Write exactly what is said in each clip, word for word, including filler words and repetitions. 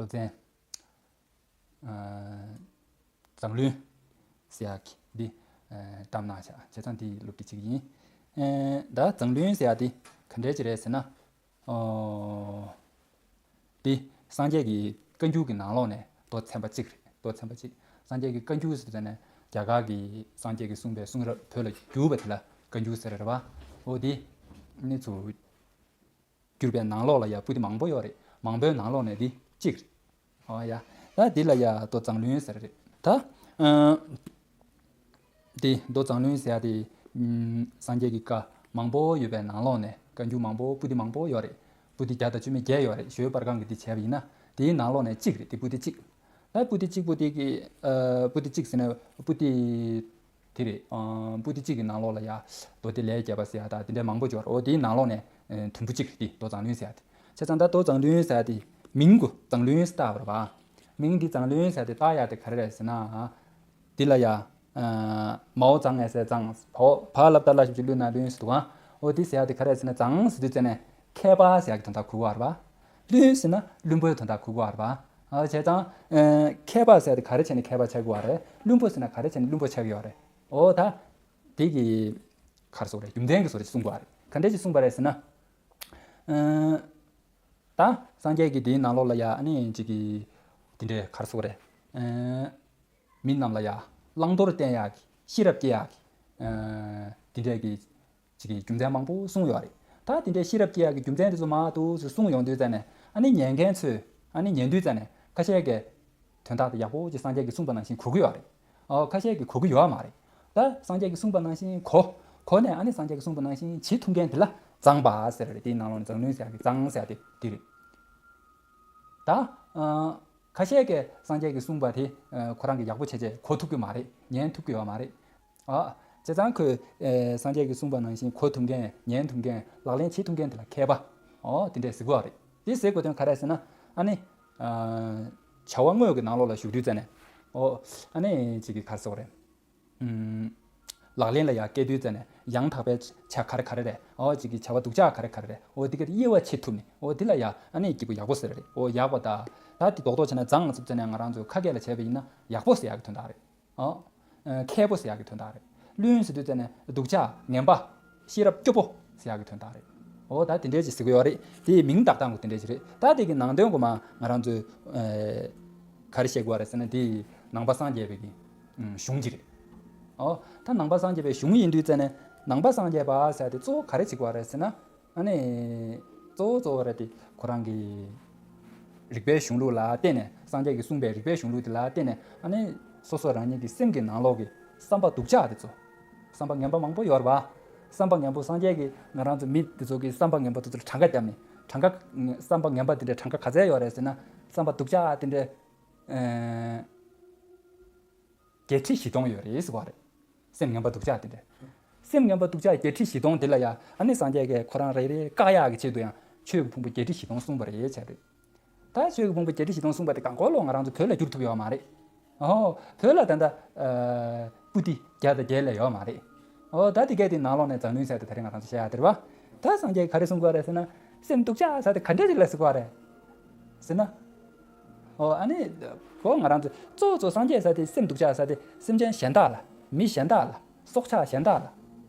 སློབ་ཚན། ཨ། མཛངས་བླུན་ཟེར་ཡག་གི་འདི། ཨ། བཀྲམ་གནང་བཞག་བྱས་ཙང་འདི་སློབ་ཁྲིད་བྱེད་ཀྱི་ཡིན། ཨ། ད་མཛངས་བླུན་ཟེར་ཡག་འདི་ག་འདྲས་ཅིག་རེད་ཟེར་ན། ཨོ། འདི་སངས་རྒྱས་ཀྱི་བཀའ་འགྱུར་གྱི་ནང་ལོགས་ནས་མདོ་ཚན་པ་གཅིག་རེད། མདོ་ཚན་པ་གཅིག་སངས་རྒྱས་ཀྱི་བཀའ་འགྱུར་ཟེར་དུས་ཙ་ནས་རྒྱ་གར་གྱི་སངས་རྒྱས་ཀྱིས་གསུངས་པའི་གསུང་རབ་བོད་ལ་བསྒྱུར་བ་དེ་ལ་བཀའ་འགྱུར་ཟེར་རེད་བ། འོ་འདི་ནི་ཚུར་བསྒྱུར་བའི་ནང་ལོགས་ལ་ཡ་པོ་ཏི་མང་པོ་ཡོད་རེད། མང་པོའི་ནང་ལོགས་ནས་འདི་གཅིག་རེད། ཨོ་ཡ། ད་འདི་ལ་ཡ་མདོ་མཛངས་བླུན་ཟེར་རེད། ད། ཨ། འདི་མདོ་མཛངས་བླུན་ཟེར་ཡ་དེ། ཨམ། སངས་རྒྱས་ཀྱི་བཀའ་མང་པོ་ཡོད་པའི་ནང་ལོགས་ནས་བཀའ་འགྱུར་མང་པོ་པོ་ཏི་མང་པོ་ཡོད་རེད། པོ་ཏི་བརྒྱ་དང་བཅུ་མེད་བརྒྱད་ཡོད་རེད། ཞོལ་པར་ཁང་གི་འདི་བྱས་པ་ཡིན་ན་དེའི་ནང་ལོགས་ནས་གཅིག་རེད། དེ་པོ་ཏི་གཅིག་ད་པོ་ཏི་གཅིག་པོ་ཏི་གི། ཨ། པོ་ཏི་གཅིག་ཟེར་ན་པོ་ཏི། དེ་རེད། ཨ། པོ་ཏི་གཅིག་གི་ནང་ལོགས་ལ་ཡ། མདོ་སྡེ་ལས་རྒྱས་པ་ཟེར་ཡ་ད་དེ་འདྲའི་མང་པོ་ཡོད་རེད། འོ་དེའི་ནང་ལོགས་ནས། ཨ། དུམ་བུ་གཅིག་རེད། དེ་མདོ་མཛངས་བླུན་ཟེར་ཡ་དེ། བྱས་ཙང་ད་མདོ་མཛངས་བླུན་ཟེར་ཡ་དེ་མིང་གོ་མཛངས་བླུན་ཟེར་བཏགས་པ་རེད་བ། མིང་འདི་མཛངས་བླུན་ཟེར་ཡ་དེ་བཏགས་ཡ་དེ་ག་རེ་རེད་ཟེར་ན། འདི་ལ་ཡ། ཨ། མའོ་མཛངས་ངས་ཟེར་མཛངས། བ་ལ་བཏགས་ལ་ཞབས་ཀྱུ་ལུ་ན་བླུན་ཟེར་འདུག་ག་འོ་དེ་ཟེར་ཡ་དེ་ག་རེ་ཟེར་ན་མཛངས་ཟེར་དུས་ཙ་ནས་མཁས་པ་ཟེར་ཡ་གི་དོན་དག་གོ་གི་ཡོད་རེད་བ། བླུན་ཟེར་ན་བླུན་པོའི་དོན་དག་གོ་གི་ཡོད་རེད་བ། ཨ། བྱས་ཙང་། ཨ། མཁས་པ་ཟེར་ཡ་དེ་ག་རེ་བྱས་ནས་མཁས་པ་ཆགས་ཀྱི་ཡོད་རེད། བླུན་པོ་ཟེར་ན་ག་རེ་བྱས་ནས་བླུན་པོ་ཆགས་ཀྱི་ཡོད་རེད། འོ་ད། དེ་གི་ག་རེ་ཟེར་དགོས་རེད། རྒྱུ་མཚན་གྱི་བཟོ་འདྲ་ཅིག་གསུངས་པ་རེད། ག་འདྲ་ཅིག་གསུངས་པ་རེད་ཟེར་ན། ཨ། ད་སངས་རྒྱས་ཀྱིས་དེའི་ནང་ལོགས་ལ་ཡ་ཨ་ནི་ཅིག་གི་དེ་འདྲའི་ག་རེ་ཟེར་དགོས་རེད། ཨ། མི་རྣམས་ལ་ཡ་བླང་དོར་བསྟན་ཡག་གི་ཤེས་རབ་སྐྱེ་ཡག་གི། ཨ། དེ་འདྲའི་གི་ཅིག་གི་རྒྱུ་མཚན་མང་པོ་གསུངས་ཡོད་རེད། ད་དེ་འདྲའི་ཤེས་རབ་སྐྱེ་ཡག་གི་རྒྱུ་མཚན་དེ་ཚོ་མང་དུ་གསུངས་ཡོང་དུས་ཙ་ནས་ཨ་ནི་ཉན་མཁན་ཚོས་ཨ་ནི་ཉན་དུས་ཙ་ནས་ཁ་ཤས་ཀྱིས་དོན་དག་དེ་ཡག་པོ་ཅིག་སངས་རྒྱས་ཀྱིས་གསུངས་པ་ནང་བཞིན་གོ་གི་ཡོད་རེད། ཨོ། ཁ་ཤས་ཀྱིས་གོ་གི་ཡོད་མ་རེད། ད་སངས་རྒྱས་ཀྱིས་གསུངས་པ་ནང་བཞིན་གོ། གོ་ནས་ཨ་ནི་སངས་རྒྱས་ཀྱིས་གསུངས་པ་ནང་བཞིན་བྱེད་ཐུབ་མཁན་དེ་ལ་མཛངས་པ་ཟེར་རེད། དེའི་ནང་ལོགས་ནས་མཛངས་བླུན་ཟེར་ཡག་གི་མཛངས་ཟེར་ཡག་དེ་དེ་རེད། ད། ཨ། ཁ་ཤས་ཀྱིས་སངས་རྒྱས་ཀྱིས་གསུངས་པ་དེ། ཨ། ཁོ་རང་གིས་ཡག་པོ་བྱས་བྱས་གོ་ཐུབ་ཀྱི་མ་རེད། ཉན་ཐུབ་ཀྱི་ཡོད་མ་རེད། ཨ། བྱས་ཙང་ཁོས། ཨ། སངས་རྒྱས་ཀྱིས་གསུངས་པ་ནང་བཞིན་གོ་ཐུབ་མཁན། ཉན་ཐུབ་མཁན། ལག་ལེན་བྱེད་ཐུབ་མཁན་དེ་ལ་མཁས་པ། ཨོ། དེ་འདྲས་ཟེར་དགོས་པ་རེད། དེ་ཟེར་དགོས་དོན་ག་རེ་ཟེར་ན། ཨ་ནི། ཨ། བྱ་བ་དངོས་ཀྱི་ནང་ལོགས་ལ་ཞུགས་དུས་ཙ་ནས། ཨོ། ཨ་ནི་ཅིག་གི་ག་རེ་ཟེར་དགོས་རེད། ཨུམ། ལག་ལེན་ལ་ཡར་བསྐྱལ་དུས་ཙ་ནས་ཡང་དག་པའི་བྱ་ག་རེ་ག་རེ་རེད། ཨོ། ཅིག་གི་བྱ་བ་སྡུག་ཅག་ག་རེ་ག་རེ་རེད། ཨོ། དེ་ག་དེ་དབྱེ་བ་ཕྱེ་ཐུབ་ནས། ཨོ། དེ་ལ་ཡ་ཨ་ནི་སྐྱིད་པོ་ཡག་པོ་ཟེར་རེད། ཨོ། ཡག་པ་ད། ད་དེ་རྡོག་རྡོག་བྱས་ན་མཛངས་ཟེར་ཙ་ནས་ང་རང་ཚོའི་ཁ་སྐད་ལ་བྱས་པ་ཡིན་ན་ཡག་པོ་ཟེར་ཡག་གི་དོན་དག་རེད། ཨོ། ཨ། མཁས་པོ་ཟེར་ཡག་གི་དོན་དག་རེད། བླུན་ཟེར་དུས་ཙ་ནས་སྡུག་ཅག་ངན་པ། ཤེས་རབ་སྐྱོ་པོ་ཟེར་ཡག་གི་དོན་དག་རེད། ཨོ། ད་དེ་འདྲས་ཅིག་ཟེར་གི་ཡོད་རེད། དེའི་མིང་བཏགས་སྟངས་ཀྱང་དེ་འདྲས་ཅིག་རེད། ད་དེ་གི་ནང་དོན་གོ་མ་ང་རང་ཚོས། ཨ། ག་རེ་བཤད་དགོས་རེད་ཟེར་ན། དེ་ནང་པ་སངས་རྒྱས་པའི་གི་གཞུང་ཅིག་རེད། ཨོ། ད་ནང་པ་སངས་རྒྱས་པའི་གཞུང་ཡིན་དུས་ཙ་ནས་ནང་པ་སངས་རྒྱས་པ་ཟེར་དེ་གཙོ་བོ་ག་རེ་བྱེད་དགོས་རེད་ཟེར་ན། ཨ་ནི། གཙོ་བོ་གཙོ་བོ་རེད་དེ་ཁོ་རང་གི་རིགས་པའི་གཞུང་ལུགས་ལ་བརྟེན་ནས། སངས་རྒྱས་ཀྱིས་གསུངས་པའི་རིགས་པའི་གཞུང་ལུགས་དེ་ལ་བརྟེན་ནས། ཨ་ནི་སོ་སོ་རང་ཉིད་ཀྱི་སེམས་ཀྱི་ནང་ལོགས་ཀྱི་བསམ་པ་སྡུག་ཅག་དེ་ཚོ། བསམ་པ་ངན་པ་མང་པོ་ཡོད་རེད་བ། བསམ་པ་ངན་པོ་སངས་རྒྱས་ཀྱིས་ང་རང་ཚོ་མི་དེ་ཚོ་གི་བསམ་པ་ངན་པ་དེ་ཚོ་ལ་གྲངས་ཀ་བརྒྱབ་ནས། གྲངས་ཀ། བསམ་པ་ངན་པ་དེ་འདྲའི་གྲངས་ཀ་ག་ཚད་ཡོད་རེད་ཟེར་ན། བསམ་པ་སྡུག་ཅག་དེ་འདྲའི། ཨ། བརྒྱད་ཁྲི་བཞི་སྟོང་ཡོད་རེད་ཟེར་བ་རེད། སེམས་ངན་པ་སྡུག་ཅག་དེ་འདྲ། སེམས་ངན་པ་སྡུག་ཅག་བརྒྱད་ཁྲི་བཞི་སྟོང་དེ་ལ་ཡ་ཨ་ནི་སངས་རྒྱས་ཀྱིས་ཁོ་རང་རེ་རེ་བཀག་ཡག་གི་ཆེད་དུ་ཡང་ཆོས་ཀྱི་ཕུང་པོ་བརྒྱད་ཁྲི་བཞི་སྟོང་གསུངས་པ་རེད་བྱས་རེད། ད་ཆོས་ཀྱི་ཕུང་པོ་བརྒྱད་ཁྲི་བཞི་སྟོང་གསུངས་པ་དེ་གང་གོ་ལོ་ང་རང་ཚོ་བོད་ལ་བསྒྱུར་ཐུབ་ཡོད་མ་རེད། ཨོ། བོད་ལ་ད་ལྟ། ཨ། པོ་ཏི་བརྒྱ་དང་བརྒྱད་ལས་ཡོད་མ་རེད། ཨོ། ད་དེ་གས་དེ་ནང་ལོགས་ནས་མཛངས་བླུན་ཟེར་དེ་ད་རིང་ང་རང་ཚོ་བཤད་ཡག་དེ་རེད་བ། ད་སངས་རྒྱས་ག་རེ་གསུང་གི་ཡོད་རེད་ཟེར་ན། སེམས་སྡུག་ཅག་ཟེར་དེ་ག་འདྲ་ཞིག་ལ་ཟེར་གི་ཡོད་རེད་ཟེར་ན། ཨོ། ཨ་ནི། གོ། ང་རང་ཚོ་གཙོ་བོ་གཙོ་སངས་རྒྱས་ཟེར་དེ་སེམས་སྡུག་ཅག་ཟེར་དེ་སེམས་ཅན་གཞན་དག་ལ། མི་གཞན་དག་ལ། སྲོག་ཆགས་གཞན་དག་ལ།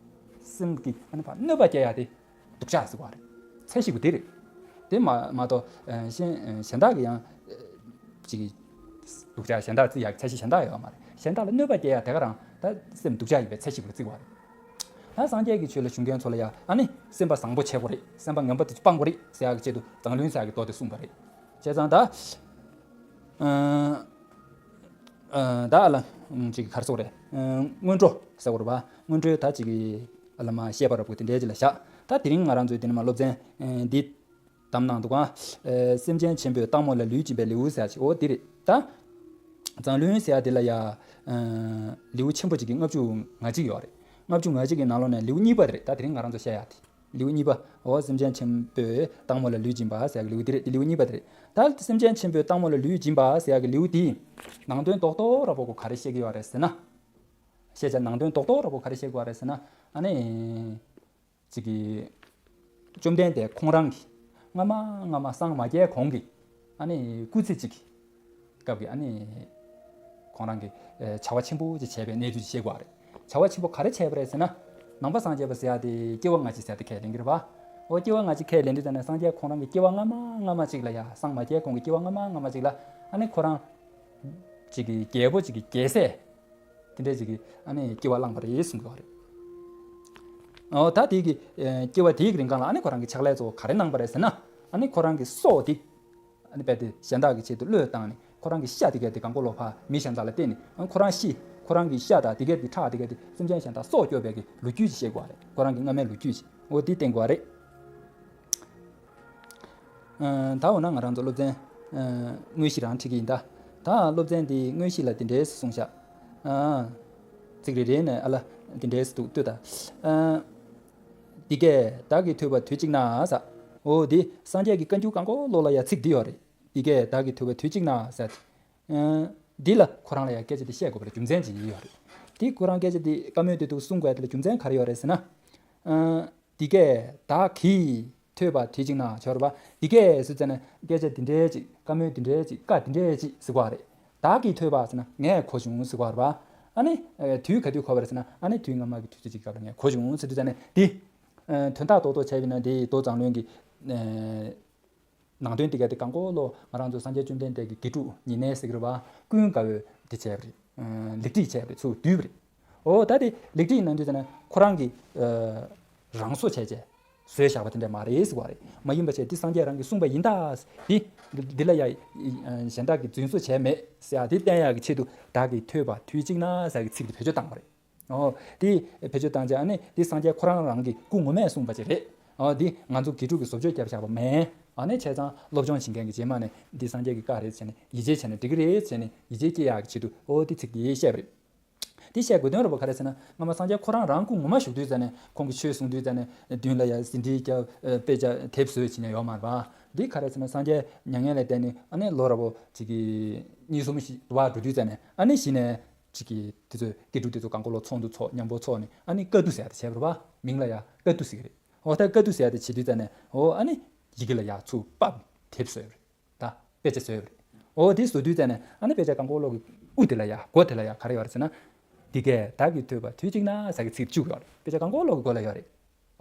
སེམས་ཀྱི་ཨ་ནི་ཕར་གནོད་པ་སྐྱེལ་ཡག་དེ་སྡུག་ཅག་ཟེར་གི་ཡོད་རེད། ཚད་གཞི་པོ་དེ་རེད། དེ་མ་མ་གཏོགས། ཨ། གཞན་གཞན་དག་གི་ཡང་ཅིག་སྡུག་ཅག་གཞན་དག་བརྩི་ཡག་གི་ཚད་གཞི་གཞན་དག་ཡོད་མ་རེད། གཞན་དག་ལ་གནོད་པ་སྐྱེལ་ཡག་དེ་ག་རང་ད་སེམས་སྡུག་ཅག་ཡིན་པའི་ཚད་གཞི་པོ་ལ་བརྩི་གི་ཡོད་རེད། ད་སངས་རྒྱས་ཀྱི་ཆོས་ལ་ཞུགས་མཁན་ཚོ་ལ་ཡ་ཨ་ནི་སེམས་པ་བཟང་པོ་བྱེད་དགོས་རེད། སེམས་པ་ངན་པ་དེ་ཚོ་སྤང་དགོས་རེད་ཟེར་ཡག་གི་ཆེད་དུ་མཛངས་བླུན་ཟེར་ཡག་གི་མདོ་དེ་གསུངས་པ་རེད། བྱས་ཙང་ད། ཨ། ཨ། ད་ཨ་ལ། ཨ། ཅིག་ག་རེ་ཟེར་དགོས་རེད། ཨ། སྔོན་འགྲོ་ཟེར་དགོས་རེད་པ། སྔོན་འགྲོའི་ད་ཅིག་གི་ཨ་ལ་མ་བཤད་པ་འདྲ་པོ་དེ་འདྲའི་ཅིག་ལ་བཞག་ད་དེ་རིང་ང་རང་ཚོའི་དེ་ནས་མར་སློབ་ཚན། ཨ། འདི་བདམས་གནང་འདུག་ག་ཨ། སེམས་ཅན་ཆེན་པོས་སྟག་མོ་ལ་ལུས་སྦྱིན་པའི་ལེའུ་ཟེར་ཡག་ཅིག་འོ་འདི་རེད་ད། མཛངས་བླུན་ཟེར་ཡག་འདི་ལ་ཡ། ཨ། ལེའུ་ཆེན་པོ་ཅིག་གི་ལྔ་བཅུ་ང་གཅིག་ཡོད་རེད། ལྔ་བཅུ་ང་གཅིག་གི་ནང་ལོགས་ནས་ལེའུ་གཉིས་པ་དེ་རེད། ད་དེ་རིང་ང་རང་ཚོ་བཤད་ཡག་དེ། ལེའུ་གཉིས་པ། འོ། སེམས་ཅན་ཆེན་པོས་སྟག་མོ་ལ་ལུས་སྦྱིན་པ་ཟེར་ཡག་གི་ལེའུ་འདི་རེད། འདི་ལེའུ་གཉིས་པ་དེ་རེད། ད་སེམས་ཅན་ཆེན་པོས་སྟག་མོ་ལ་ལུས་སྦྱིན་པ་ཟེར་ཡག་གི་ལེའུ་འདིའི་ནང་དོན་རྡོག་རྡོག་ར་པོ་གོ་ག་རེ་བཤད་ཀྱི་ཡོད་རེད་ཟེར་ན། བཤད་བྱ་ནང་དོན་རྡོག་རྡོག་ར་པོ་ག་རེ་བཤད་ཀྱི་ཡོད་རེད་ཟེར་ན། ཨ་ནི། ཅིག་གི། བཅོམ་ལྡན་འདས་ཁོང་རང་གིས་སྔ་མ་སྔ་མ་སངས་མ་རྒྱས་གོང་གི། ཨ་ནི་སྐུ་ཚེ་གཅིག་གི་སྐབས་ཀྱི་ཨ་ནི་ཁོང་རང་གི་ཨེ་བྱ་བ་ཆེན་པོ་ཅིག་བྱས་པའི་གནས་ཚུལ་ཅིག་བཤད་དགོས་པ་རེད། བྱ་བ་ཆེན་པོ་ག་རེ་བྱས་པ་རེད་ཟེར་ན། ནང་པ་སངས་རྒྱས་པ་ཟེར་ཡ་དེ་སྐྱེ་བ་སྔ་ཕྱི་ཟེར་ཡ་དེ་ཁས་ལེན་གྱི་རེད་པ། འོ་སྐྱེ་བ་སྔ་ཕྱི་ཁས་ལེན་དུས་ཙམ་ནས་སངས་རྒྱས་ཁོང་རང་གི་སྐྱེ་བ་སྔ་མ་སྔ་མ་ཅིག་ལ་ཡ། སངས་མ་རྒྱས་གོང་གི་སྐྱེ་བ་སྔ་མ་སྔ་མ་ཅིག་ལ་ཨ་ནི་ཁོ་རང་ཅིག་གི་རྒྱལ་པོ་ཅིག་གི་རྒྱལ་སྲས་དེ་འདྲས་ཅིག་གི་ཨ་ནི་སྐྱེ་བ་བླངས་པ་རེད་གསུང་གི་ཡོད་རེད། འོ་ད་དེ་གི་ཨེ་སྐྱེ་བ་དེའི་རིང་གང་ལ་ཨ་ནི་ཁོ་རང་གི་ཕྱག་ལས་གཙོ་བོ་ག་རེ་གནང་པ་རེད་ཟེར་ན། ཨ་ནི་ཁོ་རང་གི་སྲོག་དེ་ཨ་ནི་རྦད་དེ་གཞན་དག་གི་ཆེད་དུ་བློས་བཏང་ནས་ཁོ་རང་གི་ཤ་དེ་གས་དེ་གང་གོ་ལོ་ཕ་མི་གཞན་དག་ལ་བརྟེན་ནས་ཨ་ཁོ་རང་ཤི། ཁོ་རང་གི་ཤ་དང་དེ་གས་དེ་ཁྲག་དེ་གས་དེ་སེམས་ཅན་གཞན་དག་སྲོག་སྐྱོབ་པའི་གི་ལོ་རྒྱུས་ཤིག་བཤད་དགོས་པ་རེད། ཁོ་རང་གི་སྔ་མའི་ལོ་རྒྱུས་ཤིག་འོ་དེ་བསྟན་དགོས་པ་རེད། ཨ་ད་འོ་ན་ང་རང་ཚོ་སློབ་ཚན་ཨ་དངོས་གཞི་རང་ཁྲིད་ཀྱི་ཡིན་ད། ད་སློབ་ཚན་འདི་དངོས་གཞི་ལ་དེ་འདྲས་གསུངས་ཤག་ཨ་ཚིག་རེ་རེ་ནས་ཨ་ལ་དེ་འདྲས་འདུག་ལྟོས་ད། ཨ་འདི་སྐད་བདག་གིས་ཐོས་པ་དུས་གཅིག་ན་ཟེར། འོ་འདི་སངས་རྒྱས་ཀྱི་བཀའ་འགྱུར་གང་གོ་ལོ་ལ་ཡ་ཚིག་འདི་ཡོད་རེད། འདི་སྐད་བདག་གིས་ཐོས་པ་དུས་གཅིག་ན་ཟེར། ཨ་འདི་ལ་ཁོ་རང་ལ་ཡ་སྐད་ཆ་འདི་བཤད་དགོས་པ་ལ་རྒྱུ་མཚན་ཅིག་ཡོད་རེད། འདི་ཁོ་རང་སྐད་ཆ་འདི་བཀའ་མོལ་འདི་འདུག་གསུང་དགོས་ཡ་དེ་ལ་རྒྱུ་མཚན་ག་རེ་ཡོད་རེད་ཟེར་ན། ཨ་འདི་སྐད་བདག་གིས་ཐོས་པ་དུས་གཅིག་ན་ཆོར་བ། འདི་སྐད་ཟེར་ཙམ་ནས་སྐད་ཆ་འདི་འདྲའི་ཅིག་བཀའ་མོལ་འདི་འདྲའི་ཅིག་བཀའ་འདི་འདྲའི་ཅིག་ཟེར་བ་རེད། བདག་གིས་ཐོས་པ་ཟེར་ན་ངས་གོ་བྱུང་ཟེར་བ་རེད་བ། ཨ་ནི་ཨ་དུས་ག་དུས་གོ་བ་རེད་ཟེར་ན་ཨ་ནི་དུས་སྔ་མ་གི་དུས་ཚོད་ཅིག་སྐབས་ལ་ངས་གོ་བྱུང་ཟེར་དུས་ཙམ་ནས་འདི་ཨ་དོན་དག་རྡོག་རྡོག་བྱས་པ་ཡིན་ན་འདི་མདོ་མཛངས་བླུན་གྱི་ཨ་ནང་དོན་འདི་ག་དེ་གང་གོ་ལོ་ང་རང་ཚོ་སངས་རྒྱས་བཅོམ་ལྡན་འདས་ཀྱི་དགེ་ཕྲུག་ཉེ་གནས་ཟེར་གྱི་རེད་བ། ཀུན་དགའ་བོས་འདི་བྱས་པ་རེད། ཨ་ལེགས་སྒྲིག་བྱས་པ་རེད། ཚུར་བསྡུས་པ་རེད། འོ་ད་དེ་ལེགས་སྒྲིག་གནང་དུས་ཙམ་ན་ཁོ་རང་གི་ཨ་རང་བཟོ་བྱས་བྱས་བཟོས་བཞག་པ་དེ་འདྲ་མ་རེད་ཟེར་བ་རེད། མ་ཡིན་པ་བྱས་འདི་སངས་རྒྱས་རང་གིས་གསུངས་པ་ཡིན་ད། འདི་འདི་ལ་ཡ་ཨ་གཞན་དག་གིས་རྫུན་བཟོ་བྱས་མེད་ཟེར་ཡ་དེ་བསྟན་ཡག་གི་ཆེད་དུ་བདག་གིས་ཐོས་པ་དུས་གཅིག་ན་ཟེར་གྱི་ཚིག་དེ་བེད་སྤྱོད་བཏང་བ་རེད། ཨོ། དེ་བེད་སྤྱོད་བཏང་བྱས་ཨ་ནི་དེ་སངས་རྒྱས་ཁོ་རང་རང་གི་སྐུ་ངོ་མས་གསུངས་པ་ཅིག་རེད། ཨོ་དེ་ང་ཚོ་དགེ་ཕྲུག་གིས་བཟོ་བཅོས་བརྒྱབ་བཞག་པ་མེད། ཨ་ནི་བྱས་ཙང་སློབ་སྦྱོང་བྱེད་མཁན་གྱི་རྗེས་མ་ནས་འདི་སངས་རྒྱས་ཀྱི་བཀའ་རེད་བྱས་ནས་ཡིད་ཆེས་བྱས་ནས་འགྲིག་གི་རེད་བྱས་ནས་ཡིད་ཆེས་སྐྱེ་ཡག་གི་ཆེད་དུ་ཨོ་དེ་ཚིག་དེ་བཤད་པ་རེད། དེ་བཤད་དགོས་དོན་རེད་པ་ག་རེ་ཟེར་ན་སྔ་མ་སངས་རྒྱས་ཁོ་རང་རང་སྐུ་ངོ་མ་བཞུགས་དུས་ཙམ་ནས་ཁོང་གིས་ཆོས་གསུང་དུས་ཙམ་ནས་མདུན་ལ་ཡ་ཟིན་བྲིས་རྒྱབ་དཔེ་ཆ་དེབ་བཟོས་བྱས་ནས་ཡོད་མ་རེད་པ། འདི་ག་རེ་ཟེར་ན་སངས་རྒྱས་མྱ་ངན་ལས་འདས་ནས་ཨ་ནི་ལོ་རབས་པོ་ཅིག་གི་གཉིས་གསུམ་ཞིག་འགྲོ་བ་འགྲོ་དུས་ཙམ་ནས་ཨ་ནི་གཞི་ནས། ཅིག་གིས་དེ་ཚོས་དགེ་ཕྲུག་དེ་ཚོ་གང་གོ་ལོ་ཚོགས་འདུ་ཚོགས་མཉམ་པོ་ཚོགས་ནས་ཨ་ནི་བཀའ་བསྡུ་ཟེར་ཡ་དེ་བྱས་པ་རེད་པ། མིང་ལ་ཡ་བཀའ་བསྡུ་ཟེར་གི་རེད། འོ་ད་བཀའ་བསྡུ་ཟེར་ཡ་དེ་བྱེད་དུས་ཙམ་ནས་འོ་ཨ་ནི་ཡི་གེ་ལ་ཡ་ཚུར་ཕབ་དེབ་བཟོས་པ་རེད། ད་དཔེ་ཆ་བཟོས་པ་རེད། འོ་དེ་བཟོ་དུས་ཙམ་ནས་ཨ་ནི་དཔེ་ཆ་གང་གོ་ལོ་གི་དབུ་དེ་ལ་ཡ་མགོ་དེ་ལ་ཡ་ག་རེ་ཡོད་རེད་ཟེར་ན། འདི་སྐད་བདག་གིས་ཐོས་པ་དུས་གཅིག་ན་ཟེར་གི་ཚིག་བཅུག་ཡོད་རེད། དཔེ་ཆ་གང་གོ་ལོ་གི་མགོ་ལ་ཡོད་རེད།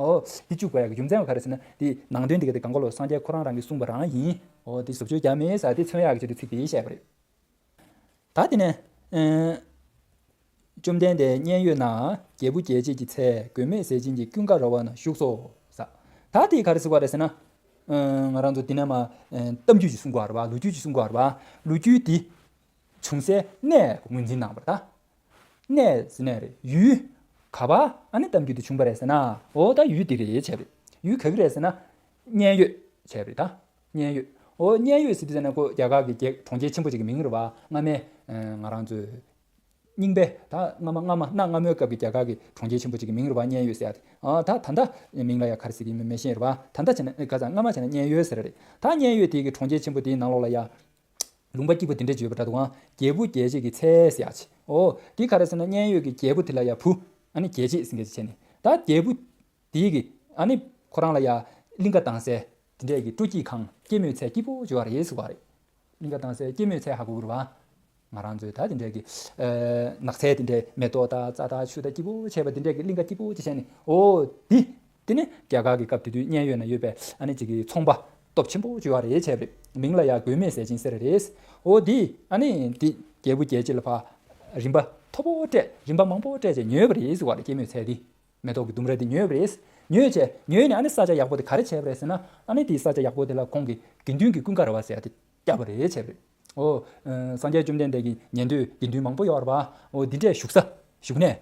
འོ་དེ་བཅུག་དགོས་ཡ་གི་རྒྱུ་མཚན་བ་ག་རེ་ཟེར་ན་དེ་ནང་དོན་དེ་ག་དེ་གང་གོ་ལོ་སངས་རྒྱས་ཁོ་རང་རང་གིས་གསུངས་པ་རང་ཡིན། འོ་དེ་བཟོ་བཅོས་རྒྱག་མེད་ཟེར་དེ་མཚོན་ཡ་གི་ཆེད་དུ་ཚིག་དེ་བཤད་པ་རེད། ད་དེ་ནས་ཨ་བཅོམ་ལྡན་འདས་མཉན་ཡོད་ན་རྒྱལ་བུ་རྒྱལ་བྱེད་ཀྱི་ཚལ་མགོན་མེད་ཟས་སྦྱིན་གྱི་ཀུན་དགའ་ར་བ་ན་བཞུགས་སོ་ཟེར། ད་དེ་ག་རེ་ཟེར་བ་རེད་ཟེར་ན། ཨ་ང་རང་ཚོ་འདི་ནས་མ་ཨ་གཏམ་རྒྱུད་ཅིག་གསུང་གི་ཡོད་རེད་པ། ལོ་རྒྱུས་ཅིག་གསུང་གི་ཡོད་རེད་པ། ལོ་རྒྱུས་འདི་བྱུང་སའི་གནས་ངོས་འཛིན་གནང་བ་རེད་ད། གནས་ཟེར་ནས་རེད། ཡུལ་ག་པར་ཨ་ནི་གཏམ་རྒྱུད་འདི་བྱུང་བ་རེད་ཟེར་ན། འོ་ད་ཡུལ་འདི་རེད་བྱས་པ་རེད། ཡུལ་ག་གི་རེད་ཟེར་ན། མཉན་ཡོད་བྱས་པ་རེད་ད། མཉན་ཡོད། འོ་མཉན་ཡོད་ཟེར་དུས་ཙམ་ན་ཁོ་རྒྱ་གར་གྱི་རྒྱལ་གྲོང་ཁྱེར་ཆེན་པོ་ཅིག་གི་མིང་རེད་པ། སྔ་མའི་ཨ་ང་རང་ཚོའི་རྙིང་པའི་ད་སྔ་མ་སྔ་མ་གནའ་སྔ་མོའི་སྐབས་ཀྱི་རྒྱ་གར་གྱི་གྲོང་ཁྱེར་ཆེན་པོ་ཅིག་གི་མིང་རེད་པ། མཉན་ཡོད་ཟེར་ཡ་དེ། ཨ་ད་ད་ལྟ་མིང་ལ་ཡ་ག་རེ་ཟེར་གྱི་ཡིན་མིན་མི་ཤེས་རེད་པ། ད་ལྟ་བྱས་ན་ཁ་སང་སྔ་མ་བྱས་ན་མཉན་ཡོད་ཟེར་རེད། ད་མཉན་ཡོད་དེ་གི་གྲོང་ཁྱེར་ཆེན་པོ་དེའི་ནང་ལོགས་ལ་ཡ། ལུང་པ་སྐྱིད་པོ་དེ་འདྲ་བརྗོད་པ་འདྲ་འདུག་ཨང་། རྒྱལ་བུ་རྒྱལ་བྱེད་ཀྱི་ཚལ་ཟེར་ཡ་ཅིག་འོ་དེ་ག་རེ་ཟེར་ན་མཉན་ཡོད་ཀྱི་རྒྱལ་པོ་དེ་ལ་ཡ་བུ་ཨ་ནི་རྒྱལ་བྱེད་ཟེར་མཁན་ཅིག་བྱས་ནས་ད་རྒྱལ་བུ། དེའི་གི་ཨ་ནི་ཁོ་རང་ལ་ཡ་གླིང་ག་དང་སའི་དེ་འདྲས་ཀྱི་སྤྲོ་སྐྱིད་ཁང་སྐྱེད་མོས་ཚལ་སྐྱིད་པོ་བྱེད་པ་རེད་ཟེར་བ་རེད། གླིང་ག་དང་སའི་སྐྱེད་མོས་ཚལ་ཧ་གོ་གི་རེད་པ། ང་རང་ཚོའི་ད་དེ་འདྲས་ཀྱི་ཨ་ནགས་ཚལ་དེ་འདྲས་མེ་ཏོག་དང་རྩྭ་དང་ཆུ་དང་སྐྱིད་པོ་བྱས་པ་དེ་འདྲས་ཀྱི་གླིང་ག་སྐྱིད་པོ་ཅིག་བྱས་ནས་འོ་དེ། དེ་ནི་རྒྱ་གར་གྱི་སྐབས་དེ་དུས་མཉན་ཡོད་ན་ཡོད་པའི་ཨ་ནི་ཅིག་གི་ཚོང་པ་སྟོབས་ཆེན་པོ་བྱེད་པ་རེད་བྱས་པ་རེད། མིང་ལ་ཡ་མགོན་མེད་ཟས་སྦྱིན་ཟེར་རེད། འོ་དེ་ཨ་ནི་དེ་རྒྱལ་བུ་རྒྱལ་བྱེད་ལ་ཕ་རིན་པ་མཐོ་པོ་སྤྲད་རིན་པ་མང་པོ་སྤྲད་བྱས་ཉོས་པ་རེད་ཟེར་བ་རེད། སྐྱེད་མོས་ཚལ་དེ། མེ་ཏོག་གི་ལྡུམ་ར་དེ་ཉོས་པ་རེད། ཉོས་བྱས་ཉོས་ནས་ཨ་ནི་ས་ཆ་ཡག་པོ་དེ་ག་རེ་བྱས་པ་རེད་ཟེར་ན། ཨ་ནི་དེའི་ས་ཆ་ཡག་པོ་དེ་ལ་ཁོང་གི་དགེ་འདུན་གྱི་ཀུན་དགའ་ར་བ་ཟེར་ཡ་དེ་བརྒྱབ་པ་རེད་བྱས་པ་རེད། འོ། ཨ་སངས་རྒྱས་བཅོམ་ལྡན་འདས་ཀྱི་ཉན་ཐོས་དགེ་འདུན་མང་པོ་ཡོད་རེད་པ། འོ་འདི་འདྲས་བཞུགས་ས་བཞུགས་གནས་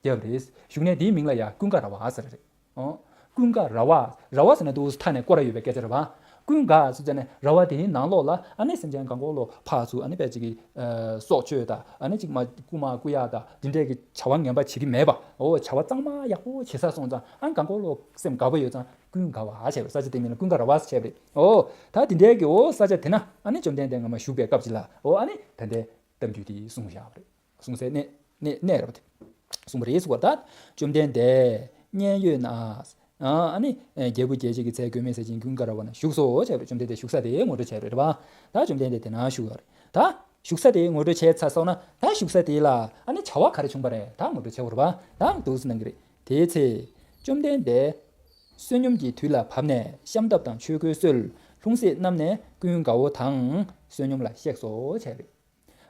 བརྒྱབ་པ་རེད། བཞུགས་གནས་དེའི་མིང་ལ་ཡ་ཀུན་དགའ་ར་བ་ཟེར་རེད། འོ། ཀུན་དགའ་ར་བ། ར་བ་ཟེར་ན་འདུག་མཐའ་ནས་བསྐོར་ར་ཡོད་པའི་སྐད་ཆ་རེད་པ། ཀུན་དགའ་ཟེར་ཙམ་ནས་ར་བ་དེའི་ནང་ལོགས་ལ་ཨ་ནི་སེམས་ཅན་གང་གོ་ལོ་ཕར་ཚུར་ཨ་ནི་དཔེ་ཅིག་གི་ཨ་སྲོག་གཅོད་དང་ཨ་ནི་ཅིག་མ་རྐུ་མ་རྐུ་ཡག་དང་འདི་འདྲས་ཀྱི་བྱ་བ་ངན་པ་བྱེད་ཀྱི་མེད་པ། འོ་བྱ་བ་གཙང་མ་ཡག་པོ་བྱེད་ས་སོང་ཙང་ཨ་ནི་གང་གོ་ལོ་སེམས་དགའ་པོ་ཡོད་ཙང་ཀུན་དགའ་བ་བྱས་པ་རེད། ས་ཆ་དེ་མིང་ལ་ཀུན་དགའ་ར་བ་ཟེར་བྱས་པ་རེད། འོ་ད་དེ་འདྲས་ཀྱི་འོ་ས་ཆ་དེ་ན་ཨ་ནི་བཅོམ་ལྡན་འདས་སྔ་མ་བཞུགས་པའི་སྐབས་ཅིག་ལ་འོ་ཨ་ནི་ད་ལྟའི་གཏམ་རྒྱུད་དེ་གསུངས་བཞག་པ་རེད། གསུངས་སའི་གནས་གནས་གནས་རེད་པ་དེ། གསུངས་པ་རེད་ཟེར་བ་ད། བཅོམ་ལྡན་འདས་མཉན་ཡོད་ན། ཨ་ནི་རྒྱལ་བུ་རྒྱལ་བྱེད་ཀྱི་ཚལ་མགོན་མེད་ཟས་སྦྱིན་ཀུན་དགའ་ར་བ་ན་བཞུགས་སོ་བྱས་པས། བཅོམ་ལྡན་འདས་བཞུགས་ས་དེ་ངོ་སྤྲོད་བྱས་པ་རེད་པ། ད་བཅོམ་ལྡན་འདས་དེ་ན་བཞུགས་ཡོད་རེད། ད་བཞུགས་ས་དེ་ངོ་སྤྲོད་བྱས་ཚར་སོང་ན། ད་བཞུགས་ས་དེ་ལ་ཨ་ནི་བྱ་བ་ག་རེ་བྱུང་བ་རེད། ད་ངོ་སྤྲོད་བྱས་པ་རེད་པ། ད་འདུག་སེ་གནང་གི་རེད། དེའི་ཚེ་བཅོམ་ལྡན་འདས་བསོད་སྙོམས་ཀྱི་དུས་ལ་བབ་ནས་ཤམ་ཐབས་དང་ཆོས་གོས་གསོལ། ལྷུང་བཟེད་བསྣམས་ནས་ཀུན་དགའ་བོ་དང་བསོད་སྙོམས་ལ་གཤེགས་སོ་བྱས་རེད།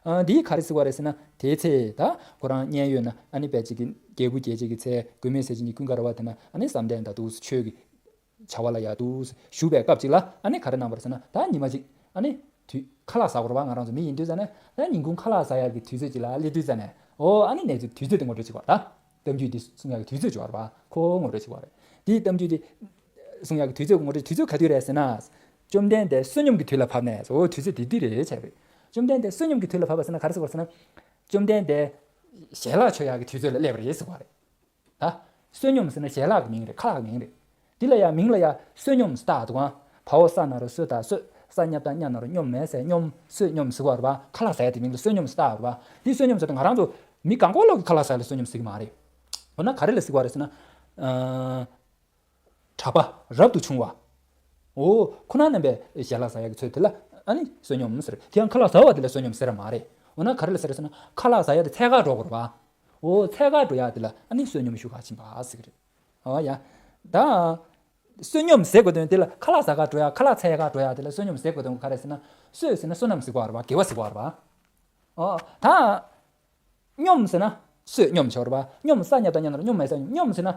ཨ། འདིས་ག་རེ་ཟེར་བ་རེད་ཟེར་ན། དེའི་ཚེ་ད་ཁོ་རང་མཉན་ཡོད་ན་ཨ་ནི་དཔེ་ཅིག་གི་རྒྱལ་བུ་རྒྱལ་བྱེད་ཀྱི་ཚལ་མགོན་མེད་ཟས་སྦྱིན་གྱི་ཀུན་དགའ་ར་བ་དེ་ན་ཨ་ནི་བསམ་གཏན་དང་འདུག་སེ་ཆོས་ཀྱི་བྱ་བ་ལ་ཡ་འདུག་སེ་བཞུགས་པའི་སྐབས་ཅིག་ལ་ཨ་ནི་ག་རེ་གནང་བ་རེད་ཟེར་ན། ད་ཉི་མ་གཅིག་ཨ་ནི་དུས་ཁ་ལག་ཟ་དགོས་རེད་པ། ང་རང་ཚོ་མི་ཡིན་དུས་ཙ་ནས་ད་ཉིན་གུང་ཁ་ལག་ཟ་ཡག་གི་དུས་ཚོད་ཅིག་ལ་སླེབས་དུས་ཙ་ནས། ཨོ། ཨ་ནི་གནས་ཚུལ་དུས་ཚོད་དེ་ངོ་སྤྲོད་བྱེད་དགོས་རེད། ད་གཏམ་རྒྱུད་འདི་གསུང་ཡག་གི་དུས་ཚོད་ཅིག་ཡོད་རེད་པ། ཁོ་ངོ་སྤྲོད་བྱེད་དགོས་རེད། འདིའི་གཏམ་རྒྱུད་འདི་གསུང་ཡག་གི་དུས་ཚོད་ངོ་སྤྲོད། དུས་ཚོད་ག་དུས་རེད་ཟེར་ན། བཅོམ་ལྡན་འདས་བསོད་སྙོམས་ཀྱི་དུས་ལ་བབ་ནས། ཨོ། དུས་ཚོད་དེ་དུས་རེད་བྱས་པས། བཅོམ་ལྡན་འདས་བསོད་སྙོམས་ཀྱི་དུས་ལ་བབ་པ་ཟེར་ན་ག་རེ་ཟེར་བ་ཟེར་ན། བཅོམ་ལྡན་འདས་ཞལ་ལག་མཆོད་ཡག་གི་དུས་ཚོད་ལ་སླེབས་པ་རེད་ཟེར་བ་རེད། ད་བསོད་སྙོམས་ཟེར་ན་ཞལ་ལག་གི་མིང་རེད། ཁ་ལག་གི་མིང་རེད། འདི་ལ་ཡང་མིང་ལ་ཡང་བསོད་སྙོམས་ཟེར་བཏགས་འདུག་ཨང་། བའོ་ས་ན་རོ་སོ་ད་བསོད། ས་མཉམ་བཏགས་སྙ་ན་རོ་སྙོ་མ་ས་སྙོམས། བསོད་སྙོམས་ཟེར་བ་རེད་པ། ཁ་ལག་ཟ་ཡ་དེ་མིང་ལ་བསོད་སྙོམས་ཟེར་བཏགས་པ་རེད་པ། འདི་བསོད་སྙོམས་ཟེར་དུས་ང་རང་ཚོ་མི་གང་ག་ལོག་གི་ཁ་ལག་ཟ་ཡ་ལ་བསོད་སྙོམས་ཟེར་གི་མ་རེད། འོ་ན་ག་རེ་ལ་ཟེར་བ་རེད་ཟེར་ན། ཨ། གྲྭ་པ་རབ་ཏུ་བྱུང་བ། འོ། ཁོ་ན་རྣམ་པས་ཞལ་ལག་ཟ་ཡ་གི་ཚོད་དེ་ལ་ཨ་ནི་བསོད་སྙོམས་ཟེར། དེ་ཡང་ཁ་ལག་ཟ་བ་དེ་ལ་བསོད་སྙོམས་ཟེར་མ་རེད། འོ་ན་ག་རེ་ལ་ཟེར་ཟེར་ན། ཁ་ལག་ཟ་ཡ་དེ་འཚོལ་ག་འགྲོ་དགོས་རེད་པ། འོ། འཚོལ་ག་འགྲོ་ཡ་དེ་ལ་ཨ་ནི་བསོད་སྙོམས་ཞུ་ག་ཕྱིན་པ་ཟེར་གི་རེད། འོ་ཡ། ད་བསོད་སྙོམས་ཟེར་དགོས་དོན་དེ་ལ། ཁ་ལག་ཟ་ག་འགྲོ་ཡ། ཁ་ལག་འཚོལ་ག་འགྲོ་ཡ་དེ་ལ་བསོད་སྙོམས་ཟེར་དགོས་དོན་ག་རེ་ཟེར་ན། བསོད་ཟེར་ན་བསོད་ནམས་ཟེར་གོ་རེད་པ། དགེ་བ་ཟེར་གོ་རེད་པ། འོ། ད་སྙོམས་ཟེར་ན་བསོད་སྙོམས་ཆོག་རེད་པ། སྙོམས། ས་མཉམ་བཏགས་སྙ་ན་རོ་སྙོ་མ་ས་སྙོམས། སྙོམས་ཟེར་ན་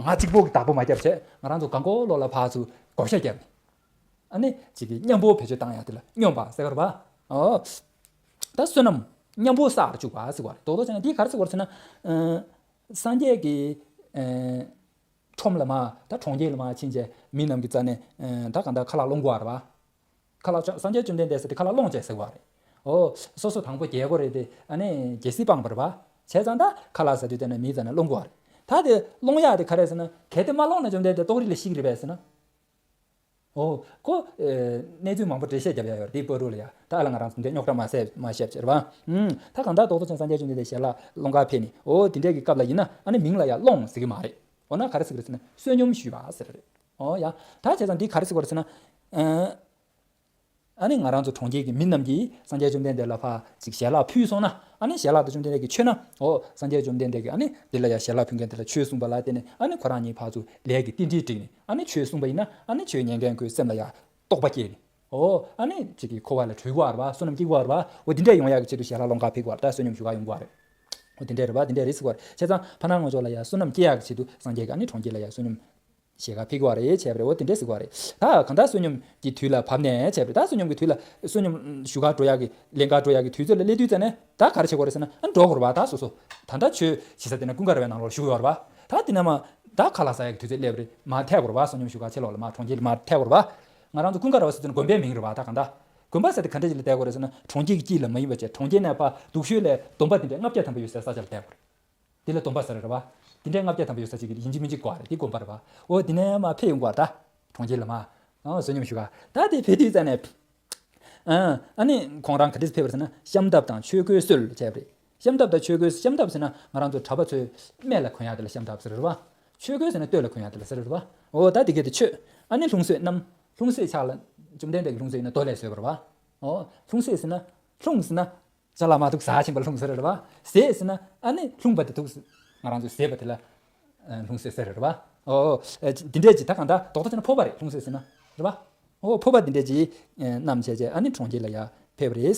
ང་གཅིག་པོ་གི་བདག་པོ་མ་རྒྱབ་བྱས། ང་རང་ཚོ་གང་ག་ལོག་ལ་ཕར་ཚུར་བགོ་བཤའ་བརྒྱབ་ནས། ཨ་ནི་ཅིག་གི་མཉམ་པོ་བེད་སྤྱོད་བཏང་ཡ་དེ་ལ་སྙོམས་པ་ཟེར་གི་རེད་པ། ཨོ། ད་བསོད་ནམས་མཉམ་པོ་བསགས་བཅུག་པ་ཟེར་བ་རེད། རྡོག་རྡོག་བྱས་ན་འདི་ག་རེ་ཟེར་བ་རེད་ཟེར་ན། ཨ། སངས་རྒྱས་ཀྱི། ཨ། ཁྲོམ་ལ་མར། ད་གྲོང་ཁྱེར་ལ་མར་ཕྱིན་བྱས་མི་རྣམས་ཀྱི་རྩ་ནས། ཨ། ད་གང་ལྟར་ཁ་ལག་སློང་དགོས་རེད་པ། ཁ་ལག་ཅང་། སངས་རྒྱས་བཅོམ་ལྡན་འདས་ཟེར་དེ་ཁ་ལག་སློང་བྱས་ཟེར་བ་རེད། ཨོ། སོ་སོ་དང་པོ་རྒྱལ་དགོས་རེད་དེ། ཨ་ནི་རྒྱལ་སྲིད་སྤངས་པ་རེད་པ། བྱས་ཙང་ད་ཁ་ལག་ཟ་དུས་དེ་ནས་མིའི་རྩ་ནས་སློང་དགོས་པ་རེད། ད་དེ་སློང་ཡག་དེ་ག་རེ་ཟེར་ན། གལ་ཏེ་མ་སློང་ན་བཅོམ་ལྡན་འདས་ལྟོགས་རི་ལ་ཤི་གི་རེད་པས་ཟེར་ན། ཨོ། ཁོ། ཨེ། གནས་ཚུལ་མང་པོ་འགྲེལ་བཤད་རྒྱབ་ཡ་ཡོད་རེད་དེ་བར་དུ་ལ་ཡ། ད་ཨ་ལ་ང་རང་ཚོ་འདི་འདྲའི་རྙོག་དྲ་མ་བསལ་མ་བཤད་ཟེར་བ། ཨུམ། ད་གང་ལྟར་རྡོག་རྡོག་བྱས་ན་སངས་རྒྱས་བཅོམ་ལྡན་འདས་ཞལ་ལག་སློང་ག་ཕེབས་ནས། ཨོ། དེ་འདྲའི་གི་སྐབས་ལ་ཡིན་ན་ཨ་ནི་མིང་ལ་ཡ་སློང་ཟེར་གི་མ་རེད། འོ་ན་ག་རེ་ཟེར་གི་རེད་ཟེར་ན། བསོད་སྙོམས་ཞུས་པ་ཟེར་རེད། ཨོ་ཡ། ད་བྱས་ཙང་འདི་ག་རེ་ཟེར་གི་རེད་ཟེར་ན། ཨ། ཨ་ནི་ང་རང་ཚོ་གྲོང་ཁྱེར་གྱི་མི་རྣམས་ཀྱིས་སངས་རྒྱས་བཅོམ་ལྡན་འདས་ལ་ཕར་ཅིག་ཞལ་ལག་ཕུལ་སོང་ན། ཨ་ནི་ཞལ་ལག་དེ་བཅོམ་ལྡན་འདས་ཀྱིས་མཆོད་ན། ཨོ། སངས་རྒྱས་བཅོམ་ལྡན་འདས་ཀྱིས་ཨ་ནི་དེ་ལ་ཡ་ཞལ་ལག་ཕུལ་མཁན་དེ་ལ་ཆོས་གསུངས་པ་ལ་བརྟེན་ནས། ཨ་ནི་ཁོ་རང་གཉིས་ཕར་ཚུར་ལས་ཀྱི་རྟེན་འབྲེལ་བསྒྲིགས་ནས། ཨ་ནི་ཆོས་གསུངས་པ་ཡིན་ན་ཨ་ནི་ཆོས་ཉན་མཁན་ཁོའི་སེམས་ལ་ཡ་རྟོགས་པ་སྐྱེས་ནས། ཨོ། ཨ་ནི་ཅིག་གི་འཁོར་བ་ལས་གྲོལ་གི་རེད་པ། བསོད་ནམས་སྐྱེ་གི་རེད་པ། འོ་དེ་འདྲ་ཡོང་ཡག་གི་ཆེད་དུ་ཞལ་ལག་སློང་ག་ཕེབས་གི་རེད་པ། ད་བསོད་སྙོམས་ཞུ་ག་ཡོང་གི་རེད། འོ་དེ་འདྲ་རེད་པ། དེ་འདྲ་རེད་ཟེར་གི་རེད། བྱས་ཙང་ཕ་ནང་ང་ཚོ་ལ་ཡ་བསོད་ནམས་སྐྱེ་ཡག་གི་ཆེད་དུ་སངས་རྒྱས་ཀྱིས་ཨ་ནི་གྲོང་ཁྱེར་ལ་ཡ་བསོད་སྙོམས་ཞུ་ག་ཕེབས་གི་རེད་བྱས་པ་རེད། འོ་དེ་འདྲ་ཟེར་གི་རེད། ད་གང་ལྟར་བསོད་སྙོམས་ཀྱི་དུས་ལ་བབ་ནས་བྱས་པ་རེད། ད་བསོད་སྙོམས་ཀྱི་དུས་ལ། བསོད་སྙོམས་ཞུ་ག་འགྲོ་ཡག་གི། ལེན་ག་འགྲོ་ཡག་གི་དུས་ཚོད་ལ་སླེབས་དུས་ཙ་ནས་ད་ག་རེ་བྱེད་དགོས་རེད་ཟེར་ན། ཨ་ནི་འགྲོ་དགོས་རེད་པ། ད་སོ་སོ་ད་ལྟ་ཆོས་བྱེད་ས་དེ་ན་ཀུན་དགའ་ར་བའི་ནང་ལོགས་བཞུགས་ཡོད་རེད་པ། ད་དེ་ནས་མར་ད་ཁ་ལག་ཟ་ཡག་གི་དུས་ཚོད་སླེབས་རེད། མར་ཐད་དགོས་རེད་པ། བསོད་སྙོམས་ཞུ་ག་ཕྱི་ལོགས་ལ་མར་གྲོང་ཁྱེར་ལ་མར་ཐད་དགོས་རེད་པ། ང་རང་ཚོ་ཀུན་དགའ་ར་བ་ཟེར་དུས་ན་དགོན་པའི་མིང་རེད་པ། ད་གང་ལྟར་དགོན་པ་ཟེར་དེ་ག་འདྲ་ཞིག་ལ་བསྡད་དགོས་རེད་ཟེར་ན། གྲོང་ཁྱེར་གྱི་དཀྱིལ་ལ་མ་ཡིན་པ་བྱས། གྲོང་ཁྱེར་ནས་ཕར་སྡུག་ཤོས་ལ་སྡོམ་པ་དེ་འདྲ་ལྔ་བརྒྱ་ཐམ་པ་ཡོད་སའི་ས་ཆ་ལ་བསྡད་དགོས་རེད། དེ་ལ་སྡོམ་པ་ཟེར་རེད་པ། དེ་འདྲའི་ལྔ་བརྒྱ་ཐམ་པ་ཡོད་ས་ཅིག་གི་ཡིན་གཅིག་མིན་གཅིག་དགོས་རེད། དེ་དགོན་པ་རེད་པ། འོ་དེ་ནས་མར་ཕེབས་ཡོང་དགོས་རེད། ད་གྲོང་ཁྱེར་ལ་མར། ཨ། བསོད་སྙོམས་ཞུ་ག། ད་དེ་ཕེབས་དུས་ཙ་ནས། ཨ། ཨ་ནི་ཁོང་རང་ག་འདྲས་ཕེབས་པ་རེད་ཟེར་ན། ཤམ་ཐབས་དང་ཆོས་གོས་གསོལ་བྱས་པ་རེད། ཤམ་ཐབས་དང་ཆོས་གོས། ཤམ་ཐབས་ཟེར་ན་ང་རང་ཚོ་གྲྭ་པ་ཚོས་སྨད་ལ་གོན་ཡག་དེ་ལ་ཤམ་ཐབས་ཟེར་རེད་པ། ཆོས་གོས་ཟེར་ན་སྟོད་ལ་གོན་ཡག་དེ་ལ་ཟེར་རེད་པ། འོ་ད་དེ་གས་དེ་མཆོད། ཨ་ནི་ལྷུང་བཟེད་བསྣམས། ལྷུང་བཟེད་ཕྱག་ལ་བཅོམ་ལྡན་འདས་ཀྱི་ལྷུང་བཟེད་ཡིན་ན་རྡོ་ལས་བཟོས་པ་རེད་པ། འོ། ལྷུང་བཟེད་ཟེར་ན། ལྷུང་ཟེར་ན། ཅ་ལག་མ་འདུག་ཟ་ཕྱིན་པ་ལྷུང་ཟེར་རེད་པ། བཟེད་ཟེར་ན་ཨ་ནི་ལྷུང་བ་དེ་འདུག་ཟེར། ང་རང་ཚོས་བཟེད་པ་དེ་ལ། ཨ། ལྷུང་བཟེད་ཟེར་རེད་པ། ཨོ། ཨ། འདི་འདྲས་ཅིག་ད་གང་ལྟར་རྡོག་རྡོག་བྱས་ན་ཕོར་པ་རེད། ལྷུང་བཟེད་ཟེར་ན། རེད་པ། ཨོ། ཕོར་པ་འདི་འདྲས་ཅིག་ཨ། བསྣམས་བྱས་བྱས་ཨ་ནི་གྲོང་ཁྱེར་ལ་ཡར་ཕེབས་པ་རེད།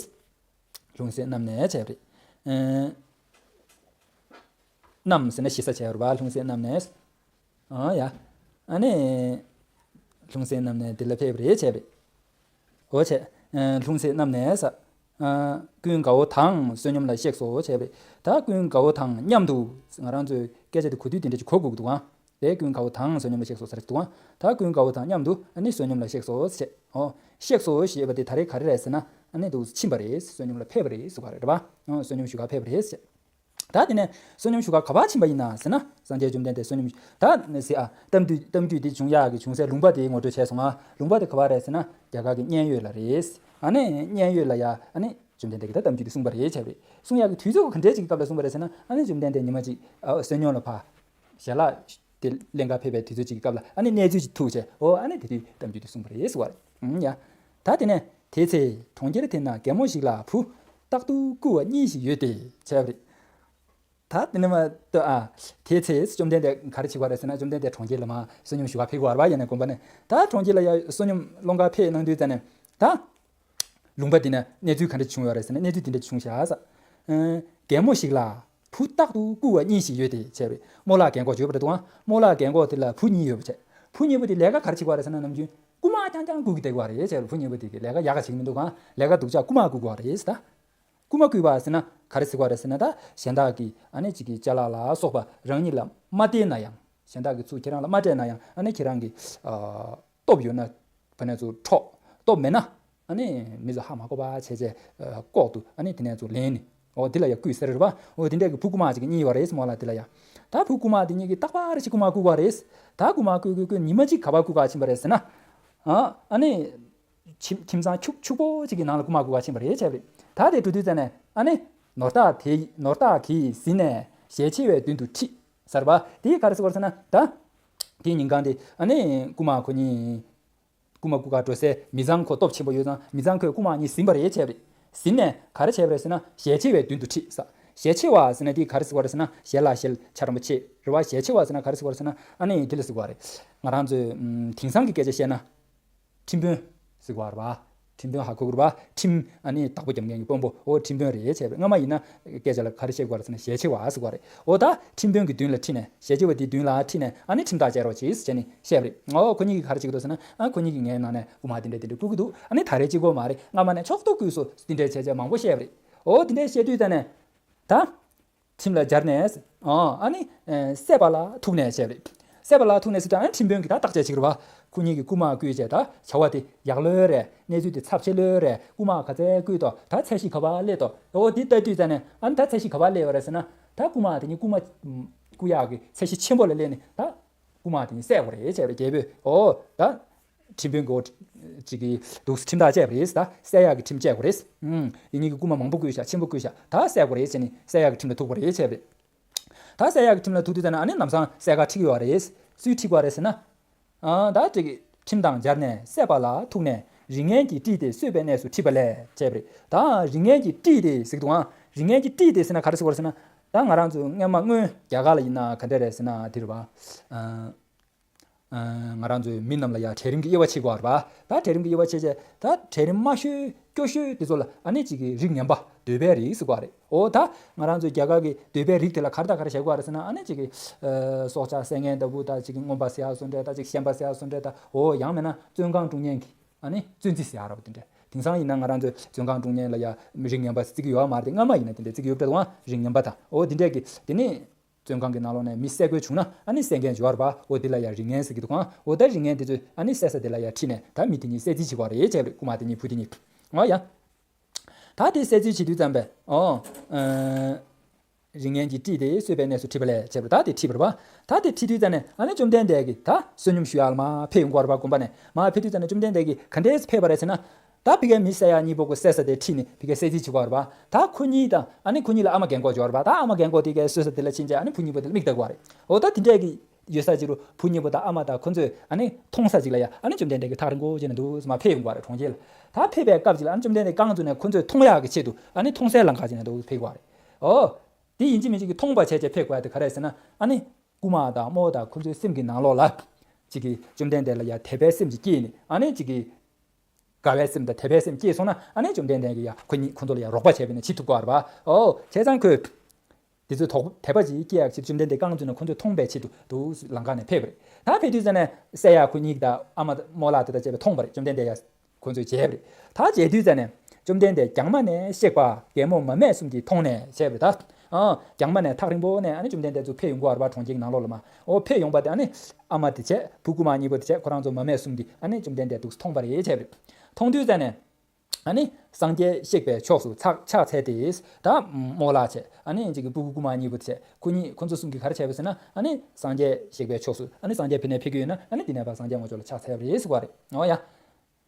ལྷུང་བཟེད་བསྣམས་ནས་བྱས་པ་རེད། ཨ། བསྣམས་ཟེར་ན་ཞེ་ས་བྱས་པ་རེད་པ། ལྷུང་བཟེད་བསྣམས་ནས། ཨ་ཡ། ཨ་ནི། ལྷུང་བཟེད་བསྣམས་ནས་འདི་ལ་ཕེབས་པ་རེད་བྱས་པ་རེད། འོ་བྱས། ཨ། ལྷུང་བཟེད་བསྣམས་ནས་ས། ཨ། ཀུན་དགའ་བོ་དང་བསོད་སྙོམས་ལ་གཤེགས་སོ་བྱས་པ་རེད། ད་ཀུན་དགའ་བོ་དང་མཉམ་དུ། ང་རང་ཚོའི་སྐད་ཆ་དེ་གོ་དུས་དེ་འདྲ་ཅིག་གོ་དགོས་ཀྱི་འདུག་ཨང་། དེ་ཀུན་དགའ་བོ་དང་བསོད་སྙོམས་ལ་གཤེགས་སོ་ཟེར་འདུག་ཨང་། ད་ཀུན་དགའ་བོ་དང་མཉམ་དུ་ཨ་ནི་བསོད་སྙོམས་ལ་གཤེགས་སོ་ཟེར། འོ། གཤེགས་སོ་ཞེས་པ་དེ་ད་རེས་ག་རེ་རེད་ཟེར་ན། ཨ་ནི་འདུག་ཕྱིན་པ་རེད། བསོད་སྙོམས་ལ་ཕེབས་པ་རེད་ཟེར་བ་རེད་པ། ཨ། བསོད་སྙོམས་ཞུ་ག་ཕེབས་པ་རེད་ཟེར། ད་དེ་ནས་བསོད་སྙོམས་ཞུ་ག་ག་པར་ཕྱིན་པ་ཡིན་ན་ཟེར་ན། སངས་རྒྱས་བཅོམ་ལྡན་འདས་བསོད་སྙོམས་ད་ཟེར། ཨ། གཏམ་རྒྱུད་གཏམ་རྒྱུད་འདི་བྱུང་ཡག་གི་བྱུང་སའི་ལུང་པ་དེ་ངོ་སྤྲོད་བྱས་སོང་ང་། ལུང་པ་དེ་ག་པར་རེད་ཟེར་ན། རྒྱ་གར་གྱི་མཉན་ཡོད་ལ་རེད། ཨ་ནི་མཉན་ཡོད་ལ་ཡ་ཨ་ནི་བཅོམ་ལྡན་འདས་ཀྱིས་ད་གཏམ་རྒྱུད་འདི་གསུངས་པ་རེད་བྱས་པ་རེད། གསུང་ཡག་གི་དུས་ཚོད་ག་འདྲས་ཅིག་གི་སྐབས་ལ་གསུངས་པ་རེད་ཟེར་ན། ཨ་ནི་བཅོམ་ལྡན་འདས་ཉི་མ་གཅིག་ཨ། བསོད་སྙོམས་ལ་ཕར་ཞལ་ལག་ དེ་ལེན་ག་ཕེབས་པའི་དུས་ཚོད་ཅིག་གི་སྐབས་ལ་ཨ་ནི་གནས་ཚུལ་ཅིག་ཐུག་བྱས། འོ་ཨ་ནི་དེ་དུས་གཏམ་རྒྱུད་དེ་གསུངས་པ་རེད་ཟེར་བ་རེད། ཨུམ་ཡ། ད་དེ་ནས་དེའི་ཚེ་གྲོང་ཁྱེར་དེ་ན་རྒན་མོ་ཞིག་ལ་བུ་རྟག་ཏུ་རྐུ་བ་གཉིས་ཤིག་ཡོད་དེ་བྱས་པ་རེད། ད་དེ་ནས་མ་ཏོ་ཨ། དེའི་ཚེ་བཅོམ་ལྡན་འདས་ག་རེ་བྱེད་ཀྱི་ཡོད་རེད་ཟེར་ན། བཅོམ་ལྡན་འདས་གྲོང་ཁྱེར་ལ་མར་བསོད་སྙོམས་ཞུ་ག་ཕེབས་ཀྱི་ཡོད་རེད་པ། ཡང་ན་དགོན་པ་ནས་ད་གྲོང་ཁྱེར་ལ་ཡར་བསོད་སྙོམས་སློང་ག་ཕེབས་གནང་དུས་ཙ་ནས་ད། ལུང་པ་འདི་ན་གནས་ཚུལ་ག་འདྲ་བྱུང་ཡོད་རེད་ཟེར་ན། གནས་ཚུལ་འདི་འདྲ་བྱུང་ཤག་ཟེར། ཨ། རྒན་མོ་ཞིག་ལ་བུ་རྟག་ཏུ་རྐུ་བ་གཉིས་ཤིག་ཡོད་དེ་བྱས་པ་རེད། རྨོ་ལགས་རྒན་གོག་བརྗོད་པ་རེད་འདུག་ཨ། རྨོ་ལགས་རྒན་གོག་དེ་ལ་བུ་གཉིས་ཡོད་པ་བྱས། བུ་གཉིས་པོ་དེ་ལས་ཀ་ག་རེ་བྱེད་ཀྱི་ཡོད་རེད་ཟེར་ན། ནམ་རྒྱུན་རྐུ་མ་རྐྱང་རྐྱང་རྐུ་གི་བསྡད་ཀྱི་ཡོད་རེད་བྱས་པ་རེད། བུ་གཉིས་པོ་དེ་གིས་ལས་ཀ་ཡག་ག་བྱེད་ཀྱི་མི་འདུག་ག། ལས་ཀ་སྡུག་ཅག་རྐུ་མ་རྐུ་གི་ཡོད་རེད་ཟེར། རྐུ་མ་རྐུས་པ་ཟེར་ན་ག་རེ་ཟེར་གྱི་ཡོད་རེད་ཟེར་ན། ད་གཞན་དག་གིས་ཨ་ནི་གཅིག་གི་ཅ་ལག་ལ་སོགས་པ་རང་ཉིད་ལ་མ་སྟེར་ན་ཡང་། གཞན་དག་གིས་ཚུར་ཁྱེད་རང་ལ་མ་སྤྲད་ན་ཡང་ཨ་ནི་ཁྱེད་རང་གི་ཨ། སྟོབས་ཡོད་ན་ཕ་ནས་ཚུར་འཕྲོག། སྟོབས་མེད་ན་ཨ་ནི་མི་ཚོ་ཧ་མ་གོ་བ་བྱས་བྱས་ཨ། ལྐོག་ཏུ་ཨ་ནི་དེ་ནས་ཚུར་ལེན་ནི། འོ་དེ་ལ་ཡ་རྐུས་ཟེར་རེད་པ། འོ་དེ་འདྲས་ཀྱི་བུ་རྐུ་མ་ཅིག་གཉིས་ཡོད་རེད་རྨོ་ལགས་དེ་ལ་ཡ། ད་བུ་རྐུ་མ་དེ་གཉིས་ཀྱིས་རྟག་པར་ཅིག་རྐུ་མ་རྐུ་གི་ཡོད་རེད། ད་རྐུ་མ་རྐུས་རྐུས་རྐུས་ཉི་མ་གཅིག་ག་པར་རྐུ་ག་ཕྱིན་པ་རེད་ཟེར་ན། ཨ་ཨ་ནི། ཁྱིམ་ཁྱིམ་ཚང་ཕྱུག་ཕྱུག་པོ་ཅིག་གི་ནང་ལ་རྐུ་མ་རྐུ་ག་ཕྱིན་པ་རེད་བྱས་པ་རེད། ད་དེ་འགྲོ་དུས་ཙ་ནས་ཨ་ནི། ནོར་བདག་དེ་ནོར་བདག་གིས་ཟིན་ནས་ཞལ་ཆེ་བའི་མདུན་དུ་ཁྲིད་ཟེར་བ། དེ་ག་རེ་ཟེར་བ་རེད་ཟེར་ན། ད་དེའི་ཉིན་གང་དེ་ཨ་ནི་རྐུ་མ་ཁོ་གཉིས། རྐུ་མ་རྐུ་ག་འགྲོ་སའི་མི་ཚང་ཁོ་སྟོབས་ཆེན་པོ་ཡོད་ཙང་། མི་ཚང་ཁོས་རྐུ་མ་གཉིས་ཟིན་པ་རེད་བྱས་པ་རེད། ཟིན་ནས་ག་རེ་བྱས་པ་རེད་ཟེར་ན། ཞལ་ཆེ་བའི་མདུན་དུ་ཁྲིད་ཟེར། ཞལ་ཆེ་བ་ཟེར་ན་དེ་ག་རེ་ཟེར་བ་རེད་ཟེར་ན། ཞལ་ལ་ཞལ་ཆེ་དྲགས་པོ་ཆེ་རེད་པ། ཞལ་ཆེ་བ་ཟེར་ན་ག་རེ་ཟེར་བ་རེད་ཟེར་ན། ཨ་ནི་དེ་ལ་ཟེར་བ་རེད། ང་རང་ཚོའི་ཨམ། དེང་སང་གི་སྐད་ཆ་བཤད་ན། ཁྲིམས་དཔོན་ཟེར་བ་རེད་པ། ཁྲིམས་དཔོན་ཧ་གོ་གི་རེད་པ། ཁྲིམས་ཨ་ནི་བདག་པོ་རྒྱབ་མཁན་གྱི་དཔོན་པོ། འོ་ཁྲིམས་དཔོན་རེད་བྱས་པ་རེད། སྔ་མ་ཡིན་ན་སྐད་ཆ་ལ་ག་རེ་བཤད་དགོས་རེད་ཟེར་ན། ཞལ་ཆེ་བ་ཟེར་དགོས་རེད། འོ་ད་ཁྲིམས་དཔོན་གྱི་མདུན་ལ་ཁྲིད་ནས། ཞལ་ཆེ་བ་དེའི་མདུན་ལ་ཁྲིད་ནས་ཨ་ནི་ཁྲིམས་ཐག་བཅད་རོགས་གྱིས་ཟེར་ནས་བཤད་པ་རེད། འོ་ཁོ་གཉིས་ཀྱིས་ག་རེ་བྱེད་ཀྱི་འདུག་ཟེར་ན། ཨ་ཁོ་གཉིས་ཀྱིས་ངའི་ནང་ནས་རྐུ་མ་དེ་འདྲ་དེ་འདྲ་རྐུ་གི་འདུག། ཨ་ནི་ད་རེས་གཅིག་པོ་མ་རེད། སྔ་མ་ནས་ཕྱོགས་བསྡུས་རྐུས་སོང་། དེ་འདྲ་བྱས་བྱས་མང་པོ་བཤད་པ་རེད། འོ་དེ་འདྲ་བཤད་དུས་ཙ་ནས་ད། ཁྲིམས་ལ་སྦྱར་ནས། ཨ་ཨ་ནི་ཨ། བསད་པ་ལ་ཐུག་ནས་བྱས་པ་རེད། བསད་པ་ལ་ཐུག་ནས་ཟེར་དུས་ཨ་ནི་ཁྲིམས་དཔོན་གྱིས་ད་བརྟག་དཔྱད་བྱེད་ཀྱི་རེད་པ། ཁོ་གཉིས་ཀྱིས་རྐུ་མ་རྐུས་བྱས། ད་བྱ་བ་དེ་ཡག་ལོས་རེད། གནས་ཚུལ་དེ་ཚབས་ཆེ་ལོས་རེད། རྐུ་མ་ག་ཚད་རྐུས་ཏོ། ད་ཚད་གཞི་ག་པར་སླེབས་ཏོ། འོ་དེ་ལྟ་དུས་ཙ་ནས་ཨ་ནི་ད་ཚད་གཞི་ག་པར་སླེབས་པ་རེད་ཟེར་ན། ད་རྐུ་མ་དེ་གཉིས་རྐུ་མ་རྐུ་ཡག་གི་ཚད་གཞི་ཆེན་པོ་ལ་སླེབས་ནས་ད། རྐུ་མ་དེ་གཉིས་བསད་དགོས་རེད་བྱས་པ་རེད། རྒྱལ་པོས། འོ་ད། ཁྲིམས་དཔོན་གྱིས་འོ་ཅིག་གི་འདུག་སེ་ཁྲིམས་ཐག་བཅད་པ་རེད། ད་བསད་ཡག་གི་ཁྲིམས་བཅད་དགོས་རེད། ཨུམ། ཡིན་ཉིན་གྱི་རྐུ་མ་མང་པོ་རྐུས་ཤག། ཆེན་པོ་རྐུས་ཤག། ད་བསད་དགོས་རེད་བྱས་ནས་བསད་ཡག་གི་ཁྲིམས་ལ་ཐུག་པ་རེད་བྱས་པ་རེད། ད་བསད་ཡག་གི་ཁྲིམས་ལ་ཐུག་དུས་ཙ་ན་ཨ་ནི་ལམ་སང་བསད་ག་ཁྲིད་ཀྱི་ཡོད་རེད། སུས་ཁྲིད་དགོས་རེད་ཟེར་ན། ཨ་ད་ཅིག་གི་ཁྲིམས་དང་སྦྱར་ནས་བསད་པ་ལ་ཐུག་ནས་རིགས་ངན་གྱིས་དཀྲིས་ཏེ་གསོད་པའི་གནས་སུ་ཁྲིད་པ་ལས་བྱས་པ་རེད། ད་རིགས་ངན་གྱིས་དཀྲིས་ཏེ་ཟེར་གྱི་འདུག་ཨ། རིགས་ངན་གྱིས་དཀྲིས་ཏེ་ཟེར་ན་ག་རེ་ཟེར་དགོས་རེད་ཟེར་ན། ད་ང་རང་ཚོ་སྔོན་མ་སྔོན་རྒྱ་གར་ལ་ཡིན་ན་ག་འདྲ་རེད་ཟེར་ན་དེ་རེད་པ། ཨ། ཨ། ང་རང་ཚོའི་མི་རྣམས་ལ་ཡང་གྲལ་རིམ་གྱི་དབྱེ་བ་ཕྱེ་དགོས་པ་རེད་པ། ད་གྲལ་རིམ་གྱི་དབྱེ་བ་ཕྱེ་བྱས། ད་གྲལ་རིམ་དམའ་ཤོས་སྐྱོ་ཤོས་དེ་ཚོ་ལ་ཨ་ནི་གཅིག་གི་རིགས་ངན་པ་འདོད་པའི་རིགས་ཟེར་དགོས་པ་རེད། འོ་ད་ང་རང་ཚོའི་རྒྱ་གར་གྱི་འདོད་པའི་རིགས་དེ་ལ་ག་རེ་དང་ག་རེ་བྱེད་དགོས་པ་རེད་ཟེར་ན། ཨ་ནི་གཅིག་གི་ཨ། སྲོག་ཆགས་བསད་མཁན་ལྟ་བུ། ད་གཅིག་གི་རྔོན་པ་ཟེར་ཡག་བཟོ་འདྲ། ད་གཅིག་ཤན་པ་ཟེར་ཡག་བཟོ་འདྲ། ད་འོ་ཡང་མིན་ན་བཙོན་ཁང་དཀྲུག་མཁན་གྱི་ཨ་ནི་བཙོན་རྩི་ཟེར་ཡག་འདྲ་པོ་དེ་འདྲ། དེང་སང་ཡིན་ན་ང་རང་ཚོའི་བཙོན་ཁང་དཀྲུག་མཁན་ལ་ཡ་རིགས་ངན་པ་ཟེར་རྩི་གི་ཡོད་མ་རེད། སྔ་མ་ཡིན་ན་དེ་འདྲ་བརྩི་གི་ཡོད་པ་རེད་པ། རིགས་ངན་པ་དང་འོ་དེ་འདྲས་ཀྱི་དེ་ནི། བཙོན་ཁང་གི་ནང་ལོགས་ནས་མི་བསད་དགོས་བྱུང་ན་ཨ་ནི་བསད་མཁན་ཅིག་ཡོད་རེད་པ། འོ་དེ་ལ་ཡ་རིགས་ངན་ཟེར་གྱི་འདུག་ག། འོ་ད་རིགས་ངན་དེ་ཚོས་ཨ་ནི་བསད་ས་དེ་ལ་ཡ་ཁྲིད་ནས་ད་མི་དེ་གཉིས་བསད་རྩིས་བྱེད་དགོས་རེད་བྱས་པ་རེད། རྐུ་མ་དེ་གཉིས་བུ་དེ་གཉིས། འོ་ཡ། ད་དེ་བསད་རྩིས་བྱེད་དུས་ཙམ་པས། འོ། ཨ། རིགས་ངན་གྱིས་དཀྲིས་ཏེ་གསོད་པའི་གནས་སུ་ཁྲིད་པ་ལས་བྱས་པ་རེད། ད་དེ་ཁྲིད་པ་རེད་པ། ད་དེ་ཁྲིད་དུས་ཙམ་ནས་ཨ་ནི་བཅོམ་ལྡན་འདས་ཀྱིས་ད་བསོད་སྙོམས་ཞུ་ཡག་ལ་མར་ཕེབས་ཡོང་གི་ཡོད་རེད་པ། དགོན་པ་ནས་མར་ཕེབས་དུས་ཙམ་ནས་བཅོམ་ལྡན་འདས་ཀྱིས་ག་འདྲས་ཕེབས་པ་རེད་ཟེར་ན། ད་ཕ་གིའི་མི་བསད་ཡག་གཉིས་པོ་ཁོ་བསད་ས་དེ་ཁྲིད་ནས་ཕ་གིར་བསད་རྩིས་བྱེད་ཀྱི་ཡོད་རེད་པ། ད་ཁོ་གཉིས་དང་ཨ་ནི་ཁོ་གཉིས་ལ་ཨ་མ་རྒན་གོག་ཅིག་ཡོད་རེད་པ། ད་ཨ་མ་རྒན་གོག་དེ་གའི་གསོ་ས་དེ་ལ་ཕྱིན་བྱས་ཨ་ནི་བུ་གཉིས་པོ་དེ་ལ་མིག་ལྟ་གི་ཡོད་རེད། འོ་ད་དེ་འདྲས་ཀྱི་ཡོད་ས་ཅིག་རུ་བུ་གཉིས་པོ་དང་ཨ་མ་དང་ཁོ་ཚོས་ཨ་ནི་མཐོང་ས་ཅིག་ལ་ཡ་ཨ་ནི་བཅོམ་ལྡན་འདས་ཀྱིས་ཐག་རིང་པོ་བྱས་ནས་འདུག་སེ་མར་ཕེབས་ཡོང་གི་ཡོད་རེད། གྲོང་ཁྱེར་ལ། ད་ཕེབས་པའི་སྐབས་ཅིག་ལ་ཨ་ནི་བཅོམ་ལྡན་འདས་རྐང་བཙུགས་ནས་ཁོ་ཚོས་མཐོང་ཡག་གི་ཆེད་དུ་ཨ་ནི་མཐོང་སའི་ལམ་ཁ་ཅིག་ནས་འདུག་སེ་ཕེབས་ཀྱི་ཡོད་རེད། འོ། དེ་ཡིན་གཅིག་མིན་གཅིག་གིས་མཐོང་བ་བྱས་བྱས་ཕེབས་དགོས་ཡག་དེ་ག་རེ་རེད་ཟེར་ན། ཨ་ནི། རྐུ་མ་དང་རྨོ་དང་ཁོ་ཚོའི་སེམས་ཀྱི་ནང་ལོགས་ལ། གཅིག་གིས་བཅོམ་ལྡན་འདས་ལ་ཡ་དད་པའི་སེམས་ཅིག་སྐྱེས་ནས་ཨ་ནི་གཅིག་གིས། དགའ་བའི་སེམས་དང་དད་པའི་སེམས་སྐྱེས་སོང་ན་ཨ་ནི་བཅོམ་ལྡན་འདས་ཀྱིས་ཡ་ཁོ་གཉིས་ཁོ་ཚོ་ལ་ཡ་རོགས་པ་བྱས་པ་ཡིན་ན་བྱེད་ཐུབ་ཀྱི་ཡོད་རེད་པ། འོ་བྱས་ཙང་ཁོས། དེ་ཚོའི་དོགས་དད་པ་ཅིག་སྐྱེ་ཡག་ཆེད་བཅོམ་ལྡན་འདས་རྐང་བཙུགས་ནས་ཁོ་ཚོས་མཐོང་བའི་ཆེད་དུ་འདུག་སེ་ལམ་ཁ་ནས་ཕེབས་པ་རེད། ད་ཕེབས་དུས་ཙ་ནས་བསད་ཡག་ཁོ་གཉིས་དང་ཨ་མ་རྨོ་ལགས་དེ་དང་བཅས་པས་མཐོང་བ་རེད། བཅོམ་ལྡན་འདས་ཡ། ཁོ་ཚོས་མཇལ་བ་རེད། ད་མཇལ་དུས་ཙ་ནས་བཅོམ་ལྡན་འདས་རྒྱང་མ་ནས་གཤེགས་པ་རྒན་མོ་མ་སྨད་གསུམ་གྱིས་མཐོང་ནས་བྱས་པ་རེད་ད། ཨ། རྒྱང་མ་ནས་ཐག་རིང་པོ་ནས་ཨ་ནི་བཅོམ་ལྡན་འདས་ཚུར་ཕེབས་ཡོང་གི་ཡོད་རེད་པ། གྲོང་ཁྱེར་གྱི་ནང་ལོགས་ལ་མར། འོ་ཕེབས་ཡོང་པ་དེ་ཨ་ནི་ཨ་མ་དེ་བྱས་བུ་རྐུ་མ་གཉིས་པོ་དེ་བྱས་ཁོ་རང་ཚོ་མ་སྨད་གསུམ་གྱིས་ཨ་ནི་བཅོམ་ལྡན་འདས་འདུག་སེ་མཐོང་བ་རེད་བྱས་པ་རེད། མཐོང་དུས་ཙ་ནས་ཨ་ནི་སངས་རྒྱས་གཤེགས་པའི་ཕྱོགས་སུ་ཕྱག་ཕྱག་འཚལ་ཏེ། ད་རྨོ་ལགས་བྱས་ཨ་ནི་གཅིག་གི་བུ་རྐུ་མ་གཉིས་པོ་དེ་བྱས་ཁོ་གཉིས་ཁོ་ཚོ་གསུམ་གྱིས་ག་རེ་བྱས་པ་ཟེར་ན། ཨ་ནི་སངས་རྒྱས་གཤེགས་པའི་ཕྱོགས་སུ་ཨ་ནི་སངས་རྒྱས་ཕ་གི་ནས་ཕེབས་ཀྱི་ཡོད་ན་ཨ་ནི་དེ་ནས་ཕར་སངས་རྒྱས་དངོས་ཕྱོགས་ལ་ཕྱག་འཚལ་བ་རེད་ཟེར་བ་རེད། འོ་ཡ།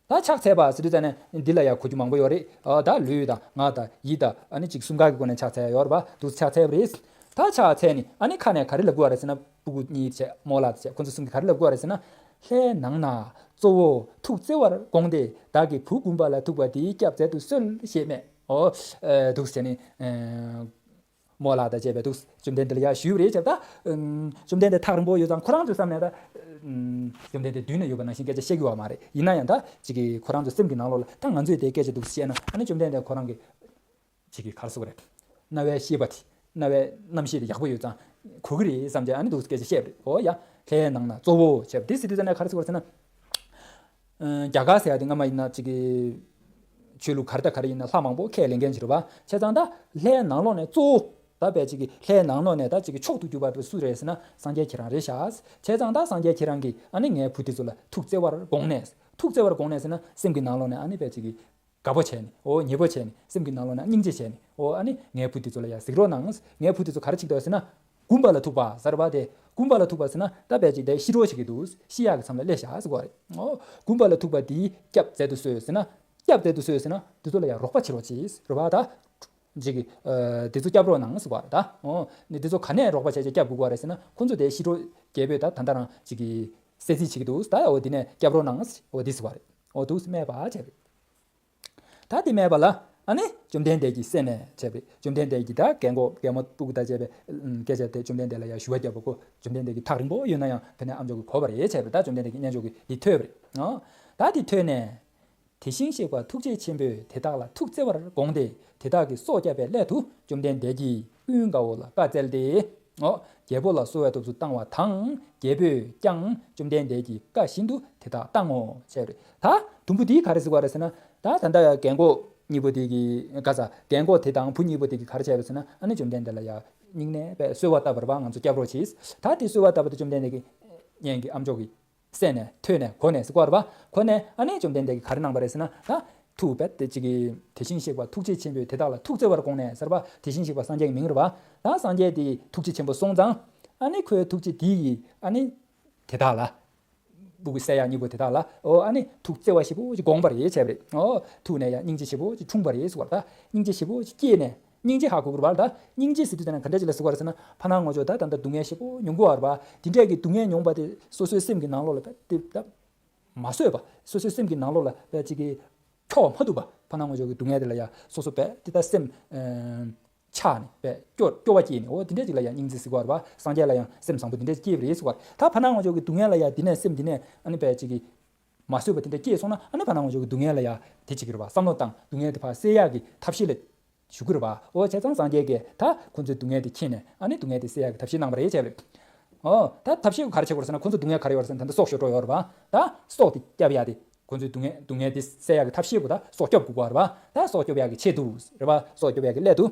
ད་ཕྱག་འཚལ་བ་ཟེར་དུས་ཙ་ནས་འདི་ལ་ཡང་གོ་རྒྱུ་མང་པོ་ཡོད་རེད། ཨ། ད་ལུས་དང་ངག་དང་ཡིད་དང་ཨ་ནི་གཅིག་གསུམ་ཀ་གི་སྒོ་ནས་ཕྱག་འཚལ་ཡ་ཡོད་རེད་པ། འདུག་སེ་ཕྱག་འཚལ་བ་རེད། ད་ཕྱག་འཚལ་ནས་ཨ་ནི་ཁ་ནས་ག་རེ་ལབ་དགོས་རེད་ཟེར་ན། སྤུ་གུ་གཉིས་བྱས་རྨོ་ལགས་བྱས་ཁོ་ཚོ་གསུམ་གྱིས་ག་རེ་ལབ་དགོས་རེད་ཟེར་ན། ལྷའི་ནང་ན་གཙོ་བོ་ཐུགས་བརྩེ་བར་དགོངས་ཏེ་བདག་གི་བུ་དགུམ་པ་ལ་ཐུག་པ་འདི་སྐྱབས་མཛད་དུ་གསོལ་ཞེས་སྨྲས། ཨོ། ཨ་འདུག་ཟེར་ནས། ཨ་རྨོ་ལགས་དང་བཅས་པས་འདུག་བཅོམ་ལྡན་འདས་ལ་ཡར་ཞུས་པ་རེད་བྱས་པ་ད། ཨ་བཅོམ་ལྡན་འདས་ཐག་རིང་པོ་ཡོད་ཙང་ཁོ་རང་ཚོའི་བསམ་ནས་ད། ཨ་བཅོམ་ལྡན་འདས་མདུན་ན་ཡོད་པ་ནང་བཞིན་སྐད་ཆ་བཤད་ཀྱི་ཡོད་མ་རེད། ཡིན་ན་ཡང་ད་ཅིག་གིས་ཁོ་རང་ཚོའི་སེམས་ཀྱི་ནང་ལོགས་ལ་ད་ང་ཚོས་དེ་སྐད་ཆ་འདུག་བཤད་ན་ཨ་ནི་བཅོམ་ལྡན་འདས་ཁོ་རང་གི་ཅིག་གིས་ག་རེ་ཟེར་དགོས་རེད། རྣ་བའི་ཤེས་པ་དེ། རྣ་བའི་རྣམ་ཤེས་དེ་ཡག་པོ་ཡོད་ཙང་གོ་གི་རེད་བསམ་བྱས་ཨ་ནི་འདུག་སྐད་ཆ་བཤད་པ་རེད། འོ་ཡ། ལྷའི་ནང་ན་གཙོ་བོ་བྱས་པ་དེ་ཟེར་དུས་ཙ་ན་ག་རེ་ཟེར་དགོས་རེད་ཟེར་ན། ཨ་རྒྱ་གར་ཟེར་ཡ་དེ་སྔ་མ་ཡིན་ན་ཅིག་གི་ཆོས་ལུགས་ག་རེ་དང་ག་རེ་ཡིན་ན་ལྷ་མང་པོ་ཁས་ལེན་མཁན་ཞིག་རེད་པ། བྱས་ཙང་ད་ལྷའི་ནང་ལོགས་ནས་གཙོ་བོ་ད་བས་ཅིག་གི་ལྷའི་ནང་ལོགས་ནས་ད་ཅིག་གི་མཆོག་ཏུ་གྱུར་པ་དེ་སུ་རེད་ཟེར་ན་སངས་རྒྱས་ཁྱེད་རང་རེད་ཤག་བྱས་ཙང་ད་སངས་རྒྱས་ཁྱེད་རང་གིས་ཨ་ནི་ངའི་བུ་དེ་ཚོ་ལ་ཐུགས་བརྩེ་བར་དགོངས་ནས། ཐུགས་བརྩེ་བར་དགོངས་ནས་ཟེར་ན་སེམས་ཀྱི་ནང་ལོགས་ནས་ཨ་ནི་བས་ཅིག་གི་དགའ་པོ་བྱས་ནས། འོ་ཉེ་པོ་བྱས་ནས། སེམས་ཀྱི་ནང་ལོགས་ནས་སྙིང་རྗེ་བྱས་ནས། འོ་ཨ་ནི་ངའི་བུ་དེ་ཚོ་ལ་ཡ་གཟིགས་རོགས་གནང་། ངའི་བུ་དེ་ཚོ་ག་རེ་བྱེད་ཀྱི་འདུག་ཟེར་ན། དགུམ་པ་ལ་ཐུག་པ་ཟེར་བ་དེ། དགུམ་པ་ལ་ཐུག་པ་ཟེར་ན་ད་བས་ཅིག་དེ་ཤི་རོགས་བྱེད་ཀྱི་འདུག་ཤི་ཡག་གི་མཚམས་ལ་སླེབས་ཤག་ཟེར་བ་རེད། འོ་དགུམ་པ་ལ་ཐུག་པ་དེས་སྐྱབས་མཛད་དུ་གསོལ་ཟེར་ན། སྐྱབས་མཛད་དུ་གསོལ་ཟེར་ན་དེ་ཚོ་ལ་ཡ་རོགས་པ་བྱེད་རོགས་བྱེད་ཟེར་བ་ད། ཅིག་གི་ཨ་དེ་ཚོ་སྐྱབས་རོགས་གནང་ཟེར་བ་རེད་ད། འོ་ནི་དེ་ཚོ་ག་ནས་རོགས་པ་བྱས་བྱས་སྐྱབས་དགོས་པ་རེད་ཟེར་ན་ཁོ་ཚོ་དེ་ཤི་རོགས་རྒྱལ་པོས་ད་ད་ལྟ་རང་ཅིག་གི་བསད་རྩིས་བྱེད་ཀྱི་འདུག་ད་འོ་དེ་ནས་སྐྱབས་རོགས་གནང་ཟེར། འོ་དེ་ཟེར་བ་རེད། འོ་འདུག་སྨྲས་པ་བྱས་པས། ད་དེ་སྨྲས་པ་ལ་ཨ་ནི་བཅོམ་ལྡན་འདས་ཀྱིས་གསན་ནས་བྱས་པས། བཅོམ་ལྡན་འདས་ཀྱིས་ད་རྒན་གོག་རྒན་མོ་སྤུ་གུ་དང་བཅས་པའི་སྐད་ཆ་དེ་བཅོམ་ལྡན་འདས་ལ་ཡང་ཞུ་བ་བརྒྱབ་པ་ཁོ་བཅོམ་ལྡན་འདས་ཀྱིས་ཐག་རིང་པོ་ཡོད་ན་ཡང་ཕ་ནས་ཨ་མཆོག་གིས་གོ་བ་རེད་བྱས་པས། ད་བཅོམ་ལྡན་འདས་ཀྱི་སྙན་ཅོག་གི་འདི་ཐོས་པ་རེད། ཨ་ད་འདི་ཐོས་ནས། དེ་བཞིན་གཤེགས་པ་ཐུགས་རྗེ་ཆེན་པོས་དེ་དག་ལ་ཐུགས་བརྩེ་བར་དགོངས་ཏེ་དེ་དག་གི་སྲོག་བསྐྱབ་པའི་སླད་དུ་བཅོམ་ལྡན་འདས་ཀྱིས་ཀུན་དགའ་བོ་ལ་བཀའ་སྩལ་ཏེ། འོ། རྒྱལ་པོ་ལ་གསོལ་བ་བཏབ་ཏུ་བཏང་བ་དང་རྒྱལ་པོས་ཀྱང་བཅོམ་ལྡན་འདས་ཀྱི་བཀའ་བཞིན་དུ་དེ་དག་བཏང་ངོ་། བྱས་པ་རེད། ད་དུམ་བུ་འདིས་ག་རེ་ཟེར་བ་རེད་ཟེར་ན། ད་ད་ལྟ་རྒན་གོག་གཉིས་པོ་དེ་གི་ག་ས་རྒན་གོག་དེ་དང་བུ་གཉིས་པོ་དེ་གི་ག་རེ་བྱས་པ་ཟེར་ན་ཨ་ནི་བཅོམ་ལྡན་འདས་ལ་ཡ་སྙིང་ནས་པའི་གསོལ་བ་བཏབ་པ་རེད་པ། ང་ཚོ་སྐྱབས་རོགས་བྱེད། ད་དེ་གསོལ་བ་བཏབ་པ་དེ་བཅོམ་ལྡན་འདས་ཀྱི་སྙན་གྱི་ཨ་མཆོག་གིས། གསན་ནས་ཐོས་ནས་གོ་ནས་ཟེར་གོ་རེད་པ། གོ་ནས་ཨ་ནི་བཅོམ་ལྡན་འདས་ཀྱིས་ག་རེ་གནང་པ་རེད་ཟེར་ན། ད་ཐུགས་རྦད་དེ་གཅིག་གིས་དེ་བཞིན་གཤེགས་པ་ཐུགས་རྗེ་ཆེན་པོས་དེ་དག་ལ་ཐུགས་བརྩེ་བར་དགོངས་ནས་ཟེར་བ་དེ་བཞིན་གཤེགས་པ་སངས་རྒྱས་ཀྱི་མིང་རེད་པ། ད་སངས་རྒྱས་དེ་ཐུགས་རྗེ་ཆེན་པོ་སོང་ཙང་ཨ་ནི་ཁོའི་ཐུགས་རྗེ་དེ་ཡིས་ཨ་ནི་དེ་དག་ལ་སྤུ་གུ་བསད་ཡག་གཉིས་པོ་དེ་དག་ལ་འོ་ཨ་ནི་ཐུགས་བརྩེ་བ་ཞེ་པོ་ཅིག་དགོངས་པ་རེད་བྱས་པ་རེད། འོ་ཐུགས་ནས་ཡང་སྙིང་རྗེ་ཞེ་པོ་ཅིག་འཁྲུངས་པ་རེད་ཟེར་བ་རེད། ད་སྙིང་རྗེ་ཞེ་པོ་ཅིག་སྐྱེས་ནས། སྙིང་རྗེ་ཧ་གོ་དགོས་པ་རེད། ད་སྙིང་རྗེ་ཟེར་དུས་ཙ་ན་ག་འདྲ་ཅིག་ལ་ཟེར་དགོས་རེད་ཟེར་ན། ཕ་ནང་ངོ་ཅོག་ད་ད་ལྟ་སྡུག་བསྔལ་ཞེ་པོ་མྱོང་གི་ཡོད་རེད་པ། དེ་འདྲས་ཀྱི་སྡུག་བསྔལ་མྱོང་པ་དེ་སོ་སོའི་སེམས་ཀྱི་ནང་ལོགས་ལ་དཔེ་དེ་ད་མ་བཟོད་པ། སོ་སོའི་སེམས་ཀྱི་ནང་ལོགས་ལ་དཔེ་ཅིག་གི་འཁྱོག་མ་ཐུབ་པ། ཕ་ནང་ངོ་ཅོག་གི་སྡུག་བསྔལ་དེ་ལ་ཡ་སོ་སོ་དཔེ་དེ་ད་སེམས་ཆགས་ནས་དཔེ་སྐྱོ་སྐྱོ་བ་སྐྱེས་ནས། འོ་དེ་འདྲས་ཅིག་ལ་ཡ་སྙིང་རྗེ་ཟེར་དགོས་རེད་པ། སངས་རྒྱས་ལ་ཡང་སེམས་བཟང་པོ་དེ་འདྲས་ཅིག་སྐྱེས་པ་རེད་ཟེར་བ་རེད། ད་ཕ་ནང་ངོ་ཅོག་གི་སྡུག་བསྔལ་ལ་ཡ་དེ་ནས་སེམས་དེ་ནས་ཨ་ནི་དཔེ་ཅིག་གི་མ་བཟོད་པ་དེ་འདྲ་སྐྱེས་སོང་ན་ཨ་ནི་ཕ་ནང་ངོ་ཅོག་གི་སྡུག་བསྔལ་ལ་ཡ་དེ་བྱེད་ཀྱི་རེད་པ། བསམ་བློ་བཏང་སྡུག་བསྔལ་དེ་ཕར་སེལ་ཡག་གི་ཐབས་ཤེས་ལ་ཞུགས་ཀྱི་རེད་པ། འོ་བྱས་ཙང་སངས་རྒྱས་ཀྱིས་ད་ཁོ་ཚོའི་སྡུག་བསྔལ་དེ་མཁྱེན་ནས་ཨ་ནི་སྡུག་བསྔལ་དེ་སེལ་ཡག་གི་ཐབས་ཤེས་གནང་བ་རེད་བྱས་པ་རེད། འོ་ད་ཐབས་ཤེས་ག་རེ་བྱེད་དགོས་རེད་ཟེར་ན། ཁོ་ཚོ་སྡུག་བསྔལ་ག་རེ་ཡོད་རེད་ཟེར་ན་ད་ལྟ་སྲོག་ཤོར་འགྲོ་ཡོད་རེད་པ། ད་སྲོག་དེ་སྐྱོབ་ཡག་དེ་ཁོ་ཚོའི་སྡུག་བསྔལ་སྡུག་བསྔལ་དེ་སེལ་ཡག་གི་ཐབས་ཤེས་པོ་ད་སྲོག་སྐྱོབ་དགོས་པ་རེད་པ། ད་སྲོག་སྐྱོབ་ཡག་གི་ཆེད་དུ་རེད་པ། སྲོག་སྐྱོབ་ཡག་གི་སླད་དུ།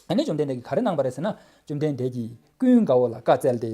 ཨ་ནི་བཅོམ་ལྡན་འདས་ཀྱིས་ག་རེ་གནང་པ་རེད་ཟེར་ན། བཅོམ་ལྡན་འདས་ཀྱིས་ཀུན་དགའ་བོ་ལ་བཀའ་སྩལ་ཏེ།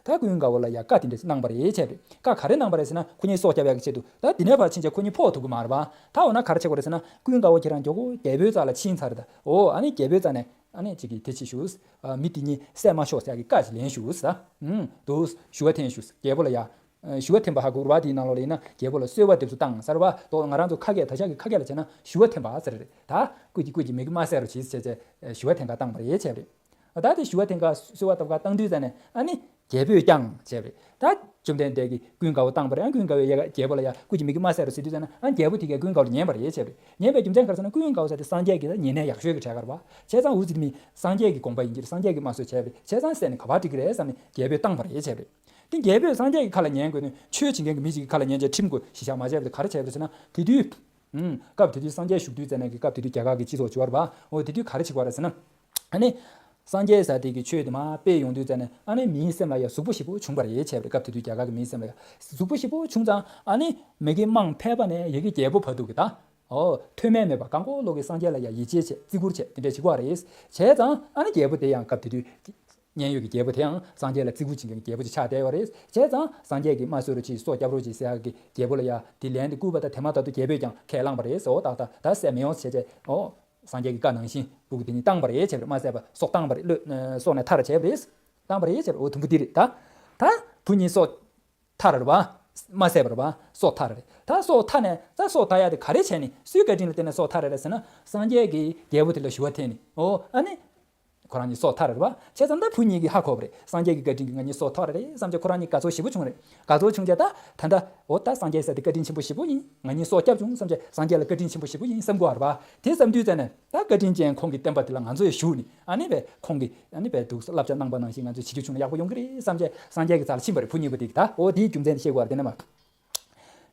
ད་ཀུན་དགའ་བོ་ལ་ཡང་བཀའ་དེ་འདྲ་གནང་པ་རེད་བྱས་པ་རེད། བཀའ་ག་རེ་གནང་པ་རེད་ཟེར་ན། ཁོ་གཉིས་སྲོག་སྐྱབས་ཡག་གི་ཆེད་དུ། ད་འདི་ནས་ཕར་ཕྱིན་ཆད་ཁོ་གཉིས་ཕོག་ཐུབ་ཀྱི་མ་རེད་པ། ད་འོ་ན་ག་རེ་བྱེད་དགོས་རེད་ཟེར་ན། ཀུན་དགའ་བོ་ཁྱེད་རང་མགྱོགས་པོ་རྒྱལ་པོའི་རྩ་ལ་ཕྱིན་ཚར་རེད་ད། འོ་ཨ་ནི་རྒྱལ་པོའི་རྩ་ནས་ཨ་ནི་ཅིག་གིས་དེ་ཅིག་ཞུ། ཨ་མི་དེ་གཉིས་བསད་མ་ཤོག་ཟེར་ཡག་གི་བཀའ་ཞིག་ལེན་ཞུ་ཟེར། ཨུམ། དུ་ཞུ་བ་འཐེན་ཞུ། རྒྱལ་པོ་ལ་ཡ། ཞུ་བ་འཐེན་པ་ཧ་གོ་ར་བ་དེའི་ནང་ལོགས་ལ་ཡིན་ན་རྒྱལ་པོ་ལ་གསོལ་བ་འདེབས་སུ་བཏང་ཟེར་བ་དོ། ང་རང་ཚོ་ཁ་སྐད་ད་ཆ་གི་ཁ་སྐད་ལ་བྱས་ན་ཞུ་བ་འཐེན་པ་ཟེར་རེད། ད་སྐུ་མཁྱེན་སྐུ་མཁྱེན་མི་གི་མ་བསད་རོགས་བྱེད་ཟེར་བྱས་ཞུ་བ་འཐེན་ག་བཏང་པ་རེད་བྱས་པ་རེད། ད་དེ་ཞུ་བ་འཐེན་ག་གསོལ་བ་བཏབ་ག་བཏང་དུས་ཙ་ནས་ཨ་ནི་རྒྱལ་པོས་ཀྱང་བྱས་པ་རེད། ད་བཅོམ་ལྡན་འདས་ཀྱིས་ཀུན་དགའ་བོ་བཏང་པ་རེད། ཨ་ཀུན་དགའ་བོས་ཡ་རྒྱལ་པོ་ལ་ཡ་སྐུ་མཁྱེན་མི་གི་མ་བསད་རོགས་ཟེར་དུས་ཙ་ན་ཨ་རྒྱལ་པོ་དེ་གས་ཀུན་དགའ་བོ་ལ་ཉན་པ་རེད་བྱས་པ་རེད། ཉན་པའི་རྒྱུ་མཚན་ག་རེ་ཟེར་ན་ཀུན་དགའ་བོ་ཟེར་དེ་སངས་རྒྱས་ཀྱི་ད་ཉེ་གནས་ཡག་ཤོས་ཀྱི་གྲས་ཀ་རེད་པ། བྱས་ཙང་འུ་ཚོ་དེ་མི་སངས་རྒྱས་ཀྱི་དགོངས་པ་ཡིན་གྱི་རེད། སངས་རྒྱས་ཀྱིས་མ་གསོལ་བྱས་པ་རེད། བྱས་ཙང་བསད་ནས་ག་པར་འགྲིག་གི་རེད་བསམ་ནས་རྒྱལ་པོས་བཏང་པ་རེད་བྱས་པ་རེད། དེ་རྒྱལ་པོས་སངས་རྒྱས་ཀྱི་ཁ་ལ་ཉན་དགོས་ནས་ཆོས་བྱེད་མཁན་གྱི་མི་ཞིག་གི་ཁ་ལ་ཉན་བྱས་ཁྲིམས་དགོས་ཞེ་བཞག་མ་བྱས་པ་དེ་ག་རེ་བྱས་པ་རེད་ཟེར་ན། དེ་དུས། ཨུམ། སྐབས་དེ་དུས་སངས་རྒྱས་བཞུགས་དུས་ཙ་ནས་ཀྱི་སྐབས་དེ་དུས་རྒྱ་གར་གྱི་སྤྱི་ཚོགས་བྱུང་བ་རེད་པ། འོ་དེ་དུས་ག་རེ་བྱེད་ཀྱི་ཡོད་རེད་ཟེར་ན། ཨ་ནི། སངས་རྒྱས་ཟེར་དེ་གི་ཆོས་དེ་མར་སྤེལ་ཡོང་དུས་ཙ་ནས་ཨ་ནི་མིའི་སེམས་ལ་ཡང་གཟུགས་པོ་ཞེ་པོ་བྱུང་བ་རེད་བྱས་པ་རེད། སྐབས་དེ་དུས་རྒྱ་གར་གྱི་མིའི་སེམས་ལ་ཡང་གཟུགས་པོ་ཞེ་པོ་བྱུང་ཙང་ཨ་ནི་མི་གི་དམངས་ཕལ་པ་ནས་ཡ་གི་རྒྱལ་པོ་བར་དུ་གི་ད། ཨོ། ཐོན་མེད་མེད་པ་གང་གོ་ལོ་གི་སངས་རྒྱས་ལ་ཡང་ཡིད་ཆེས་བྱས་བརྩི་བཀུར་བྱས་དེ་འདྲས་བྱེད་ཀྱི་ཡོད་རེད། བྱས་ཙང་ཨ་ནི་རྒྱལ་པོ་དེ་ཡང་སྐབས་དེ་དུས། མཉན་ཡོད་ཀྱི་རྒྱལ་པོ་དེའང་སངས་རྒྱས་ལ་བརྩི་བཀུར་བྱེད་མཁན་གྱི་རྒྱལ་པོ་ཅིག་ཆགས་བསྡད་ཡོད་རེད། བྱས་ཙང་སངས་རྒྱས་ཀྱིས་མ་གསོལ་རོགས་གྱིས་སྲོག་སྐྱབས་རོགས་གྱིས་ཟེར་ཡག་གི་རྒྱལ་པོ་ལ་ཡ་དེ་ལན་དེ་བསྐུར་བ་དང་དེ་མ་ཐག་ཏུ་རྒྱལ་པོས་ཀྱང་ཁས་བླངས་པ་རེད། ཟེར་འོ་ཏག་ཏག་ད་བསད་མི་ཡོང་ཟེར་བྱས་འོ། སངས་རྒྱས་ཀྱི་བཀའ་ནང་བཞིན་སྤུ་གུ་དེ་གཉིས་བཏང་པ་རེད་བྱས་པ་རེད། མ་བསད་པ་སྲོག་བཏང་པ་རེད། བློས་སྲོག་ནས་ཐར་བྱས་པ་རེད། བཏང་པ་རེད་བྱས་པ་རེད། འོ་དུམ་བུ་འདི་རེད་ད། ད་བུ་གཉིས་སྲོག་ཐར་རེད་པ། མ་བསད་པ་རེད་པ། སྲོག་ཐར་རེད། ད་སྲོག་ཐར་ནས་ད་སྲོག་ཐར་ཡག་དེ་ག་རེ་བྱས་ནས་སུའི་བཀའ་དྲིན་ལ་བརྟེན་ནས་སྲོག་ཐར་རེད་ཟེར་ན། སངས་རྒྱས་ཀྱིས་རྒྱལ་པོ་དེ་ལ་ཞུ་བ་འཐེན་ནས་འོ་ཨ་ནི། ཁོ་རང་གཉིས་སྲོག་ཐར་རེད་བ། བྱས་ཙང་ད་བུ་གཉིས་ཀྱིས་ཧ་གོ་བ་རེད། སངས་རྒྱས་ཀྱི་བཀའ་དྲིན་གྱིས་ང་གཉིས་སྲོག་ཐར་རེད་བསམ་བྱས་ཁོ་རང་གཉིས་དགའ་ཚོར་ཞེ་པོ་བྱུང་རེད། དགའ་ཚོར་བྱུང་བྱས་ད་ད་ལྟ་འོ་ད་སངས་རྒྱས་ཟེར་དེ་བཀའ་དྲིན་ཆེན་པོ་ཞེ་པོ་ཡིན། ང་གཉིས་སྲོག་སྐྱབས་བྱུང་བསམ་བྱས་སངས་རྒྱས་ལ་བཀའ་དྲིན་ཆེན་པོ་ཞེ་པོ་ཡིན་བསམ་དགོས་བ་རེད་བ། དེ་བསམ་དུས་ཙ་ནས་ད་བཀའ་དྲིན་ཅན་ཁོང་གི་བསྟན་པ་དེ་ལ་ང་ཚོས་ཞུགས་ནས་ཨ་ནི་བས་ཁོང་གིས་ཨ་ནི་བས་འདུག་བསླབ་བྱ་གནང་པ་ནང་བཞིན་ང་ཚོས་བྱེད་རྒྱུ་བྱུང་ན་ཡག་པོ་ཡོང་གི་རེད་བསམ་བྱས་སངས་རྒྱས་ཀྱི་རྩ་ལ་ཕྱིན་པ་རེད། བུ་གཉིས་པོ་དེ་གིས་ད་འོ་དེའི་རྒྱུ་མཚན་དེ་ཤེས་དགོས་བ་རེད། དེ་ནས་མ།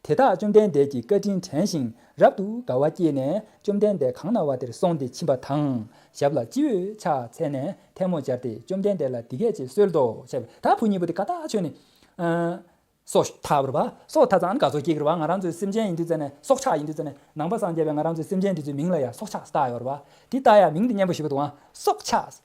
དེ་དག་བཅོམ་ལྡན་འདས་ཀྱི་བཀའ་དྲིན་དྲན་ཞིང་རབ་ཏུ་དགའ་བ་སྐྱེས་ནས་བཅོམ་ལྡན་འདས་གང་ན་བ་དེར་སོང་སྟེ་ཕྱིན་པ་དང་། ཞབས་ལ་སྤྱི་བོས་ཕྱག་འཚལ་ནས་ཐལ་མོ་སྦྱར་ཏེ་བཅོམ་ལྡན་འདས་ལ་འདི་སྐད་ཅེས་གསོལ་ཏོ། ཞེས་པ་ད་བུ་གཉིས་པོ་དེ་དགའ་ཐག་ཆོད་ནས། ཨ། སྲོག་ཐར་བ་རེད་བ། སྲོག་ཐར་ཙང་ཨ་ནི་དགའ་ཚོར་སྐྱེ་གི་རེད་བ། ང་རང་ཚོའི་སེམས་ཅན་ཡིན་དུས་ཙ་ནས་སྲོག་ཆགས་ཡིན་དུས་ཙ་ནས་ནང་པ་སངས་རྒྱས་པས་ང་རང་ཚོའི་སེམས་ཅན་དེ་ཚོའི་མིང་ལ་ཡང་སྲོག་ཆགས་ཟེར་བཏགས་ཡོད་རེད་བ། དེ་ལྟ་ཡང་མིང་དེ་སྙན་པོ་ཞེ་པོ་འདུག་ཨང་། སྲོག་ཆགས།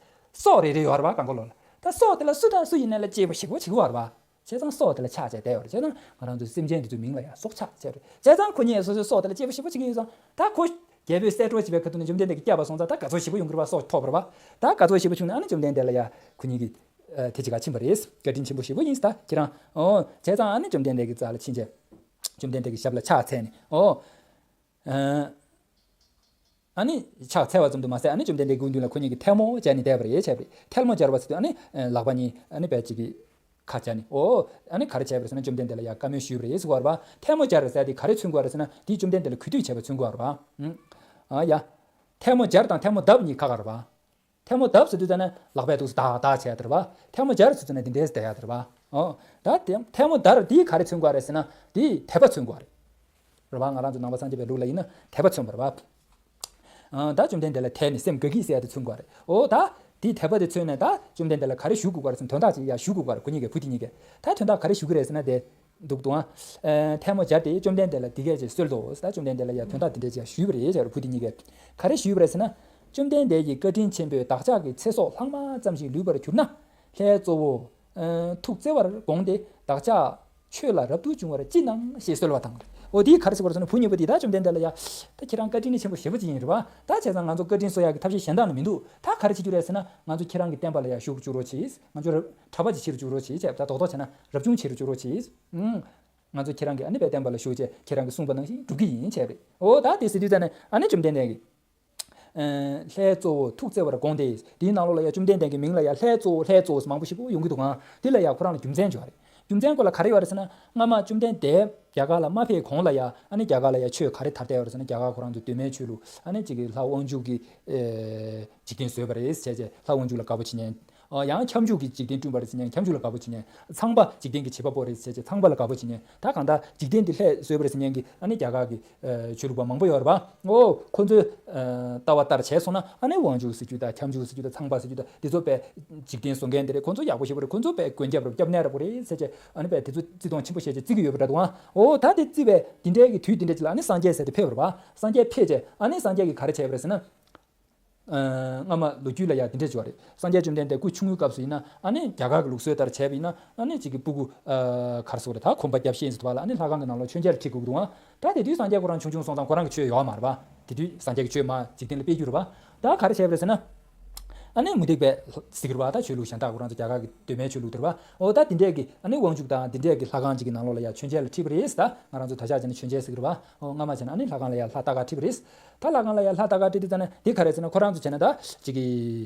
སྲོག་རེ་རེ་ཡོད་རེད་བ་གང་གོ་ལོ་ལ། ད་སྲོག་དེ་ལ་སུ་དང་སུ་ཡིན་ནའི་ལ་གཅེས་པོ་ཞེ་པོ་བྱེད་ཀྱི་ཡོད་རེད་བ། བྱས་ཙང་སྲོག་དེ་ལ་ཆགས་བྱས་བསྡད་ཡོད་རེད། བྱས་ཙང་ང་རང་ཚོའི་སེམས་ཅན་དེ་ཚོའི་མིང་ལ་ཡང་སྲོག་ཆགས་བྱས་རེད། བྱས་ཙང་ཁོ་གཉིས་སོ་སོའི་སྲོག་དེ་ལ་གཅེས་པོ་ཞེ་པོ་བྱེད་ཀྱི་ཡོད་ཙང་ད་ཁོ་རྒྱལ་པོས་གསལ་སྒྲོག་བྱས་པའི་ཁ་ཐུག་ནས་བཅོམ་ལྡན་འདས་ཀྱིས་བསྐྱབས་པ་སོང་ཙང་ད་དགའ་ཚོར་ཞེ་པོ་ཡོང་གི་རེད་བ། སྲོག་ཐོབ་པ་རེད་བ། ད་དགའ་ཚོར་ཞེ་པོ་བྱུང་ནས་ཨ་ནི་བཅོམ་ལྡན་འདས་ལ་ཡང་ཁོ་གཉིས་ཀྱིས་ཨ་དེ་ཅི་ག་ཕྱིན་པ་རེད། བཀའ་དྲིན་ཆེན་པོ་ཞེ་པོ་ཡིན་ད་ཁྱེད་རང་། ཨོ་བྱས་ཙང་ཨ་ནི་བཅོམ་ལྡན་འདས་ཀྱི་རྩ་ལ་ཕྱིན་བྱས། བཅོམ་ལྡན་འདས་ཀྱི་ཞབས་ལ་ཕྱག་འཚལ་ནས་ཨོ། ཨ། ཨ་ནི་ཕྱག་འཚལ་བ་ཙམ་དུ་མ་ཟད་ཨ་ནི་བཅོམ་ལྡན་འདས་ཀྱི་སྐུ་མདུན་ལ་ཁོ་གཉིས་ཀྱིས་ཐལ་མོ་སྦྱར་ནས་བསྡད་པ་རེད་བྱས་པ་རེད། ཐལ་མོ་སྦྱར་བ་ཟེར་དུས་ཨ་ནི་ལག་པ་གཉིས་ཨ་ནི་བས་གཅིག་གིས་ཁ་སྦྱར་ནས་ཨོ། ཨ་ནི་ག་རེ་བྱས་པ་རེད་ཟེར་ན་བཅོམ་ལྡན་འདས་ལ་ཡ་བཀའ་མོལ་ཞུས་པ་རེད་ཟེར་བ་རེད་བ། ཐལ་མོ་སྦྱར་ཟེར་དེ་ག་རེ་མཚོན་གྱི་ཡོད་རེད་ཟེར་ན་དེས་བཅོམ་ལྡན་འདས་ལ་གུས་འདུད་བྱས་པ་མཚོན་གྱི་ཡོད་རེད་བ། ཨ་ཡ། ཐལ་མོ་སྦྱར་དང་ཐལ་མོ་བརྡབ་གཉིས་ཁ་ཁ་རེད་བ། ཐལ་མོ་བརྡབ་ཟེར་དུས་ཙ་ན་ལག་པས་འདུག་སེ་ལྡག་ལྡག་བྱས་ཡ་དེ་རེད་བ། ཐལ་མོ་སྦྱར་ཟེར་དུས་ཙ་ན་དེ་འདྲས་བསྡད་ཡ་དེ་རེད་བ། ཨོ། ད་དེ་ཐལ་མོ་བརྡབ་དེས་ག་རེ་མཚོན་གྱི་ཡོད་རེད་ཟེར་ན་དེས་དད་པ་མཚོན་གྱི་ཡོད་རེད། རེད་བ། ང་རང་ཚོ་ནང་པ་སངས་རྒྱས་པའི་ལུགས་ལ་ཡིན་ན་དད་པ་མཚོན་པ་རེད་བ། ཨ། ད་བཅོམ་ལྡན་འདས་ལ་དད་ནས་སེམས་དགའ་གི་ཟེར་ཡ་དེ་མཚོན་གྱི་ཡོད་རེད། ཨོ་ད། དེའི་དད་པ་དེ་མཚོན་ནས་ད་བཅོམ་ལྡན་འདས་ལ་ག་རེ་ཞུ་དགོས་ཀྱི་རེད་ཟེར་ན་དོན་དག་ཅིག་ཡ་ཞུ་དགོས་ཀྱི་རེད། བུ་གཉིས་ཀས་བུ་དེ་གཉིས་ཀས་ད་དོན་དག་ག་རེ་ཞུ་གི་རེད་ཟེར་ན་དེ། འདུག་འདུག་ཨ། ཐལ་མོ་སྦྱར་ཏེ་བཅོམ་ལྡན་འདས་ལ་འདི་སྐད་ཅེས་གསོལ་ཏོ། ད་བཅོམ་ལྡན་འདས་ལ་ཡང་དོན་དག་འདི་འདྲ་ཅིག་ཞུས་པ་རེད་ཟེར་བུ་དེ་གཉིས་ཀས། ག་རེ་ཞུས་པ་རེད་ཟེར་ན། བཅོམ་ལྡན་འདས་ཀྱི་བཀའ་དྲིན་ཆེན་པོས་བདག་ཅག་གི་ཚེ་སྲོག་ལྷག་མ་ཙམ་ཞིག་ལུས་པར་གྱུར་ན། ལྷའི་གཙོ་བོ། ཨ། ཐུགས་བརྩེ་བར་དགོངས་ཏེ་བདག་ཅག་ཆོས་ལ་རབ་ཏུ་འབྱུང་བར་ཅི་གནང་ཞེས་གསོལ་བ་དང་། འོ་དེའི་ག་རེ་ཟེར་བ་རེད་ཟེར་ན་བུ་གཉིས་པོ་དེས་ད་བཅོམ་ལྡན་འདས་ལ་ཡ། ད་ཁྱེད་རང་བཀའ་དྲིན་ནི་ཆེན་པོ་ཞེ་པོ་ཅིག་ཡིན་རེད་བ། ད་བྱས་ཙང་ང་ཚོ་བཀའ་དྲིན་གསོ་ཡག་གི་ཐབས་ཤེས་གཞན་དག་ནི་མི་འདུག་ད་ག་རེ་བྱེད་རྒྱུ་རེད་ཟེར་ན་ང་ཚོ་ཁྱེད་རང་གི་བསྟན་པ་ལ་ཡ་ཞུགས་བཅུག་རོགས་གྱིས། ང་ཚོ་རབ་གྲྭ་པ་ཅིག་ཕྱིར་བཅུག་རོགས་གྱིས་བྱས་ད་རྡོག་རྡོག་བྱས་ན་རབ་བྱུང་ཕྱིར་བཅུག་རོགས་གྱིས། ཨང་། ང་ཚོ་ཁྱེད་རང་གི་ཨ་ནི་བའི་བསྟན་པ་ལ་ཞུགས་བྱས་ཁྱེད་རང་གིས་གསུངས་པ་ནང་བཞིན་སྒྲུབ་ཀྱི་ཡིན་བྱས་པ་རེད། འོ་ད་དེ་ཟེར་དུས་ཙ་ནས་ཨ་ནི་བཅོམ་ལྡན་འདས་ཀྱིས། ཨ། ལྷའི་གཙོ་བོ་ཐུགས་བརྩེ་བར་དགོངས་ཏེ། དེའི་ནང་ལོགས་ལ་ཡ་བཅོམ་ལྡན་འདས་ཀྱི་མིང་ལ་ཡ་ལྷའི་གཙོ་བོ་ལྷའི་གཙོ་བོ་ཟེར་མང་པོ་ཞིག་པོ་ཡོང་གི་འདུག་ག་དེ་ལ་ཡ་ཁོ་རང་ལ་རྒྱུ་མཚན་ཅིག་ཡོད་རེད། རྒྱུ་མཚན་སྐོར་ལ་ག་རེ་ཡོད་རེད་ཟེར་ན་སྔ་མ་བཅོམ་ལྡན་འདས་རྒྱ་གར་ལ་མ་ཕེབས་གོང་ལ་ཡ་ཨ་ནི་རྒྱ་གར་ལ་ཡ་ཆོས་ག་རེ་དར་བསྡད་ཡོད་རེད་ཟེར་ན་རྒྱ་གར་ཁོ་རང་ཚོ་གདོད་མའི་ཆོས་ལུགས་ཨ་ནི་གཅིག་གི་ལྷ་དབང་ཕྱུག་གི། ཨེ། འཇིག་རྟེན་བཟོས་པ་རེད་བྱས་བྱས་ལྷ་དབང་ཕྱུག་ལ་དགའ་པོ་བྱེད་མཁན། ཨ། ཡང་ཁྱབ་འཇུག་གི་འཇིག་རྟེན་བསྐྲུན་པ་རེད་ཟེར་མཁན་ཁྱབ་འཇུག་ལ་དགའ་པོ་བྱེད་མཁན། ཚངས་པ་འཇིག་རྟེན་གྱི་བྱེད་པ་པོ་རེད་ཟེར་བྱས་ཚངས་པ་ལ་དགའ་པོ་བྱེད་མཁན། ད་གང་ལྟར་འཇིག་རྟེན་འདི་ལྷས་བཟོས་པ་རེད་ཟེར་མཁན་གྱི་ཨ་ནི་རྒྱ་གར་གྱི་ཨ་ཆོས་ལུགས་པ་མང་པོ་ཡོད་རེད་པ། ཨོ་ཁོ་ཚོའི་ཨ་ལྟ་བ་ལྟར་བྱས་སོང་ན་ཨ་ནི་དབང་ཕྱུག་ཟེར་རྒྱུ་དང་ཁྱབ་འཇུག་ཟེར་རྒྱུ་དང་ཚངས་པ་ཟེར་རྒྱུ་དང་འདི་ཚོ་དཔེ་འཇིག་རྟེན་བཟོ་མཁན་འདི་རེད། ཁོ་ཚོ་ཡག་པོ་ཞེ་པོ་རེད། ཁོ་ཚོ་དཔེ་མགོན་སྐྱབས་རེད། སྐྱབས་གནས་རེད་པོ་རེད་ཟེར་བྱས་ཨ་ནི་དཔེ་དེ་ཚོ་བརྩི་མཐོང་ཆེན་པོ་བྱས་བྱས་བརྩི་གི་ཡོད་པ་འདྲ་འདུག་ཨ། ཨོ་ད་དེ་བརྩི་བས་འདི་འདྲའི་གི་དུས་འདི་འདྲ་ཅིག་ལ་ཨ་ནི་སངས་རྒྱས་ཟེར་དེ་ཕེབས་རེད་པ། སངས་རྒྱས་ཕེབས་བྱས་ཨ་ནི་སངས་རྒྱས་ཀྱིས་ག་རེ་བྱས་པ་རེད་ཟེར་ན། ཨ། སྔ་མ་ལོ་རྒྱུས་ལ་ཡང་འདི་འདྲ་བྱུང་བ་རེད། སངས་རྒྱས་བཅོམ་ལྡན་འདས་སྐུ་ཆུང་ངུའི་སྐབས་སུ་ཡིན་ན་ཨ་ནི་རྒྱ་གར་གྱི་ལུགས་སྲོལ་ལྟར་བྱས་པ་ཡིན་ན་ཨ་ནི་གཅིག་གི་སྤུ་གུ་ཨ་ག་རེ་ཟེར་དགོས་རེད། ད་གོམ་པ་བརྒྱབ་ཤེས་ཟེར་བ་ལ་ཨ་ནི་ལྷ་ཁང་གི་ནང་ལོགས་མཆོད་མཇལ་ཁྲིད་དགོས་ཀྱི་འདུག་ཨ། ད་དེ་དུས་སངས་རྒྱས་ཁོ་རང་ཆུང་ཆུང་སོང་ཙང་ཁོ་རང་གི་ཆོས་ཡོད་མ་རེད་པ། དེ་དུས་སངས་རྒྱས་ཀྱི་ཆོས་མར་འཇིག་རྟེན་ལ་སྤེལ་རྒྱུ་རེད་པ། ད་ག་རེ་བྱས་པ་རེད་ཟེར་ན། ཨ་ནི་མུ་སྟེགས་པས་ཟེར་གི་རེད་པ། ད་ཆོས་ལུགས་གཞན་དག་ཁོ་རང་ཚོ་རྒྱ་གར་གྱི་གདོད་མའི་ཆོས་ལུགས་དེ་རེད་པ། ཨོ་ད་དེ་འདྲས་ཀྱི་ཨ་ནི་དབང་ཕྱུག་དང་དེ་འདྲས་ཀྱི་ལྷ་ཁང་ཅིག་གི་ནང་ལོགས་ལ་ཡ་མཆོད་མཇལ་ལ་ཁྲིད་པ་རེད། ད་ང་རང་ཚོ་ད་ཆ་བྱས་ན་མཆོད་མཇལ་ཟེར་གི་རེད་པ། ཨོ་སྔ་མ་བྱས་ན་ཨ་ནི་ལྷ་ཁང་ལ་ཡ་ལྷ་ལྟ་ག་ཁྲིད་པ་རེད། ད་ལྷ་ཁང་ལ་ཡ་ལྷ་ལྟ་ག་ཁྲིད་དུས་ཙ་ན་དེ་ག་རེ་ཟེར་ན་ཁོ་རང་ཚོ་བྱས་ན་ད་ཅིག་གི་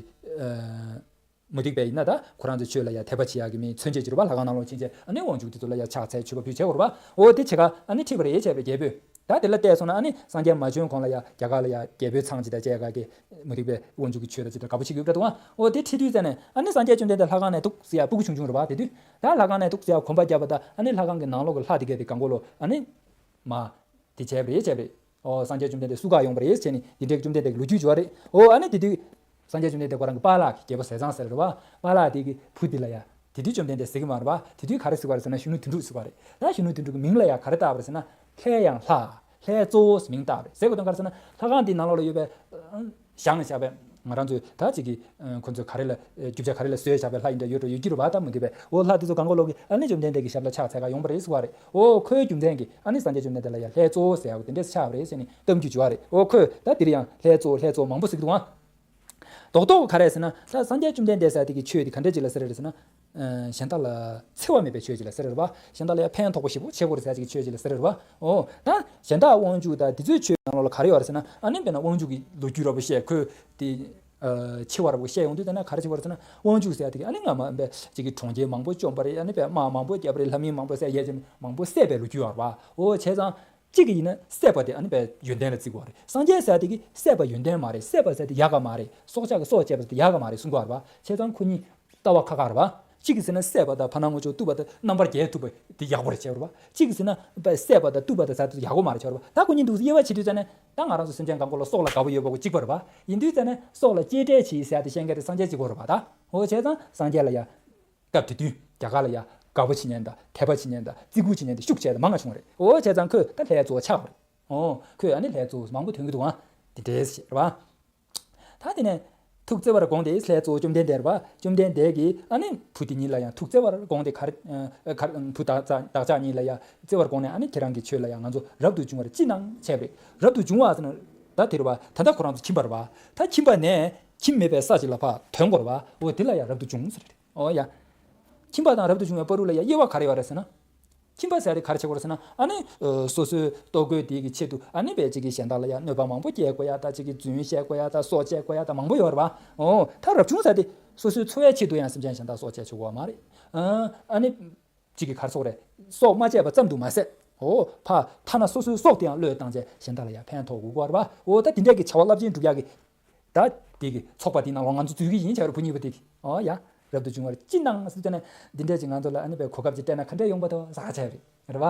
ཨ། མུ་སྟེགས་པ་ཡིན་ན་ད་ཁོ་རང་ཚོའི་ཆོས་ལ་ཡ་དད་པ་བྱེད་ཡག་གི་མི་མཚོན་བྱེད་ཅིག་རེད་པ། ལྷ་ཁང་ནང་ལོགས་ཕྱིན་བྱས་ཨ་ནི་དབང་ཕྱུག་དེ་ཚོ་ལ་ཡ་ཕྱག་འཚལ་མཆོད་པ་ཕུལ་བྱེད་དགོས་རེད་པ། འོ་དེ་བྱེད་ག་ཨ་ནི་ཁྲིད་པ་རེད་བྱས་པའི་རྒྱལ་པོས། ད་དེ་ལ་བལྟས་སོང་ན་ཨ་ནི་སངས་རྒྱས་མ་བྱོན་གོང་ལ་ཡ་རྒྱ་གར་ལ་ཡ་རྒྱལ་པོའི་ཚང་ཅིག་དང་བཅས་ག་གི་མུ་སྟེགས་པའི་དབང་ཕྱུག་གི་ཆོས་དང་ཅིག་དང་དགའ་པོ་བྱེད་ཀྱི་ཡོད་པ་འདྲ་འདུག་ཨ། འོ་དེ་ཁྲིད་དུས་ཙ་ནས་ཨ་ནི་སངས་རྒྱས་བཅོམ་ལྡན་འདས་ལྷ་ཁང་ནས་འདུག་ཟེར་ཡ་སྤུ་གུ་ཆུང་ཆུང་རེད་པ། དེ་དུས་ད་ལྷ་ཁང་ནས་འདུག་ཟེར་ཡ་གོམ་པ་བརྒྱབ་པ་དང་ཨ་ནི་ལྷ་ཁང་གི་ནང་ལོགས་ཀྱི་ལྷ་དེ་གས་དེ་གང་གོ་ལོ་ཨ་ནི་མ། དེ་བྱས་པ་རེད་བྱས་པ་རེད། ཨོ་སངས་རྒྱས་བཅོམ་ལྡན་འདས་བསུ་ག་ཡོང་བ་རེད་བྱས་ནས་འདི་འདྲའི་བཅོམ་ལྡན་འདས་ཀྱི་ལོ་རྒྱུས་བརྗོད་པ་རེད། ཨོ་ཨ་ནི་དེ་དུས་སངས་རྒྱས་བཅོམ་ལྡན་འདས་ཁོ་རང་གི་པཱ་ལགས་ཀྱི་རྒྱལ་པོ་ཟས་གཙང་ཟེར་རེད་བ། པཱ་ལགས་དེ་གི་བུ་དེ་ལ་ཡ། དེ་དུས་བཅོམ་ལྡན་འདས་ཟེར་གི་མ་རེད་བ། དེ་དུས་ག་རེ་ཟེར་བ་རེད་ཟེར་ན་གཞོན་ནུ་དོན་གྲུབ་ཟེར་བ་རེད། ད་གཞོན་ནུ་དོན་གྲུབ་ཀྱི་མིང་ལ་ཡ་ག་རེ་བཏགས་པ་རེད་ཟེར་ན། ལྷའི་ཡང་ལྷ། ལྷའི་གཙོ་བོ་ཟེར་མིང་བཏགས་པ་རེད། ཟེར་དགོས་དོན་ག་རེ་ཟེར་ན་ལྷ་ཁང་དེའི་ནང་ལོགས་ལ་ཡོད་པའི། བཞེངས་ནས་བཞག་པའི། ང་རང་ཚོས་ད་ཅིག་གི་ཁོ་ཚོས་ག་རེ་ལ་རྒྱུ་ཆ་ག་རེ་ལ་བཟོས་བཞག་པའི་ལྷ་ཡིན་འདྲ་ཡོད་འགྲོ་ཡོད་ཀྱི་རེད་བ། ད་མུ་སྟེགས་པས་འོ་ལྷ་དེ་ཚོ་གང་ག་ལོག་གི་ཨ་ནི་བཅོམ་ལྡན་འདས་ཀྱི་ཞབས་ལ་ཕྱག་འཚལ་ག་ཡོང་བ་རེད་ཟེར་བ་རེད། འོ་ཁོའི་རྒྱུ་མཚན་གྱིས་ཨ་ནི་སངས་རྒྱས་བཅོམ་ལྡན་འདས་ལ་ཡང་ལྷའི་གཙོ་བོ་ཟེར་ཡག་དེ་འདྲས་ཆགས་པ་རེད་ཟེར་ནས་གཏམ་རྒྱུད་བརྗོད་པ་རེད། འོ་ཁོས་ད་དེ་རིང་ཡང་ལྷའི་གཙོ་བོ་ལྷའི་གཙོ་བོ་མང་པོ་ཟེར་གི་འདུག་ཨང་། རྡོག་རྡོག་ག་རེ་ཟེར་ན་ད་སངས་རྒྱས་བཅོམ་ལྡན་འདས་ཟེར་དེ་གི་ཆོས་དེ་ག་འདྲས་ཅིག་ལ་ཟེར་རེད་ཟེར་ན། གཞན་དག་ལ་འཚེ་བ་མེད་པའི་ཆོས་ཅིག་ལ་ཟེར་རེད་བ། གཞན་དག་ལ་ཡང་ཕན་ཐོགས་པོ་ཞེ་པོ་བྱེད་དགོས་རེད་ཟེར་ཅིག་གི་ཆོས་ཅིག་ལ་ཟེར་རེད་བ། འོ་ད་གཞན་དག་དབང་ཕྱུག་དང་དེ་ཚོའི་ཆོས་ནང་ལོགས་ལ་ག་རེ་ཡོད་རེད་ཟེར་ན་ཨ་ནི་དཔེར་ན་དབང་ཕྱུག་གི་ལོ་རྒྱུས་ར་བོ་བཤད་ཁོས་དེ། ཆེ་བ་ར་བོ་བཤད་ཡོང་དུས་ད་ན་ག་རེ་བྱེད་པ་རེད་ཟེར་ན། དབང་ཕྱུག་ཟེར་ཡ་དེ་གི་ཨ་ནི་སྔ་མ་བས་ཅིག་གི་གྲོང་ཁྱེར་མང་པོ་བཅོམ་པ་རེད། ཨ་ནི་བས་དམག་མང་པོ་བརྒྱབ་པ་རེད། ལྷ་མི་མང་པོ་བསད་ཡས་ཅིག་མང་པོ་བསད་པའི་ལོ་རྒྱུས་ཡོད་རེད་བ། འོ་བྱས་ཙང་གཅིག་གི་ཡིན་ན་བསད་པ་དེ་ཨ་ནི་བས་ཡོན་ཏན་ལ་བརྩི་དགོས་རེད། སངས་རྒྱས་ཟེར་ཡ་དེ་གི་བསད་པ་ཡོན་ཏན་མ་རེད། བསད་པ་ཟེར་ཡ་དེ་ཡག་ག་མ་རེད། སྲོག་ཆགས་ཀྱི་སྲོག་བཅད་པ་ཟེར་ཡ་དེ་ཡག་ག་མ་རེད་གསུང་གི་ཡོད་རེད་བ། བྱས་ཙང་ཁོ་གཉིས་ལྟ་བ་ཁ་ཁ་རེད་བ། གཅིག་གིས་ཟེར་ན་བསད་པ་དང་ཕར་ནང་ངོ་ཅོག་གཏུབ་པ་དང་རྣམ་པར་རྒྱལ་ཐུབ་པ་དེ་ཡག་པོ་རེད་བྱས་པ་རེད་བ། གཅིག་གིས་ཟེར་ན་བསད་པ་དང་གཏུབ་པ་དང་ཟ་དེ་ཡག་པོ་མ་རེད་བྱས་པ་རེད་བ། ད་ཁོ་གཉིས་འདུག་སེ་དབྱེ་བ་ཕྱེ་དུས་ཙ་ནས་ད་ང་རང་ཚོ་སེམས་ཅན་གང་ག་ལ་སྲོག་ལ་དགའ་པོ་ཡོད་པ་གོ་གཅིག་པ་རེད་བ། ཡིན་དུས་ཙ་ནས་སྲོག་ལ་གཅེས་སྤྲས་བྱེད་ཟེར་ཡ་དེ་བཤད་མཁན་དེ་སངས་རྒྱས་གཅིག་པོ་རེད་བ་ད། འོ་བྱས་ཙང་སངས་རྒྱས་ལ་ཡ་སྐབས་དེ་དུས་རྒྱ་གར་ལ་ཡ་དགའ་པོ་བྱེད་མཁན་དང་དད་པ་བྱེད་མཁན་དང་བརྩི་བཀུར་བྱེད་མཁན་དེ་ཤུགས་ཆེ་དང་མང་ང་བྱུང་བ་རེད། འོ་བྱས་ཙང་ཁོས་ད་ལྷའི་གཙོ་བོ་ཆགས་པ་རེད། འོ་ཁོས་ཨ་ནི་ལྷའི་གཙོ་བོ་མང་པོ་ཐོན་གི་འདུག་ཨ། དེ་འདྲས་ཞེས་རེད་བ། ད་དེ་ནས་ཐུགས་བརྩེ་བར་དགོངས་ཏེ་ལྷའི་གཙོ་བོ་བཅོམ་ལྡན་འདས་རེད་བ། བཅོམ་ལྡན་འདས་ཀྱིས་ཨ་ནི་བུ་དེ་གཉིས་ལ་ཡང་ཐུགས་བརྩེ་བར་དགོངས་ཏེ་གར་ཨ་གར་བུ་བདག་ཅག་བདག་ཅག་གཉིས་ལ་ཡང་བརྩེ་བར་དགོངས་ནས་ཨ་ནི་ཁྱེད་རང་གི་ཆོས་ལ་ཡང་ང་ཚོ་རབ་ཏུ་བྱུང་བར་ཅི་གནང་བྱས་པ་རེད། རབ་ཏུ་བྱུང་བ་ཟེར་ན་ད་དེ་རེད་བ། ད་ལྟ་ཁོ་རང་ཚོ་ཁྱིམ་པ་རེད་བ། ད་ཁྱིམ་པ་ནས་ཁྱིམ་མེད་པའི་ས་ཅིག་ལ་ཕར་ཐོན་དགོས་རེད་བ། འོ་དེ་ལ་ཡང་རབ་ཏུ་བྱུང་ཟེར་རེད། འོ་ཡ། ཁྱིམ་པ་དང་རབ་ཏུ་བྱུང་བའི་བར་དུ་ལ་ཡང་དབྱེ་བ་ག་རེ་ཡོད་རེད་ཟེར་ན། ཁྱིམ་པ་ཟེར་ཡ་དེ་ག་རེ་བྱེད་དགོས་རེད་ཟེར་ན། ཨ་ནི་ཨ་སོ་སོའི་ལྟོ་གོས་དེ་གི་ཆེད་དུ་ཨ་ནི་བས་ཅིག་གི་གཞན་དག་ལ་ཡང་གནོད་པ་མང་པོ་སྐྱེལ་དགོས་ཡ་ད་ཅིག་གི་རྫུན་བཤད་དགོས་ཡ་ད་སྲོག་བཅད་དགོས་ཡ་ད་མང་པོ་ཡོད་རེད་བ། འོ་ད་རབ་བྱུང་ཟེར་དེ་སོ་སོའི་འཚོ་བའི་ཆེད་དུ་ཡང་སེམས་ཅན་གཞན་དག་སྲོག་བཅད་ཆོག་གི་ཡོད་མ་རེད། ཨ་ཨ་ནི་ཅིག་གི་གར་སོགས་རེད། སྲོག་མ་བཅད་པ་ཙམ་དུ་མ་ཟད། འོ་ཕ་ཐ་ན་སོ་སོའི་སྲོག་དེ་ཡང་བློས་བཏང་བྱས་གཞན་དག་ལ་ཡང་ཕན་ཐོགས་དགོས་ཀྱི་ཡོད་རེད་བ། འོ་ད་དེ་འདྲས་ཀྱི་བྱ་བ་རླབས་ཆེན་སྒྲུབ་ཡག་གི་ད་དེ་གི་ཚོགས་པ་དེ་ནང་ལོགས་ང་ཚོ་འཛུལ་གི་ཡིན་བྱས་རེད། བུ་གཉིས་པོ་དེ་གི་འོ་ཡ། རབ་ཏུ་བྱུང་བར་ཅི་གནང་ཟེར་ནས་འདི་འདྲས་ཀྱི་ང་ཚོ་ལ་ཨ་ནི་བས་གོ་སྐབས་ཅིག་སྤྲད་ན་ག་འདྲས་ཡོང་པ་དོ་ཟེར་བྱས་རེད་རེད་བ།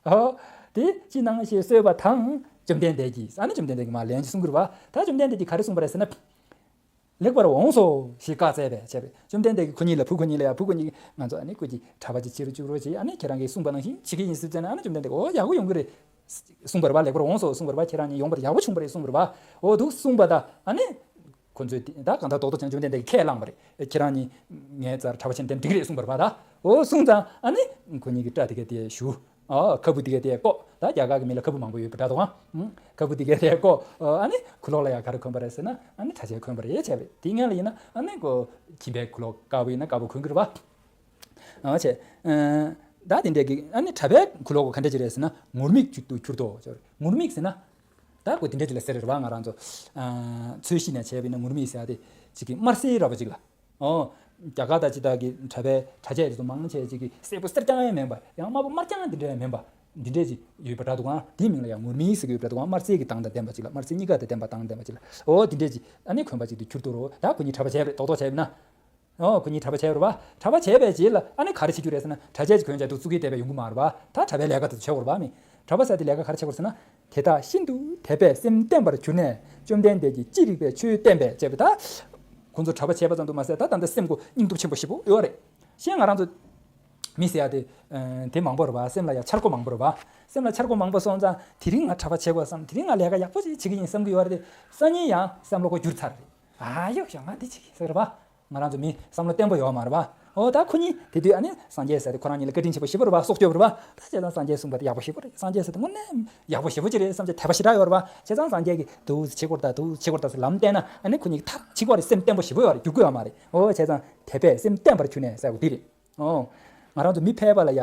འོ་དེ་ཅི་གནང་ཞེས་གསོལ་བ་དང་བཅོམ་ལྡན་འདས་ཀྱིས་ཨ་ནི་བཅོམ་ལྡན་འདས་ཀྱིས་མར་ལན་ཅིག་གསུང་གི་རེད་བ། ད་བཅོམ་ལྡན་འདས་ཀྱིས་ག་རེ་གསུངས་པ་རེད་ཟེར་ན། ལེགས་པར་འོངས་སོ་ཞེས་བཀའ་སྩལ་པས་བྱས་པས་བཅོམ་ལྡན་འདས་ཀྱིས་ཁོ་གཉིས་ལ་བུ་ཁོ་གཉིས་ལ་ཡ་བུ་ཁོ་གཉིས་ང་ཚོ་ཨ་ནི་ཁོ་གྱི་གྲྭ་པ་ཅིག་བྱེད་རུ་བཅུག་རོགས་བྱེད། ཨ་ནི་ཁྱེད་རང་གིས་གསུངས་པ་ནང་བཞིན་བྱེད་ཀྱི་ཡིན་ཟེར་ཙང་ཨ་ནི་བཅོམ་ལྡན་འདས་ཀྱིས་འོ་ཡག་པོ་ཡོང་གི་རེད། གསུངས་པ་རེད་བ། ལེགས་པར་འོངས་སོ་གསུངས་པ་རེད་བ། ཁྱེད་རང་གཉིས་ཡོང་པར་ཡག་པོ་བྱུང་བ་རེད་གསུངས་པ་རེད་བ། འོ་འདུག་གསུངས་པ་ད་ཨ་ནི། ཁོ་ཚོས་དེ་ད་གང་ལྟར་རྡོག་རྡོག་ཅན་བཅོམ་ལྡན་འདས་ཀྱིས་ཁས་བླངས་པ་རེད། ཁྱེད་རང་གཉིས་ངའི་རྩར་གྲྭ་པ་བྱས་ན་དེ་འགྲིག་རེད་གསུངས་པ་རེད་བ་ད། འོ་གསུངས་ཙང་ཨ་ནི། ཁོ་གཉིས་ཀྱིས་སྐྲ་དེ་ག་དེ་བཞུ། ཨ་ཁ་སྤུ་དེ་ག་དེ་བཀོག་ད་རྒྱ་གར་གྱི་མི་ལ་ཁ་སྤུ་མང་པོ་ཡོད་པ་འདྲ་འདུག་ཨང་། ཁ་སྤུ་དེ་ག་དེ་བཀོག་ཨ་ནི་ཁུ་ལོག་ལ་ཡང་ག་རེ་གོན་པ་རེད་ཟེར་ན་ཨ་ནི་གྲྭ་ཆས་གོན་པ་རེད་བྱས་པ་རེད། དེ་སྔོན་ལ་ཡིན་ན་ཨ་ནི་ཁོ་ཁྱིམ་པའི་ཁུ་ལོག་དཀར་པོ་ཡིན་ན་དཀར་པོ་གོན་གི་རེད་བ། ཨ་བྱས། ད་དེ་འདྲས་ཀྱི་ཨ་ནི་གྲྭ་པའི་ཁུ་ལོག་ག་འདྲས་ཅིག་རེད་ཟེར་ན་ངུར་སྨྲིག་ཅིག་ཏུ་གྱུར་ཏོ། ངུར་སྨྲིག་ཟེར་ན། ད་ཁོ་དེ་འདྲས་ཅིག་ལ་ཟེར་རེད་བ། ང་རང་ཚོ་ཚོས་གཞི་ནས་བྱས་པ་ཡིན་ན་ངུར་སྨྲིག་ཟེར་ཡ་དེ་ཅིག་གི་དམར་སེར་འདྲ་པོ་ཅིག་ལ། ཨོ། རྒྱ་གར་དང་ཅི་ལྟར་གྱི་གྲྭ་པའི་གྲྭ་ཆས་དེ་ཚོ་མང་ཆེ་ཅིག་གི་སེར་པོ་སེར་རྐྱང་ཡང་མིན་པ་ཡང་དམར་པོ་དམར་རྐྱང་དེ་འདྲ་ཡང་མིན་པ་འདི་འདྲས་ཅིག་ཡོད་པ་འདྲ་འདུག་ཨང་། དེའི་མིང་ལ་ཡང་ངུར་སྨྲིག་ཟེར་གྱི་ཡོད་པ་འདྲ་འདུག་ཨང་། དམར་སེར་གྱི་མདངས་དང་ལྡན་པ་ཅིག་ལ་དམར་སེར་གཉིས་ཀ་དང་ལྡན་པ་མདངས་ལྡན་པ་ཅིག་ལ། ཨོ་དེ་འདྲས་ཅིག་ཨ་ནི་གོན་པ་ཅིག་ཏུ་གྱུར་ཏོ་རོ། ད་ཁོ་གཉིས་གྲྭ་པ་བྱས་པ་རེད། རྡོག་རྡོག་བྱས་པ་ཡིན་ན། ཨོ་ཁོ་གཉིས་གྲྭ་པ་བྱས་པ་རེད་བ། གྲྭ་པ་བྱས་པའི་རྗེས་ལ་ཨ་ནི་ག་རེ་བྱེད་རྒྱུ་རེད་ཟེར་ན་གྲྭ་ཆས་ཅིག་གོན་བྱས་འདུག་བཙུགས་ཀྱི་བསྡད་པས་ཡོང་གི་མ་རེད་བ། ད་གྲྭ་པའི་ལས་ཀ་དེ་ཚོ་བྱེད་དགོས་རེད་བ། མི་གྲྭ་པ་ཟེར་དེ་ལས་ཀ་ག་རེ་བྱེད་དགོས་རེད་ཟེར་ན། དེ་དག་ཤིན་ཏུ་དད་པས་སེམས་བརྟན་པར་གྱུར་ནས་བཅོམ་ལྡན་འདས་ཀྱིས་ཅི་རིགས་པའི་ཆོས་བསྟན་པས་བྱས་པ་ད། ཁོང་ཚོ་གྲྭ་པ་བྱས་པ་ཙམ་དུ་མ་ཟད་ད་ད་ལྟ་སེམས་ཁོ་སྙིང་སྟོབས་ཆེན་པོ་ཞེ་པོ་ཡོད་རེད། གཞན་ང་རང་ཚོ་མི་ཟེར་ཡ་དེ་དེ་མང་པོ་རེད་བ། སེམས་ལ་ཡ་འཆར་སྒོ་མང་པོ་རེད་བ། སེམས་ལ་འཆར་སྒོ་མང་པོ་སོང་ཙང་དེ་རིང་ང་གྲྭ་པ་བྱེད་དགོས་བསམ། དེ་རིང་ང་ལས་ཀ་ཡག་པོ་ཅིག་བྱེད་ཀྱི་ཡིན་བསམ་གྱི་ཡོད་རེད་དེ། སང་ཉིན་ཡང་བསམ་བློ་ཁོ་འགྱུར་ཚར་རེད། ཨ་ཡོ་ཡོ་ང་འདི་བྱེད་ཀྱི་ཟེར་བ། ང་རང་ཚོ་མི་བསམ་བློ་བརྟན་པོ་ཡོད་མ་རེད་བ། འོ་ད་ཁོ་གཉིས་དེ་དུས་ཨ་ནི་སངས་རྒྱས་ཟེར་དེ་ཁོ་རང་གཉིས་ལ་བཀའ་དྲིན་ཆེན་པོ་ཞེ་པོ་རེད་བ། སྲོག་སྐྱོབ་རེད་བ། ད་བྱས་ཙང་སངས་རྒྱས་གསུངས་པ་དེ་ཡག་པོ་ཞེ་པོ་རེད། སངས་རྒྱས་ཟེར་དེ་དངོས་གནས་ཡག་པོ་ཞེ་པོ་ཅིག་རེད་བསམ་བྱས་དད་པ་ཞེ་དྲག་ཡོད་རེད་བ། བྱས་ཙང་སངས་རྒྱས་ཀྱིས་འདུག་སེ་བྱེད་དགོས་རེད་ད། འདུག་སེ་བྱེད་དགོས་རེད་ད་ཟེར་ལམ་བསྟན་ན་ཨ་ནི་ཁོ་གཉིས་ཀྱིས་ད་བྱེད་དགོས་རེད། སེམས་བརྟན་པོ་ཞེ་པོ་ཡོད་རེད། འགྱུར་དགོས་ཡོད་མ་རེད། འོ་བྱས་ཙང་དད་པས་སེམས་བརྟན་པར་གྱུར་ནས་ཟེར་བ་འདི་རེད། འོ། ང་རང་ཚོ་མི་ཕལ་པ་ལ་ཡ།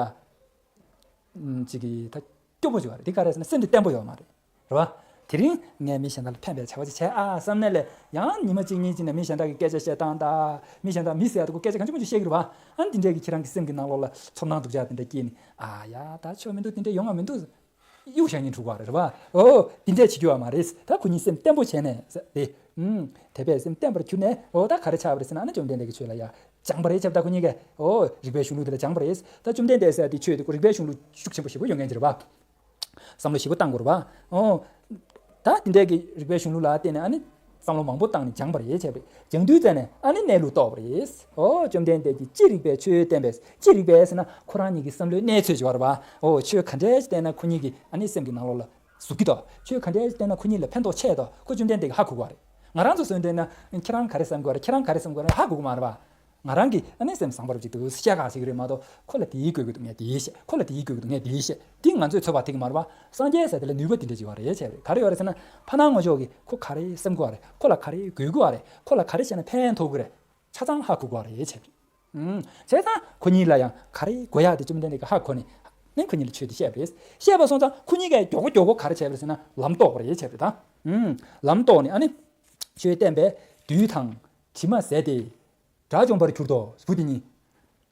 ཅིག་གིས་ད་སྐྱོ་པོ་ཅིག་ཡོད་རེད། དེ་ག་རེ་ཟེར་ན་སེམས་དེ་བརྟན་པོ་ཡོད་མ་རེད། རེད་བ། དེ་རིང་ངས་མི་གཞན་དག་ལ་ཕན་པའི་བྱ་བ་ཅིག་བྱས་ཨ་བསམ་ནས་ལས་ཡང་ཉི་མ་གཅིག་གཉིས་ཅིག་ནས་མི་གཞན་དག་གིས་སྐད་ཆ་བཤད་སྟངས་དང་། མི་གཞན་དག་མི་ཟེར་ཡ་དེ་ཁོ་སྐད་ཆ་གང་བྱུང་མང་བྱུང་བཤད་ཀྱི་རེད་བ། ཨ་ནི་འདི་འདྲས་ཀྱི་ཁྱེད་རང་གི་སེམས་ཀྱི་ནང་ལོགས་ལ་ཚོར་སྣང་སྡུག་ཅག་དེ་འདྲ་སྐྱེས་ནས་ཨ་ཡ་ད་ཆོ་མི་འདུག་དེ་འདྲས་ཡོང་ང་མི་འདུག་གཡུག་བཞག་སྙིང་འཁྲུག་པ་རེད་བ། ཨོ་དེ་འདྲས་བྱེད་རྒྱུ་ཡོད་མ་རེད། ད་ཁོ་གཉིས་སེམས་བརྟན་པོ་བྱས་ནས་ཟེར་ཏེ། ཨུམ། དད་པས་སེམས་བརྟན་པར་གྱུར་ནས་ཨོ་ད་ག་རེ་ཆགས་པ་རེད་ཟེར་ན་ཨ་ནི་བཅོམ་ལྡན་འདས་ཀྱི་ཆོས་ལ་ཡ་སྦྱངས་པ་རེད། བྱས་པ་ད་ཁོ་གཉིས་ཀས་ཨོ་རིག་པའི་གཞུང་ལུགས་དེ་ལ་སྦྱངས་པ་རེད། ད་བཅོམ་ལྡན་འདས་ཟེར་ཡ་དེ་ཆོས་དེ་ཁོ་རིག་པའི་གཞུང་ལུགས་ཤུགས་ཆེན་པོ་ཞེ་པོ་ཡོད་མཁན་ཅིག་རེད་བ། བསམ་བློ་ཞེ་པོ་བཏང་དགོས་རེད་བ། ཨོ། ད་དེ་འདྲས་ཀྱི་རིག་པའི་གཞུང་ལུགས་ལ་བརྟེན་ནས་ཨ་ནི་བསམ་བློ་མང་པོ་བཏང་ནས་སྦྱངས་པ་རེད། བྱས་པས་སྦྱངས་དུས་ཙ་ནས་ཨ་ནི་གནས་ལུགས་རྟོགས་པ་རེད། ཨོ་བཅོམ་ལྡན་འདས་ཀྱིས་ཅི་རིགས་པའི་ཆོས་བསྟན་པས། ཅི་རིགས་པས་ཟེར་ན་ཁོ་རང་ཉིད་ཀྱི་བསམ་བློའི་གནས་ཚད་ཅིག་ཡོད་རེད་བ། ཨོ་ཆོས་ག་འདྲས་ཞིག་བསྟན་ན་ཁོ་གཉིས་ཀྱི་ཨ་ནི་སེམས་ཀྱི་ནང་ལོགས་ལ་ཟུག་གི་འདུག་ཆོས་ག་འདྲས་ཞིག་བསྟན་ན་ཁོ་གཉིས་ལ་ཕན་ཐོགས་ཆེ་འདུག་ཁོ་བཅོམ་ལྡན་འདས་ཀྱིས་ཧ་གོ་གི་རེད། ང་རང་ཚོ་བཟོས་འདྲ་ན་ཁྱེད་རང་ག་རེ་བསམ་གི་ཡོད་རེད། ཁྱེད་རང་ག་རེ་བསམ་གི་ཡོད་རེད། ཧ་གོ་གི་མ་རེད་བ། ང་རང་གིས་ཨ་ནི་སེམས་བཟང་པོ་རབ་ཅིག་འདུག་བཤད་ག་ཞིག་རེད་མ་གཏོགས་ཁོ་ལ་དེའི་དགོས་ཀྱི་འདུག་ངས་དེའི་བཤད། ཁོ་ལ་དེའི་དགོས་ཀྱི་འདུག་ངས་དེའི་བཤད། དེ་ང་ཚོས་ཚོད་དཔག་ཐིག་གི་མ་རེད་བ། སངས་རྒྱས་ཟེར་དེ་ལ་ནུས་པ་དེ་འདྲ་ཅིག་ཡོད་རེད། བྱས་པས་ག་རེ་ཡོད་རེད་ཟེར་ན་ཕ་ནང་ངོ་ཅོག་གིས་ཁོ་ག་རེ་བསམ་གི་ཡོད་རེད། ཁོ་ལ་ག་རེ་དགོས་ཀྱི་ཡོད་རེད། ཁོ་ལ་ག་རེ་བྱས་ན་ཕན་ཐོགས་ཀྱི་རེད། ཆ་ཚང་ཧ་གོ་གི་ཡོད་རེད། བྱས་པས། ཨུམ། བྱས་ཙང་ཁོ་གཉིས་ལ་ཡང་ག་རེ་དགོས་ཡག་དེ་བཅོམ་ལྡན་འདས་ཀྱིས་ཧ་གོ་ནས་ནས་ཁོ་གཉིས་ལ་ཆོས་དེ་བཤད་པ་རེད། བཤད་པ་སོང་ཙང་ཁོ་གཉིས་ཀས་མགྱོགས་པོ་མགྱོགས་པོ་ག་རེ་བྱས་པ་རེད་ཟེར་ན་ལམ་རྟོགས་པ་རེད། བྱས་པས་ད། ཨུམ། ལམ་རྟོགས་ནས་ཨ་ནི། ཆོས་བསྟན་པས། བདུད་དང་དྲི་མ་ཟད་དེ། དགྲ་བཅོམ་པར་གྱུར་ཏོ། བུ་དེ་གཉིས།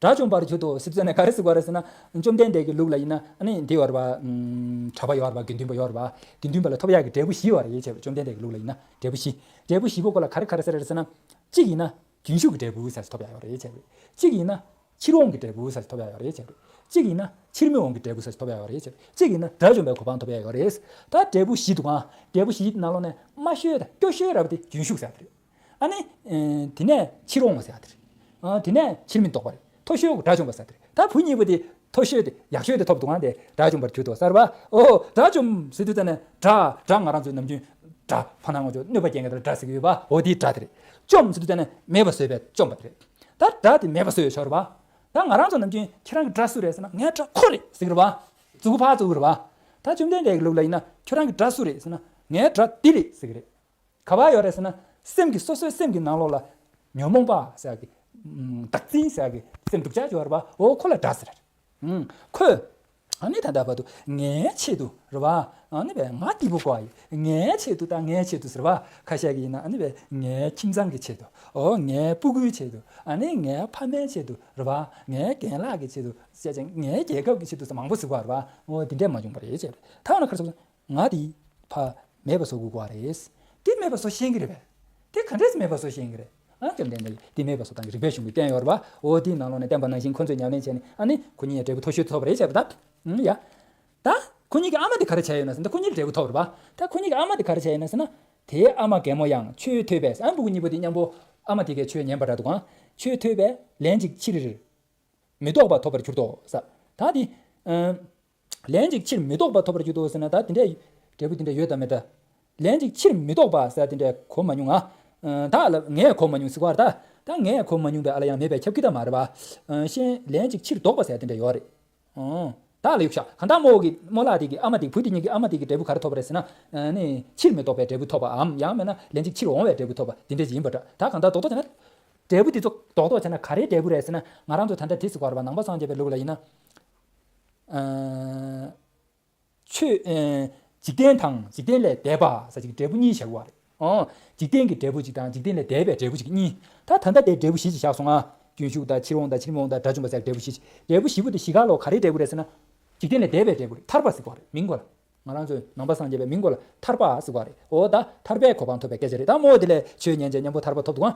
དགྲ་བཅོམ་པར་གྱུར་ཏོ་ཟེར་ཙམ་ནས་ག་རེ་ཟེར་དགོས་རེད་ཟེར་ན། བཅོམ་ལྡན་འདས་ཀྱི་ལུགས་ལ་ཡིན་ན་ཨ་ནི་འདི་ཡོད་རེད་པ། གྲྭ་པ་ཡོད་རེད་པ། དགེ་འདུན་པ་ཡོད་རེད་པ། དགེ་འདུན་པ་ལ་ཐོབ་ཡག་གི་འབྲས་བུ་བཞི་ཡོད་རེད་བྱས་པ། བཅོམ་ལྡན་འདས་ཀྱི་ལུགས་ལ་ཡིན་ན་འབྲས་བུ་བཞི། འབྲས་བུ་བཞི་པོ་སྐོར་ལ་ག་རེ་ག་རེ་ཟེར་རེད་ཟེར་ན། གཅིག་ཡིན་ན་རྒྱུན་ཞུགས་ཀྱི་འབྲས་བུ་ཟེར་ཐོབ་ཡག་ཡོད་རེད་བྱས་པ། གཅིག་ཡིན་ན་ཕྱིར་འོང་གི་འབྲས་བུ་ཟེར་ཐོབ་ཡག་ཡོད་རེད་བྱས་པ། གཅིག་ཡིན་ན་ཕྱིར་མི་འོང་གི་འབྲས་བུ་ཟེར་ཐོབ་ཡག་ཡོད་རེད་བྱས་པ། གཅིག་ཡིན་ན་དགྲ་བཅོམ་པའི་གོ་འཕང་ཐོབ་ཡག་ཡོད་རེད། ད་འབྲས་བུ་བཞི་འདུག་ག་འབྲས་བུ་བཞིའི་ནང་ལོགས་ནས་དམའ་ཤོས་དང་སྐྱོ་ཤོས་ར་བ་དེ་རྒྱུན་ཞུགས་ཟེར་ཡག་རེད། ཨ་ནི། ཨེ། དེ་ནས་ཕྱིར་འོང་བ་ཟེར་ཡག་དེ་རེད། ཨ། དེ་ནས་ཕྱིར་མི་ལྡོག་པ་རེད། མཐོ་ཤོས་དགྲ་བཅོམ་པ་ཟེར་ཡག་དེ་རེད། ད་བུ་གཉིས་པོ་དེ་མཐོ་ཤོས་དེ་ཡག་ཤོས་དེ་ཐོབ་འདུག་ག་དེ་དགྲ་བཅོམ་པར་གྱུར་ཏོ་ཟེར་བ། ཨོ། དགྲ་བཅོམ་ཟེར་དུས་ཙམ་ནས་དགྲ། དགྲ་ང་རང་ཚོའི་ནམ་རྒྱུན་དགྲ་ཕ་ནང་ང་ཚོ་གནོད་པ་སྐྱེལ་མཁན་དེ་ལ་དགྲ་ཟེར་གྱི་ཡོད་པ། འོ་དེའི་དགྲ་དེ་རེད། བཅོམ་ཟེར་དུས་ཙམ་ནས་མེད་པ་བཟོས་པས་བཅོམ་པ་དེ་རེད། ད་དགྲ་དེ་མེད་པ་བཟོས་ཡོད་ཤོར་བ། ད་ང་རང་ཚོ་ནམ་རྒྱུན་ཁྱེད་རང་གི་དགྲ་སུ་རེད་ཟེར་ན། ངའི་དགྲ་ཁོ་རེད་ཟེར་གྱི་རེད་པ། མཛུ་གུ་ཕར་བཙུགས་ཀྱི་རེད་པ། ད་བཅོམ་ལྡན་འདས་ཀྱི་ལུགས་ལ་ཡིན་ན་ཁྱོད་རང་གི་དགྲ་སུ་རེད་ཟེར་ན། ངའི་དགྲ་འདི་རེད་ཟེར་གྱི་རེད། ག་པར་ཡོད་རེད་ཟེར་ན། སེམས་ཀྱི། སོ་སོའི་སེམས་ཀྱི་ནང་ལོགས་ལ་ཉོན་མོངས་པ་ཟེར་ཡག་གི། ཨམ། བདག་འཛིན་ཟེར་ཡག་གི་སེམས་སྡུག་ཅག་ཅིག་ཡོད་རེད་པ། འོ་ཁོ་ལ་དགྲ་ཟེར། ཨམ། ཁོས་ཨ་ནི་ད་ལྟ་བར་དུ་ངའི་ཆེད་དུ་རེད་པ། ཨ་ནི་བས་ང་སྐྱིད་པོ་དགོས་ཡ། ངའི་ཆེད་དུ་དང་། ངའི་ཆེད་དུ་ཟེར་བ། ཁ་ཤས་ཀྱིས་ཡིན་ན་ཨ་ནི་བས་ངའི་ཁྱིམ་ཚང་གི་ཆེད་དུ། འོ་ངའི་སྤུ་གུའི་ཆེད་དུ། ཨ་ནི་ངའི་ཕ་མའི་ཆེད་དུ་རེད་པ། ངའི་རྒན་ལགས་ཀྱི་ཆེད་དུ་བྱས་ཙང་། ངའི་རྒྱལ་ཁབ་ཀྱི་ཆེད་དུ་ཟེར་མང་པོ་ཟེར་བ་རེད་པ། འོ་དེ་འདྲས་མ་བྱུང་བ་རེད་ཅེས། ད་འོ་ན་ག་རེ་ཟེར། ང་དེ་ཕར་མེད་པ་བཟོ་དགོས་པ་རེད། དེ་མེད་པ་བཟོ་ཤེས་ཀྱི་རེད་པས། དེ་ག་འདྲས་སེ་མེད་པ་བཟོ་ཤེས་ཀྱི་རེད། ཨ། བཅོམ་ལྡན་འདས་ཀྱིས་དེ་མེད་པ་བཟོ་སྟངས་ཀྱི་རིགས་པས་གཞུང་གིས་བསྟན་ཡོད་རེད་པ། འོ་དེའི་ནང་ལོགས་ནས་བསྟན་པ་ནང་བཞིན་ཁོ་ཚོས་ཉམས་ལེན་བྱས་ནས་ཨ་ནི་ཁོ་གཉིས་ཀྱི་འབྲས་བུ་མཐོ་ཤོས་ཐོབ་པ་རེད་བྱས་པ་ད། ཨང་། ཡ། ད་ཁོ་གཉིས་ཀྱི་ཨ་མ་དེ་ག་རེ་བྱས་ཡོད་ན་ཟེར་ན། ད་ཁོ་གཉིས་ལ་འབྲས་བུ་ཐོབ་རེད་པ། ད་ཁོ་གཉིས་ཀྱི་ཨ་མ་དེ་ག་རེ་བྱས་ཡོད་ན་ཟེར་ན། དེའི་ཨ་མ་རྒན་མོ་ཡང་ཆོས་ཐོས་པས། ཨ། སྤུ་གུ་གཉིས་པོ་དེ་མཉམ་པོ་ཨ་མ་དེ་གས་ཆོས་ཉན་པ་འདྲ་འདུག་ག་ཆོས་ཐོས་པས་ལན་ཅིག་ཕྱིར་མི་ལྡོག་པ་ཐོབ་པར་གྱུར་ཏོ་ཟེར། ད་དེ། ཨ། ལན་ཅིག་ཕྱིར་མི་ལྡོག་པ་ཐོབ་པར་གྱུར་ཏོ་ཟེར་ན། ད་དེ་འདྲའི་འབྲས་བུ་དེ་འདྲ་ཡོད་དམ་མེད་དམ། ལན་ཅིག་ཕྱིར་མི་ལྡོག་པ་ཟེར་དེ་འདྲ་གོ་མ་མྱོང་ང་། ཨ། བདག་ལ་ངས་གོ་མ་མྱོང་ཟེར་གྱི་ཡོད་རེད་ད། ད་ངས་གོ་མ་མྱོང་པས་ཨ་ལ་ཡང་མེད་པས་ཁྱབ་ཀྱི་ད་མ་རེད་པ། ཨ། གཞན་ལན་ཅིག་ཕྱིར་ལྡོག་པ་ཟེར་དེ་འདྲ་ཡོད་རེད། ཨོ། བདག་ལ་ཡོད་ཤག་གང་ལྟར་རྨོ་གི། རྨོ་ལགས་དེ་གི་ཨ་མ་དེ། བུ་དེ་གཉིས་ཀྱི་ཨ་མ་དེ་གི་འབྲས་བུ་ག་རེ་ཐོབ་པ་རེད་ཟེར་ན། ཨ་ནི་ཕྱིར་མི་ལྡོག་པའི་འབྲས་བུ་ཐོབ་པའམ། ཡང་མིན་ན་ལན་ཅིག་ཕྱིར་འོང་བའི་འབྲས་བུ་ཐོབ་པ་དེ་འདྲ་ཅིག་ཡིན་པ་འདྲ། ད་གང་ལྟར་རྡོག་རྡོག་བྱས་ན། འབྲས་བུ་དེ་ཚོ་རྡོག་རྡོག་བྱས་ན་ག་རེའི་འབྲས་བུ་རེད་ཟེར་ན། ང་རང་ཚོ་ད་ལྟ་དེ་ཟེར་གྱི་ཡོད་རེད་པ། ནང་པ་སངས་རྒྱས་པའི་ལུགས་ལ་ཡིན་ན། ཨ། ཆོས། ཨ། འཇིག་རྟེན་དང་འཇིག་རྟེན་ལས་འདས་པ་ཟེར་གྱི་འབྲས་བུ་གཉིས་བཞག་གི་ཡོད་རེད། ཨོ། འཇིག་རྟེན་གྱི་འབྲས་བུ་གཅིག་དང་། འཇིག་རྟེན་ལས་འདས་པའི་འབྲས་བུ་གཅིག་གཉིས། ད་ད་ལྟ་དེ་འབྲས་བུ་བཞི་ཅིག་བཞག་སོང་ང་། རྒྱུན་ཞུགས་དང་། ཕྱིར་འོང་དང་། ཕྱིར་མི་འོང་དང་། དགྲ་བཅོམ་པ་ཟེར་འབྲས་བུ་བཞི་ཅིག་འབྲས་བུ་བཞི་པོ་དེ་བཞི་ཀ་ལོ་ག་རེའི་འབྲས་བུ་རེད་ཟེར་ན། འཇིག་རྟེན་ལས་འདས་པའི་འབྲས་བུ་རེད། ཐར་པ་ཟེར་གྱི་ཡོད་རེད། མིང་གོ་ལ། ང་རང་ཚོའི་ནང་པ་སངས་རྒྱས་པའི་མིང་གོ་ལ་ཐར་པ་ཟེར་གྱི་ཡོད་རེད། ཨོ། ད་ཐར་པའི་གོ་འཕང་ཐོབ་པའི་སྐད་ཆ་རེད། ད་རྨོ་དེ་ལས་ཆོས་ཉན་བྱས་མཉམ་པོ་ཐར་པ་ཐོབ་འདུག་ཨ།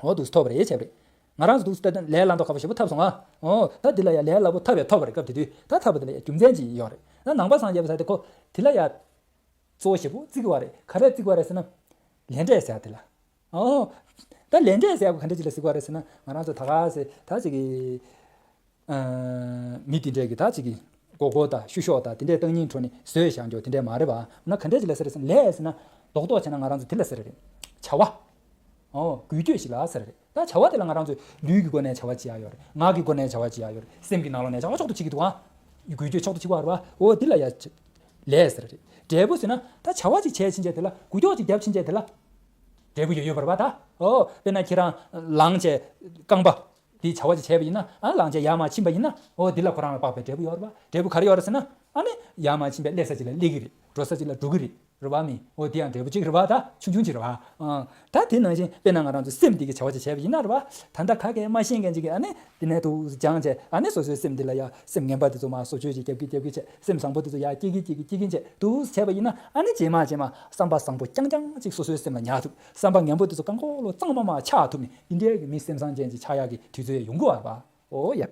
འོ་འདུག་སེ་ཐོབ་པ་རེད་བྱས་པ་རེད། ང་རང་ཚོ་འདུག་སེ་ལས་སླ་མདོག་ཁ་པོ་ཞེ་པོ་ཐོབ་སོང་ང་། ཨོ། ད་འདི་ལ་ཡ་ལས་སླ་པོ་ཐར་པ་ཐོབ་པ་རེད། སྐབས་དེ་དུས་ད་ཐར་པ་དེ་ལ་ཡ་རྒྱུ་མཚན་ཅིག་ཡོད་རེད། ད་ནང་པ་སངས་རྒྱས་པ་ཟེར་དེ་ཁོ་དེ་ལ་ཡ་གཙོ་བོ་ཞེ་པོ་བརྩི་གི་ཡོད་རེད། ག་རེ་བརྩི་གི་ཡོད་རེད་ཟེར་ན། ལས་འབྲས་ཟེར་དེ་ལ། ཨོ། ད་ལས་འབྲས་ཟེར་ཡ་ག་འདྲ་ཅིག་ལ་ཟེར་གྱི་ཡོད་རེད་ཟེར་ན། ང་རང་ཚོ་ད་ག་ཟེ་ད་ཅིག་གི། ཨ། མི་དེ་འདྲས་ཀྱི་ད་ཅིག་གི་མགོ་སྐོར་དང་བཤུ་གཞོག་དང་དེ་འདྲས་བཏང་སྙིང་བྲོ་ནས་བཟོས་བཞག་འགྱོ་དེ་འདྲས་མ་རེད་པ། ན་ག་འདྲས་ཅིག་ལ་ཟེར་རེད་ཟེར་ན། ལས་ཟེར་ན་རྡོག་རྡོག་བྱས་ན་ང་རང་ཚོ་དེ་ལ་ཟེར་རེད། བྱ་བ། ཨོ། འགུལ་སྐྱོད་ཞིག་ལ་ཟེར་རེད། ད་བྱ་བ་དེ་ལ་ང་རང་ཚོས་ལུས་ཀྱི་སྒོ་ནས་བྱ་བ་བྱེད་ཡ་ཡོད་རེད། ངག་གི་སྒོ་ནས་བྱ་བ་བྱེད་ཡ་ཡོད་རེད། སེམས་ཀྱི་ནང་ལོགས་ནས་བྱ་བ་ཕྱོགས་བསྡུས་བྱེད་ཀྱི་འདུག་ཨ། འགུལ་སྐྱོད་ཕྱོགས་བསྡུས་བྱེད་ཀྱི་ཡོད་རེད་པ། ཨོ་དེ་ལ་ཡ། ལས་ཟེར་རེད། འབྲས་བུ་ཟེར་ན་ད་བྱ་བ་ཅིག་བྱས་ཕྱིན་ཆད་དེ་ལ། འགུལ་སྐྱོད་ཅིག་བརྒྱབ་ཕྱིན་ཆད་དེ་ལ། འབྲས་བུ་ཡོད་ཡོད་པ་རེད་པ་ད། ཨོ། དཔེར་ན་ཁྱེད་རང་ལངས་བྱས་རྐང་པ། དེའི་བྱ་བ་ཅིག་བྱས་པ་ཡིན་ན། ཨ། ལངས་བྱས་ཡར་མར་ཕྱིན་པ་ཡིན་ན། ཨོ་འདི་ལ་ཁོ་རང་ལ་དཔག་པའི་འབྲས་བུ་ཡོད་རེད་པ། འབྲས་བུ་ག་རེ་ཡོད་རེད་ཟེར་ན། ཨ་ནི་ཡར་མར་ཕྱིན་པས་སླེབས་ས་ཅིག་ལ་སླེབས་ཀྱི་རེད། འགྲོ་ས་ཅིག་ལ་འགྲོ་གི་རེད། རེད་པ་མིན། ཨོ་དེ་ཡང་འབྲས་བུ་གཅིག་རེད་པ་ད། ཆུང་ཆུང་ཅིག་རེད་པ། ཨ། ད་དེ་ནང་བཞིན་དཔེར་ན་ང་རང་ཚོ་སེམས་འདི་གི་བྱ་བ་ཅིག་བྱས་པ་ཡིན་ན་རེད་པ། ད་ལྟ་ག་གེ་མ་ཤེས་མཁན་ཅིག་གིས་ཨ་ནི་འདི་ནས་འདུག་སེ་སྦྱངས་བྱས། ཨ་ནི་སོ་སོའི་སེམས་འདི་ལ་ཡ་སེམས་ངན་པ་དེ་ཚོ་མར་བཟོ་བཅོས་ཅིག་རྒྱབ་ཀྱིན་རྒྱབ་ཀྱིན་བྱས། སེམས་བཟང་པོ་དེ་ཚོ་ཡར་སྐྱེ་གིན་སྐྱེ་གིན་སྐྱེ་གིན་བྱས། འདུག་སེ་བྱས་པ་ཡིན་ན། ཨ་ནི་རྗེས་མ་རྗེས་མ་བསམ་པ་བཟང་པོ་རྐྱང་རྐྱང་ཅིག་སོ་སོའི་སེམས་ལ་ཉར་ཐུབ། བསམ་པ་ངན་པོ་དེ་ཚོ་རྐང་འཁོར་ལོ་གཙང་མ་མར་ཆགས་ཐུབ་ནས། འདི་འདྲའི་གི་མི་སེམས་བཟང་ཅན་ཅིག་ཆགས་ཡག་གི་དུས་ཚོད་ཡོང་གི་ཡོད་རེད་པ། ཨོ་ཡ།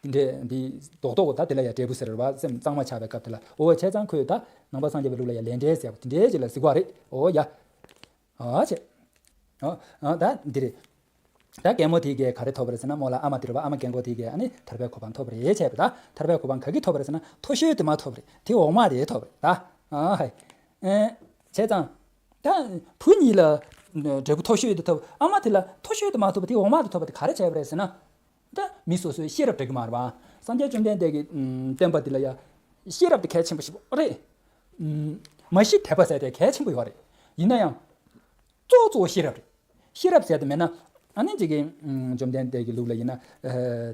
འདི་འདྲའི་འདི་རྡོག་རྡོག་ད་དེ་ལ་ཡ་འབྲས་བུ་ཟེར་བ། སེམས་གཙང་མ་ཆགས་པའི་སྐབས་དེ་ལ། འོ་བྱས་ཙང་ཁོས་ད་ནང་པ་སངས་རྒྱས་པའི་ལུགས་ལ་ཡ་ལས་འབྲས་ཟེར་བ་དེ་འདྲའི་ཅིག་ལ་ཟེར་གྱི་ཡོད་རེད། ཨོ་ཡ། ཨ་བྱས། ཨ་ཨ་ད་འདི་རེད། ད་རྒན་མོ་དེ་གས་ག་རེ་ཐོབ་པ་རེད་ཟེར་ན། རྨོ་ལགས་ཨ་མ་དེ་རེད་པ། ཨ་མ་རྒན་གོག་དེ་གས་ཨ་ནི་ཐར་པའི་གོ་འཕང་ཐོབ་པ་རེད་བྱས་པ་ད། ཐར་པའི་གོ་འཕང་ག་གི་ཐོབ་པ་རེད་ཟེར་ན། མཐོ་ཤོས་དེ་མ་ཐོབ་པ་རེད། དེ་འོག་མ་དེ་ཐོབ་པ་རེད་ད། ཨ་ཧའི། ཨེ། བྱས་ཙང་། ད་བུ་གཉིས་ལ་འབྲས་བུ་མཐོ་ཤོས་དེ་ཐོབ། ཨ་མ་དེ་ལ་མཐོ་ཤོས་དེ་མ་ཐོབ་པ་དེ་འོག་མ་དེ་ཐོབ་པ་དེ་ག་རེ་བྱས་པ་རེད་ཟེར་ན། ད་མི་སོ་སོའི་ཤེས་རབ་འདྲ་གི་མ་རེད་པ། སངས་རྒྱས་བཅོམ་ལྡན་འདས་ཀྱི་བསྟན་པ་འདི་ལ་ཡ་ཤེས་རབ་དེ་གལ་ཆེན་པོ་ཞིག་རེད། མ་གཞི་དད་པ་ཟེར་དེ་གལ་ཆེན་པོ་ཡོད་རེད། ཡིན་ན་ཡང་། གཙོ་བོ་གཙོ་བོ་ཤེས་རབ་རེད། ཤེས་རབ་ཟེར་དེ་མེད་ན། ཨ་ནི་ཅིག་གི། བཅོམ་ལྡན་འདས་ཀྱི་ལུགས་ལ་ཡིན་ན།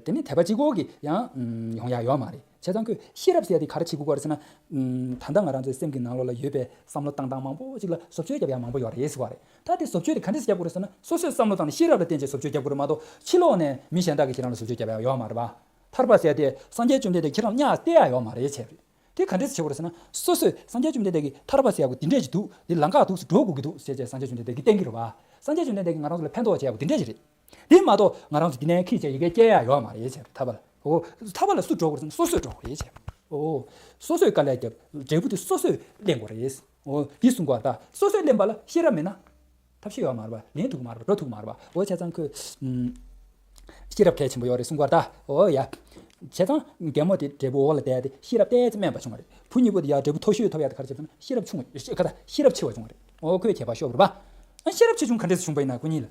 དེ་ནི་དད་པ་གཅིག་པོ་གིས་ཡང་ཡོང་ཡ་ཡོད་མ་རེད། བྱས་ཙང་ཁོས་ཤེས་རབ་ཟེར་ཡ་དེ་ག་རེ་བྱེད་དགོས་ཀྱི་རེད་ཟེར་ན། ཨུམ། ད་ལྟ་ང་རང་ཚོའི་སེམས་ཀྱི་ནང་ལོགས་ལ་ཡོད་པའི་བསམ་བློ་བཏང་སྟངས་མང་པོ་ཅིག་ལ་བཟོ་བཅོས་རྒྱབ་ཡ་མང་པོ་ཡོད་རེད་ཟེར་བ་རེད། ད་དེ་བཟོ་བཅོས་དེ་ག་འདྲས་སེ་རྒྱབ་དགོས་རེད་ཟེར་ན། སོ་སོས་བསམ་བློ་བཏང་ནས་ཤེས་རབ་ལ་བརྟེན་བྱས་བཟོ་བཅོས་རྒྱབ་དགོས་རེད་མ་གཏོགས། ཕྱི་ལོགས་ནས་མི་གཞན་དག་གིས་ཁྱེད་རང་ལ་བཟོ་བཅོས་རྒྱབ་ཡ་ཡོད་མ་རེད་པ། ཐར་པ་ཟེར་ཡ་དེ་སངས་རྒྱས་བཅོམ་ལྡན་འདས་ཁྱེད་རང་གཉགས་བསྡད་ཡ་ཡོད་མ་རེད་བྱས་པ་རེད། དེ་ག་འདྲས་སེ་བྱེད་དགོས་རེད་ཟེར་ན། སོ་སོས་སངས་རྒྱས་བཅོམ་ལྡན་འདས་ཀྱིས་ཐར་པ་ཟེར་ཡ་གོ་དེ་འདྲས་ཅིག་འདུག་དེ་ལམ་ཁ་འདུག་སེ་འགྲོ་དགོས་ཀྱི་འདུག་ཟེར་བྱས་སངས་རྒྱས་བཅོམ་ལྡན་འདས་ཀྱིས་བསྟན་གྱི་རེད་པ། སངས་རྒྱས་བཅོམ་ལྡན་འདས་ཀྱིས་ང་རང་ཚོ་ལ་ཕན་ཐོགས་བྱས་ཡ་གོ་དེ་འདྲས་ཅིག་རེད། དེ་མ་གཏོགས་ང་རང་ཚོ་འདི་ནས་ཁྱེར་བྱས་ཡི་གེ་སྐྱེལ་ཡ་ཡོད་མ་རེད་བྱས་པ་རེད། ཐར་པ་ལ། འོ། ཐར་པ་ལ་སུ་འགྲོ་དགོས་རེད་ཟེར་ན། སོ་སོས་འགྲོ་དགོས་རེད་བྱས་པ་རེད། འོ། སོ་སོས་དཀའ་ལས་བརྒྱབ། འབྲས་བུ་དེ་སོ་སོས་ལེན་དགོས་རེད། འོ། འདི་གསུང་གི་ཡོད་རེད་ད། སོ་སོས་ལེན་པ་ལ་ཤེས་རབ་མེད་ན་ཐབས་ཤེས་ཡོད་མ་རེད་པ། ལེན་ཐུབ་ཀྱི་མ་རེད་པ། འགྲོ་ཐུབ་ཀྱི་མ་རེད་པ། འོ། བྱས་ཙང་ཁོས། ཨུམ། ཤེས་རབ་གལ་ཆེན་པོ་ཡོད་རེད་གསུང་གི་ཡོད་རེད་ད། འོ་ཡ། བྱས་ཙང་རྒན་མོ་དེ་འབྲས་བུ་འོག་ལ་བསྡད་དེ་ཤེས་རབ་ཏོག་ཙམ་དམན་པ་བྱུང་བ་རེད། བུ་གཉིས་པོ་དེ་ཡར་འབྲས་བུ་མཐོ་ཤོས་ཐོབ་ཡ་དེ་ག་རེ་བྱས་ཟེར་ན་ཤེས་རབ་ཆུང་བ། ག་ད། ཤེས་རབ་ཆེ་བ་བྱུང་བ་རེད། འོ། ཁོས་ཁྱད་པར་ཤོར་བ་རེད་པ། ཨ། ཤེས་རབ་ཆེ་ཆུང་ག་འདྲས་སེ་བྱུང་པ་ཡིན་ན། ཁོ་གཉིས་ལ།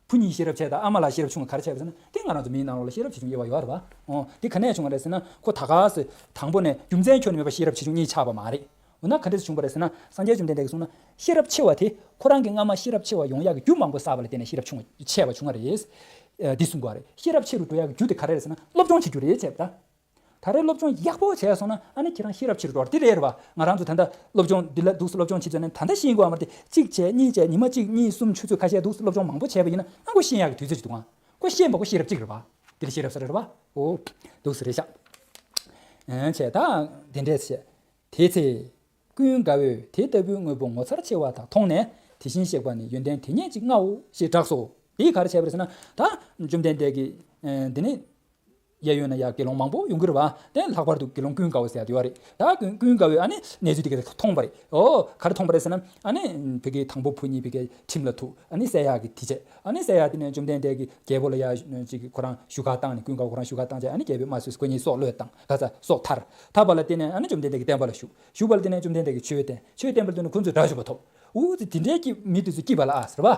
བུ་གཉིས་ཤེས་རབ་ཆེ་དང་ཨ་མ་ལགས་ཤེས་རབ་ཆུང་བ་ག་རེ་བྱས་པ་ཟེར་ན། དེ་ང་རང་ཚོ་མིའི་ནང་ལོགས་ལ་ཤེས་རབ་ཆེ་ཆུང་དབྱེ་བ་ཡོད་རེད་པ། འོ། དེ་ག་ནས་བྱུང་བ་རེད་ཟེར་ན། ཁོ་ད་ག་སེ་དང་པོ་ནས་རྒྱུ་མཚན་ཁྱོན་ནས་མེད་པ་ཤེས་རབ་ཆེ་ཆུང་གཉིས་ཆགས་པ་མ་རེད། འོ་ན་ག་འདྲས་བྱུང་བ་རེད་ཟེར་ན། སངས་རྒྱས་བཅོམ་ལྡན་འདས་ཀྱིས་གསུངས་ན། ཤེས་རབ་ཆེ་བ་དེ་ཁོ་རང་གིས་སྔ་མ་ཤེས་རབ་ཆེ་བ་ཡོང་ཡག་གི་རྒྱུ་མང་པོ་བསགས་པ་ལ་བརྟེན་ནས་ཤེས་རབ་ཆུང་བ་ཆེ་བ་བྱུང་བ་རེད། ཨ། འདི་གསུང་གི་ཡོད་རེད། ཤེས་རབ་ཆེ་རུ་འགྲོ་ཡག་གི་རྒྱུ་དེ་ག་རེ་རེད་ཟེར་ན། སློབ་སྦྱོང་བྱེད་རྒྱུ་རེད་བྱས་པ་ད། ད་རེས་སློབ་སྦྱོང་ཡག་པོ་བྱས་སོང་ན་ཨ་ནི་ཁྱེད་རང་ཤེས་རབ་ཆེ་རུ་འགྲོ་བ་དེ་རེད་པ། ང་རང་ཚོ་ད་ལྟ་སློབ་སྦྱོང་འདི་ལ་འདུག་སེ་སློབ་སྦྱོང་བྱེད་ཚོད་ནས་ད་ལྟ་ཤེས་ཀྱི་ཡོད་མ་རེད་དེ། གཅིག་བྱས་གཉིས་བྱས་ཉི་མ་གཅིག་གཉིས་གསུམ་ཆུ་ཚོད་ཁ་ཤས་འདུག་སེ་སློབ་སྦྱོང་མང་པོ་བྱས་པ་ཡིན་ན་ཨ་ཁོ་ཤེས་ཡག་གི་དུས་ཚོད་ཅིག་འདུག་ཨ། ཁོ་ཤེས་པ་ཁོ་ཤེས་རབ་གཅིག་རེད་པ། དེ་ལ་ཤེས་རབ་ཟེར་རེད་པ། འོ། འདུག་སེ་རེད་ཤག་ཨ། བྱས་ད་དེ་འདྲས་བྱས། དེ་ཚེ། ཀུན་དགའ་བོས་དེ་ལྟ་བུའི་དངོས་པོ་ངོ་མཚར་ཆེ་བ་དག་མཐོང་ནས། དེ་བཞིན་གཤེགས་པ་ནི་ཡོན་ཏན་དེ་སྙེད་ཅིག་མངའོ་ཞེས་གྲགས་སོ། དེ་ག་རེ་བྱས་པ་རེད་ཟེར་ན། ད་བཅོམ་ལྡན་འདས་ཀྱིས། ཨ། འདི་ནས་གཡས་གཡོན་ན་ཡ་དགེ་སློང་མང་པོ་ཡོང་གི་རེད་པ། དེ་ལྷག་པར་དུ་དགེ་སློང་ཀུན་དགའ་བོ་ཟེར་ཡ་དེ་ཡོད་རེད། ད་ཀུན་ཀུན་དགའ་བོས་ཨ་ནི་གནས་ཚུལ་དེ་ག་ཚོད་མཐོང་བ་རེད། འོ། ག་རེ་མཐོང་བ་རེད་ཟེར་ན། ཨ་ནི་ཕ་གི་དང་པོ་བུ་གཉིས་ཕ་གི་ཁྲིམས་ལ་ཐུག་ཨ་ནི་བསད་ཡག་གི་དེ་བྱས། ཨ་ནི་བསད་ཡག་དེ་ནས་བཅོམ་ལྡན་འདས་ཀྱིས་རྒྱལ་པོ་ལ་ཡ་ཅིག་ཁོ་རང་ཞུ་ག་བཏང་ནས། ཀུན་དགའ་བོ་ཁོ་རང་ཞུ་ག་བཏང་བྱས། ཨ་ནི་རྒྱལ་པོས་མ་བཟོད་ཁོ་གཉིས་སྲོག་བློས་བཏང་། ག་ཚ་སྲོག་ཐར། ཐར་པ་ལ་བརྟེན་ནས་ཨ་ནི་བཅོམ་ལྡན་འདས་ཀྱི་བསྟན་པ་ལ་ཞུགས། ཞུགས་པ་ལ་བརྟེན་ནས་བཅོམ་ལྡན་འདས་ཀྱིས་ཆོས་བསྟན། ཆོས་བསྟན་པ་ལ་བརྟེན་ནས་ཁོ་ཚོས་དགྲ་བཅོམ་པ་ཐོབ། འུ་ཚོ་དེ་འདྲའི་སྐྱིད་མི་དེ་ཚོ་སྐྱིད་པ་ལ་ཨ་ཟེར་བ།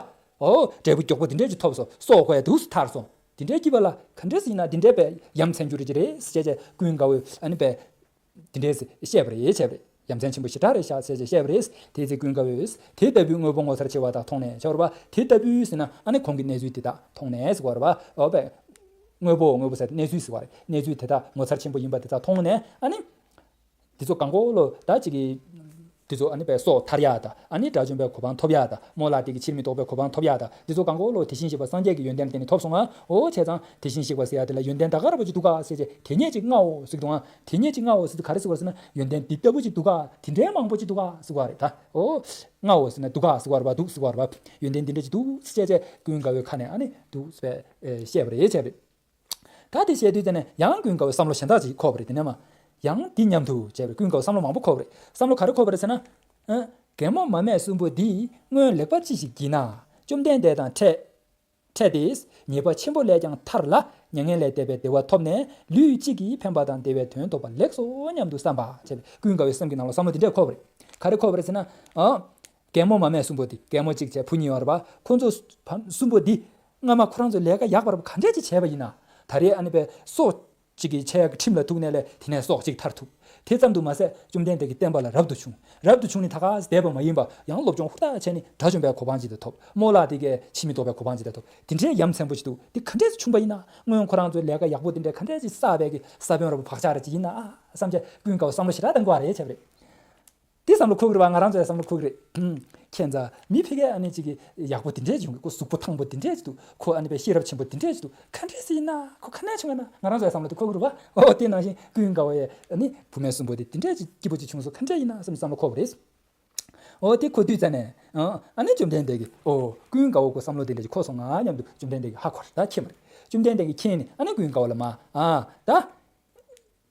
འོ། འབྲས་བུ་མགྱོགས་པོ་དེ་འདྲས་ཅིག་ཐོབ་སོང་། སྲོག་ཁོ་ཡ་འདུག་སེ་ཐར་སོང་། དེ་འདྲའི་སྐྱིད་པ་ལ་ག་འདྲས་ཡིན་ན་དེ་འདྲའི་པའི་ཡ་མཚན་འགྱུར་གྱི་རེད་ཟེར་བྱས། ཀུན་དགའ་བོས་ཨ་ནི་པའི་དེ་འདྲས་བཤད་པ་རེད་བྱས་པ་རེད། ཡ་མཚན་ཆེན་པོ་ཞེ་དྲག་རེད་ཤག་ཟེར་བྱས་བཤད་པ་རེད། དེ་ཚེ་ཀུན་དགའ་བོས་དེ་ལྟ་བུའི་དངོས་པོ་ངོ་མཚར་ཆེ་བ་དག་མཐོང་ནས་ཟེར་བ་རེད་པ། དེ་ལྟ་བུའི་ཟེར་ན་ཨ་ནི་ཁོང་གི་གནས་ཚུལ་དེ་དག་མཐོང་ནས་ཟེར་བ་རེད་པ། འོ་པའི་དངོས་པོ། དངོས་པོ་ཟེར་གནས་ཚུལ་ཟེར་བ་རེད། གནས་ཚུལ་དེ་དག་ངོ་མཚར་ཆེན་པོ་ཡིན་པ་དེ་དག་མཐོང་ནས་ཨ་ནི། འདི་ཚོ་གང་གོ་ལོ་ད་ཅིག་གི། འདི་ཚོ་ཨ་ནི་པའི་སྲོག་ཐར་ཡག་དང་། ཨ་ནི་དགྲ་བཅོམ་པའི་གོ་འཕང་ཐོབ་ཡག་དང་། རྨོ་ལགས་དེ་གི་ཕྱིར་མི་ལྡོག་པའི་གོ་འཕང་ཐོབ་ཡག་དང་། འདི་ཚོ་གང་གོ་ལོ་དེ་བཞིན་གཤེགས་པ་སངས་རྒྱས་ཀྱི་ཡོན་ཏན་ལ་བརྟེན་ནས་ཐོབ་སོང་ང་། འོ། བྱས་ཙང་དེ་བཞིན་གཤེགས་པ་ཟེར་ཡག་དེ་ལ་ཡོན་ཏན་ད་ག་ར་བ་ཅིག་འདུག་ག་ཟེར་བྱས། དེ་སྙེད་ཅིག་མངའོ་ཟེར་གི་འདུག་ཨ། དེ་སྙེད་ཅིག་མངའོ་ཟེར་དུས་ག་རེ་ཟེར་བ་ཟེར་ན། ཡོན་ཏན་འདི་ལྟ་བུ་ཅིག་འདུག་ག་དེ་འདྲའི་མང་པོ་ཅིག་འདུག་ག་ཟེར་བ་རེད་ད། འོ། མངའོ་ཟེར་ན་འདུག་ག་ཟེར་བ་རེད་པ། འདུག་ཟེར་བ་རེད་པ། ཡོན་ཏན་འདི་འདྲ་ཅིག་འདུག་ཟེར་བྱས་བྱས་ཀུན་དགའ་བོའི་ཁ་ནས་ཨ་ནི་འདུག་ཟེར་བས་བཤད་པ་རེད་བྱས་པ་རེད། ད་དེ་བཤད་དུས་ཙ་ནས་ཡང་ཀུན་དགའ་བོའི་བསམ་བློ་གཞན་དག་ཅིག་འཁོར་བ་རེད། དེ་ནས་མ། ཡང་འདི་སྙམ་དུ་བྱས་པའི་ཀུན་དགའ་བོའི་བསམ་བློ་མང་པོ་འཁོར་བ་རེད། བསམ་བློ་ག་རེ་འཁོར་བ་རེད་ཟེར་ན། ཨ། རྒན་མོ་མ་སྨད་གསུམ་པོ་འདིས་སྔོན་ལེགས་པ་ཅི་ཞིག་བགྱིས་ན། བཅོམ་ལྡན་འདས་དང་འཕྲད། འཕྲད་དེ། ཉེས་པ་ཆེན་པོ་ལས་ཀྱང་ཐར་ལ། མྱ་ངན་ལས་འདས་པའི་བདེ་བ་ཐོབ་ནས་ལུས་གཅིག་གིས་ཕན་པ་དང་བདེ་བའི་དོན་ཐོབ་པ་ལེགས་སོ་སྙམ་དུ་བསམ་པ་བྱས་པའི་ཀུན་དགའ་བོའི་སེམས་ཀྱི་ནང་ལ་བསམ་བློ་འདི་འདྲས་འཁོར་བ་རེད། ག་རེ་འཁོར་བ་རེད་ཟེར་ན། ཨ། རྒན་མོ་མ་སྨད་གསུམ་པོ་འདི། རྒན་མོ་གཅིག་བྱས་བུ་གཉིས་ཡོད་རེད་པ། ཁོ་ཚོ་གསུམ་པོ་འདི། སྔ་མ་ཁོ་རང་ཚོ་ལས་ཀ་ཡག་པ་རབ་ག་འདྲས་ཅིག་བྱས་པ་ཡིན་ན། ད་རེས་ཨ་ནི་པའི་སྲོག་གཅིག་གི་ཆེ་ཡག་གི་ཁྲིམས་ལ་ཐུག་ནས་ལས་དེ་ནས་སྲོག་གཅིག་ཐར་ཐུབ། དེ་ཙམ་དུ་མ་ཟད་བཅོམ་ལྡན་འདས་ཀྱི་བསྟན་པ་ལ་རབ་ཏུ་བྱུང་། རབ་ཏུ་བྱུང་ནས་ད་ག་བསྡད་པ་མ་ཡིན་པ་ཡང་སློབ་སྦྱོང་ཧུར་ཐག་བྱས་ནས་དགྲ་བཅོམ་པའི་གོ་འཕང་ཅིག་ཏུ་ཐོབ། རྨོ་ལགས་དེ་གས་ཕྱིར་མི་ལྡོག་པའི་གོ་འཕང་ཅིག་ཏུ་ཐོབ། དེ་འདྲའི་ཡ་མཚན་པོ་ཞིག་འདུག་འདི་ག་འདྲས་སེ་བྱུང་བ་ཡིན་ན། སྔོན་ཁོ་རང་ཚོའི་ལས་ཀ་ཡག་པོ་དེ་འདྲས་ག་འདྲས་ཅིག་བསགས་པའི་གི་ས་བོན་རབ་བག་ཆགས་རེ་ཅིག་ཡིན་ན་ཨ་བསམ་བྱས་ཀུན་དགའ་བོ་བསམ་བློ་ཞེ་དྲག་གཏང་དགོས་པ་རེད་བྱས་པ་རེད། དེ་བསམ་བློ་འཁོར་གི་རེད་པ། ང་རང་ཚོ་ཡང་བསམ་བློ་འཁོར་གི་རེད། ཁྱེད་ཚོ་མི་ཕ་གིར་ཨ་ནི་ཅིག་གི་ཡག་པོ་དེ་འདྲས་བྱུང་གི། ཁོ་གཟུགས་པོ་ཐང་པོ་དེ་འདྲས་ཅིག་འདུག་ཁོ་ཨ་ནི་པའི་ཤེས་རབ་ཆེན་པོ་དེ་འདྲས་ཅིག་འདུག་ག་འདྲས་སེ་ཡིན་ན་ཁོ་ག་ནས་བྱུང་བ་ན། ང་རང་ཚོ་ཡང་བསམ་བློ་དེ་འཁོར་གི་རེད་པ། འོ། དེ་ནང་བཞིན་ཀུན་དགའ་བོ་ཡས་ཨ་ནི་བུད་མེད་གསུམ་པོ་དེ་དེ་འདྲས་ཅིག་སྐྱིད་པོ་ཅིག་བྱུང་སོང་། ག་འདྲས་ཡིན་ན་བསམ་བསམ་བློ་འཁོར་བ་རེད། འོ། དེ་འཁོར་དུས་ཙ་ནས། ཨ། ཨ་ནི་བཅོམ་ལྡན་འདས་ཀྱིས། འོ། ཀུན་དགའ་བོ་ཁོ་བསམ་བློ་དེ་འདྲས་ཅིག་འཁོར་སོང་ང་སྙམ་དུ་བཅོམ་ལྡན་འདས་ཀྱིས་ཧ་གོ་རེད་ད། མཁྱེན་པ་རེད། བཅོམ་ལྡན་འདས་ཀྱིས་མཁྱེན་ནས་ཨ་ནི་ཀུན་དགའ་བོ་ལ་མ། ཨ། ད།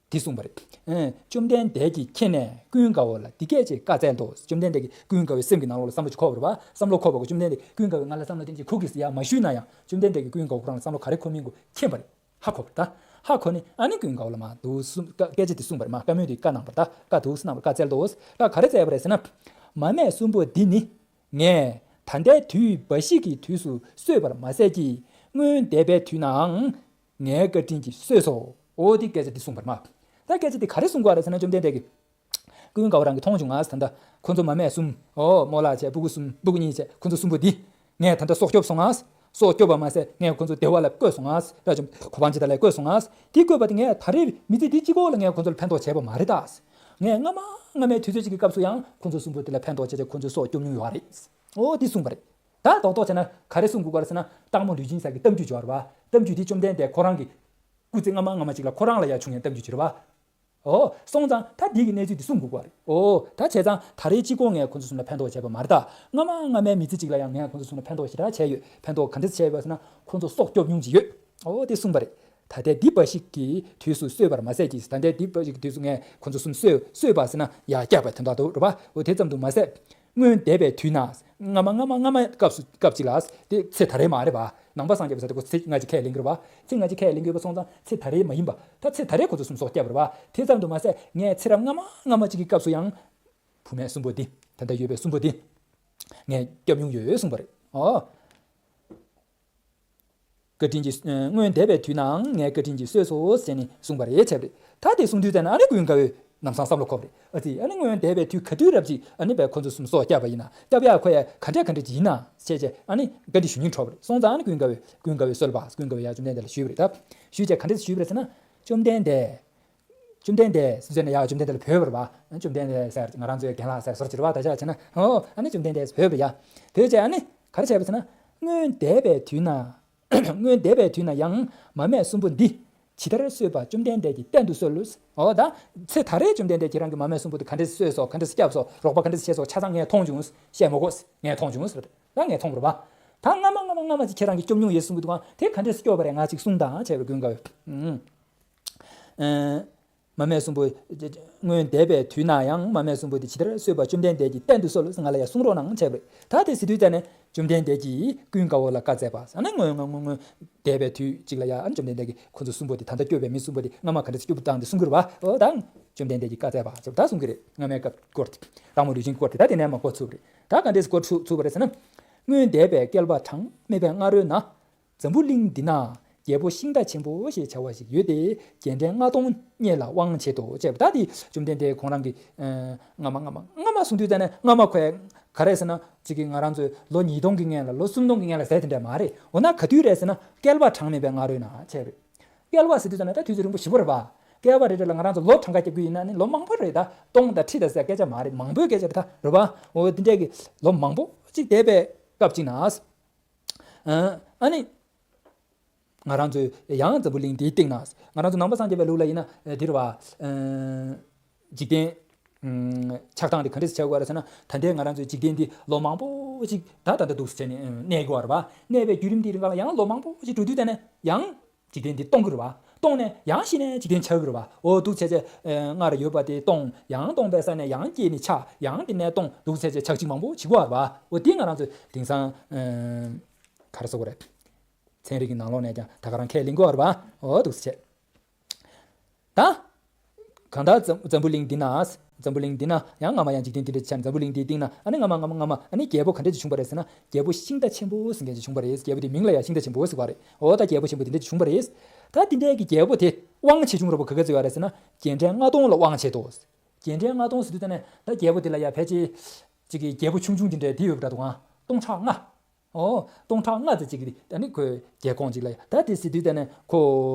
འདི་གསུངས་པ་རེད། ཨེ། བཅོམ་ལྡན་འདས་ཀྱིས་མཁྱེན་ནས་ཀུན་དགའ་བོ་ལ་འདི་སྐད་ཅེས་བཀའ་སྩལ་ཏོ། བཅོམ་ལྡན་འདས་ཀྱིས་ཀུན་དགའ་བོའི་སེམས་ཀྱི་ནང་ལོགས་ལ་བསམ་བློ་ཅིག་འཁོར་བ་རེད་པ། བསམ་བློ་འཁོར་བ་གོ། བཅོམ་ལྡན་འདས་ཀྱིས་ཀུན་དགའ་བོས་ང་ལ་བསམ་བློ་དེ་འདྲ་ཅིག་འཁོར་གྱི་ཟེར་ཡ་མ་ཞུས་ན་ཡང་། བཅོམ་ལྡན་འདས་ཀྱིས་ཀུན་དགའ་བོ་ཁོ་རང་ལ་བསམ་བློ་ག་རེ་འཁོར་མིན་གོ་མཁྱེན་པ་རེད། ཧ་གོ་བ་རེད་ད། ཧ་གོ་ནས་ཨ་ནི་ཀུན་དགའ་བོ་ལ་མ་འདུག་སེ་སྐད་ཆ་དེ་གསུངས་པ་རེད། མ། བཀའ་མོལ་དེ་བཀའ་གནང་བ་རེད་ད། བཀའ་འདུག་སེ་གནང་བ། བཀའ་སྩལ་ཏོ། བཀའ་ག་རེ་སྩལ་བ་རེད་ཟེར་ན། མ་སྨད་གསུམ་པོ་འདི་ནི། ངས་ད་ལྟའི་དུས་འབའ་ཞིག་གི་དུས་སུ་གསོས་པར་མ་ཟད་ཀྱི། སྔོན་འདས་པའི་དུས་ནའང་ངའི་བཀའ་དྲིན་གྱིས་གསོས་སོ། འོ། དེ་སྐད་ཆ་དེ་གསུངས་པ་རེད་མ། ད་སྐད་ཆ་དེ་ག་རེ་གསུང་གི་ཡོད་རེད་ཟེར་ན། བཅོམ་ལྡན་འདས་ཀྱིས་ཀུན་དགའ་བོ་རང་གིས་མཐོང་བྱུང་ང་། ད་ལྟ་ཁོ་ཚོ་མ་སྨད་གསུམ། འོ། རྨོ་ལགས་བྱས། སྤུ་གུ་གསུམ། སྤུ་གུ་གཉིས་བྱས། ཁོ་ཚོ་གསུམ་པོ་འདི། ངས་ད་ལྟ་སྲོག་སྐྱོབ་སོང་ང་། སྲོག་སྐྱོབ་པ་མ་ཟད་ངས་ཁོ་ཚོ་བདེ་བ་ལ་བཀོད་སོང་ང་། རབ་འབྱམས་གོ་འཕང་ཇི་ལྟར་ལ་བཀོད་སོང་ང་། དེ་བཀོད་པ་དེ་ངས་ད་རེས་མི་ཚེ་འདི་གཅིག་པོ་ལ་ངས་ཁོ་ཚོ་ལ་ཕན་ཐོགས་བྱས་པ་མ་རེད་ད། ངས་སྔ་མ་སྔ་མའི་དུས་ཚོད་ཅིག་གི་སྐབས་སུ་ཡང་ཁོ་ཚོ་གསུམ་པོ་དེ་ལ་ཕན་ཐོགས་བྱས་ཏེ་ཁོ་ཚོའི་སྲོག་སྐྱོབ་མྱོང་ཡོད་རེད། འོ་དེ་གསུངས་པ་རེད། ད་རྡོག་རྡོག་བྱས་ན་ག་རེ་གསུང་དགོས་ཀ་རེད་ཟེར་ན། སྟག་མོ་ལུས་སྦྱིན་ཟེར་གྱི་གཏམ་རྒྱུད་ཅིག་ཡོད་རེད་པ། གཏམ་རྒྱུད་དེ་བཅོམ་ལྡན་འདས་ཁོ་རང་གི་སྐུ་ཚེ་སྔ་མ་སྔ་མ་ཅིག་ལ་ཁོ་རང་ལ་ཡང་བྱུང་ཡང་གཏམ་རྒྱུད་ཅིག་རེད་པ། འོ། སོང་ཙང་ད་འདི་གི་གནས་ཚུལ་འདི་གསུང་དགོས་པ་རེད། འོ། ད་བྱས་ཙང་ད་རེས་གཅིག་པོ་ངས་ཁོ་ཚོ་གསུམ་ལ་ཕན་ཐོགས་བྱས་པ་མ་རེད་ད། སྔ་མ་སྔ་མའི་མི་ཚེ་གཅིག་ལ་ཡང་ངས་ཁོ་ཚོ་གསུམ་ལ་ཕན་ཐོགས་ཞེ་དྲག་བྱས་ཡོད། ཕན་ཐོགས་ག་འདྲས་བྱས་ཡོད་པ་ཟེར་ན། ཁོ་ཚོ་སྲོག་སྐྱོབ་མྱོང་གི་ཡོད། འོ་དེ་གསུངས་པ་རེད། ད་ལྟའི་འདི་འབའ་ཞིག་གི་དུས་སུ་གསོས་པར་མ་ཟད་ཀྱི། ད་ལྟའི་འདི་འབའ་ཞིག་གི་དུས་སུ་ངས་ཁོ་ཚོ་གསུམ་གསོས་གསོས་པ་ཟེར་ན་ཡ་བསྐྱབས་པ་དོན་དག་ཏུ་རེད་པ། འོ་དེ་ཙམ་དུ་མ་ཟད། སྔོན་འདས་པའི་དུས་ན། སྔ་མ་སྔ་མ་སྔ་མ་སྐབས་སུ་སྐབས་གཅིག་ལ། དེ་ཚེ་ད་རེས་མ་རེད་པ། ནང་པ་སངས་རྒྱས་པ་ཟེར་དེ་ཁོ་ཚེ་སྔ་ཕྱི་ཁས་ལེན་གྱི་རེད་པ། ཚེ་སྔ་ཕྱི་ཁས་ལེན་གྱི་ཡོད་པ་སོང་ཙང་ཚེ་ད་རེས་མ་ཡིན་པ། ད་ཚེ་ད་རེས་ཁོ་ཚོ་གསུམ་སྲོག་བསྐྱབས་པ་རེད་པ། དེ་ཙམ་དུ་མ་ཟད་ངས་ཚེ་རབས་སྔ་མ་སྔ་མ་གཅིག་གི་སྐབས་སུ་ཡང་། བུད་མེད་གསུམ་པོ་འདི། ད་ལྟ་ཡོད་པའི་གསུམ་པོ་འདི། ངས་སྐྱོབ་མྱོང་ཡོད་གསུངས་པ་རེད། ཨོ། བཀའ་དྲིན་གྱིས། སྔོན་འདས་པའི་དུས་ནའང་ངས་བཀའ་དྲིན་གྱིས་གསོས་སོ་ཟེར་ནས་གསུངས་པ་རེད་བྱས་པ་རེད། ད་དེ་གསུངས་དུས་ཙམ་ན་ཨ་ནི་ཀུན་དགའ་བོས་ལམ་སང་བསམ་བློ་འཁོར་བ་རེད། ཨ་ཙི། ཨ་ནི་སྔོན་འདས་པའི་དུས་ག་དུས་རབས་ཅིག་ཨ་ནི་བས་ཁོ་ཚོ་གསུམ་སྲོག་བསྐྱབས་པ་ཡིན་ན། བསྐྱབས་ཡག་ཁོ་ཡ་ག་འདྲས་ག་འདྲས་ཅིག་ཡིན་ན་བྱས་བྱས་ཨ་ནི་བཀའ་འདྲི་ཞུ་སྙིང་བྲོ་བ་རེད། སོང་ཙང་ཨ་ནི་ཀུན་དགའ་བོས། ཀུན་དགའ་བོས་ཡ་བཅོམ་ལྡན་འདས་ལ་ཞུས་པ་རེད། ད་ཞུས་བྱས་ག་འདྲས་ཞུས་པ་རེད་ཟེར་ན། བཅོམ་ལྡན་འདས། བཅོམ་ལྡན་འདས་ཟེར་ནས་ཡ་བཅོམ་ལྡན་འདས་ལ་བོས་པ་རེད་པ། བཅོམ་ལྡན་འདས་ཟེར་ང་རང་ཚོའི་རྒན་ལགས་ཟེར་ཟུར་གྱི་རེད་པ། ད་ཆ་བྱས་ན། ཨོ། ཨ་ནི་བཅོམ་ལྡན་འདས་བོས་པ་རེད་ཡ། བོས་བྱས་ཨ་ནི་ག་རེ་བྱས་པ་ཟེར་ན། སྔོན་འདས་པའི་དུས་ན། སྔོན་འདས་པའི་དུས་ན་ཡང་མ་སྨད་གསུམ་པོ་འདི། ཇི་ལྟར་གསོས་པ་བཅོམ་ལྡན་འདས་ཀྱིས་བསྟན་དུ་གསོལ་ལོ། འོ་ད། ཚེ་ད་རེས་བཅོམ་ལྡན་འདས་ཁྱེད་རང་གིས་མ་སྨད་གསུམ་པོ་འདི་ག་འདྲས་གསོས་སོ། ག་འདྲས་བསྐྱབས་སོ། རོགས་པ་ག་འདྲས་བྱས་སོ། ཆ་ཚང་ངས་མཐོང་བྱུང་། བཤད་མ་དགོས། ངས་མཐོང་བྱུང་ཟེར། ད་ངས་མཐོང་བ་རེད་པ། ད་སྔ་མ་སྔ་མ་སྔ་མ་ཅིག་ཁྱེད་རང་གིས་སྐྱོབ་མྱོང་ཡོད་གསུང་གི་འདུག་ག་དེ་ག་འདྲས་སྐྱོབ་པ་རེད། ང་ཅིག་གསུངས་དང་བྱས་པའི་ཀུན་དགའ་བོས། ཨུམ། ཨེ། མ་སྨད་གསུམ་པོ། སྔོན་འདས་པའི་དུས་ན་ཡང་མ་སྨད་གསུམ་པོ་དེ་ཇི་ལྟར་གསོས་པ་བཅོམ་ལྡན་འདས་ཀྱིས་བསྟན་དུ་གསོལ་ལོ། ང་ལ་ཡང་གསུང་རོགས་གནང་བྱས་པ་རེད། ད་དེ་ཟེར་དུས་ཙམ་ནས་བཅོམ་ལྡན་འདས་ཀྱིས་ཀུན་དགའ་བོ་ལ་བཀའ་སྩལ་པ། ཨ་ནི་སྔོན་སྔོན་སྔོན་སྔོན་འདས་པའི་དུས་གཅིག་ལ་ཡང་ཨ་ནི་བཅོམ་ལྡན་འདས་ཀྱིས་ཁོ་ཚོ་གསུམ་པོ་དེ། ད་ལྟ་སྐྱོབ་པའི་མི་གསུམ་པོ་དེ་སྔ་མ་ག་འདྲས་སྐྱོབ་སྟངས་དེ་གསུང་གི་རེད་པ། འོ་ད་བཅོམ་ལྡན་འདས་ཀྱིས་བཀའ་སྩལ་པ་ཟེར་ད་གསུང་གི་རེད། སྔ་མའི་སྐབས་སྐོར་དེ། སྟག་མོ་ལུས་སྦྱིན་སྐོར་དེ། ད་དེ་ནས་མར་འགོ་ཚུགས་པ་རེད། ད་ག་འདྲས་སྐོར་ཚུགས་ཚུགས་པ་རེད་ཟེར་ན། སྔོན་འདས་པའི་བསྐལ་པ་གྲངས་མེད་པའི་སྔ་རོལ་ན། འཛམ་བུ་གླིང་འདི་ན་རྒྱལ་པོ་ཤིང་རྟ་ཆེན་པོ་ཞེས་བྱ་བ་ཞིག་ཡོད་དེ། རྒྱལ་ཕྲན་ལྔ་སྟོང་སྙེད་ལ་དབང་བྱེད་དོ་བྱས་པ། ད་དེ་བཅོམ་ལྡན་འདས་ཁོང་རང་གིས། ཨ། སྔ་མ་སྔ་མ་སྔ་མ་གསུང་དུས་ཙམ་ནས། སྔ་མ་ཁོས་ག་རེ་ཟེར་ན། ཅིག་གིས་ང་རང་ཚོའི་ལོ་ཉིས་སྟོང་གི་སྔོན་ལ། ལོ་སུམ་སྟོང་གི་སྔོན་ལ་ཟེར་དེ་འདྲ་མ་རེད། འོ་ན་ག་དུས་རེད་ཟེར་ན། བསྐལ་པ་གྲངས་མེད་པའི་སྔ་རོལ་ན་བྱས་པ་རེད། བསྐལ་པ་ཟེར་དུས་ཙམ་ནས་ད་དུས་ཚོད་རིང་པོ་ཞེ་པོ་རེད་པ། བསྐལ་པ་རེ་རེ་ལ་ང་རང་ཚོ་ལོ་གྲངས་ཀ་རྒྱག་རྒྱུ་ཡིན་ན་ནི་ལོ་མང་པོ་རེད། ད་སྟོང་དང་ཁྲི་དང་ཟེར་སྐད་ཆ་མ་རེད། མང་པོའི་སྐད་ཆ་རེད་ད། རེད་པ། འོ་དེ་འདྲས་ཀྱི་ལོ་མང་པོ་ཅིག་འདས་པའི་སྐབས་ཅིག་ན། ཨ། ཨ་ནི། ང་རང་ཚོས་ཡང་འཛམ་བུ་གླིང་འདིའི་སྟེང་ན། ང་རང་ཚོ་ནང་པ་སངས་རྒྱས་པའི་ལུགས་ལ་ཡིན་ན། ཨ། འདི་རེད་པ། ཨ། འཇིག་རྟེན། ཨ། ཆགས་སྟངས་དེ་ག་འདྲས་ཆགས་ཀྱི་ཡོད་རེད་ཟེར་ན། ད་ལྟའི་ང་རང་ཚོའི་འཇིག་རྟེན་འདི་ལོ་མང་པོ་ཅིག་ད་ད་ལྟ་འདུག་སེ་བྱས་ནས་གནས་ཀྱི་ཡོད་རེད་པ། གནས་པའི་བརྒྱུད་རིམ་འདིའི་སྒང་ལ་ཡང་ལོ་མང་པོ་ཅིག་འགྲོ་དུས་ཙམ་ནས་ཡང་འཇིག་རྟེན་འདི་སྟོང་གི་རེད་པ། སྟོང་ནས་ཡང་ཤི་ནས་འཇིག་རྟེན་ཆགས་ཀྱི་རེད་པ། འོ་འདུག་བྱས་བྱས། ཨ། སྔར་ཡོད་པ་དེ་སྟོང་། ཡང་སྟོང་པའི་ས་ནས་ཡང་སྐྱེས་ནས་ཆགས། ཡང་དེ་ནས་སྟོང་། འདུག་བྱས་བྱས་ཆགས་འཇིག་མང་པོ་བྱེད་ཀྱི་ཡོད་རེད་པ། འོ་དེ་ང་རང་ཚོས་དེང་སང་། ཨ། ག་རེ་ཟེར་དགོས་རེད། ཚན་རིག་གི་ནང་ལོགས་ནས་ཀྱང་ད་ག་རང་ཁས་ལེན་གྱི་ཡོད་རེད་པ། འོ་འདུག་སེ་བྱས། ད། གང་ལྟར་འཛམ། འཛམ་བུ་གླིང་འདི་ན། འཛམ་བུ་གླིང་འདི་ན་ཡང་སྔ་མ་ཡང་འཇིག་རྟེན་འདི་འདྲ་ཆགས། འཛམ་བུ་གླིང་འདིའི་སྟེང་ན་ཨ་ནི་སྔ་མ་སྔ་མ་སྔ་མ་ཨ་ནི་རྒྱལ་པོ་ག་འདྲ་ཅིག་བྱུང་བ་རེད་ཟེར་ན། རྒྱལ་པོ་ཤིང་རྟ་ཆེན་པོ་ཟེར་མཁན་ཅིག་བྱུང་བ་རེད། རྒྱལ་པོ་དེའི་མིང་ལ་ཡང་ཤིང་རྟ་ཆེན་པོ་ཟེར་བ་རེད། འོ་ད་རྒྱལ་པོ་ཆེན་པོ་དེ་འདྲ་ཅིག་བྱུང་བ་རེད། ད་དེ་འདྲའི་གི་རྒྱལ་པོ་དེ་དབང་ཆེ་ཆུང་ར་བ་ག་ག་ཚོད་ཡོད་རེད་ཟེར་ན། རྒྱལ་ཕྲན་ལྔ་སྟོང་ལ་དབང་བྱེད་དོ། རྒྱལ་ཕྲན་ལྔ་སྟོང་ཟེར་དུས་ཙམ་ནས་ད་རྒྱལ་པོ་དེ་ལ་ཡ་ཕལ་ཆེར་ཅིག་གི་རྒྱལ་པོ་ཆུང་ཆུང་དེ་འདྲ་དེ་ཡོད་པ་འདྲ་འདུག་ཨང་། སྟོང་ཕྲག་ལྔ། ཨོ། སྟོང་ཕྲག་ལྔ་ཙམ་ཅིག་གི་ད་ནི་ཁོའི་རྒྱལ་ཁོངས་ཅིག་ལ་ཡ། ད་དེ་ཟེར་དུས་ཙམ་ནས་ཁོ་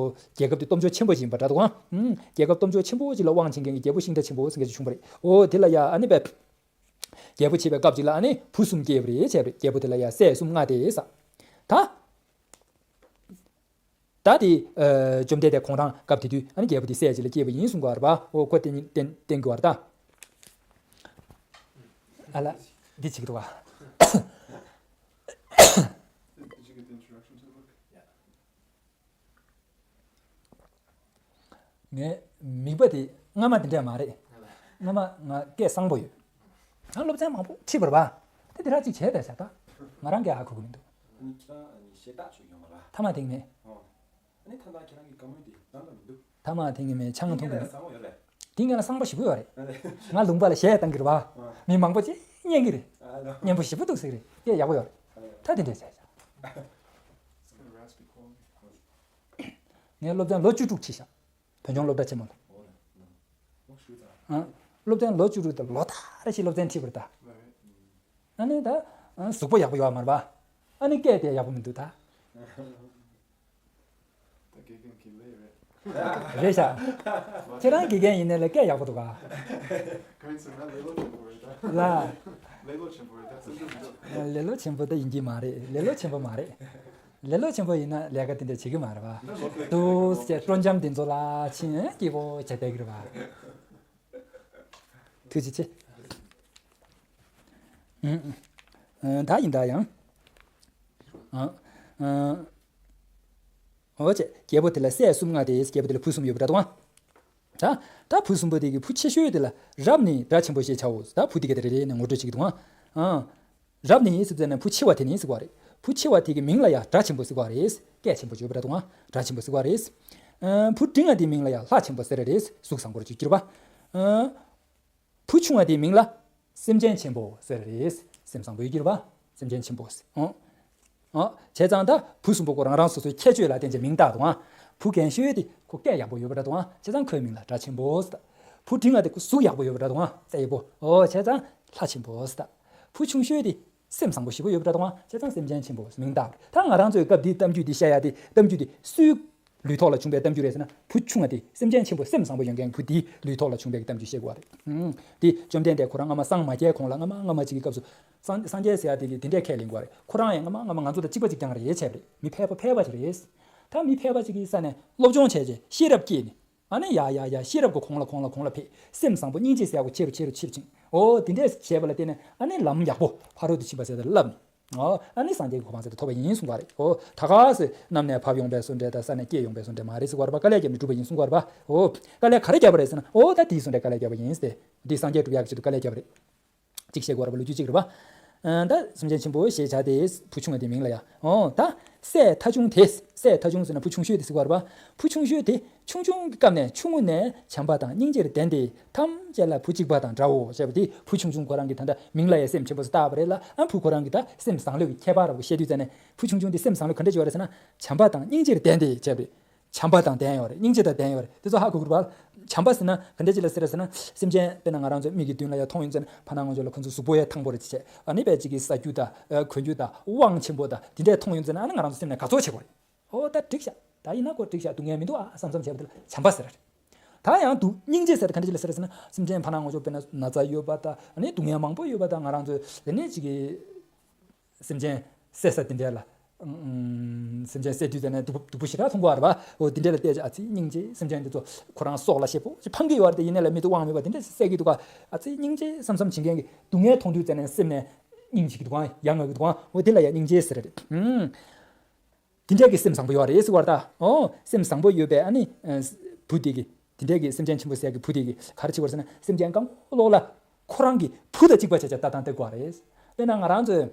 རྒྱལ་ཁབ་དེ་སྟོབས་འབྱོར་ཆེན་པོ་ཞིག་ཡིན་པ་འདྲ་འདུག་ཨང་། ཨུམ། རྒྱལ་ཁབ་སྟོབས་འབྱོར་ཆེན་པོ་ཅིག་ལ་དབང་བྱེད་མཁན་གྱི་རྒྱལ་པོ་ཤིང་རྟ་ཆེན་པོ་ཟེར་མཁན་ཅིག་བྱུང་བ་རེད། ཨོ་དེ་ལ་ཡ་ཨ་ནི་བས། རྒྱལ་པོ་བྱེད་པའི་སྐབས་ཅིག་ལ་ཨ་ནི་བུ་གསུམ་སྐྱེས་པ་རེད་བྱས་པ་རེད། རྒྱལ་པོ་དེ་ལ་ཡ་སྲས་གསུམ་མངའ་སྟེ་ས། ད། ད་དེ། ཨ། བཅོམ་ལྡན་འདས་ཁོང་རང་སྐབས་དེ་དུས་ཨ་ནི་རྒྱལ་པོ་དེ་སྲས་གཅིག་ལ་སྐྱེས་པ་ཡིན་གསུང་གི་ཡོད་རེད་པ། ཨོ་ཁོ་བསྟན་བསྟན་བསྟན་གྱི་ཡོད་རེད་ད། ཨ་ལ། འདི་བྱེད་ཀྱི་འདུག་ག་ངའི་མིག་པ་དེ་སྔ་མ་དེ་འདྲ་མ་རེད། སྔ་མ་ང་སྐད་གསང་པོ་ཡོད། ང་སློབ་ཚན་མང་པོ་ཁྲིད་པ་རེད་པ། དེ་དེ་ར་གཅིག་བྱས་བསྡད་ཤག་ད། ང་རང་གིས་ཧ་གོ་གི་མི་འདུག་ཨ་ནི་ཁྱེད་རང་ཨ་ནི་ཞེ་དྲག་ཆོས་ཡོང་བ་ར། ཐ་མག་འཐེན་གི་མེད། ཨོ། ཨ་ནི་ད་ལྟ་ཁྱེད་རང་གི་བཀའ་མོལ་དེ་གཏན་ལ་མི་འདུག་ཐ་མག་འཐེན་གི་མེད། ཆང་འཐུང་གི་མེད། དེ་ངས་ལ་གསང་པོ་ཞེ་པོ་ཡོད་རེད། ང་ལུང་པ་ལ་གཞས་བཏང་གི་རེད་པ། མི་མང་པོ་ཅིག་སྙན་གི་རེད། སྙན་པོ་ཞེ་པོ་འདུག་ཟེར་གི་རེད། སྐད་ཡག་པོ་ཡོད་རེད། ད་དེ་འདྲས་བྱས་ཤག་ངས་སློབ་ཚན་ལོ་བཅུ་དྲུག་ཁྲིད་ཤག་བོད་ལྗོངས་སློབ་གྲྭ་ཆེན་མོ་ལ། ཨ། སློབ་ཚན་ལོ་བཅུ་དྲུག་དང་ལོ་ལྟར་བཞིན་སློབ་ཚན་ཁྲིད་པ་རེད་ད། ཨ་ནི་ད། ཨ། གཟུགས་པོ་ཡག་པོ་ཡོད་མ་རེད་པ། ཨ་ནི་སྐད་དེ་ཡག་པོ་མི་འདུག་ད། ད་དགེ་རྒན་གྱི་ལས་རེད། རེད་ཤག་ཁྱེད་རང་དགེ་རྒན་ཡིན་ནའི་ལ་སྐད་ཡག་པོ་འདུག་ག་ཁོ་ཡིན་ཟེར་ན་ལེ་ལོ་ཆེན་པོ་རེད་ད། ལ། ལེ་ལོ་ཆེན་པོ་རེད་ད་བརྩི་འཇོག་མི་འདུག་ལེ་ལོ་ཆེན་པོ་ད་ཡིན་གྱི་མ་རེད། ལེ་ལོ་ཆེན་པོ་མ་རེད། ལེ་ལོ་ཆེན་པོ་ཡིན་ན་ལས་ཀ་དེ་འདྲ་བྱེད་ཀྱི་མ་རེད་པ། ད་ལོ་ཀླད་ཀྱི་ཏུས་ཀྱི་སྤྲོ་འཆམ་དེ་ཚོ་ལ་ཕྱིན་སྐྱིད་པོ་བྱས་བསྡད་ཀྱི་རེད་པ། ཐུགས་རྗེ་ཆེ། ཨུམ། ཨུམ། ད་ཡིན་ད་ཡང་། ཨ། ཨ། འོ་ཅེ། རྒྱལ་པོ་དེ་ལ་སྲས་གསུམ་མངའ་སྟེ། རྒྱལ་པོ་དེ་ལ་བུ་གསུམ་ཡོད་པ་འདྲ་དང་། ད། ད་བུ་གསུམ་པོ་དེ་གི་བུ་ཆེ་ཤོས་དེ་ལ་རབ་ནི་དགྲ་ཆེན་པོ་ཞེས་བྱའོ། ད་བུ་དེ་ག་དེ་རེ་རེ་ནས་ངོ་སྤྲོད་བྱེད་ཀྱི་འདུག་ཨ། ཨ། རབ་ནི་ཟེར་ཙམ་ནས་བུ་ཆེ་བ་དེ་ནི་ཟེར་གྱི་ཡོད་རེད། བུ་ཆེ་བ་དེ་གི་མིང་ལ་ཡང་དགྲ་ཆེན་པོ་ཟེར་གྱི་ཡོད་རེད་དང་། དགྲ་ཆེན་པོ་ཟེར་གྱི་ཡོད་རེད། ཨ། བུ་འབྲིང་བ་དེའི་མིང་ལ་ཡང་ལྷ་ཆེན་པོ་ཟེར་རེད། གཟུགས་བཟང་པོར་གྱུར་པ། ཨ། བུ་ཆུང་བ་དེའི་མིང་ལ་སེམས་ཅན་ཆེན་པོ་ཟེར་རེད། སེམས་བཟང་པོ་ཡོད་ཀྱི་རེད་པ། སེམས་ཅན་ཆེན་པོ་ཟེར། ཨོ། ཨོ། བྱས་ཙང་ད་བུ་གསུམ་པོ་ཁོ་རང་རང་སོ་སོའི་ཁྱད་ཆོས་ལ་བརྟེན་བྱས་མིང་བཏགས་འདུག་ཨ། བུ་རྒན་ཤོས་དེ་ཁོ་སྐད་ཡག་པོ་ཡོད་པ་འདྲ་འདུག་ཨ། བྱས་ཙང་ཁོའི་མིང་ལ་དགྲ་ཆེན་པོ་ཟེར། བུ་འབྲིང་བ་དེ་ཁོ་གཟུགས་ཡག་པོ་ཡོད་པ་འདྲ་འདུག་ཨ། རྩེ་ཡག་པོ། ཨོ། བྱས་ཙང་ལྷ་ཆེན་པོ་ཟེར། བུ་ཆུང་ཤོས་དེ་སེམས་བཟང་པོ་ཞེ་པོ་ཡོད་པ་འདྲ་འདུག་ཨ། བྱས་ཙང་སེམས་ཅན་ཆེན་པོ་ཟེར་མིང་བཏགས། ད་ང་རང་ཚོའི་སྐབས་འདིའི་གཏམ་རྒྱུད་འདི་བཤད་ཡ་དེ་གཏམ་རྒྱུད་འདི་སུའི་ལུས་ཐོག་ལ་བྱུང་བའི་གཏམ་རྒྱུད་རེད་ཟེར་ན། བུ་ཆུང་བ་དེ་སེམས་ཅན་ཆེན་པོ་སེམས་བཟང་པོ་ཡོད་མཁན་བུ་དེའི་ལུས་ཐོག་ལ་བྱུང་བའི་གཏམ་རྒྱུད་བཤད་དགོས་པ་རེད། ཨུམ། དེ་བཅོམ་ལྡན་འདས་ཁོ་རང་སྔ་མ་སངས་མ་རྒྱས་གོང་ལ་སྔ་མ་སྔ་མ་ཅིག་གི་སྐབས་སུ་སངས་སངས་རྒྱས་ཟེར་ཡ་དེ་གི་དེ་འདྲས་ཁས་ལེན་དགོས་པ་རེད། ཁོ་རང་ཡང་སྔ་མ་སྔ་མ་ང་ཚོ་དང་གཅིག་པ་གཅིག་རྐྱང་རེད་བྱས་པ་རེད། མི་ཕལ་པ་ཕལ་པ་ཅིག་རེད། ད་མི་ཕལ་པ་ཅིག་གི་ས་ནས་སློབ་སྦྱོང་བྱས་རྗེས་ཤེས་རབ་སྐྱེས་ནས། ཨ་ནི་ཡ་ཡ་ཡ་ཤེས་རབ་ཀྱི་གོང་ལ་གོང་ལ་གོང་ལ་འཕེལ། སེམས་བཟང་པོ་སྙིང་རྗེ་ཟེར་ཡག་པོ་ཆེ་རུ་ཆེ་རུ་ཆེ་རུ་ཕྱིན། ཨོ་དེ་འདྲས་བྱས་པ་ལ་བརྟེན་ནས་ཨ་ནི་ལམ་ཡག་པོ་ཕ་རོལ་ཏུ་ཕྱིན་པ་ཟེར་ཏེ་བསླབས་ནས། ཨོ་ཨ་ནི་སངས་རྒྱས་ཀྱི་གོ་འཕང་ཟེར་ཏེ་ཐོབ་པ་ཡིན་གསུངས་པ་རེད། ཨོ་ད་ག་སེ་གནམ་ནས་བབས་ཡོང་པའི་བཟོ་འདྲ་དང་ས་ནས་སྐྱེས་ཡོང་པའི་བཟོ་འདྲ་མ་རེད་ཟེར་བ་རེད་པ། དཀའ་ལས་བརྒྱབ་ནས་བསྒྲུབས་པ་ཡིན་གསུངས་པ་རེད་པ། ཨོ་དཀའ་ལས་ག་རེ་བརྒྱབ་པ་རེད་ཟེར་ན། ཨོ་ད་དེའི་བཟོ་འདྲའི་དཀའ་ལས་བརྒྱབ་པ་ཡིན་ཟེར་ཏེ། འདི་སངས་རྒྱས་སྒྲུབ་ཡག་གི་ཆེད་དུ་དཀའ་ལས་བརྒྱབ་པ་རེད། གཅིག་བཤད་དགོས་ར་བ། ལོ་རྒྱུས་གཅིག་རེད་པ། ཨ། ད་སེམས་ཅན་ཆེན་པོ་ཞེས་བྱ་སྟེ། བུ་ཆུང་བ་དེའི་མིང་ལ་ཡང་། ཨོ། ད་སྲས་ཐ་ཆུང་དེ། སྲས་ཐ་ཆུང་ཟེར་ན་བུ་ཆུང་ཤོས་དེ་ཟེར་བ་རེད་པ། བུ་ཆུང་ཤོས་དེ་ཆུང་ཆུང་གི་སྐབས་ནས་ཆུང་ངུ་ནས་བྱམས་པ་དང་སྙིང་རྗེར་ལྡན་ཏེ། ཐམས་ཅད་ལ་བུ་གཅིག་པ་དང་འདྲའོ་ཞེས་པ་དེ། བུ་ཆུང་ཆུང་ཁོ་རང་གི་ད་ལྟ་མིང་ལ་ཡང་སེམས་ཆེན་པོ་ཟེར་བཏགས་པ་རེད་ལ། ཨ། བུ་ཁོ་རང་གི་ད་སེམས་བཟང་ལོས་ཀྱི་ཁྱད་པར་ར་བ་བཤད་དུས་ཙ་ནས། བུ་ཆུང་ཆུང་དེ་སེམས་བཟང་ལོས་ག་འདྲ་བྱེད་པ་རེད་ཟེར་ན། བྱམས་པ་དང་སྙིང་རྗེར་ལྡན་ཏེ་བྱས་པ་རེད། བྱམས་པ་དང་ལྡན་ཡོད་རེད། སྙིང་རྗེ་དང་ལྡན་ཡོད་རེད། དེ་ཚོ་ཧ་གོ་དགོས་རེད་པ། བྱམས་པ་ཟེར་ན་ག་འདྲ་ཅིག་ལ་ཟེར་རེད་ཟེར་ན། སེམས་ཅན་དཔེར་ན་ང་རང་ཚོའི་མིག་གི་མདུན་ལ་ཡ་མཐོང་ཡོང་ཙང་ཕར་ནང་ང་ཚོ་ལ་ཁོ་ཚོ་གཟུགས་པོ་ཡ་ཐང་པོ་རེད་བྱས། ཨ་ནི་དཔེ་ཅིག་གི་ཟ་རྒྱུ་དང་། ཨ། གོན་རྒྱུ་དང་། དབང་ཆེན་པོ་དང་དེ་འདྲས་མཐོང་ཡོང་ཙང་། ཨ་ནི་ང་རང་ཚོ་སེམས་ནས་དགའ་ཚོར་བྱེད་དགོས་རེད། ཨོ་ད་འགྲིག་ཤག་ད་ཡིན་ན་ཁོ་འགྲིག་ཤག་སྡུག་བསྔལ་མི་འདུག་ཨ་བསམ་བསམ་བྱས་པ་དེ་ལ་བྱམས་པ་ཟེར་རེད། ད་ཡང་སྡུག་སྙིང་རྗེ་ཟེར་ག་འདྲ་ཅིག་ལ་ཟེར་རེད་ཟེར་ན། སེམས་ཅན་ཕར་ནང་ང་ཚོ་དཔེར་ན་ན་ཚ་ཡོད་པ་དང་། ཨ་ནི་སྡུག་བསྔལ་མང་པོ་ཡོད་པ་དང་། ང་རང་ཚོ་དེ་ནས་ཅིག་གི་སེམས་ཅན་བསད་ས་དེ་འདྲས་ལ། ཨང་། སེམས་ཅན་བསད་དུས་ཙ་ནས་སྡུག་སྡུག་པོ་ཞེ་དྲག་མཐོང་གི་ཡོད་རེད་པ། འོ་དེ་འདྲས་ལ་བལྟས་ཅིག་ཨ་ཙི་སྙིང་རྗེ། སེམས་ཅན་དེ་ཚོ་ཁོ་རང་སྲོག་ལ་ཞེ་པོ་ཅིག་ཕངས་ཀྱི་ཡོད་རེད་དེ། ཡིན་ནའི་ལ་མི་འདུག་དབང་མེད་པ་དེ་འདྲས་བསད་ཀྱི་འདུག་ག་ཨ་ཙི་སྙིང་རྗེ་བསམ་བསམ་བྱེད་མཁན་གྱི། སྡུག་བསྔལ་མཐོང་དུས་ཙ་ནས་སེམས་ནས་སྙིང་རྗེ་གི་འདུག་ག་ཡ་ང་གི་འདུག་ག་འོ་དེ་ལ་ཡ་སྙིང་རྗེ་ཟེར་རེད། ཨང་། དེ་འདྲས་ཀྱི་སེམས་བཟང་པོ་ཡོད་རེད་ཟེར་བ་རེད་ད། ཨོ། སེམས་བཟང་པོ་ཡོད་པའི་ཨ་ནི། ཨ། བུ་དེ་གིས། དེ་འདྲས་ཀྱི་སེམས་ཅན་ཆེན་པོ་ཟེར་གྱི་བུ་དེ་གིས་ག་རེ་བྱེད་པ་རེད་ཟེར་ན། སེམས་ཅན་གང་གོ་ལོག་ལ་ཁོ་རང་གི་བུ་དང་གཅིག་པ་བྱས་བྱས་ལྟ་སྟངས་དེ་དགོས་རེད། དཔེར་ན་ང་རང་ཚོས།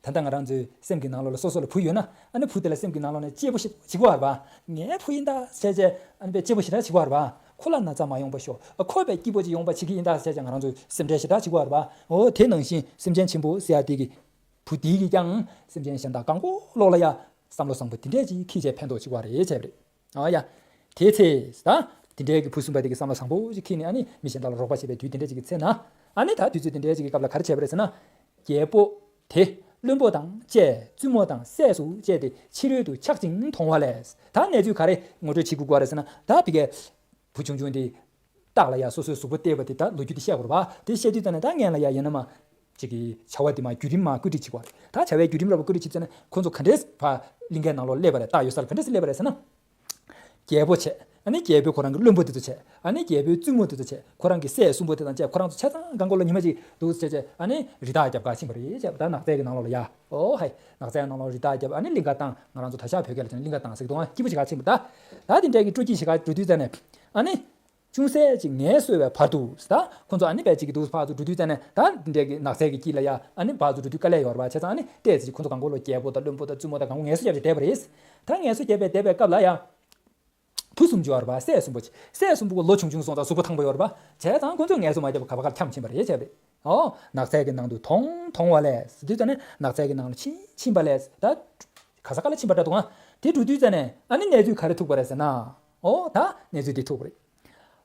ད་ལྟ་ང་རང་ཚོའི་སེམས་ཀྱི་ནང་ལོགས་ལ་སོ་སོ་ལ་བུ་ཡོད་ན། ཨ་ནི་བུ་དེ་ལ་སེམས་ཀྱི་ནང་ལོགས་ནས་གཅེས་པོ་ཞིག་བྱེད་ཀྱི་ཡོད་རེད་པ། ངའི་བུ་ཡིན་ད་བྱས་བྱས་ཨ་ནི་དཔེ་གཅེས་པོ་ཞེ་དྲག་བྱེད་ཀྱི་ཡོད་རེད་པ། ཁོ་ལ་ན་ཚ་མ་ཡོང་པ་ཤོག་ཁོ་དཔེ་སྐྱིད་པོ་ཅིག་ཡོང་པ་བྱེད་ཀྱི་ཡིན་ད་བྱས་བྱས་ང་རང་ཚོས་སེམས་ཁྲལ་ཞེ་དྲག་བྱེད་ཀྱི་ཡོད་རེད་པ། འོ་དེ་ནང་བཞིན་སེམས་ཅན་ཆེན་པོ་ཟེར་ཡ་དེ་གི་བུ་དེ་གིས་ཀྱང་སེམས་ཅན་གཞན་དག་གང་གོ་ལོག་ལ་ཡ་བསམ་བློ་བཟང་པོ་དེ་འདྲས་ཅིག་འཁྱེར་བྱས་ཕན་ཐོགས་ཅིག་བ་རེད་བྱས་པ་རེད། ཨ་ཡ། དེ་ཚེ། ད། དེ་འདྲས་ཀྱི་བུ་གསུམ་པ་དེ་གིས་བསམ་བློ་བཟང་པོ་ཅིག་འཁྱེར་ནས། ཨ་ནི་མི་གཞན་དག་ལ་རོགས་པ་བྱེད་པའི་དུས་དེ་འདྲས་ཅིག་གི་ཚེ་ན། ཨ་ནི་ད་དུས་ཚོད་དེ་འདྲས་ཅིག་གི་སྐབས་ལ་ག་རེ་བྱས་པ་རེད་ཟེར་ན། རྒྱལ་པོ་དེ་བློན་པོ་དང་བཅས་བཙུན་མོ་དང་སྲས་སུ་བཅས་ཏེ་ཕྱི་རོལ་དུ་འཆག་ཅིང་མཐོང་བ་ལས། ད་གནས་ཚུལ་ག་རེ་ངོ་སྤྲོད་བྱེད་དགོས་པ་རེད་ཟེར་ན། ད་ཕ་གིའི་བུ་ཆུང་ཆུང་དེ། ལྟག་ལ་ཡ་སོ་སོའི་གཟུགས་པོ་བལྟས་པ་དེ། ད་ལོ་རྒྱུས་དེ་བཤད་དགོས་རེད་པ། དེ་བཤད་དུས་ཙ་ནས་ད་སྔོན་ལ་ཡ་ཡིན་ན་མ། ཅིག་གི་བྱ་བ་དེ་མ་བརྒྱུད་རིམ་མ་བཀོད་སྒྲིག་བྱེད་དགོས་རེད། ད་བྱ་བའི་བརྒྱུད་རིམ་ར་བ་བཀོད་སྒྲིག་བྱེད་ཙ་ནས་ཁོང་ཚོ་ག་འདྲས་ཕར་གླིང་གའི་ནང་ལོགས་སླེབས་པ་རེད། ད་ཡོད་ས་ལ་ག་འདྲས་སེ་སླེབས་པ་རེད་ཟེར་ན། རྒྱལ་པོ་བྱས། ཨ་ནི་རྒྱལ་པོས་ཁོ་རང་གི་བློན་པོ་དེ་ཚོ་བྱས། ཨ་ནི་རྒྱལ་པོའི་བཙུན་མོ་དེ་ཚོ་བྱས། ཁོ་རང་ཚོ་ཆ་ཚང་གང་གོ་ལོག་ཉི་མ་གཅིག་འདུག་སེ་བྱས་བྱས། ཨ་ནི་རི་དྭགས་རྒྱབ་ག་ཕྱིན་པ་རེད་བྱས། ད་ནགས་ཚལ་གྱི་ནང་ལོགས་ལ་ཡ། ཨོ་ཧའི། ནགས་ཚལ་ནང་ལོགས་རི་དྭགས་རྒྱབ། ཨ་ནི་གླིང་ག་བཏང་། ང་རང་ཚོ་ད་ཆ་བོད་སྐད་ལ་བྱས་ན་གླིང་ག་བཏང་ཟེར་གི་འདུག་ཨ། སྐྱིད་པོ་ཞེ་དྲག་ཕྱིན་པ། ད་ད་དེ་འདྲས་ཀྱི་སྤྲོ་སྐྱིད་ཞེ་དྲག་འགྲོ་དུས་ཙ་ནས། ཨ་ནི། ཅུང་ཟད་ཅིག་ངལ་གསོ་བའི་བར་དུ། ད་ཁོང་ཚོ་ཨ་ནི་དཔེ་ཅིག་གི་འདུག་ཕར་ཚུར་འགྲོ་དུས་ཙ་ནས། ད་འདི་འདྲས་ཀྱི་ནགས་ཚལ་གྱི་དཀྱིལ་ལ་ཡ། ཨ་ནི་ཕར་ཚུར་འགྲོ་དུས་དཀའ་ལས་ཡོད་རེད་པ། བྱས་ཙང་ཨ་ནི་ཏོག་ཙམ་ཅིག་ཁོང་ཚོ་གང་གོ་ལོག་རྒྱལ་པོ་དང་བློན་པོ་དང་བཙུན་མོ་དང་གང་གོ་ངལ་གསོ་བརྒྱབ་བྱས་བསྡད་པ་རེད། ད་ངལ་གསོ་བརྒྱབ་བྱས་བསྡད་པའི་སྐབས་ལ་ཡ། བུ་གསུམ་ཅིག་ཡོད་རེད་པ། སྲས་གསུམ་པོ་ཅིག་སྲས་གསུམ་པོ་ལོ་ཆུང་ཆུང་སོང་ཙང་གཟུགས་པོ་ཐང་པོ་ཡོད་རེད་པ། བྱས་ཙང་ཁོང་ཚོས་ངལ་གསོ་མ་བརྒྱབ་པར་ག་པར་ག་ལ་འཁྱམས་ཕྱིན་པ་རེད་བྱས་པ་རེད། ཨོ། ནགས་ཚལ་གྱི་ནང་དུ་དོང་དོང་བ་ལས། ཟེར་དུས་ཙ་ནས་ནགས་ཚལ་གྱི་ནང་ལ་ཕྱིན་ཕྱིན་པ་ལས། ད་ག་ས་ག་ལ་ཕྱིན་པ་འདྲ་འདུག་ཨ། དེ་འགྲོ་དུས་ཙ་ནས་ཨ་ནི་གནས་ཚུལ་ག་རེ་ཐུག་པ་རེད་ཟེར་ན། ཨོ། ད་གནས་ཚུལ་འདི་ཐུག་པ་རེད།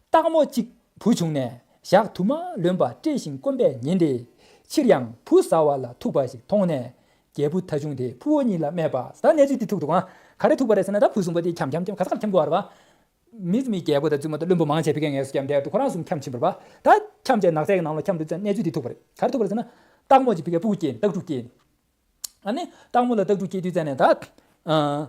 སྟག་མོ་གཅིག་བུ་བྱུང་ནས། ཞག་དུ་མ་ལོན་པ་བཀྲེས་ཤིང་སྐོམ་པས་ཉེན་ཏེ། ཕྱིར་ཡང་བུ་ཟ་བ་ལ་ཐུག་པ་ཞིག་མཐོང་ནས། རྒྱལ་བུ་ཐ་ཆུང་དེས་ཕུ་བོ་གཉིས་ལ་སྨྲས་པ། ད་གནས་ཚུལ་འདི་ཐུག་འདུག་ཨང་། ག་རེ་ཐུག་པ་རེད་ཟེར་ན། ད་བུ་གསུམ་པོ་དེ་འཁྱམ་འཁྱམ་འཁྱམ་ག་ས་ག་འཁྱམ་དགོས་པ་རེད་པ། མི་མི་རྒྱལ་པོ་དང་བཙུན་མོ་དང་བློན་པོ་མང་ཆེ་བ་གའི་ངལ་གསོ་བརྒྱབ་བསྡད་འདུག་ཁོ་རང་གསུམ་འཁྱམ་ཕྱིན་པ་རེད་པ། ད་འཁྱམ་བྱས་ནགས་ཚལ་གྱི་ནང་ལ་འཁྱམ་འདུག་ཙང་གནས་ཚུལ་འདི་ཐུག་པ་རེད། ག་རེ་ཐུག་པ་རེད་ཟེར་ན། སྟག་མོ་གཅིག་ཕ་གིར་སྤུ་གུ་སྐྱེས། སྟག་ཕྲུག་སྐྱེས། ཨ་ནི་སྟག་མོ་ལ་སྟག་ཕྲུག་སྐྱེས་དུས་ཙང་ནས་ད། ཨ།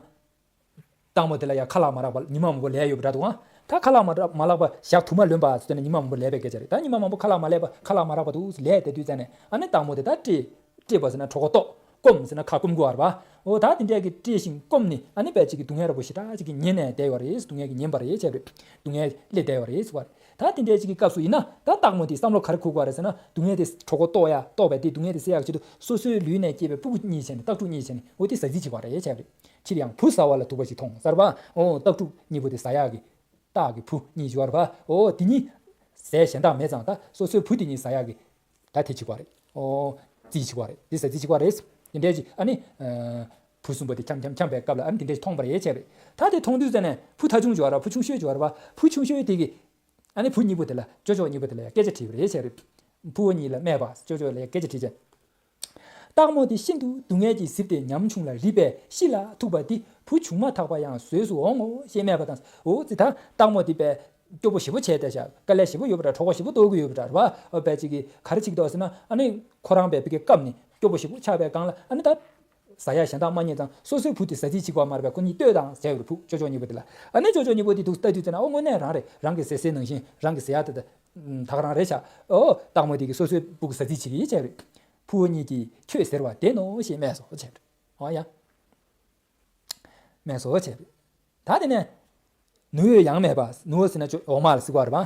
སྟག་མོ་དེ་ལ་ཡང་ཁ་ལག་མ་རག་པ་ཉི་མ་མང་པོ་ལས་ཡོད་པ་འདྲ་འདུག་ཨང་། ད་ཁ་ལག་མ་རག་མ་ལག་པ་ཞག་དུ་མ་ལོན་པ་ཟེར་ནས་ཉི་མ་མང་པོ་ལས་པའི་སྐད་ཆ་རེད། ད་ཉི་མ་མང་པོ་ཁ་ལག་མ་ལས་པ་ཁ་ལག་མ་རག་པ་འདུག་ལས་བསྡད་དུས་ཙང་ནས་ཨ་ནི་སྟག་མོ་དེ་ད་བཀྲེས་བཀྲེས་པ་ཟེར་ན་གྲོད་ཁོག་ལྟོགས། སྐོམ་ཟེར་ན་ཁ་སྐོམ་དགོས་པ་རེད་པ། འོ་ད་དེ་འདྲས་ཀྱི་བཀྲེས་ཤིང་སྐོམ་ནས་ཨ་ནི་དཔེ་ཅིག་གི་སྡུག་བསྔལ་ར་པོ་ཞེ་དྲག་ཅིག་གིས་ཉེན་ནས་བསྡད་ཡོད་རེད། སྡུག་བསྔལ་གྱིས་ཉེན་པ་རེད་བྱས་པ་རེད། སྡུག་བསྔལ་སླེབས་བསྡད་ཡོད་རེད་ཟེར་བ་རེད། ད་དེ་འདྲས་ཅིག་གི་སྐབས་སུ་ཡིན་ན་ད་སྟག་མོ་དེ་བསམ་བློ་ག་རེ་འཁོར་དགོས་པ་རེད་ཟེར་ན། སྡུག་བསྔལ་དེ་གྲོད་ཁོག་ལྟོགས་ཡ་ལྟོགས་པས་དེ་སྡུག་བསྔལ་དེ་སེལ་ཡག་ཆེད་དུ་སོ་སོའི་ལུས་ནས་སྐྱེས་པའི་སྤུ་གུ་གཉིས་བྱས་ནས་སྟག་ཕྲུག་གཉིས་བྱས་ནས་འོ་དེ་ཟ་རྩིས་བྱེད་དགོས་རེད་བྱས་པ་རེད། ཕྱིར་ཡང་བུ་ཟ་བ་ལ་ཐུག་པ་ཞིག་མཐོང་ཟེར་བ། འོ་སྟག་ཕྲུག་གཉིས་པོ་དེ་ཟ་ཡག་གི་སྟག་གི་བུ་གཉིས་བྱས་པ་རེད་པ། འོ་དེ་གཉིས་ཟས་གཞན་དག་མེད་ཙང་ད་སོ་སོའི་བུ་དེ་གཉིས་ཟ་ཡག་གི་ད་དེ་བྱེད་དགོས་རེད། འོ་རྩིས་བྱེད་དགོས་རེད། དེ་ཟ་རྩིས་བྱེད་དགོས་རེད། དེ་འདྲས་ཅིག་ཨ་ནི། ཨ། བུ་གསུམ་པོ་དེ་འཁྱམ་འཁྱམ་འཁྱམ་པའི་སྐབས་ལ་ཨ་ནི་དེ་འདྲས་མཐོང་པ་རེད་བྱས་པ་རེད། ད་དེ་མཐོང་དུས་ཙ་ནས་བུ་ཐ་ཆུང་བྱས་པ་རེད་པ། བུ་ཆུང་ཤོས་བྱས་པ་རེད་པ། བུ་ཆུང་ཤོས་དེ་གིས་ཨ་ནི་བུ་གཉིས་པོ་དེ་ལ། ཅོ་ཅོ་གཉིས་པོ་དེ་ལ་ཡང་སྐད་ཆ་དྲིས་པ་རེད་བྱས་པ་རེད། ཕུ་བོ་གཉིས་ལ་སྨྲས་པ། ཅོ་ཅོ་ལ་ཡང་སྐད་ཆ་དྲིས་བྱས། སྟག་མོ་དེ་ཤིན་ཏུ་སྡུག་བསྔལ་གྱིས་གཟིར་ཏེ་ཉམ་ཆུང་ལ་རིད་པས་ཤི་ལ་ཐུག་པ་འདི་བུ་ཆུང་མ་ཐག་པ་ཡང་བཟོས་སུ་འོང་ངོ་ཞེས་སྨྲས་པ་དང་། འོ་ཙི་ད་སྟག་མོ་དེ་དཔེ་སྐྱོ་པོ་ཞེ་པོ་བྱས་བསྡད་ཤག་དཀའ་ལས་ཞེ་པོ་ཡོད་པ་འདྲ། གྲོད་ཁོག་ཞེ་པོ་ལྟོགས་ཀྱི་ཡོད་པ་འདྲ་རེད་པ། འོ་དཔེ་ཅིག་གིས་ག་རེ་བྱེད་ཀྱི་འདུག་ཟེར་ན། ཨ་ནི་ཁོ་རང་དཔེ་ཕ་གིར་བཀབ་ནས་སྐྱོ་པོ་ཞེ་པོ་ཆགས་པའི་སྒང་ལ་ཨ་ནི་ད། ཟ་ཡ་གཞན་དག་མ་རྙེད་ཙང་སོ་སོའི་བུ་དེ་ཟ་རྩིས་བྱེད་དགོས་པ་མ་རེད་པས། ཁོ་གཉིས་ལྟོས་དང་ཟེར་བ་རེད། བུ་ཅོ་ཅོ་གཉིས་པོ་དེ་ལ། ཨ་ནི་ཅོ་ཅོ་གཉིས་པོ་དེ་འདུག་ལྟ་དུས་ཙམ་ན་ཨོ་དངོས་གནས་རང་རེད། རང་གི་ཟས་ཟས་ནང་བཞིན་རང་གི་ཟ་ཡ་དེ་ད་ད་ག་རང་རེད་ཤག་ཨོ་སྟག་མོ་དེ་གིས་སོ་སོའི་སྤུ་གུ་ཟ་རྩིས་བྱེད་ཀྱི་ཡིན་བྱས་པ་རེད། ཕུ་བོ་གཉིས་ཀྱིས་ཁྱོད་ཟེར་བ་བདེན་ནོ་ཞེས་སྨྲས་སོ་བྱས་པ་རེད། ཨོ་ཡ། སྨྲས་སོ་བྱས་པ་རེད། ད་དེ་ནས་ནུ་བོས་ཡང་སྨྲས་པ། ནུ་བོ་ཟེར་ན་ཅོ་འོག་མ་ལ་ཟེར་གྱི་ཡོད་རེད་པ།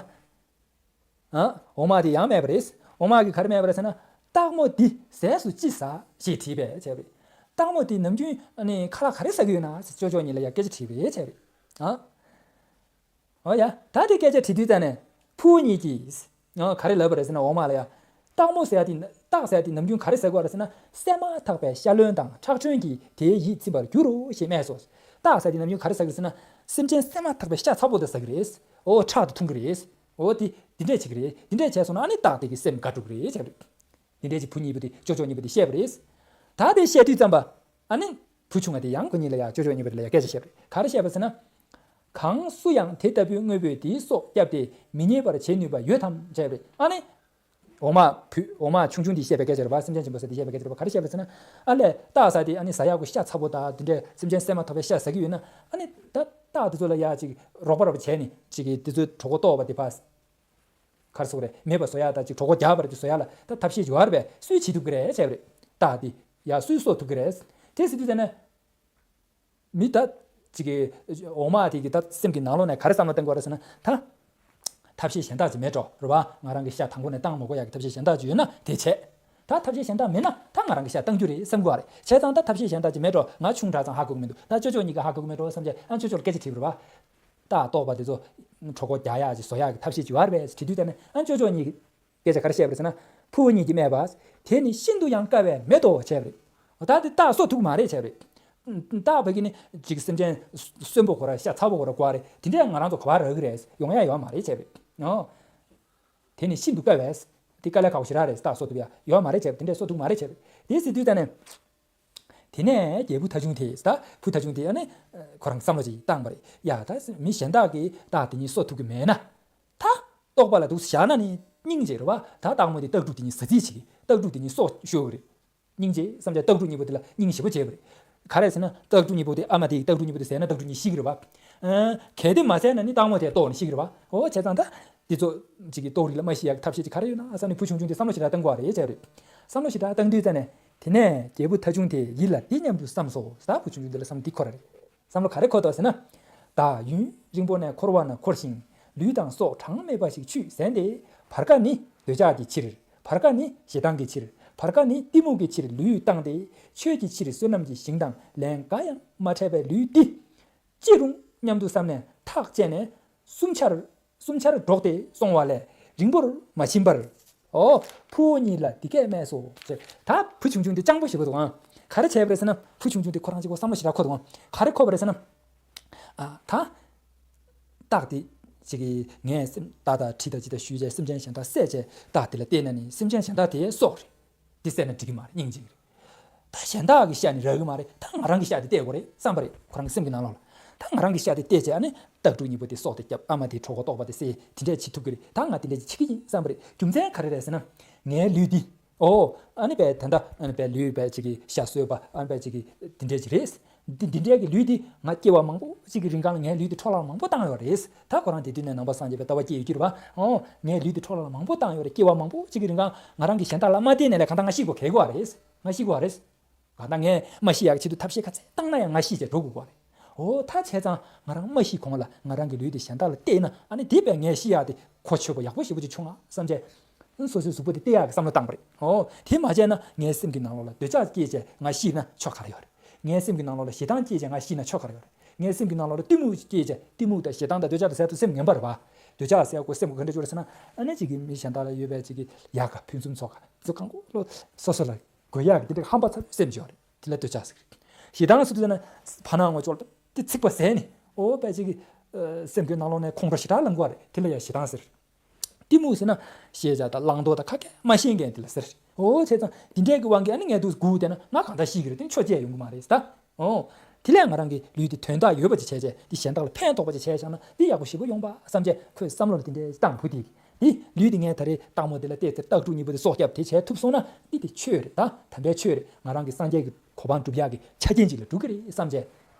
ཨ། འོག་མ་དེས་ཡང་སྨྲས་པ་རེད། འོག་མ་གིས་ག་རེ་སྨྲས་པ་རེད་ཟེར་ན། སྟག་མོ་འདི་ཟས་སུ་ཅི་ཟ་ཞེས་དྲིས་པས་བྱས་པ་རེད། སྟག་མོ་འདི་ནམ་རྒྱུན་ཨ་ནི་ཁ་ལག་ག་རེ་ཟ་གི་ཡོད་ན་ཟེར་ཅོ་ཅོ་གཉིས་ལ་ཡང་སྐད་ཆ་དྲིས་པ་རེད་བྱས་པ་རེད། ཨ། འོ་ཡ། ད་དེ་སྐད་ཆ་དྲིས་དུས་ཙ་ནས་ཕུ་བོ་གཉིས་ཀྱིས། ཨ། ག་རེ་ལབ་པ་རེད་ཟེར་ན། འོག་མ་ལ་ཡ། སྟག་མོ་ཟེར་ཡ་དེ། སྟག་ཟེར་ཡ་དེ་ནམ་རྒྱུན་ག་རེ་ཟ་གི་ཡོད་རེད་ཟེར་ན། བསད་མ་ཐག་པའི་ཤ་རློན་དང་ཁྲག་ཕྲན་གྱིས་དེའི་ཡིད་ཚིམ་པར་འགྱུར་རོ་ཞེས་སྨྲས་སོ། སྟག་ཟེར་ཡ་དེ་ནམ་རྒྱུན་ག་རེ་ཟ་གི་ཡོད་རེད་ཟེར་ན། སེམས་ཅན་བསད་མ་ཐག་པའི་ཤ་ཚ་པོ་དེ་ཟ་གི་རེད། འོ་ཁྲག་དེ་འཐུང་གི་རེད། འོ་དེ་འདི་འདྲས་བྱེད་ཀྱི་རེད། འདི་འདྲས་བྱས་སོང་ན་ཨ་ནི་སྟག་དེ་གི་སེམས་དགའ་འགྲོ་གི་རེད་བྱས་པ་རེད། འདི་འདྲས་ཀྱི་བུ་གཉིས་པོ་དེ་ཅོ་ཅོ་གཉིས་པོ་དེ་བཤད་པ་རེད། ད་དེ་བཤད་དུས་ཙམ་པ། ཨ་ནི་བུ་ཆུང་བ་དེ་ཡང་ཁོ་གཉིས་ལ་ཡ། ཅོ་ཅོ་གཉིས་པོ་དེ་ལ་ཡ་སྐད་ཆ་བཤད་པ་རེད། ག་རེ་བཤད་པ་ཟེར་ན། གང་སུ་ཡང་དེ་ལྟ་བུའི་དངོས་པོས་དེའི་སྲོག་བསྐྱབས་ཏེ་མི་ཉེས་པར་བྱེད་ནུས་པ་ཡོད་དམ་བྱས་པ་རེད། ཨ་ནི། འོག་མ་བུ། འོག་མ་ཆུང་ཆུང་དེས་བཤད་པའི་སྐད་ཆ་རེད་པ། སེམས་ཅན་ཆེན་པོ་ཟེར་དེས་བཤད་པའི་སྐད་ཆ་རེད་པ། ག་རེ་བཤད་པ་ཟེར་ན། ཨ་ལས་སྟག་ཟེར་དེ་ཨ་ནི་ཟ་ཡག་གི་ཤ་ཚ་པོ་དང་དེ་འདྲས་སེམས་ཅན་བསད་མ་ཐག་པའི་ཤ་ཟ་གི་ཡོད་ན། ཨ་ནི་ད་སྟག་དེ་ཚོ་ལ་ཡ་ཅིག་རོགས་པ་རོགས་པ་བྱས་ནས་ཅིག་གི་དེ་ཚོའི་གྲོད་ཁོག་ལྟོགས་པ་དེ་ཕར། ག་རེ་ཟེར་དགོས་རེད། མེད་པ་བཟོ་ཡག་དང་ཅིག་གྲོད་ཁོག་རྒྱགས་པ་རེད། དེ་བཟོ་ཡག་ལ་ད་ཐབས་ཤེས་ཅིག་ཡོད་རེད་པས། སུས་བྱེད་ཐུབ་ཀྱི་རེད་བྱས་པ་རེད། སྟག་དེ་ཡ་སུས་གསོ་ཐུབ་ཀྱི་རེད། དེ་ཟེར་དུས་ཙ་ནས། མི་ད་ཅིག་གི་འོག་མ་དེ་གི་ད་སེམས་ཀྱི་ནང་ལོགས་ནས་ག་རེ་བསམ་བློ་གཏོང་གི་ཡོད་རེད་ཟེར་ན། ད་ཐབས་ཤེས་གཞན་དག་ཅིག་མེད་འགྲོ་རེད་པ། ང་རང་གི་ཤ་དང་པོ་ནས་བཏང་མ་དགོས་ཡག་གི་ཐབས་ཤེས་གཞན་དག་ཅིག་ཡོད་ན་དེ་བྱས། ད་ཐབས་ཤེས་གཞན་དག་མེད་ན་ད་ང་རང་གི་ཤ་བཏང་རྒྱུ་རེད་བསམ་གྱི་ཡོད་རེད། བྱས་ཙང་ད་ཐབས་ཤེས་གཞན་དག་ཅིག་མེད་འགྲོ། ང་ཆུང་དྲགས་ཙང་ཧ་གོ་གི་མི་འདུག་ད་ཅོ་ཅོ་གཉིས་ཀ་ཧ་གོ་གི་མེད་འགྲོ་བསམ་བྱས། ཨ་ཅོ་ཅོ་ལ་སྐད་ཆ་དྲིས་པ་རེད་པ། སྟག་ལྟོགས་པ་དེ་ཚོ་གྲོད་ཁོག་རྒྱགས་ཡག་ཅིག་བཟོ་ཡག་གི་ཐབས་ཤེས་ཅིག་ཡོད་རེད་པས་དྲིས་དུས་ཙ་ནས། ཨ་ཅོ་ཅོ་གཉིས་ཀྱིས་སྐད་ཆ་ག་རེ་བཤད་པ་རེད་ཟེར་ན། ཕུ་བོ་གཉིས་ཀྱིས་སྨྲས་པ། དེ་ནི་ཤིན་ཏུ་ཡང་དཀའ་བས་མེད་དོ་བྱས་པ་རེད། འོ་ད་དེ་སྟག་གསོ་ཐུབ་ཀྱི་མ་རེད་བྱས་པ་རེད། སྟག་ཕ་གི་ནི་ཅིག་སེམས་ཅན་གསོན་པོ་དགོས་ར། ཤ་ཚ་པོ་དགོས་ར་དགོས་རེད། དེ་འདྲས་ང་རང་ཚོ་ག་པར་རག་གི་རེད། ཡོང་ཡ་ཡོད་མ་རེད་བྱས་པ་རེད། འོ། དེ་ནི་ཤིན་ཏུ་དཀའ་བས། དེ་དཀའ་ལས་ཁག་པོ་ཞེ་དྲག་རེད། སྟག་གསོ་ཐུབ་ཡ་ཡོད་མ་རེད་བྱས་པ། དེ་འདྲས་གསོ་ཐུབ་མ་རེད་བྱས་པ་རེད། དེ་ཟེར་དུས་ཙ་ནས། དེ་ནས་རྒྱལ་བུ་ཐ་ཆུང་དེས། ད་བུ་ཐ་ཆུང་དེ་ཨ་ནི་ཁོ་རང་བསམ་བློ་ཅིག་བཏང་པ་རེད། ཡ་ད་མི་གཞན་དག་གིས་སྟག་དེ་གཉིས་གསོ་ཐུབ་ཀྱི་མེད་ན། ད་ལྟོགས་པ་ལ་འདུག་བཞག་ན་ནི་སྙིང་རྗེ་རེད་པ། ད་སྟག་མོ་དེ་སྟག་ཕྲུག་དེ་གཉིས་ཟ་རྩིས་བྱེད་ཀྱི། སྟག་ཕྲུག་དེ་གཉིས་སྲོག་ཤོར་གྱི་རེད། སྙིང་རྗེ་བསམ་བྱས་སྟག་ཕྲུག་གཉིས་པོ་དེ་ལ་སྙིང་རྗེ་པོ་བྱས་པ་རེད། ག་རེ་ཟེར་ན་སྟག་ཕྲུག་གཉིས་པོ་དེ་ཨ་མ་དེ་ཡིས་སྟག་ཕྲུག་གཉིས་པོ་དེ་ཟས་ན་སྟག་ཕྲུག་གཉིས་ཤི་གི་རེད་པ། ཨ། གལ་ཏེ་མ་ཟས་ན་ནི་སྟག་མོ་དེ་ལྟོགས་ནས་ཤི་གི་རེད་པ། འོ་བྱས་ཙང་ད་དེ་ཚོ་ཅིག་གི་ལྟོགས་རིགས་ལ་མ་ཤི་ཡག་གི་ཐབས་ཤེས་ཅིག་ག་རེ་ཡོད་ན་བསམ་ནས་བུ་ཆུང་ཆུང་དེ་བསམ་བློ་ཞེ་དྲག་བཏང་དགོས་པ་རེད་བྱས་པ་རེད། བསམ་བློ་ཞེ་དྲག་བཏང་དུས་ཙ་ནས། དེ་ནས་རྒྱལ་བུ་ཐ་ཆུང་དེ་ཡིད་ལ་འདི་སྙམ་དུ་བསམས་སོ། ད་བུ་ཆུང་ཆུང་དེ་ལ་བསམ་འདི་འཁོར་རེད། བསམ་བློ་ག་རེ་འཁོར་འདུག་ཟེར་ན། ད་ཡུན་རིང་པོ་ནས་འཁོར་བ་ན་འཁོར་ཞིང་། ལུས་དང་སྲོག་གྲངས་མེད་པ་ཞིག་ཆུད་ཟན་ཏེ། བར་ཀ་ནི་འདོད་ཆགས་ཀྱི་ཕྱིར། བར་ཀ་ནི་ཞེ་སྡང་གི་ཕྱིར། བར་ཀ་ནི་གཏི་མུག་གི་ཕྱིར་ལུས་བཏང་སྟེ། ཆོས་ཀྱི་ཕྱིར་བསོད་ནམས་ཀྱི་ཞིང་དང་ལན་འགའ་ཡང་མ་འཕྲད་པའི་ལུས་འདི། ཅི་རུང་སྙམ་དུ་བསམས་ནས་ཐག་བཅད་ནས་གསུམ་ཆར། གསུམ་ཆར་འགྲོགས་ཏེ་སོང་བ་ལས་རིང་པོར་མ་ཕྱིན་པར། འོ། ཕུ་བོ་གཉིས་ལ་འདི་སྐད་སྨྲས་སོ། ད་བུ་ཆུང་ཆུང་དེ་སྤྱང་པོ་ཞེ་པོ་འདུག་ཨང་། ག་རེ་བྱས་པ་རེད་ཟེར་ན། བུ་ཆུང་ཆུང་དེ་ཁོ་རང་གཅིག་པོ་བསམ་བློ་ཞེ་དྲག་འཁོར་འདུག་ཨང་། ག་རེ་འཁོར་བ་རེད་ཟེར་ན། ཨ། ད་སྟག་དེ་ཅིག་གིས་ངས་སེམས་སྟག་དང་ཁྲིད་དང་ཅི་དང་ཞུས་བྱས་སེམས་ཅན་གཞན་དག་བསད་བྱས་སྟག་དེ་ལ་བལྟས་ན་ནི་སེམས་ཅན་གཞན་དག་དེའི་སྲོག་རེད། འདི་བསད་ན་འགྲིག་གི་མ་རེད། སྙིང་རྗེ་གི་རེད། ད་གཞན་དག་གི་ཤ་ནི་རག་གི་མ་རེད། ད་ང་རང་གི་ཤ་དེ་བལྟས་དགོས་རེད་བསམ་པ་རེད། ཁོ་རང་གི་སེམས་ཀྱི་ནང་ལོགས་ལ། ད་ང་རང་གི་ཤ་དེ་བལྟས་བྱས། ཨ་ནི་སྟག་ཕྲུག་གཉིས་པོ་དེ་སྲོག་དེ་བསྐྱབས། ཨ་མ་དེ་གྲོད་ཁོག་ལྟོགས་པ་དེ་སེལ། དེ་འདྲས་བྱེད་ཐུབ་ཀྱི་རེད། ད་ང་དེ་འདྲས་བྱེད་ཀྱི་ཡིན་བསམ་པ་རེད། རྒྱུ་མཚན་ག་རེ་རེད་ཟེར་ན། ངའི་ལུས་འདི། ཨོ། ཨ་ནི་བས་ད་ལྟ་ཨ་ནི་བས་ལུས་བས་ཅིག་གི་ཤ་གསོས་པ། ཨ་ནི་བས་ཅིག་གི་འདི་འདྲས་ཅིག་རེད། འདི་འདི་འདྲས་ཀྱི་ལུས་འདི་ང་སྐྱེ་བ་མང་པོ་ཅིག་གི་རིང་གང་ལ་ངའི་ལུས་འདི་འཕྲོ་བརླག་མང་པོ་བཏང་ཡོད་རེད། ད་ཁོ་རང་དེ་དུས་ནས་ནང་པ་སངས་རྒྱས་པའི་ལྟ་བ་སྐྱེས་ཡོད་ཀྱི་རེད་པ། ཨོ། ངའི་ལུས་འདི་འཕྲོ་བརླག་མང་པོ་བཏང་ཡོད་རེད། སྐྱེ་བ་མང་པོ་ཅིག་གི་རིང་གང་ང་རང་གི་གཞན་དག་ལ་མ་བརྟེན་ནས་ལས་གང་ལྟར་ང་ཤི་དགོས་གལ་དགོས་པ་རེད། ང་ཤི་དགོས་པ་རེད། གང་ལྟར་ངས་མ་ཤི་ཡག་གི་ཆེད་དུ་ཐབས་ཤེས་ག་ཚད་བཏང་ན་ཡང་ང་ཤི་བྱས་འགྲོ་དགོས་པ་རེད། འོ། ད་བྱས་ཙང་ང་རང་མ་ཤི་གོང་ལ་ང་རང་གི་ལུས་དེ་གཞན་དག་ལ་གཏད་ན། ཨ་ནི་དེ་བས་ངས་ཤི་ཡག་དེ་གོ་ཆོད་པོ་ཡག་པོ་ཞེ་པོ་ཅིག་བྱུང་ང་བསམ་བྱས། སོ་སོའི་གཟུགས་པོ་དེ་གཏད་ཡག་གི་བསམ་བློ་བཏང་པ་རེད། འོ། དེ་མ་བྱས་ན་ངའི་སེམས་ཀྱི་ནང་ལོགས་ལ་འདོད་ཆགས་སྐྱེས་བྱས་ང་ཤི་ན་ཆོག་ག་རེ་ཡོད་རེད། ངའི་སེམས་ཀྱི་ནང་ལོགས་ལ་ཞེ་སྡང་སྐྱེས་བྱས་ང་ཤི་ན་ཆོག་ག་རེ་ཡོད་རེད། ངའི་སེམས་ཀྱི་ནང་ལོགས་ལ་གཏི་མུག་སྐྱེས་བྱས། གཏི་མུག་དང་ཞེ་སྡང་དང་འདོད་ཆགས་དང་ཟེར་དུས་སེམས་ངན་པ་རེད་པ། འདོད་ཆགས་ཟེར་དགོས་སེམས་ག་འདྲ་ཅིག་རེད་ཟེར་ན། ཨ་ནི་ཅིག་གི་མི་གཞན་དག་ལ་ཡོད་པའི་ཅིག་གི་ཡག་ག་ཕུན་སུམ་ཚོགས་ག་ཚོ་གང་གོ་ལོ། སོ་སོ་ལ་དགོས་ཡག་གི་དེ་འདྲ་ཧམ་པ་ཚ་བའི་སེམས་ཅིག་ཡོད་རེད། དེ་ལ་འདོད་ཆགས་ཟེར། ཞེ་སྡང་ཟེར་དུས་ཙ་ན་ཕར་སྣང་ངོ་ཅོག་ལ་དེ་ཚིག་པ་ཟད་ནས། འོ། བས་ཅིག་གི་སེམས་ཀྱི་ནང་ལོགས་ནས་ཁོང་ཁྲོ་ཞེ་དྲག་ལངས་གི་རེད། དེ་ལ་ཡང་ཞེ་སྡང་ཟེར། གཏི་མུག་ཟེར་ན་ཤེས་བྱ་དང་བླང་དོར་དང་ཁ་སྐད་མ་ཤེས་མཁན་དེ་ལ་ཟེར། འོ། བྱས་ཙང་དེ་འདྲའི་གི་དབང་གིས་ཨ་ནི་ངས་འདུག་སྒུག་བསྡད་ན་ང་གང་ལྟར་ཤི་གི་རེད། དེ་ཆོས་བཅས་ཡོང་གི་མ་རེད་ད། འོ། དེ་ལས་ང་རང་གི་ལུས་དེ་དོན་དག་ཡོད་པ་ཅིག་བྱས་བྱས། དེ་གཞན་དག་ལ་ཕན་ཐོགས་པ་ཅིག་བྱས་བཞག་ན་འདི་ཡག་པོ་ཞེ་པོ་ཡོང་པ་བསམ་བྱས་ཁོས་བསམ་བློ་ལ་དེ་འདྲའི་བཏང་བུ་དེ། དེ་ལུས་དེ་ངས་ད་རེས་སྟག་མོ་དེ་ལ་གཏད་ཚེ་སྟག་ཕྲུག་གཉིས་པོ་དེ་སྲོག་བསྐྱབས་དེ་བྱས་ཐུབ་སོང་ན་འདི་དེ་ཆོས་རེད། ད་དམ་པའི་ཆོས་རེད། ང་རང་གི་སངས་རྒྱས་ཀྱི་གོ་འཕང་སྒྲུབ་ཡག་གི་ཆ་རྐྱེན་ཅིག་ལ་འགྲོ་གི་རེད་བསམ་བྱས།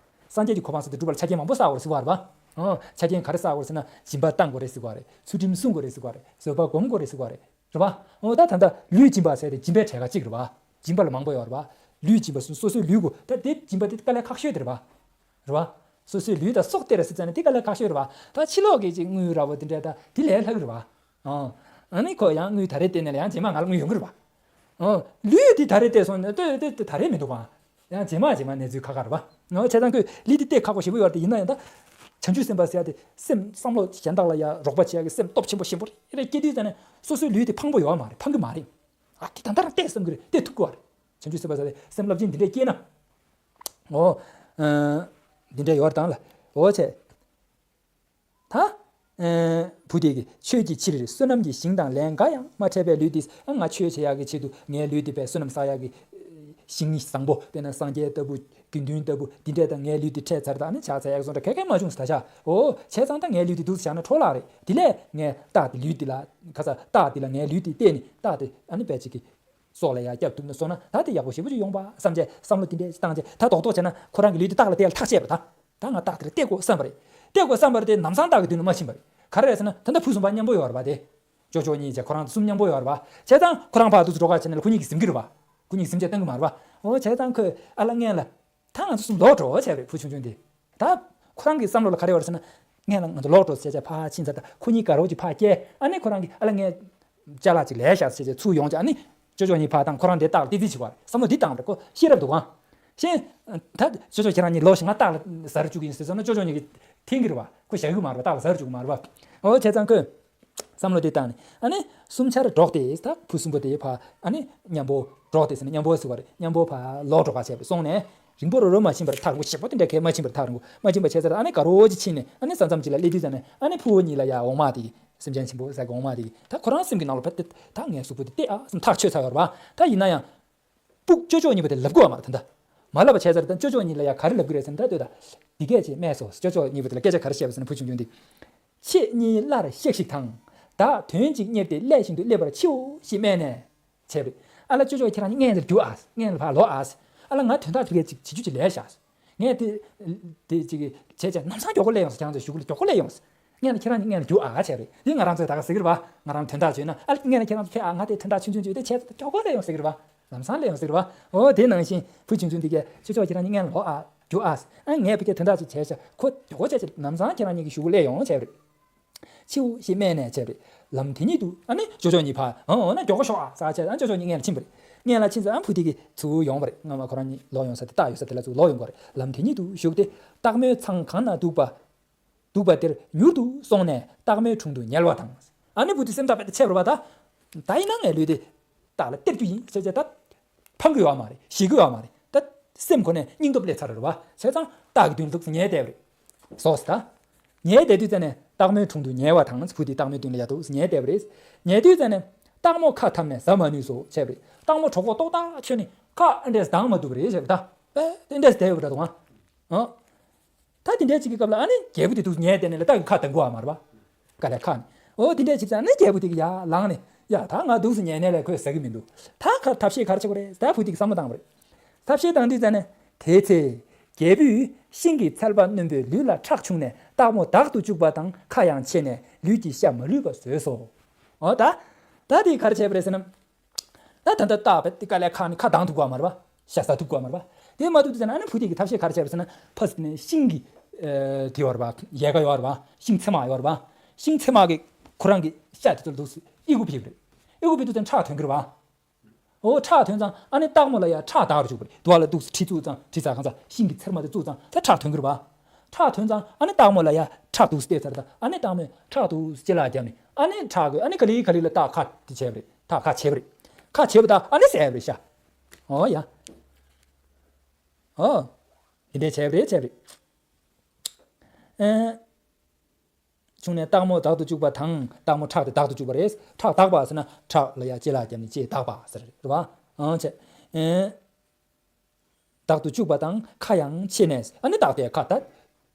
སངས་རྒྱས་ཀྱི་གོ་འཕང་ཟེར་དེ་སྒྲུབ་པར་ཆ་རྐྱེན་མང་པོ་བསགས་དགོས་རེད་ཟེར་བ་རེད་པ། ཨོ། ཆ་རྐྱེན་ག་རེ་བསགས་དགོས་རེད་ཟེར་ན། སྦྱིན་པ་བཏང་དགོས་རེད་ཟེར་བ་རེད། ཚུལ་ཁྲིམས་སྲུང་དགོས་རེད་ཟེར་བ་རེད། བཟོད་པ་སྒོམ་དགོས་རེད་ཟེར་བ་རེད། རེད་པ། ཨོ། ད་ད་ལྟ་ལུས་སྦྱིན་པ་ཟེར་དེ་སྦྱིན་པའི་གྲས་ཁ་གཅིག་རེད་པ། སྦྱིན་པ་ལ་མང་པོ་ཡོད་རེད་པ། ལུས་སྦྱིན་པ་སོ་སོའི་ལུས་དགོས། ད་དེ་སྦྱིན་པ་དེ་དཀའ་ལས་ཁག་ཤོས་དེ་རེད་པ། རེད་པ། སོ་སོའི་ལུས་དང་སྲོག་སྟེར་ཟེར་ཙ་ན་དེ་དཀའ་ལས་ཁག་ཤོས་རེད་པ། ད་ཕྱི་ལོགས་ཀྱི་ཅིག་དངུལ་ར་བ་དེ་འདྲ་ད་དེ་ལས་སླ་གི་རེད་པ། ཨོ། ཨ་ནི་ཁོ་ཡང་དངུལ་ད་རེས་བལྟས་ནས་ལ་ཡང་རྗེས་མ་ང་ལ་དངུལ་ཡོང་གི་རེད་པ། ཨོ། ལུས་དེ་ད་རེས་བལྟས་སོང་ན་ལྟོས་ལྟོས་ད་རེས་མི་འདུག་པ། ཡང་རྗེས་མ་རྗེས་མ་གནས་ཚུལ་ཁག་ཁག་རེད་པ། ཨོ། བྱས་ཙང་ཁོས་ལུས་དེ་བལྟས་ཁག་པོ་ཞེ་པོ་ཡོད་རེད་དེ། ཡིན་ན་ཡང་ད་བྱང་ཆུབ་སེམས་དཔའ་ཟེར་ཡ་དེ་སེམས་བསམ་བློ་གཞན་དག་ལ་ཡ་རོགས་པ་བྱེད་ཡ་གི་སེམས་སྟོབས་ཆེན་པོ་ཞེ་པོ་རེ་རེ་སྐྱེ་དུས་ཙ་ན་སོ་སོའི་ལུས་དེ་ཕངས་པོ་ཡོད་མ་རེད། ཕངས་གི་མ་རེད། ཨ། དེ་ད་ལྟ་རང་བལྟས་བསམ་གི་རེད། བལྟས་ཐུབ་གི་རེད། བྱང་ཆུབ་སེམས་དཔའ་ཟེར་ཡ་དེ་སེམས་རླབས་ཆེན་དེ་འདྲས་སྐྱེས་ན། ཨོ། ཨ། འདི་འདྲ་ཡོད་དང་ལ། ཨོ་ཆེ། ད། ཨ། བུ་དེ་གིས་ཆོས་ཀྱི་ཕྱིར་བསོད་ནམས་ཀྱི་ཞིང་དང་ལན་འགའ་ཡང་མ་འཕྲད་པའི་ལུས་འདི། ཨ། ང་ཆོས་བྱེད་ཡག་གི་ཆེད་དུ་ངའི་ལུས་འདི་བས་བསོད་ནམས་བསགས་ཡག་གི་ཞིང་བཟང་པོ། དཔེར་ན་སངས་རྒྱས་ལྟ་བུ། དགེ་འདུན་ལྟ་བུ་འདི་འདྲས་དང་ངའི་ལུས་འདི་འཕྲད་ཚར་དང་ནི་ཆགས་ཚར་ཡག་སོང་འདྲ་ག་གེ་མ་བྱུང་ཟེར་ད་ཤག་ཨོ། བྱས་ཙང་ད་ངའི་ལུས་འདི་འདུག་སེ་བཞག་ན་འཕྲོ་བརླག་རེད། དེ་ལས་ངས་སྟག་དེ་ལུས་འདི་ལ། ཁ་ས་སྟག་འདི་ལ་ངའི་ལུས་འདི་གཏད་ནས་སྟག་དེ་ཨ་ནི་བས་ཅིག་གི་སྲོག་ལ་ཡར་བསྐྱབས་ཐུབ་ན་སོང་ན་ད་དེ་ཡག་པོ་ཞེ་པོ་ཅིག་ཡོང་པ་བསམ་བྱས་བསམ་བློ་དེ་འདྲས་བཏང་བྱས། ད་རྡོག་རྡོག་བྱས་ན་ཁོ་རང་གི་ལུས་དེ་སྟག་ལ་གཏད་ལ་ཐག་བཅད་པ་དང་། ད་ང་སྟག་དེ་ལ་གཏད་དགོས་བསམ་པ་རེད། གཏད་དགོས་བསམ་པ་རེད་དེ་ལམ་སང་སྟག་གི་མདུན་ལ་མ་ཕྱིན་པ་རེད། ག་རེ་རེད་ཟེར་ན་ད་ལྟ་བུ་གསུམ་པ་མཉམ་པོ་ཡོད་རེད་པ་དེ། ཅོ་ཅོ་གཉིས་བྱས་ཁོ་རང་གསུམ་མཉམ་པོ་ཡོད་རེད་པ། བྱས་ཙང་ཁོ་རང་ཕར་འདུག་སེ་འགྲོ་ག་བྱས་ན་ལ་ཁོ་གཉིས་ཀྱིས་ཟིན་གི་རེད་པ། ཁོ་གཉིས་ཀྱིས་ཟིན་བྱས་བཏང་གི་མ་རེད་པ། འོ་བྱས་ཙང་ཁོས་ཨ་ལ་སྔན་ལ། ད་ང་ཚོ་གསུམ་ལོག་འགྲོ་བྱས་པ་རེད། བུ་ཆུང་ཆུང་དེ། ད་ཁོ་རང་གི་བསམ་བློ་ལ་ག་རེ་ཡོད་རེད་ཟེར་ན། སྔན་ལ་ང་ཚོ་ལོག་འགྲོ་ཟེར་བྱས་ཕར་ཕྱིན་ཚར། ད་ཁོ་གཉིས་དགའ་རོགས་ཀྱིས་ཕར་བསྐྱལ། ཨ་ནི་ཁོ་རང་གིས་ཨ་ལ་ངས་ཅ་ལག་ཅིག་ལས་བཞག་ཟེར་བྱས་ཚུར་ཡོང་བྱས། ཨ་ནི་ཅོ་ཅོ་གཉིས་ཕར་བཏང་། ཁོ་རང་དེ་སྟག་ལ་སྟེར་རྩིས་བྱེད་པ་རེད། བསམ་བློ་འདི་བཏང་བ་རེད། ཁོ་ཤེས་རབ་འདུག་ག་ཤེས། ད་ཅོ་ཅོ་ཁྱེད་རང་གཉིས་ལོག་ཤིག་ང་སྟག་ལ་ཟ་རུ་བཅུག་གི་ཡིན་ཟེར་སོང་ན་ཅོ་ཅོ་གཉིས་ཀྱིས་འཐེན་གི་རེད་པ། ཁོ་བཞག་གི་མ་རེད་པ། སྟག་ལ་ཟ་རུ་བཅུག་གི་མ་རེད་པ། འོ་བྱས་ཙང་ཁོས་བསམ་བློ་དེ་བཏང་ནས་ཨ་ནི་གསུམ་ཆར་འགྲོགས་ཏེ། ད་བུ་གསུམ་པོ་དེ་ཕར་ཨ་ནི་མཉམ་པོ་འགྲོགས་ཏེ་ཟེར་ན་མཉམ་པོ་ཟེར་བ་རེད། མཉམ་པོ་ཕར་ལོག་འགྲོ་ག་བྱས་པ་སོང་ནས་རིང་པོ་རོ་རོ་མ་ཕྱིན་པར། ཐག་རིང་པོ་ཞེ་པོ་དེ་འདྲ་གས་མ་ཕྱིན་པར། ཐག་རིང་པོ་མ་ཕྱིན་པར་བྱས་ཚར། ཨ་ནི་དགའ་རོགས་ཀྱིས་ཕྱིན་ནས་ཨ་ནི་ས་མཚམས་ཅིག་ལ་སླེབས་དུས་ཙ་ནས་ཨ་ནི་ཕུ་བོ་གཉིས་ལ་ཡ་འོག་མ་དེ་གིས། སེམས་ཅན་ཆེན་པོ་ཟེར་གི་འོག་མ་དེ་གིས་ད་ཁོ་རང་སེམས་ཀྱི་ནང་ལ་ཕར་དེ་ད་ངའི་གཟུགས་པོ་དེ་བལྟས་ཨ་སེམས་ཐག་ཆོད་ཚར་ཡོད་རེད་པ། ད་ཡིན་ན་ཡང་། སྤུ་གུ་ཅོ་ཅོ་གཉིས་པོ་དེ་ལབ་དགོས་པ་མ་རེད། ད་ལྟ་མ་ལབ་པ་བྱས་ཚར། ད་ཅོ་ཅོ་གཉིས་ལ་ཡ་ག་རེ་ལབ་གི་རེད་ཟེར་ན། ད་ལྟོས་ད། འདི་སྐད་ཅེས་སྨྲས་སོ། ཅོ་ཅོ་གཉིས་པོ་དེ་ལ་སྐད་ཆ་ག་རེ་བཤད་པ་ཟེར་ན། བུ་ཆུང་ཆུང་དེ། ཁྱེད་གཉིས་སླར་གཤེགས་ཤིག་དང་། བདག་དོན་གཅིག་གཉེར་ཏེ་སླད་བཞིན་དུ་སླེབས་པར་མཆིའོ་ཞེས་སྨྲས་ནས། བྱས་པ་རེད། ཨ་ལ་ཅོ་ཅོ་ཁྱེད་རང་གཉིས་སྔན་ལ་རྒྱུགས་ཨ། སྔན་ལ་ཕར་ལོག་ཨ། ཨ་ལ་ང་དོན་དག་དེ་གས་ཅིག་བྱེད་རྒྱུ་ཅིག་ལས་བཞག་ངས་དེ། དེ་ཅིག་བྱས་བྱས་ལམ་སང་མགྱོགས་པོ་སླེབས་ཡོང་ཟེར། ཁྱེད་རང་ཚོའི་གཞུག་ལ་མགྱོགས་པོ་སླེབས་ཡོང་ཟེར། སྔན་ལ་ཁྱེད་རང་གཉིས་སྔན་ལ་རྒྱུགས་ཨ་བྱས་པ་རེད། དེ་ང་རང་ཚོས་ད་ག་ཟེར་གི་རེད་པ། ང་རང་དོན་དག་བྱས་ན་ཨ་ལ་སྔན་ལ་ཁྱེད་རང་ཚོ་ཕེབས་ཨ། ང་དེ་དོན་དག་ཆུང་ཆུང་ཅིག་ཡོད་དེ་བྱས་མགྱོགས་པོ་སླེབས་ཡོང་ཟེར་གི་རེད་པ། ལམ་སང་སླེབས་ཡོང་ཟེར་གི་རེད་པ། འོ་དེ་ནང་བཞིན་བུ་ཆུང་ཆུང་དེ་གས་ཅོ་ཅོ་ཁྱེད་རང་གཉིས་སྔན་ལ་ལོག་ཨ། རྒྱུགས་ཨ། ཨ་ངས་ཕ་གིར་དོན་དག་ཅིག་བྱས་ཤག་ཁོ་མགྱོགས་པོ་བྱས་བྱས་ལམ་སང་ཁྱེད་རང་གཉིས་ཀྱི་གཞུག་གུ་སླེབས་ཡོང་བྱས་པ་རེད། མཆིའོ་ཞེས་སྨྲས་ནས་བྱས་པ་རེད། ལམ་དེ་ཉིད་དུ་ཨ་ནི་ཅོ་ཅོ་གཉིས་ཕར་འོ་འོ་ན་མགྱོགས་པོ་ཤོག་ཨ་ཟེར་བྱས། ཨ་ཅོ་ཅོ་གཉིས་སྔན་ལ་ཕྱིན་ཚར། ཨ་བུ་དེ་གིས་ཚུར་ཡོང་བ་རེད། སྔ་མ་ཁོ་རང་གཉིས་ལོག་ཡོང་ས་དེ་སྟག་ཡོད་ས་དེ་ལ་ཚུར་ལོག་ཡོང་བ་རེད། ལམ་དེ་ཉིད་དུ་ཞུགས་ཏེ་སྟག་མོའི་ཚང་གང་ན་འདུག་པ། འདུག་པ་དེར་མྱུར་དུ་སོང་ནས་སྟག་མོའི་དྲུང་དུ་ཉལ་བ་དང་། ཨ་ནི་བུ་དེ་སེམས་ཐག་རྦད་དེ་ཆད་པ་རེད་པ། ད་ད་ཡིན་ན་ངའི་ལུས་དེ་སྟག་ལ་སྟེར་རྒྱུ་ཡིན་ཟེར་བྱས་ད། ཕངས་ཀྱི་ཡོད་མ་རེད། ཞེད་ཀྱི་ཡོད་མ་རེད། ད་སེམས་ཁོ་ནས་སྙིང་སྟོབས་སླེབས་ཚར་རེད་པ། བྱས་ཙང་སྟག་གི་མདུན་ལ་འདུག་སེ་ཉལ་བསྡད་པ་རེད། སོ་སོ་ད། ཉལ་བསྡད་དུས་ཙ་ནས་སྟག་མོའི་དྲུང་དུ་ཉལ་བ་དང་། བུ་དེ་སྟག་མོའི་མདུན་ལ་ཡར་འདུག་སེ་ཉལ་བསྡད་པ་རེད། ཉལ་དུས་ཙ་ནས་སྟག་མོ་ཁ་འཐམས་ནས་བཟའ་མ་ནུས་སོ་བྱས་པ་རེད། སྟག་མོ་གྲོད་ཁོག་ཏོག་ཏག་ཁྱོན་ནས་ ཁ་ཨ་འདྲས་གདངས་མ་ཐུབ་པ་རེད་ཟེར་བ་ད། ཨེ་དེ་འདྲས་བསྡད་ཡོད་པ་འདྲ་འདུག་ཨང་། ཨོ། ད་དེ་འདྲས་ཅིག་གི་སྐབས་ལ་ཨ་ནི་རྒྱལ་པོ་དེ་འདུག་ཉལ་བསྡད་ནས་ལ་ད་གི་ཁ་གདངས་དགོས་ཨ་མ་རེད་པ། དཀའ་ལས་ཁག་ནས། ཨོ་དེ་འདྲས་ཅིག་ཙང་ནི་རྒྱལ་པོ་དེ་གི་ཡར་ལངས་ནས། ཡ་ད་ང་འདུག་སེ་ཉལ་ནས་ལས་ཁོས་ཟ་གི་མི་འདུག་ད་ཁ་ཐབས་ཤེས་ག་རེ་བྱེད་དགོས་རེད། ད་བུ་དེ་གི་བསམ་བློ་བཏང་བ་རེད། ཐབས་ཤེས་བཏང་དུས་ཙང་ནས་དེའི་ཚེ། རྒྱལ་པོས་ཤིང་གི་ཚལ་པ་རྣོན་པོས་ལུས་ལ་ཁྲག་ཕྱུང་ནས་སྟག་མོ་བདག་ཏུ་བཅུག་པ་དང་ཁ་ཡང་ཕྱེ་ནས་ལུས་ཀྱི་ཤ་མ་ལུས་པ་ཟོས་སོ། ཨོ་ད། ད་དེ་ག་རེ་བྱས་པ་རེད་ཟེར་ན། ད་ད་ད་སྟག་པས་དེ་དཀའ་ལས་ཁག་ནས་ཁ་གདངས་ཐུབ་དགོས་མ་རེད་པ། ཤ་ཟ་ཐུབ་དགོས་མ་རེད་པ། དེ་མ་ཐུབ་དུས་ཙང་ནས་ཨ་ནི་བུ་དེ་གི་ཐབས་ཤེས་ག་རེ་བྱས་པ་ཟེར་ན། ཕ་ཟི་ནས་ཤིང་གི་ཨེ་དེ་ཡོད་རེད་པ། ཡལ་ག་ཡོད་རེད་པ། ཤིང་ཚེར་མ་ཡོད་རེད་པ། ཤིང་ཚེར་མ་གི་ཁོ་རང་གི་ཤ་དེ་ཚོ་ལ་འདུག་སེ་ཨི་ཁུ་ཕུད་པ་རེད། ཨི་ཁུ་ཕུད་དུས་ཙང་ཁྲག་ཐོན་གི་རེད་པ། ཨོ་ཁྲག་ཐོན་ཙང་ཨ་ནི་སྟག་མོ་ལ་ཡ་ཁྲག་བདག་རུ་བཅུག་པ་རེད། དུ་བ་ལ་འདུག་སེ་གྲི་བཙུགས་ཙང་གྲི་ཚ་གང་ཚ་ཤིང་གི་ཚེར་མ་དེ་བཙུགས་ཙང་ད་ཁྲག་ཐོན་གི་རེད་པ། ཁྲག་ཐོན་ཙང་ཨ་ནི་སྟག་མོ་ལ་ཡ་ཁྲག་འདུག་སེ་བལྟས་ཚར། ད་ཨ་ནི་སྟག་མོས་ཁྲག་འདུག་སེ་ཅི་ལ་བརྒྱབ་ནས་ཨ་ནི་ཁྲག་གི་ཨ་ནི་ག་ལེ་ག་ལེ་ལ་སྟག་ཁ་དེ་བྱས་པ་རེད། ད་ཁ་ཕྱེ་བ་རེད། ཁ་ཕྱེ་བ་ད་ཨ་ནི་ཟས་པ་རེད་ཤ། ཨོ་ཡ། ཨོ། དེ་འདྲས་བྱས་པ་རེད་བྱས་པ་རེད། ཨེ། བྱུང་ནས་སྟག་མོ་བདག་ཏུ་བཅུག་པ་དང་། སྟག་མོ་ཁྲག་དེ་བདག་ཏུ་བཅུག་པ་རེད། ཁྲག་བདག་པ་ཟེར་ན་ཁྲག་ལ་ཡ་ལྕེ་ལ་བརྒྱབ་ནས་ལྕེ་བདག་པ་ཟེར་རེད་པ། ཨང་ཆེ། ཨེ། བདག་ཏུ་བཅུག་པ་དང་ཁ་ཡང་ཕྱེ་ནས། ཨ་ནི་སྟག་དེ་ཁ་ད་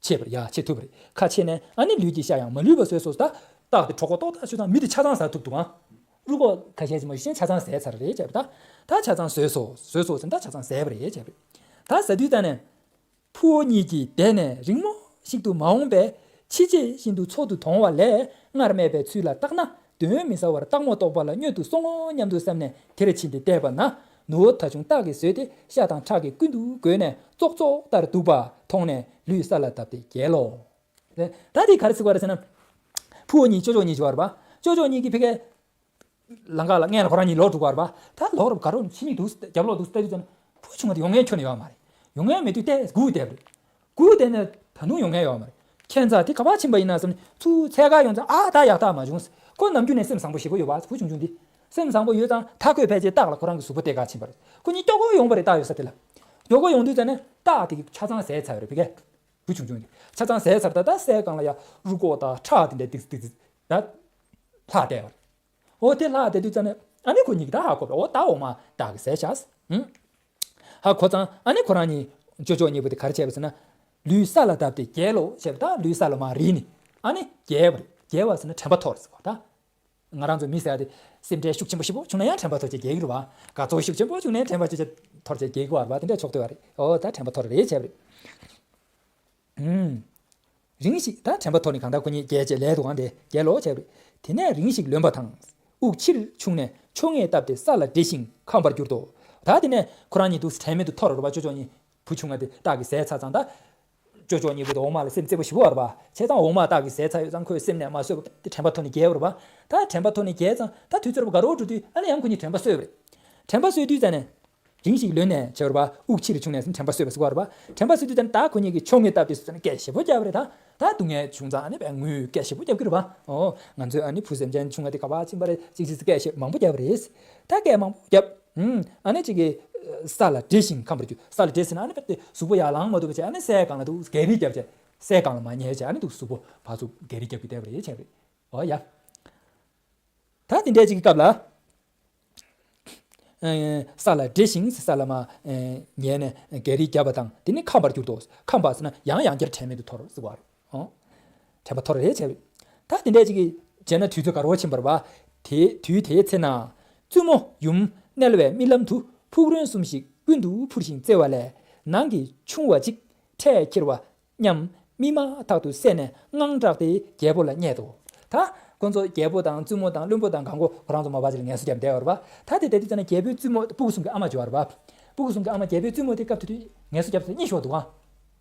ཕྱེ་བར་ཡ་ཕྱེ་ཐུབ་པ་རེད། ཁ་ཕྱེ་ནས་ཨ་ནི་ལུས་ཀྱི་ཤ་ཡང་མ་ལུས་པ་ཟོས་སོ། ད་སྟག་དེ་གྲོད་ཁོག་ཏོག་ཏག་ཆུ་དང་མི་དེ་ཆ་ཚང་ཟ་ཐུབ་འདུག་ཨང་། རུས་ཁོག་ཁ་ཤས་ཅིག་མ་ཞིག་ཆ་ཚང་ཟས་ཚར་རེད་བྱས་པ་ད། ད་ཆ་ཚང་ཟོས་སོ། ཟོས་སོ་ཟེར་ན་ད་ཆ་ཚང་ཟས་པ་རེད་བྱས་པ་རེད། ད་ཟ་དུས་ཙང་ནས། ཕུ་བོ་གཉིས་ཀྱིས་བསྡད་ནས་རིང་མོ་ཞིག་ཏུ་མ་འོངས་པས་འཆི་བྱེད་བཞིན་དུ་འཚོ་དུ་དོང་བ་ལས། སྔར་སྨྲས་པའི་ཚུལ་ལ་བརྟགས་ན་གདོན་མི་ཟ་བར་སྟག་མོ་ལྟོགས་པ་ལ་སྨྱོ་དུ་སོང་ངོ་སྙམ་དུ་བསམས་ནས་དེར་ཕྱིན་ཏེ་བལྟས་པ་ན། ནུ་བོ་ཐ་ཆུང་སྟག་གིས་ཟོས་ཏེ་ཤ་དང་ཁྲག་གིས་ཀུན་ཏུ་བསྒོས་ནས་ཙོག་ཙོག་ལྟར་འདུག་པ་མཐོང་ནས་ལུས་ས་ལ་བརྡབས་ཏེ་བརྒྱལ་ལོ། ད་དེ་ག་རེ་ཟེར་བ་རེད་ཟེར་ན། ཕུ་བོ་གཉིས་ཅོ་ཅོ་གཉིས་ཅོ་བ་རེད་པ། ཅོ་ཅོ་གཉིས་ཀྱིས་ཕ་གིར། ལམ་ཁ་ལ་སྔོན་ལ་ཁོ་རང་གཉིས་ལོག་འགྲོ་གི་ཡོད་རེད་པ། ད་ལོག་རབས་ག་རེ་ཕྱི་མིག་འདུག་རྒྱབ་ལོག་འདུག་ལྟ་དུས་ཙམ་ནས་ཕུ་བོ་ཆུང་བ་དེ་ཡོང་མཁན་ཁྱོན་ནས་ཡོད་མ་རེད། ཡོང་མཁན་མེད་དུས་ཏོག་ཙམ་སྒུག་བསྡད་པ་རེད། སྒུག་བསྡད་ནས་ད་དུང་ཡོང་མཁན་ཡོད་མ་རེད། ཁྱད་མཚར་དེ་ག་པར་ཕྱིན་པ་ཡིན་ན་བསམ་ནས་ཚུར་འཚོལ་ག་ཡོང་ཙང་ཨ་ད་ཡག་རྟགས་མ་བྱུང་། ཁོ་ནམ་རྒྱུན་ནས་སེམས་བཟང་པོ་ཞེ་པོ་ཡོད་པ། བུ་ཆུང་ཆུང་དེ་སེམས་བཟང་པོ་ཡོད་ཙང་ད་ཁོས་ཕལ་ཆེར་སྟག་ལ་ཁོ་རང་གི་གཟུགས་པོ་སྟེར་ག་ཕྱིན་པ་རེད། ཁོ་གཉིས་མགྱོགས་པོ་ཡོང་པ་རེད། སྟག་ཡོད་ས་དེ་ལ། མགྱོགས་པོ་ཡོང་དུས་ཙམ་ནས་སྟག་དེ་གིས་ཆ་ཚང་ཟས་ཚར་བ་རེད། ཕ་གིར་བུ་ཆུང་ཆུང་དེ་ཆ་ཚང་ཟས་ཚར། ད་ད་སའི་སྒང་ལ་ཡ་རུས་ཁོག་དང་ཁྲག་དེ་འདྲ་ཏིག་ཏིག་ད་ལྷག་བསྡད་པ་རེད། འོ་དེ་ལྷག་བསྡད་དུས་ཙམ་ནས་ཨ་ནི་ཁོ་གཉིས་ཀྱིས་ད་ཧ་གོ་བ་རེད། འོ་ད་འོ་མ་སྟག་གིས་ཟས་ཤག་ཧུམ། ཧ་གོ་ཙང་ཨ་ནི་ཁོ་རང་གཉིས་ཅོ་ཅོ་གཉིས་པོ་དེ་ག་རེ་བྱས་པ་ཟེར་ན། ལུས་ས་ལ་བརྡབས་ཏེ་བརྒྱལ་ལོ་བྱས་པ། ད་ལུས་ས་ལ་མར་རིལ་ནས་ཨ་ནི་བརྒྱལ་བ་རེད། བརྒྱལ་བ་ཟེར་ན་དྲན་པ་འཐོར་ཟེར་བ་ད། ང་རང་ཚོ་མི་ཟེར་ཡ་དེ་སེམས་ཁྲལ་ཤུགས་ཆེན་པོ་ཞིག་པོ་བྱུང་ན་ཡང་དྲན་པ་འཐོར་བྱས་བརྒྱལ་གྱི་རེད་པ། དགའ་ཚོར་ཤུགས་ཆེན་པོ་བྱུང་ནའི་དྲན་པ་ཅིག་ཅིག་འཐོར་བྱས་བརྒྱལ་གྱི་རེད་པ། དེ་འདྲ་ཆོག་བསྡད་པ་རེད། འོ་ད་དྲན་པ་འཐོར་རེད་བྱས་པ་རེད། ཨུམ། རིང་ཞིག་ད་དྲན་པ་འཐོར་ནས་གང་ལྟར་ཁོ་གཉིས་བརྒྱལ་བྱས་ལས་འདུག་ག་དེ་བརྒྱལ་ལོ་བྱས་པ་རེད། དེ་ནས་རིང་ཞིག་ལོན་པ་དང་། དབུགས་ཕྱིར་ཕྱུང་ནས་ཆོ་ངེས་བཏབ་སྟེ་ས་ལ་བསྒྲིལ་ཞིང་ཁམས་པར་གྱུར་ཏོ། ད་དེ་ནས་ཁོ་རང་གཉིས་འདུག་དྲན་མེད་དུ་འཐོར་རེད་པ། ཅོ་ཅོ་གཉིས། བུ་ཆུང་བ་དེ་སྟག་གིས་ཟས་ཚར་ཙང་ད། ཅོ་ཅོ་གཉིས་པོ་དེ་འོ་མ་ལ་སེམས་བརྩེ་པོ་ཞེ་པོ་ཡོད་རེད་པ། བྱས་ཙང་འོ་མ་སྟག་གིས་ཟས་ཚར་ཡོད་ཙང་ཁོས་སེམས་ནས་མ་བཟོད་པ་དེ་དྲན་པ་འཐོར་ནས་བརྒྱལ་བ་རེད་པ། ད་དྲན་པ་འཐོར་ནས་བརྒྱལ་ཙང་ད་དུས་ཚོད་རབ་དགའ་རོགས་འགྲོ་དུས་ཨ་ནི་ཡང་ཁོ་གཉིས་དྲན་པ་གསོས་པ་རེད། དྲན་པ་གསོས་དུས་ཙང་ནས། རིང་ཞིག་ལོན་ནས་བྱས་པ་རེད་པ། དབུགས་ཕྱིར་ཕྱུང་ནས་དྲན་པ་གསོས་པ་ཟེར་བ་རེད་པ། དྲན་པ་གསོས་དུས་ཙང་ནས་ད་ཁོ་གཉིས་ཀྱིས་ཆོ་ངེས་བཏབ་སྟེ་ཟེར་ནས་སྐད་ཞེ་པོ་བརྒྱབ་པ་རེད་ད། ད་སྡུག་བསྔལ་བྱུང་ཙང་ཨ་ནི་བས་ངུས་སྐད་ཞེ་པོ་བརྒྱབ་ཀྱི་རེད་པ། ཨོ། ང་ཚོས་ཨ་ནི་བུ་སེམས་ཅན་ཆུང་ང་དེ་ག་པར་ཕྱིན་པ་རེད་ཅིག་ཅིག་སྐད་ཞེ་མང་པོ་བརྒྱབ་པ་རེད། ད་སྐད་མང་པོ་བརྒྱབ། ཨུམ། ཨ་ནི་ཅིག་གིས་ས་ལ་བསྒྲིལ་ཞིང་ཁམས་པར་གྱུར། ས་ལ་བསྒྲིལ་ཟེར་ན་ཨ་ནི་དཔེ་དེ་གཟུགས་པོ་ཡར་ལངས་མ་ཐུབ་པ་བྱས། ཨ་ནི་སའི་སྒང་ལ་འདུག་བརྒྱལ་རིལ་བརྒྱབ་བྱས། སའི་སྒང་ལ་མར་ཉལ་བྱས། ཨ་ནི་འདུག་གཟུགས་པོ་ཕར་ཚུར་བརྒྱལ་རིལ་བརྒྱབ་ཀྱི་བསྡད་པ་རེད་བྱས་པ་རེད། ཨོ་ཡ། ད་དེ་འདྲའི་ཅིག་གི་སྐབས་ལ། ཨ། ས་ལ་བསྒྲིལ་ཞིང་ས་ལ་མར། ཨ། ཉལ་ནས་བརྒྱལ་རིལ་བརྒྱབ་པ་དང་། དེ་ནི་ཁམས་པར་གྱུར་ཏོ། ཁམས་པ་ཟེར་ན་ཡང་ཡང་བསྐྱར་དྲན་མེད་དུ་འཐོར་ཟེར་བ་རེད། ཨོ། དྲན་པ་འཐོར་རེད་བྱས་པས། ད་དེ་འདྲའི་ཅིག་གིས་བྱས་ན་དུས་ཚོད་དགའ་རོགས་ཕྱིན་པ་རེད་པ། དེ་དུས་དེའི་ཚེ་ན། བཙུན་མོ་ཡུམ་མནལ་བའི་རྨི་ལམ་དུ་ཕུག་རོན་གསུམ་ཞིག་ཀུན་ཏུ་འཕུར་ཞིང་རྩེ་བ་ལས། ནང་གི་ཆུང་བ་གཅིག་འཕྲལ་འཁྱེར་བ་སྙམ་རྨིས་མ་ཐག་ཏུ་བསད་ནས་དངངས་སྐྲག་སྟེ་རྒྱལ་པོ་ལ་བསྙད་དོ། ད་ཁོ་ཚོ་རྒྱལ་པོ་དང་བཙུན་མོ་དང་བློན་པོ་དང་གང་གོ་ཁོ་རང་ཚོ་མ་པ་ཅིག་ལ་ངལ་གསོ་བརྒྱབ་བསྡད་པ་རེད་པ། ད་དེ་བསྡད་དུས་ཙམ་ནས་རྒྱལ་པོའི་བཙུན་མོ་སྤུ་གུ་གསུམ་གྱི་ཨ་མ་བྱས་པ་རེད་པ། སྤུ་གུ་གསུམ་གྱི་ཨ་མ་རྒྱལ་པོའི་བཙུན་མོ་དེ་སྐབས་དེ་དུས་ངལ་གསོ་བརྒྱབ་ཚར་གཉིད་ཤོར་འདུག་ཨང་།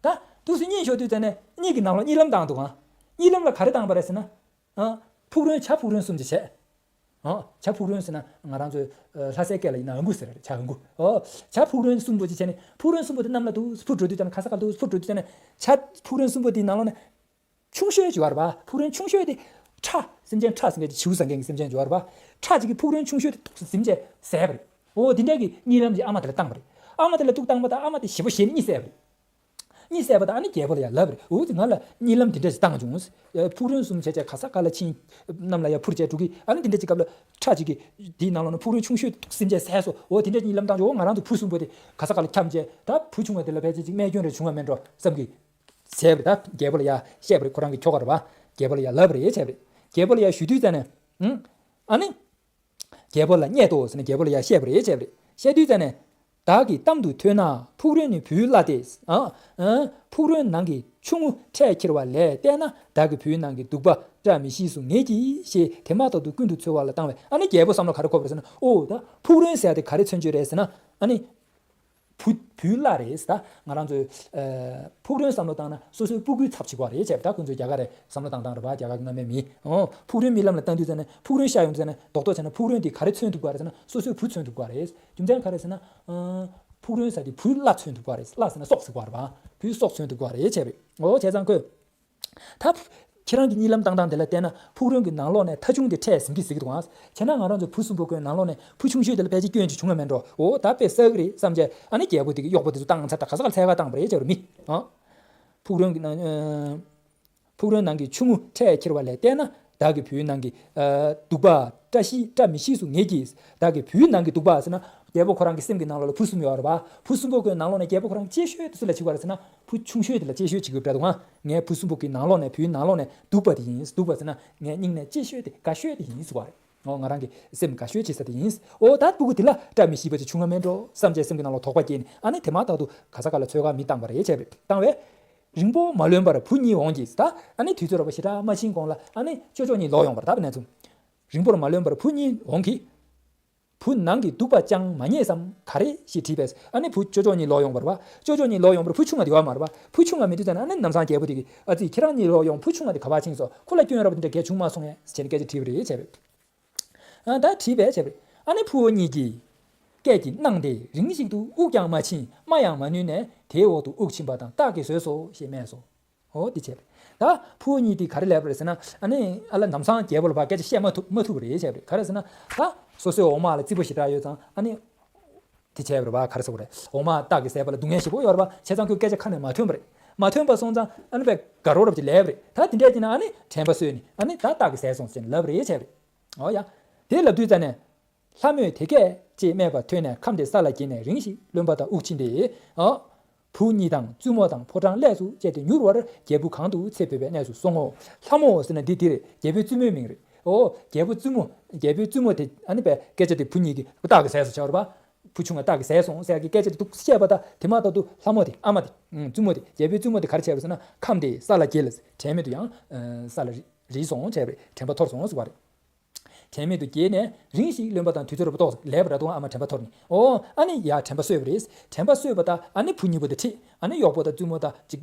ད་འདུག་སེ་གཉིད་ཤོར་དུས་ཙམ་ནས་གཉིད་ཀྱི་ནང་ལོགས་གཉིད་ལམ་བཏང་འདུག་ཨང་། གཉིད་ལམ་ལ་ག་རེ་བཏང་པ་རེད་ཟེར་ན། ཨ། ཕུག་རོན། བྱ་ཕུག་རོན་གསུམ་ཅིག་བྱས། ཨ། བྱ་ཕུག་རོན་ཟེར་ན་ང་རང་ཚོའི་ལྷ་སའི་སྐད་ལ་ཡིན་ན་འུ་གུ་ཟེར་རེད། བྱ་འུ་གུ། ཨོ། བྱ་ཕུག་རོན་གསུམ་པོ་ཅིག་བྱས་ནས་ཕུག་རོན་གསུམ་པོ་དེ་གནམ་ལ་འདུག་སེ་འཕུར་འགྲོ་དུས་ཙམ་ནས། ག་ས་ག་ལ་འདུག་སེ་འཕུར་འགྲོ་དུས་ཙམ་ནས་བྱ་ཕུག་རོན་གསུམ་པོ་དེའི་ནང་ལོགས་ནས་ཆུང་ཤོས་ཅིག་ཡོད་རེད་པ། ཕུག་རོན་ཆུང་ཤོས་དེ་ཁྲ། སེམས་ཅན་ཁྲ་ཟེར་མཁན་ཅིག་བྱིའུ་ཟ་མཁན་གྱི་སེམས་ཅན་ཅིག་ཡོད་རེད་པ། ཁྲ་ཅིག་གིས་ཕུག་རོན་ཆུང་ཤོས་དེ་ཐུག་སེ་འཛིན་བྱས་བཟས་པ་རེད། ཨོ་དེ་འདྲ་གི་གཉིད་ལམ་ཅིག་ཨ་མ་དེ་ལ་བཏང་པ་རེད། ཨ་མ་དེ་ལ་ཐུག་བཏང་པ་དང་ཨ་མ་དེ་ཞེ་པོ་ཞེད་ནས་གཉིད་སད་པ་རེད། གཉིད་སད་པ་དང་ཨ་ནི་རྒྱལ་པོ་ལ་ཡང་ལབ་རེད། འོ་དེ་ང་ལ་གཉིད་ལམ་དེ་འདྲ་ཞིག་བཏང་བྱུང་། ཕུག་རོན་གསུམ་བྱས་བྱས་ག་ས་ག་ལ་ཕྱིན། གནམ་ལ་ཡང་འཕུར་བྱས་འགྲོ་གི། ཨ་ནི་དེ་འདྲ་ཅིག་སྐབས་ལ་ཁྲ་ཅིག་གིས་དེའི་ནང་ལོགས་ནས་ཕུག་རོན་ཆུང་ཤོས་སེམས་ཅན་བསད་སོང་། འོ་དེ་འདྲ་གཉིད་ལམ་བཏང་བྱུང་། འོ་ང་རང་ཚོ་བུ་གསུམ་པོ་དེ་ག་ས་ག་ལ་འཁྱམས་བྱས་ད་བུ་ཆུང་བ་དེ་ལ་ཕལ་ཆེར་ཅིག་རྨས་སྐྱོན་རེ་བྱུང་བ་མེད་འགྲོ་བསམ་གི། བྱས་པ་རེད། ད་རྒྱལ་པོ་ལ་ཡང་བཤད་པ་རེད། ཁོ་རང་གི་ཁྱོ་ག་རེད་པ། རྒྱལ་པོ་ལ་ཡང་ལབ་པ་རེད། བྱས་པ་རེད། རྒྱལ་པོ་ལ་ཡང་ཞུ་དུས་ཙ་ནས། ཨ་ནི། རྒྱལ་པོ་ལ་བསྙད་དོ་ཟེར་ནས་རྒྱལ་པོ་ལ་ཡང་བཤད་པ་རེད། བྱས་པ་རེད། བཤད་དུས་ཙ་ནས། བདག་གི་གཏམ་དུ་ཐོས་ན་ཕུག་རོན་ནི་བུའི་བླ་སྟེ། ཨ། ཨ། ཕུག་རོན་ནང་གི་ཆུང་ངུ་ཁྲས་ཁྱེར་བ་ལས་བལྟས་ན་བདག་གི་བུའི་ནང་གི་གདུག་པ་བཀྲ་མི་ཤིས་སུ་ངེས་ཀྱི་ཞེས་དེ་མ་ཐག་ཏུ་ཀུན་ཏུ་འཚོལ་བ་ལ་བཏང་བས། ཨ་ནི་རྒྱལ་པོ་བསམ་བློ་ག་རེ་འཁོར་བ་རེད་ཟེར་ན། ཨོ་ད་ཕུག་རོན་ཟེར་ཡ་དེ་ག་རེ་མཚོན་གྱི་རེད་ཟེར་ན། ཨ་ནི། བུ་བུའི་བླ་རེད་ད། ང་རང་ཚོས་ཨ་ཕུག་རོན་བསམ་བློ་བཏང་ན་སོ་སོའི་སྤུ་གུའི་ཚབ་བྱེད་ཀྱི་རེད། བྱས་པ་ད་ཁོང་ཚོས་རྒྱ་གར་རེད་བསམ་བློ་བཏང་སྟངས་རེད་པ། རྒྱ་གར་གྱི་སྔ་མའི་མི། ཨོ་ཕུག་རོན་རྨི་ལམ་ལ་བཏང་དུས་ཙ་ནས་ཕུག་རོན་ཤར་ཡོང་དུས་ཙ་ནས་རྡོག་རྡོག་བྱས་ན་ཕུག་རོན་དེ་ག་རེ་མཚོན་ཐུབ་ཀྱི་རེད་ཟེར་ན་སོ་སོའི་བུ་མཚོན་ཐུབ་ཀྱི་རེད། རྒྱུ་མཚན་ག་རེ་ཟེར་ན། ཨ་ཕུག་རོན་ཟེར་དེ་བུའི་བླ་མཚོན་ཐུབ་ཀྱི་རེད། བླ་ཟེར་ན་སྲོག་ཟེར་གྱི་རེད་པ། བུའི་སྲོག་མཚོན་ཐུབ་ཀྱི་རེད། བྱས་པ་རེད། ཨོ་བྱས་ཙང་ཁོས། ད། ཁྱེད་རང་གི་གཉིད་ལམ་བཏང་སྟངས་དེ་ལ་བལྟས་ན་ཕུག་རོན་གྱི་ནང་ལོགས་ནས་ཐ་ཆུང་དེ་ཁྲས་ཟིན་གྱི་ཟེར་གྱི་འདུག་ཨང་། བྱས་ན་ང་རང་ཚོ་བུ་གསུམ་པོ་ཁོའི་ནང་ལོགས་ནས་བུ་ཆུང་ཤོས་དེ་ལ་ཕལ་ཆེར་སྐྱོན་ཅིག་བྱུང་བ་མེད་འགྲོ། འོ་ད་དཔེ་བསགས་ཀྱི་རེད་བསམ་བྱས། ཨ་ནི་རྒྱལ་པོ་དེ་གི་གཡོག་པོ་དེ་ཚོ་བཏང་ཚར། ད་ག་ས་ག་ལ་འཚོལ་ག་བཏང་བ་རེད། བྱས་པ་རེད་མི། ཨ། ཕུག་རོན་གྱི་ནང་། ཨ། ཕུག་རོན་ནང་གི་ཆུང་ངུ་ཁྲས་ཁྱེར་བ་ལས་བལྟས་ན་བདག་གི་བུའི་ནང་གི། ཨ། གདུག་པ་བཀྲ་ཤིས་བཀྲ་མི་ཤིས་སུ་ངེས་ཀྱི། བདག་གི་བུའི་ནང་གི་གདུག་པ་ཟེར་ན་རྒྱལ་པོ་ཁོ་རང་གི་སེམས་ཀྱི་ནང་ལོགས་ལ་བུ་གསུམ་ཡོད་རེད་པ། བུ་གསུམ་པོ་ཁོའི་ནང་ལོགས་ནས་རྒྱལ་པོ་ཁོ་རང་གཅེས་ཤོས་དེ་སུ་ལ་བྱེད་ཀྱི་རེད་ཟེར་ན་བུ་ཆུང་ཤོས་དེ་ལ་གཅེས་ཤོས་བྱེད་ཀྱི་ཡོད་པ་འདྲ་འདུག་ཨང་། ངའི་བུ་གསུམ་པོ་གི་ནང་ལོགས་ནས་བུའི་ནང་ལོགས་ནས་གདུག་པ་དེ་ཡིན། གདུག་པ་ཟེར་ན་ངའི་སྙིང་ནས་གཅེས་ཤོས་དེ་དགའ་ཤོས་དེ་ཡིན་ཟེར་བ་རེད། ཨོ་ང་རང་གི་སེམས་དགའ་ཤོས་བྱེད་ས་དེ་ཡིན། ཨོ་ད་སྤུ་གུ་དེ་ལ་བཀྲ་མི་ཤིས་པ་ཅིག་བྱུང་བ་མེད་འགྲོ་བསམ་བྱས་སེམས་ཀྱི་ནང་ལ་དོགས་པ་སྐྱེས་ནས་ཨ་ནི་དེ་མ་ཐག་ཏུ་ག་ས་ག་ལ་འཚོལ་ག་མི་བཏང་བ་རེད། བྱས་པ་རེད། བཏང་བས། རིང་པོ་མ་ལོན་པར་བུ་གཉིས་འོང་གི། ད་ཨ་ནི་དུས་ཚོད་རོབ་པ་ཞེ་དྲག་མ་ཕྱིན་གོང་ལ་ཨ་ནི་ཅོ་ཅོ་གཉིས་ལོག་ཡོང་བར། ད་བ་ནས་བཟུང་རིང་པོར་མ་ལོན་པར་བུ་གཉིས་འོང་གི། བུ་ནང་གི་གདུག་པ་ཅང་མ་རྙེད་སམ་ག་རེ་ཞེས་དྲིས་པས། ཨ་ནི་བུ་ཅོ་ཅོ་གཉིས་ལོག་ཡོང་བར་བ། ཅོ་ཅོ་གཉིས་ལོག་ཡོང་བར་བུ་ཆུང་བ་དེ་ཡོད་མ་རེད་བ། བུ་ཆུང་བ་མེད་དུས་ཙམ་ན་ཨ་ནི་ལམ་སང་རྒྱལ་པོ་དེ་གིས་ཨ་ཙི་ཁྱེད་རང་གཉིས་ལོག་ཡོང་། བུ་ཆུང་བ་དེ་ག་པར་ཕྱིན་སོང་། ཁོ་ལ་སྐྱོན་རབ་དེ་འདྲ་གས་བྱུང་མ་སོང་ངས་ཟེར་ནས་སྐད་ཆ་དྲིས་པ་རེད། བྱས་པས། ཨ་ད་དྲིས་པས། བྱས་པས། ཨ་ནི་ཕུ་བོ་གཉིས་ཀྱིས་སྐད་ཀྱིས་གནང་སྟེ་རིང་ཞིག་ཏུ་དབུགས་ཀྱང་མ་ཕྱིན། སྨྲ་ཡང་མ་ནུས་ནས་དེའི་འོག་ཏུ་དབུགས་ཕྱིན་པ་དང་སྟག་གིས་ཟོས་སོ་ཞེས་སྨྲས་སོ། འོ་འདི་བྱས་པས། ད་ཕུ་བོ་གཉིས་དེ་ག་རེ་ལབ་པ་རེད་ཟེར་ན། ཨ་ནི་ཨ་ལ་ལམ་སང་རྒྱལ་པོ་ལ་ཕར་སྐད་ཆ་བཤད་མ་ཐུབ་མ་ཐུབ་པ་རེད། བྱས་པ་རེད། ག་རེ་ཟེར་ན་ད་སོ་སོའི་འོ་མ་ལ་རྩིས་པོ་ཞེ་དྲག་ཡོད་ཙང་ཨ་ནི། དེ་བྱས་པ་རེད་བ། ག་རེ་ཟེར་དགོས་རེད། འོ་མ་སྟག་གིས་ཟས་པ་ལ་སྡུག་བསྔལ་ཞེ་པོ་ཡོད་རེད་བ། བྱས་ཙང་ཁོས་སྐད་ཆ་ཁ་ནས་མ་ཐོན་པ་རེད། མ་ཐོན་པ་སོང་ཙང་ཨ་ནི་དཔེ་དགའ་རབ་རབ་ཅིག་ལབ་པ་རེད། ད་དེ་འདྲས་ཀྱིས་ན་ཨ་ནི་དྲན་པ་གསོས་ནས་ཨ་ནི་ད་སྟག་གིས་ཟས་སོང་ཟེར་ནས་ལབ་པ་རེད། བྱས་པ་རེད། འོ་ཡ། དེ་ལབ་དུས་ཙ་ནས། ལྷ་མོས་དེ་སྐད་ཅེས་སྨྲས་པ་ཐོས་ནས་ཁམས་དེ་ས་ལ་འགྱེལ་ནས་རིང་ཞིག་རློན་པ་དང་དབུགས་ཕྱིན་ཏེ། ཨ། བུ་གཉིས་དང་བཙུན་མོ་དང་ཕོ་བྲང་ལས་སུ་བཅད་དེ་མྱུར་བར་རྒྱལ་བུ་གང་དུ་ཚེ་འཕོས་པའི་གནས་སུ་སོང་ངོ་། ལྷ་མོ་ཟེར་ན་འདི་འདིར་རྒྱལ་བུའི་བཙུན་མོའི་མིང་རེད། ཨོ་རྒྱལ་བུ་བཙུན་མོ། རྒྱལ་བུའི་བཙུན་མོ་དེ་ཨ་ནི་པའི་སྐད་ཆ་དེ་བུ་གཉིས་ཀྱིས་སྟག་གིས་ཟས་སོང་བྱས་པ་རེད་པ། བུ་ཆུང་བ་སྟག་གིས་ཟས་སོང་ཟེར་གྱི་སྐད་ཆ་དེ་འདུག་བཤད་པ་དང་དེ་མ་ཐག་ཏུ་ལྷ་མོ་དེ་ཨ་མ་དེ་བཙུན་མོ་དེ་རྒྱལ་བུའི་བཙུན་མོ་དེ་ག་རེ་བྱས་པ་རེད་ཟེར་ན་ཁམས་དེ་ས་ལ་འགྱེལ། དྲན་མེད་དུ་ཡང་ས་ལ་རིལ་སོང་བྱས་པ་རེད། དྲན་པ་འཐོར་སོང་ཟེར་བ་རེད། དྲན་མེད་དུ་འགྱེལ་ནས་རིང་ཞིག་རློན་པ་དང་དུས་ཚོད་རོབ་ཏོག་ཙམ་ལབ་པ་འདྲ་འདུག་ཨ་མ་དྲན་པ་འཐོར་ནས། ཨོ་ཨ་ནི་ཡ་དྲན་པ་གསོས་པ་རེད། དྲན་པ་གསོས་པ་དང་ཨ་ནི་བུ་གཉིས་པོ་དེ་ཁྲིད། ཨ་ནི་གཡོག་པོ་དང་བཙུན་མོ་དང་ཅིག་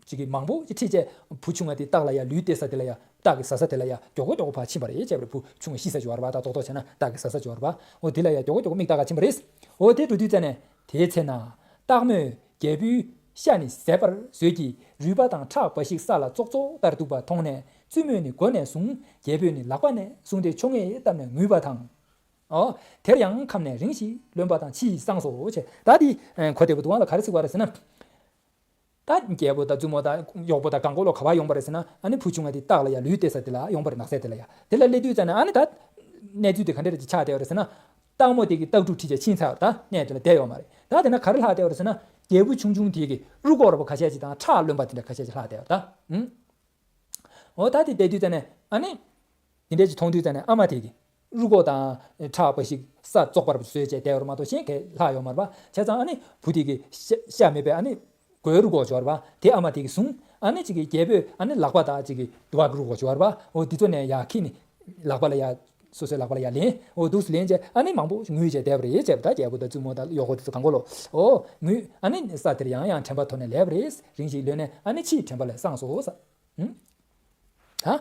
ཅིག་གིས་མང་པོ་ཅིག་ཁྲིད་བྱས་བུ་ཆུང་བ་དེ་སྟག་ལ་ཡ་ལུས་སྟེར་ས་དེ་ལ་ཡ་སྟག་གིས་ཟ་ས་དེ་ལ་ཡ་མགྱོགས་པོ་མགྱོགས་པོ་ཕར་ཕྱིན་པ་རེད། བྱས་པ་རེད། བུ་ཆུང་བ་ཤི་ས་ཅིག་ཡོད་རེད་པ། ད་རྡོག་རྡོག་བྱས་ན་སྟག་གིས་ཟ་ས་ཅིག་ཡོད་རེད་པ། ཨོ་དེ་ལ་ཡ་མགྱོགས་པོ་མགྱོགས་པོ་མིག་ལྟ་ག་ཕྱིན་པ་རེད། ཨོ་དེ་འགྲོ་དུས་ཙ་ནས་དེའི་ཚེ་ན་སྟག་མོས་རྒྱལ་བུའི་ཤ་ནི་ཟད་པར་བཟོད་ཀྱི་རུས་པ་དང་ཁྲག་འབའ་ཞིག་ས་ལ་ཙོག་ཙོག་ལྟར་འདུག་པ་མཐོང་ནས་བཙུན་མོས་ནི་མགོ་ནས་བཟུང་། རྒྱལ་པོས་ནི་ལག་པ་ནས་བཟུང་སྟེ་ཆོ་ངེས་བཏབ་ནས་ངུས་པ་དང་། ཨོ། དེར་ཡང་ཁམས་ནས་རིང་ཞིག་རློན་པ་དང་ཕྱིས་སངས་སོ་ཞེས། ད་འདི་གོ་བདེ་པོ་འདུག་ཨང་ལ། ག་རེ་ཟེར་བ་རེད་ཟེར་ན། ད་རྒྱལ་པོ་དང་བཙུན་མོ་དང་གཡོག་པོ་དང་གང་ག་ལོ་ག་པར་ཡོང་པ་རེད་ཟེར་ན། ཨ་ནི་བུ་ཆུང་བ་དེ་སྟག་ལ་ཡ་ལུས་སྟེར་ས་དེ་ལ་ཡོང་པ་རེད། ནགས་ཚལ་དེ་ལ་ཡ། དེ་ལ་སླེབས་དུས་ཙ་ནས་ཨ་ནི་ད་གནས་ཚུལ་དེ་ག་འདྲ་རེད་ཅེས་ཆགས་བསྡད་པ་རེད་ཟེར་ན། སྟག་མོ་དེ་གིས་སྟག་ཕྲུག་ཁྲིད་བྱས་ཕྱིན་ཚར། ད་གནས་དེ་ལ་བསྡད་ཡོད་མ་རེད། ད་དེ་ན་ག་རེ་ལྷག་བསྡད་པ་རེད་ཟེར་ན། རྒྱལ་བུ་ཆུང་ཆུང་དེ་གིས་རུ་སྒོག་ར་པོ་ཁ་ཤས་ཅིག་དང་ཁྲག་རློན་པ་དེ་འདྲ་ཁ་ཤས་ཅིག་ལྷག་བསྡད་ཡོད་ད། ཨུམ། འོ་ད་དེ་བསྡད་དུས་ཙ་ནས་ཨ་ནི། དེ་འདྲས་ཅིག་མཐོང་དུས་ཙ་ནས་ཨ་མ་དེ་གིས་རུ་སྒོག་དང་ཁྲག་འབའ་ཞིག་ས་བཙོག་པ་ར་པོ་བཟོས་བྱས་བསྡད་ཡོད་རེད་མ་གཏོགས་གཞན་གང་ལྷག་ཡོད་མ་རེད་པ། བྱས་ཙང་ཨ་ནི་བུ་དེ་གིས་ཤ་ཤ་མེད་པའི་ཨ་ནི་སྒོའི་རུ་སྒོག་ཅིག་ཡོད་རེད་པ། དེ་ཨ་མ་དེ་གིས་བཟུང་། ཨ་ནི་ཅིག་གིས་རྒྱལ་པོས་ཨ་ནི་ལག་པ་དང་ཅིག་གིས་དུ་བ་གི་རུ་སྒོག་ཅིག་ཡོད་རེད་པ། འོ་དེ་ཚོ་ནས་ཡར་ཁྱེར་ནས་ལག་པ་ལ་ཡར་སོ་སོའི་ལག་པ་ལ་ཡར་ལེན། འོ་འདུག་སེ་ལེན་བྱས་ཨ་ནི་མང་པོ་ངུས་བྱས་བསྡད་པ་རེད། བྱས་པ་ད་རྒྱལ་པོ་དང་བཙུན་མོ་དང་གཡོག་པོ་དེ་ཚོ་གང་ག་ལོ། འོ་ངུས། ཨ་ནི་ས་དེར་ཡང་ཡང་དྲན་པ་ཐོར་ནས་ལབ་པ་རེད། རིང་ཞིག་ལོན་ནས་ཨ་ནི་ཕྱིས་དྲན་པ་ལས་སངས་སོ་ས། ཧུམ། ད།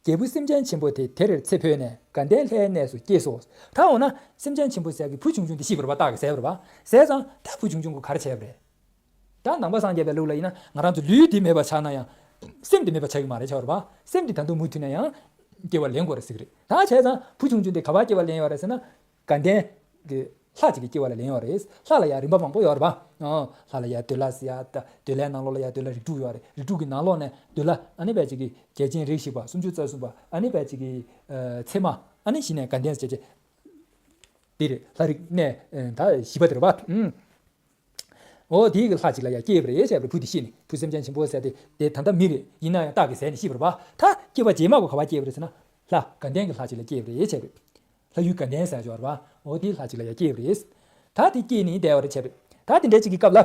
རྒྱལ་བུ་སེམས་ཅན་ཆེན་པོ་དེ་དེར་ཚེ་འཕོས་ནས་དགའ་ལྡན་ལྷའི་གནས་སུ་སྐྱེས་སོ། ད་འོ་ན་སེམས་ཅན་ཆེན་པོ་ཟེར་གྱི་བུ་ཆུང་ཆུང་དེ་ཤི་བ་རེད་པ། སྟག་གིས་བཟས་པ་རེད་པ། བཟས་ཙང་ད་བུ་ཆུང་ཆུང་གིས་ག་རེ་བྱས་པ་རེད། ད་ནང་པ་སངས་རྒྱས་པའི་ལུགས་ལ་ཡིན་ན་ང་རང་ཚོ་ལུས་འདི་མེད་པ་ཆགས་ན་ཡང་། སེམས་འདི་མེད་པ་ཆགས་ཀྱི་མ་རེད་བྱས་པ་རེད་པ། སེམས་འདི་ད་དུང་མུ་མཐུད་ནས་ཡང་སྐྱེ་བ་ལེན་དགོས་རེད་ཟེར་གྱི་རེད། ད་བྱས་ཙང་བུ་ཆུང་ཆུང་དེ་ག་པར་སྐྱེ་བ་ལེན་ཡོད་རེད་ཟེར་ན། དགའ་ལྡན་གྱི་ ལྷ་ཅིག་གི་སྐྱེ་བ་ལ་ལེན་ཡོད་རེད། ལྷ་ལ་ཡང་རིམ་པ་མང་པོ་ཡོད་རེད་པ། ཨོ། ལྷ་ལ་ཡང་འདོད་ལྷ་ཟེར་ཡ། ད་འདོད་ལྷའི་ནང་ལོགས་ལ་ཡང་འདོད་ལྷ་རིགས་དྲུག་ཡོད་རེད། རིགས་དྲུག་གི་ནང་ལོགས་ནས་འདོད་ལྷ་ཨ་ནི་བས་ཅིག་གི་རྒྱལ་ཆེན་རིགས་བཞི་པ། སུམ་ཅུ་རྩ་གསུམ་པ། ཨ་ནི་བས་ཅིག་གི་ཨ་ཚད་མ། ཨ་ནི་གཞི་ནས་དགའ་ལྡན་ཟེར་བྱས། དེ་རེད། ལྷ་རིགས་གནས་ཨ་ད་བཞི་པ་དེ་རེད་པ། ཨུམ། ཨོ་དེའི་གི་ལྷ་ཅིག་ལ་ཡང་སྐྱེས་པ་རེད་བྱས་པ་རེད། བུ་དེ་ཤི་ནས། བུ་སེམས་ཅན་ཆེན་པོ་ཟེར་དེ་དེ་ད་ལྟ་མི་རེད། ཡིན་ན་ཡང་རྟགས་ཀྱིས་ཟད་ནས་ཤི་བ་རེད་པ། ད་སྐྱེས་པ་རྗེས་མ་གོ་ག་པར་སྐྱེས་པ་རེད་ཟེར་ན། ལྷ་དགའ་ལྡན་གྱི་ལྷ་ཅིག་ལ་སྐྱེས་པ་རེད་བྱས་པ་རེད། ལྷ་ཡུལ་དགའ་ལྡན་ཟེར་ཡ་ཅིག་ཡོད་རེད་པ། འོ་དེའི་ལྷ་ཅིག་ལ་ཡ་སྐྱེས་པ་རེད། ད་དེ་སྐྱེས་ནས་བསྡད་པ་རེད་བྱས་པ་རེད། ད་དེ་འདྲ་ཅིག་གི་སྐབས་ལ།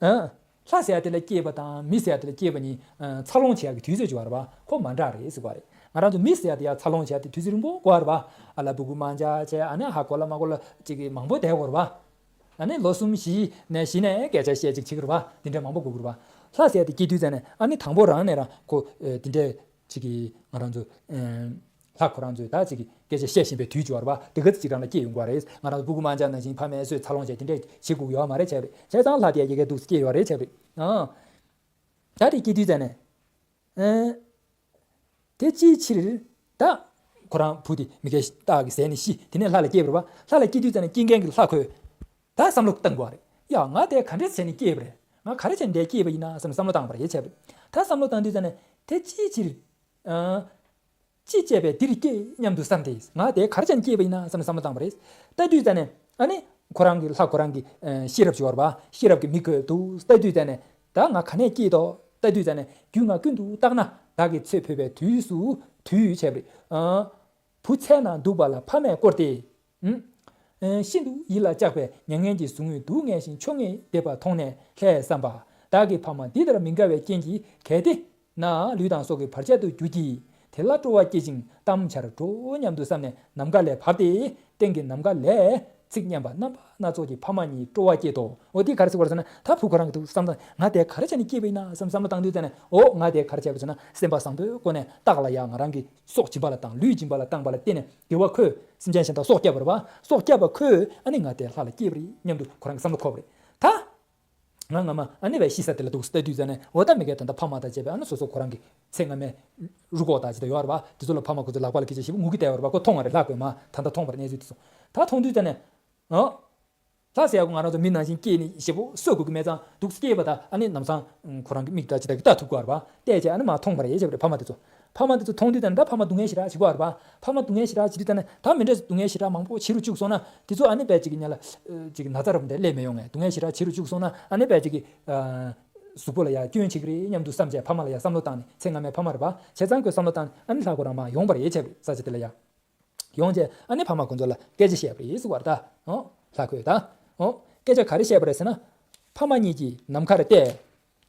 ཨ། ལྷ་ཟེར་ཡ་དེ་ལ་སྐྱེས་པ་དང་མི་ཟེར་ཡ་དེ་ལ་སྐྱེས་པ་གཉིས་ཨ་འཚར་ལོངས་བྱེད་ཡ་གི་དུས་ཚོད་ཅིག་ཡོད་རེད་པ། ཁོ་མ་འདྲ་རེད་ཟེར་གོ་རེད། ང་རང་ཚོ་མི་ཟེར་ཡ་དེ་ཡ་འཚར་ལོངས་བྱེད་ཡ་དེ་དུས་ཚོད་རིང་པོ་འགོར་བ་རེད་པ། ཨ་ལ་སྤུ་གུ་མ་འཇགས་བྱས། ཨ་ནི་ཧ་གོ་ལ་མ་གོ་ལ་ཅིག་གི་མང་པོ་བསྡད་དགོས་རེད་པ། ཨ་ནི་ལོ་གསུམ་བཞི་ནས་གཞི་ནས་སྐད་ཆ་བཤད་ཅིག་བྱེད་ཀྱི་རེད་པ། དེ་འདྲ་མང་པོ་དགོས་ཀྱི་རེད་པ། ལྷ་ཟེར་ཡ་དེ་སྐྱེ་དུས་ཙམ་ནས་ཨ་ནི་དང་པོ་རང་ནས་རང་ཁོ་ཨ་དེ་འདྲ་ཅིག་གི་ང་རང་ཚོ་ཨ་ལྷ་ཁོ་རང་ཚོས་ད་ཅིག་གི་སྐད་ཆ་བཤད་བཞིན་པའི་དུས་ཅིག་ཡོད་རེད་པ། དེ་ག་ཚོད་ཅིག་རང་ལ་སྐྱེས་ཡོང་གི་རེད། ང་རང་ཚོ་སྤུ་གུ་མ་འཇགས་ནང་བཞིན་ཕ་མའི་སྲོག་འཚར་ལོངས་བྱས་དེ་འདྲ་བྱེད་དགོས་ཀྱི་ཡོད་མ་རེད་བྱས་པ་རེད། བྱས་ཙང་ལྷ་དེ་ཡ་ཡ་གི་འདུག་སེ་སྐྱེས་ཡོད་རེད་བྱས་པ་རེད། ཨང་། ད་དེ་སྐྱེ་དུས་ཙམ་ནས། ཨང་། དེ་ཅིའི་ཕྱིར། ད་ཁོ་རང་བུ་དེ་མི་རྒས་རྟགས་ཀྱིས་ཟད་ནས་ཤི། དེ་ནས་ལྷ་ལ་སྐྱེས་པ་རེད་པ། ལྷ་ལ་སྐྱེ་དུས་ཙམ་ནས་སྐྱེ་མཁན་གྱི་ལྷ་ཁོས་ད་བསམ་བློ་བཏང་དགོས་པ་རེད། ཡ་ང་དེ་ག་འདྲ་བྱས་ནས་སྐྱེས་པ་རེད། ང་ག་རེ་བྱས་ནས་འདིར་སྐྱེས་པ་ཡིན་ན་བསམ་ནས་བསམ་བློ་བཏང་བ་རེད་བྱས་པ་རེད། ད་བསམ་བློ་བཏང་དུས་ཙམ་ནས་དེ་ཅིའི་ཕྱིར། ཨང་། ཅི་བྱས་པས་འདིར་སྐྱེས་སྙམ་དུ་བསམ་སྟེ། ང་དེ་ག་རེ་བྱས་ནས་སྐྱེས་པ་ཡིན་ན་བསམ་ནས་བསམ་བློ་བཏང་བ་རེད། ལྟ་དུས་ཙམ་ནས་ཨ་ནི་ཁོ་རང་གི་ལྷ་ཁོ་རང་གི་ཨ་ཤེས་རབ་ཅིག་ཡོད་རེད་པ། ཤེས་རབ་ཀྱི་མིག་གིས་འདུག་ལྟ་དུས་ཙམ་ནས་ད་ང་ག་ནས་སྐྱེས་དོ་ལྟ་དུས་ཙམ་ནས་རྒྱུད་ང་ཀུན་ཏུ་བརྟགས་ན་བདག་གི་ཚེ་འཕོས་པའི་དུས་སུ་དུས་བྱས་པ་རེད། ཨ། བུ་ཚལ་ན་འདུག་པ་ལ་ཕ་མས་བསྐོར་ཏེ། ཨུམ། ཨེ། ཤིན་ཏུ་ཡིད་ལ་གཅགས་པའི་མྱ་ངན་གྱི་ཟུག་རྔུས་སྡུག་བསྔལ་ཞིང་ཆོ་ངེས་འདེབས་པ་མཐོང་ནས་ལྷས་བསམས་པ། བདག་གི་ཕ་མ་འདི་ལྟར་མི་དགའ་བའི་རྐྱེན་གྱིས་གལ་ཏེ་ན་ལུས་དང་སྲོག་གི་བར་ཆད་དུ་འགྱུར་གྱི། དེ་ལ་སྤྲོ་བ་སྐྱེ་ཅིང་གཏམ་འཆར་འགྲོ་སྙམ་དུ་བསམས་ནས་ནམ་མཁའ་ལས་བབས་ཏེ་སྟེང་གི་ནམ་མཁའ་ལས་ཚིག་སྙན་པ་རྣམ་པ་སྣ་ཚོགས་ཀྱིས་ཕ་མ་གཉིས་སྤྲོ་བ་སྐྱེད་དོ། འོ་དེ་ག་རེ་ཟེར་བ་རེད་ཟེར་ན། ད་བུ་ཁོ་རང་གི་འདུག་བསམ་བློ། ང་དེ་ག་རེ་བྱས་ནས་སྐྱེས་པ་ཡིན་ན་བསམ་བསམ་བློ་བཏང་དུས་ཙམ་ནས། འོ་ང་དེ་ག་རེ་བྱས་པ་ཟེར་ན། སེམས་པ་བཟང་པོའི་སྒོ་ནས་བདག་ལ་ཡང་ང་རང་གི་སྲོག་སྦྱིན་པ་ལ་བཏང་། ལུས་སྦྱིན་པ་ལ་བཏང་བ་ལ་བརྟེན་ནས་དགེ་བ་ཁོས་སེམས་ཅན་གཞན་དག་སྲོག་བསྐྱབས་པ་རེད་པ། སྲོག་བསྐྱབས་པ་ཁོས་ཨ་ནི་ང་དེ་ལྷ་ལ་སྐྱེས་པ་རེད་སྙམ་དུ་ཁོ་རང་གི་བསམ་བློ་འཁོར་བ་རེད། ད་ང་སྔ་མ་ཨ་ནི་བས་ཤི་ས་དེ་ལ་འདུག་ལྟ་དུས་ཙམ་ནས། འོ་ད་མི་དགེ་ད་ལྟ་ཕ་མ་དང་བཅས་པའི་ཨ་ནི་སོ་སོ་ཁོ་རང་གི་ཚེ་སྔ་མའི་རུས་ཁོག་དང་ཅི་ད་ཡོད་རེད་པ། དེ་ཚོ་ལ་ཕ་མ་ཁོ་ཚོ་ལག་པ་ལ་སྐད་ཆ་བཤད་པ་ངུ་གི་བསྡད་ཡོད་རེད་པ། ཁོ་མཐོང་བ་རེད། ལྷ་གོས་མ་ད་ལྟ་མཐོང་བ་རེད། གནས་ཚུལ་དེ་ཚོ་ད་མཐོང་དུས་ཙམ་ནས། ཨོ། ལྷ་ཟེར་ཡག་གོ་ང་རང་ཚོ་མི་ནང་བཞིན་སྐྱེས་ནས་ཞེ་པོ་གསོ་དགོས་ཀྱི་མེད་ཙང་། འདུག་སྐྱེས་པ་དང་ཨ་ནི་ལམ་སང་ཁོ་རང་གི་མིག་དང་ཅི་ད་གི་ལྟ་ཐུབ་ཀྱི་ཡོད་རེད་པ། བལྟས་བྱས་ཨ་ནི་མ་མཐོང་བ་རེད་བྱས་པ་རེད། ཕ་མ་དེ་ཚོ། ཕ་མ་དེ་ཚོ་མཐོང་དུས་ཙམ་ནས་ད་ཕ་མ་སྡུག་བསྔལ་ཞེ་དྲག་བྱེད་ཀྱི་ཡོད་རེད་པ། ཕ་མ་སྡུག་བསྔལ་ཞེ་དྲག་བྱེད་དུས་ཙམ་ནས་ད་མི་འདྲ་སྡུག་བསྔལ་ཞེ་དྲག་མང་པོ་བྱེད་རུ་བཅུག་སོང་ན། དེ་ཚོ་ཨ་ནི་བས་ཅིག་གི་ཉ་ལ་ཅིག་ན་ཚ་རབ་འདྲ་སླེབས་མི་ཡོང་ངས། སྡུག་བསྔལ་ཞེ་དྲག་བྱེད་རུ་བཅུག་སོང་ན་ཨ་ནི་བས་ཅིག་གི་གཟུགས་པོ་ལ་ཡང་སྐྱོན་བྱེད་ཀྱི་རེད་སྙམ་དུ་བསམ་བྱས་ཕ་མ་ལ་ཡང་བསམ་བློ་བཏང་ནས། ཚེ་སྔ་མའི་ཕ་མ་རེད་པ། བྱས་ཙང་ཁོས་བསམ་བློ་བཏང་ནས་ཨ་ནི་ལྷ་ཁོ་རང་མར་ཡོང་བ་རེད་བྱས་པ་རེད། ས་ཆ་དེ་ལ་ཡ། ཡོང་བྱས་ཨ་ནི་ཕ་མ་ཁོ་ཚོ་ལ་སྐད་ཆ་བཤད་པ་རེད་ཟེར་བ་རེད་ད། ཨོ། ལྷ་ཁོས་ད། ཨོ། སྐད་ཆ་ག་རེ་བཤད་པ་རེད་ཟེར་ན། ཕ་མ་གཉིས་ཀྱིས་ནམ་མཁར་བལྟས།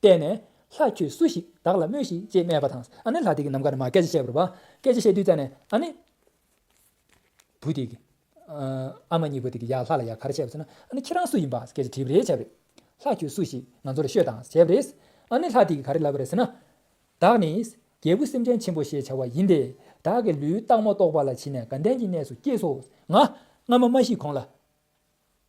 བལྟས་ནས། ལྷ་ཁྱོད་སུ་ཞིག་བདག་ལ་སྨྲོས་ཤིག་ཅེས་སྨྲས་པ་དང་། ཨ་ནི་ལྷ་དེ་གིས་ནམ་མཁར་མར་སྐད་ཆ་བཤད་པ་རེད་པ། སྐད་ཆ་བཤད་དུས་ཙམ་ནས་ཨ་ནི། བུ་དེ་གིས། ཨ་མ་གཉིས་པོ་དེ་གིས་ཡར་ལྷ་ལ་ཡར་ག་རེ་བཤད་པ་ཟེར་ན། ཨ་ནི་ཁྱེད་རང་སུ་ཡིན་པ་སྐད་ཆ་དྲིས་པ་རེད་བྱས་པ་རེད། ལྷ་ཁྱོད་སུ་ཞིག་ང་ཚོ་ལ་ཤོད་དང་བྱས་པ་རེད། ཨ་ནི་ལྷ་དེ་གིས་ག་རེ་ལབ་པ་རེད་ཟེར་ན། བདག་ནི་རྒྱལ་བུ་སེམས་ཅན་ཆེན་པོ་ཞེས་བྱ་བ་ཡིན་ཏེ། བདག་གི་ལུས་སྟག་མོ་ལྟོགས་པ་ལ་བྱིན་ནས་དགའ་ལྡན་གྱི་གནས་སུ་སྐྱེས་སོ། ང་སྔ་མ་མ་ཤི་གོང་ལ།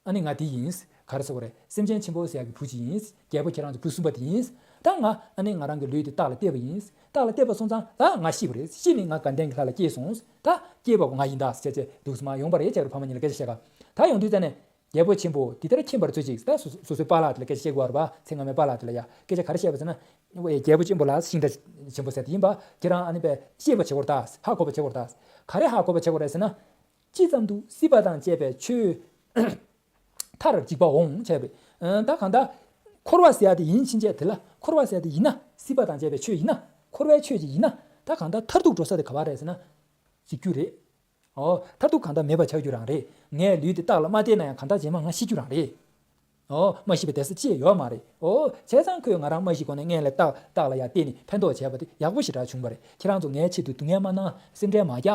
ཨ་ནི་ང་དེ་ཡིན། ག་རེ་ཟེར་བ་རེད། སེམས་ཅན་ཆེན་པོ་ཟེར་ཡག་གི་བུ་ཅིག་ཡིན། རྒྱལ་པོ་ཁྱེད་རང་ཚོ་བུ་གསུམ་པ་དེ་ཡིན། ད་ང་ཨ་ནི་ང་རང་གི་ལུས་དེ་སྟག་ལ་གཏད་པ་ཡིན། སྟག་ལ་གཏད་པ་སོང་ཙང་ད་ང་ཤི་བ་རེད། ཤི་ནས་ང་དགའ་ལྡན་གྱི་ལྷ་ལ་སྐྱེས་སོང་། ད་སྐྱེས་པ་གོ་ང་ཡིན་ད་ཟེར་བྱས་འདུག་སེ་མར་ཡོང་བ་རེད་བྱས་པ་རེད། ཕ་མ་གཉིས་ལ་སྐད་ཆ་བཤད་ག་ད་ཡོང་དུས་ཙམ་ནས། རྒྱལ་པོ་ཆེན་པོ་འདི་ལྟར་མཁྱེན་པར་མཛོད་ཅིག་ད་སོ་སོ་སོ་སོའི་པཱ་ལགས་དེ་ལ་སྐད་ཆ་བཤད་དགོས་པ་རེད་པ། ཚེ་སྔ་མའི་པཱ་ལགས་དེ་ལ་ཡ་སྐད་ཆ་ག་རེ་བཤད་པ་ཟེར་ན། ཝེ། རྒྱལ་པོ་ཆེན་པོ་ལགས། ཤིང་རྟ་ཆེན་པོ་ཟེར་དེ་ཡིན་པ། ཁྱེད་རང་ཨ་ནི་པས་ཤེས་པ་བྱེད་དགོས་རེད་ད། ཧ་གོ་བ་བྱེད་དགོས་རེད་ད། ག་རེ་ཧ་གོ་བ་བྱེད་དགོས་རེད་ཟེར་ན། ཅི་ཙམ་དུ་སྲིད་པ་དང་བཅས་པའི་ཆོས་མཐར་འཇིག་པ་འོང་བྱས་པས། ཨ། ད་གང་ལྟར་འཁོར་བ་ཟེར་ཡ་དེ་ཡིན་ཕྱིན་ཆད། དེ་ལ་འཁོར་བ་ཟེར་ཡ་དེ་ཡིན་ན། སྲིད་པ་དང་བཅས་པའི་ཆོས་ཡིན་ན། འཁོར་བའི་ཆོས་ཅིག་ཡིན་ན། ད་གང་ལྟར་མཐར་ཐུག་འགྲོ་ས་དེ་ག་པར་རེད་ཟེར་ན། འཇིག་རྒྱུ་རེད། ཨོ། མཐར་ཐུག་གང་ལྟར་མེད་པ་ཆགས་རྒྱུ་རང་རེད། ངས་ལུས་དེ་སྟག་ལ་མ་གཏད་ན་ཡང་གང་ལྟར་རྗེས་མ་ང་ཤི་རྒྱུ་རང་རེད། ཨོ། མ་ཤི་བའི་བདེ་ས་ཅི་ཡང་ཡོད་མ་རེད། ཨོ། བྱས་ཙང་ཁོས་ང་རང་མ་ཤི་གོང་ནས་སྔོན་ལ་སྟག་སྟག་ལ་ཡར་གཏད་ནས་ཕན་ཐོགས་བྱས་པ་དེ་ཡག་པོ་ཞེ་དྲག་བྱུང་བ་རེད། ཁྱེད་རང་ཚོ་ངའི་ཆེད་དུ་སྡུག་བསྔལ་མ་གནང་། སེམས་ཁྲལ་མ་རྒྱག་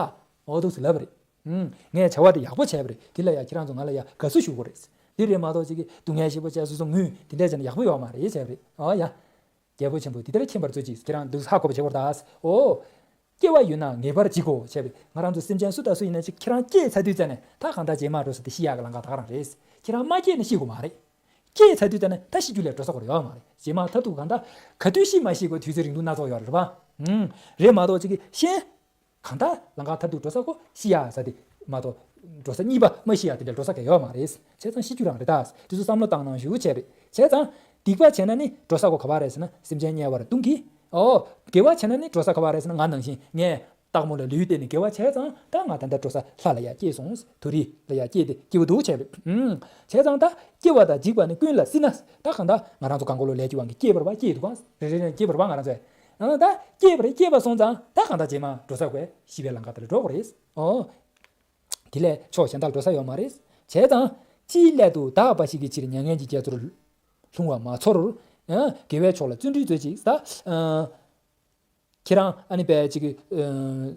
ཨོ། འདུག་སེ་ལབ་པ་རེད། ཨུམ། ངས་བྱ་བ་དེ་ཡག་པོ་བྱས་པ་རེད། དེ་ལ་ཡང་ཁྱེད་རང་ཚོ་ང་ལ་ཡང་དགའ་བསུ་ཞུ་དགོས་རེད། འདི་རེད་མ་གཏོགས་ཅིག་གིས་སྡུག་བསྔལ་ཞེ་པོ་བྱས། སོ་སོ་ངུས། དེ་འདྲ་བྱས་ན་ཡག་པོ་ཡོད་མ་རེད་བྱས་པ་རེད། ཨོ་ཡ། རྒྱལ་པོ་ཆེན་པོ་འདི་ལྟར་མཁྱེན་པར་མཛོད་ཅིག་ཁྱེད་རང་འདུག་ཧ་གོ་བ་བྱེད་དགོས་རེད་ད། ཨོ། སྐྱེ་བ་ཡོད་ན་ངེས་པར་འཇིག་གོ་བྱས་པས། ང་རང་ཚོ་སེམས་ཅན་སུ་དང་སུ་ཡིན་ན་ཅིག་ཁྱེད་རང་སྐྱེས་ཚར་དུས་ཙམ་ནས་ད་གང་ལྟར་རྗེས་མ་འགྲོ་ས་དེ་ཤི་ཡག་གི་ལམ་ཁ་ད་ག་རང་རེད། ཁྱེད་རང་མ་སྐྱེས་ན་ཤི་དགོས་མ་རེད། སྐྱེས་ཚར་དུས་ཙམ་ནས་ད་ཤི་རྒྱུ་ལས་འགྲོ་ས་ཁོ་རང་ཡོད་མ་རེད། རྗེས་མ་མཐར་ཐུག་གང་ལྟར་ག་དུས་ཤི་མ་ཤི་གོ་དུས་ཚོད་རིང་ཐུང་སྣ་ཚོགས་ཡོད་རེད་པ། ཨུམ། རེད་མ་གཏོགས་ཅིག་གིས་ཤེས། གང་ལྟར་ལམ་ཁ་མཐར་ཐུག་འགྲོ་ས་ཁོ་ཤི་ཡག་ས་དེ་མ་གཏོགས་ འགྲོ་ས་གཉིས་པ་མ་ཤི་ཡ་དེ་འདྲ་འགྲོ་ས་ག་ཡོད་མ་རེད། བྱས་ཙང་ཤི་རྒྱུ་རང་རེད་ད། དེ་ཚོ་བསམ་བློ་བཏང་གནང་ཞུ་བྱས་རེད། བྱས་ཙང་སྡིག་པ་བྱས་ན་ནི་འགྲོ་ས་གོ་ག་བ་རེད་ཟེར་ན་སེམས་ཅན་དམྱལ་བར་ལྟུང་གི། ཨོ། དགེ་བ་བྱས་ན་ནི་འགྲོ་ས་ག་བ་རེད་ཟེར་ན་ང་ནང་བཞིན་ངས་སྟག་མོ་ལ་ལུས་བསྟན་ནས་དགེ་བ་བྱས་ཙང་ད་ང་ད་ལྟ་འགྲོ་ས་ལྷ་ལ་ཡ་སྐྱེས་སོང་། དུ་རི་ལ་ཡ་སྐྱེས་ཏེ་སྐྱིད་པོ་འདུག་བྱས་རེད། ཨུམ། བྱས་ཙང་ད་སྐྱེ་བ་དང་འཇིག་པ་ནི་ཀུན་ལ་སྲིད་ན། ད་གང་ལྟར་ང་རང་ཚོ་གང་གོ་ལོ་ལས་ཀྱི་དབང་གིས་སྐྱེས་པ་རེད་པ། སྐྱེས་འདུག་ག་རེ་རེ་ནས་སྐྱེས་པ་རེད་པ་ང་རང་ཚོས། ཨ་ད་སྐྱེས་པ་རེད། སྐྱེས་པ་སོང་ཙང་ད་གང་ལྟར་རྗེས་མ་འགྲོ་ས་དགོས། ཤི་བའི་ལམ་ཁ་དེ་ལ་འགྲོ་དགོས་རེད། ཨོ། དེ་ལས་ཕྱོགས་གཞན་དག་ལ་འགྲོ་ས་ཡོད་མ་རེད། བྱས་ཙང་ཅིའི་སླད་དུ་བདག་འབའ་ཞིག་གི་ཕྱིར་མྱ་ངན་གྱི་རྒྱ་མཚོར་ལྷུང་བ་མ་ཚོར། ཨ་དགེ་བའི་ཕྱོགས་ལ་བརྩོན་འགྲུས་མཛོད་ཅིག་ད་ཨ་ཁྱེད་རང་ཨ་ནི་བས་ཅིག་ཨ་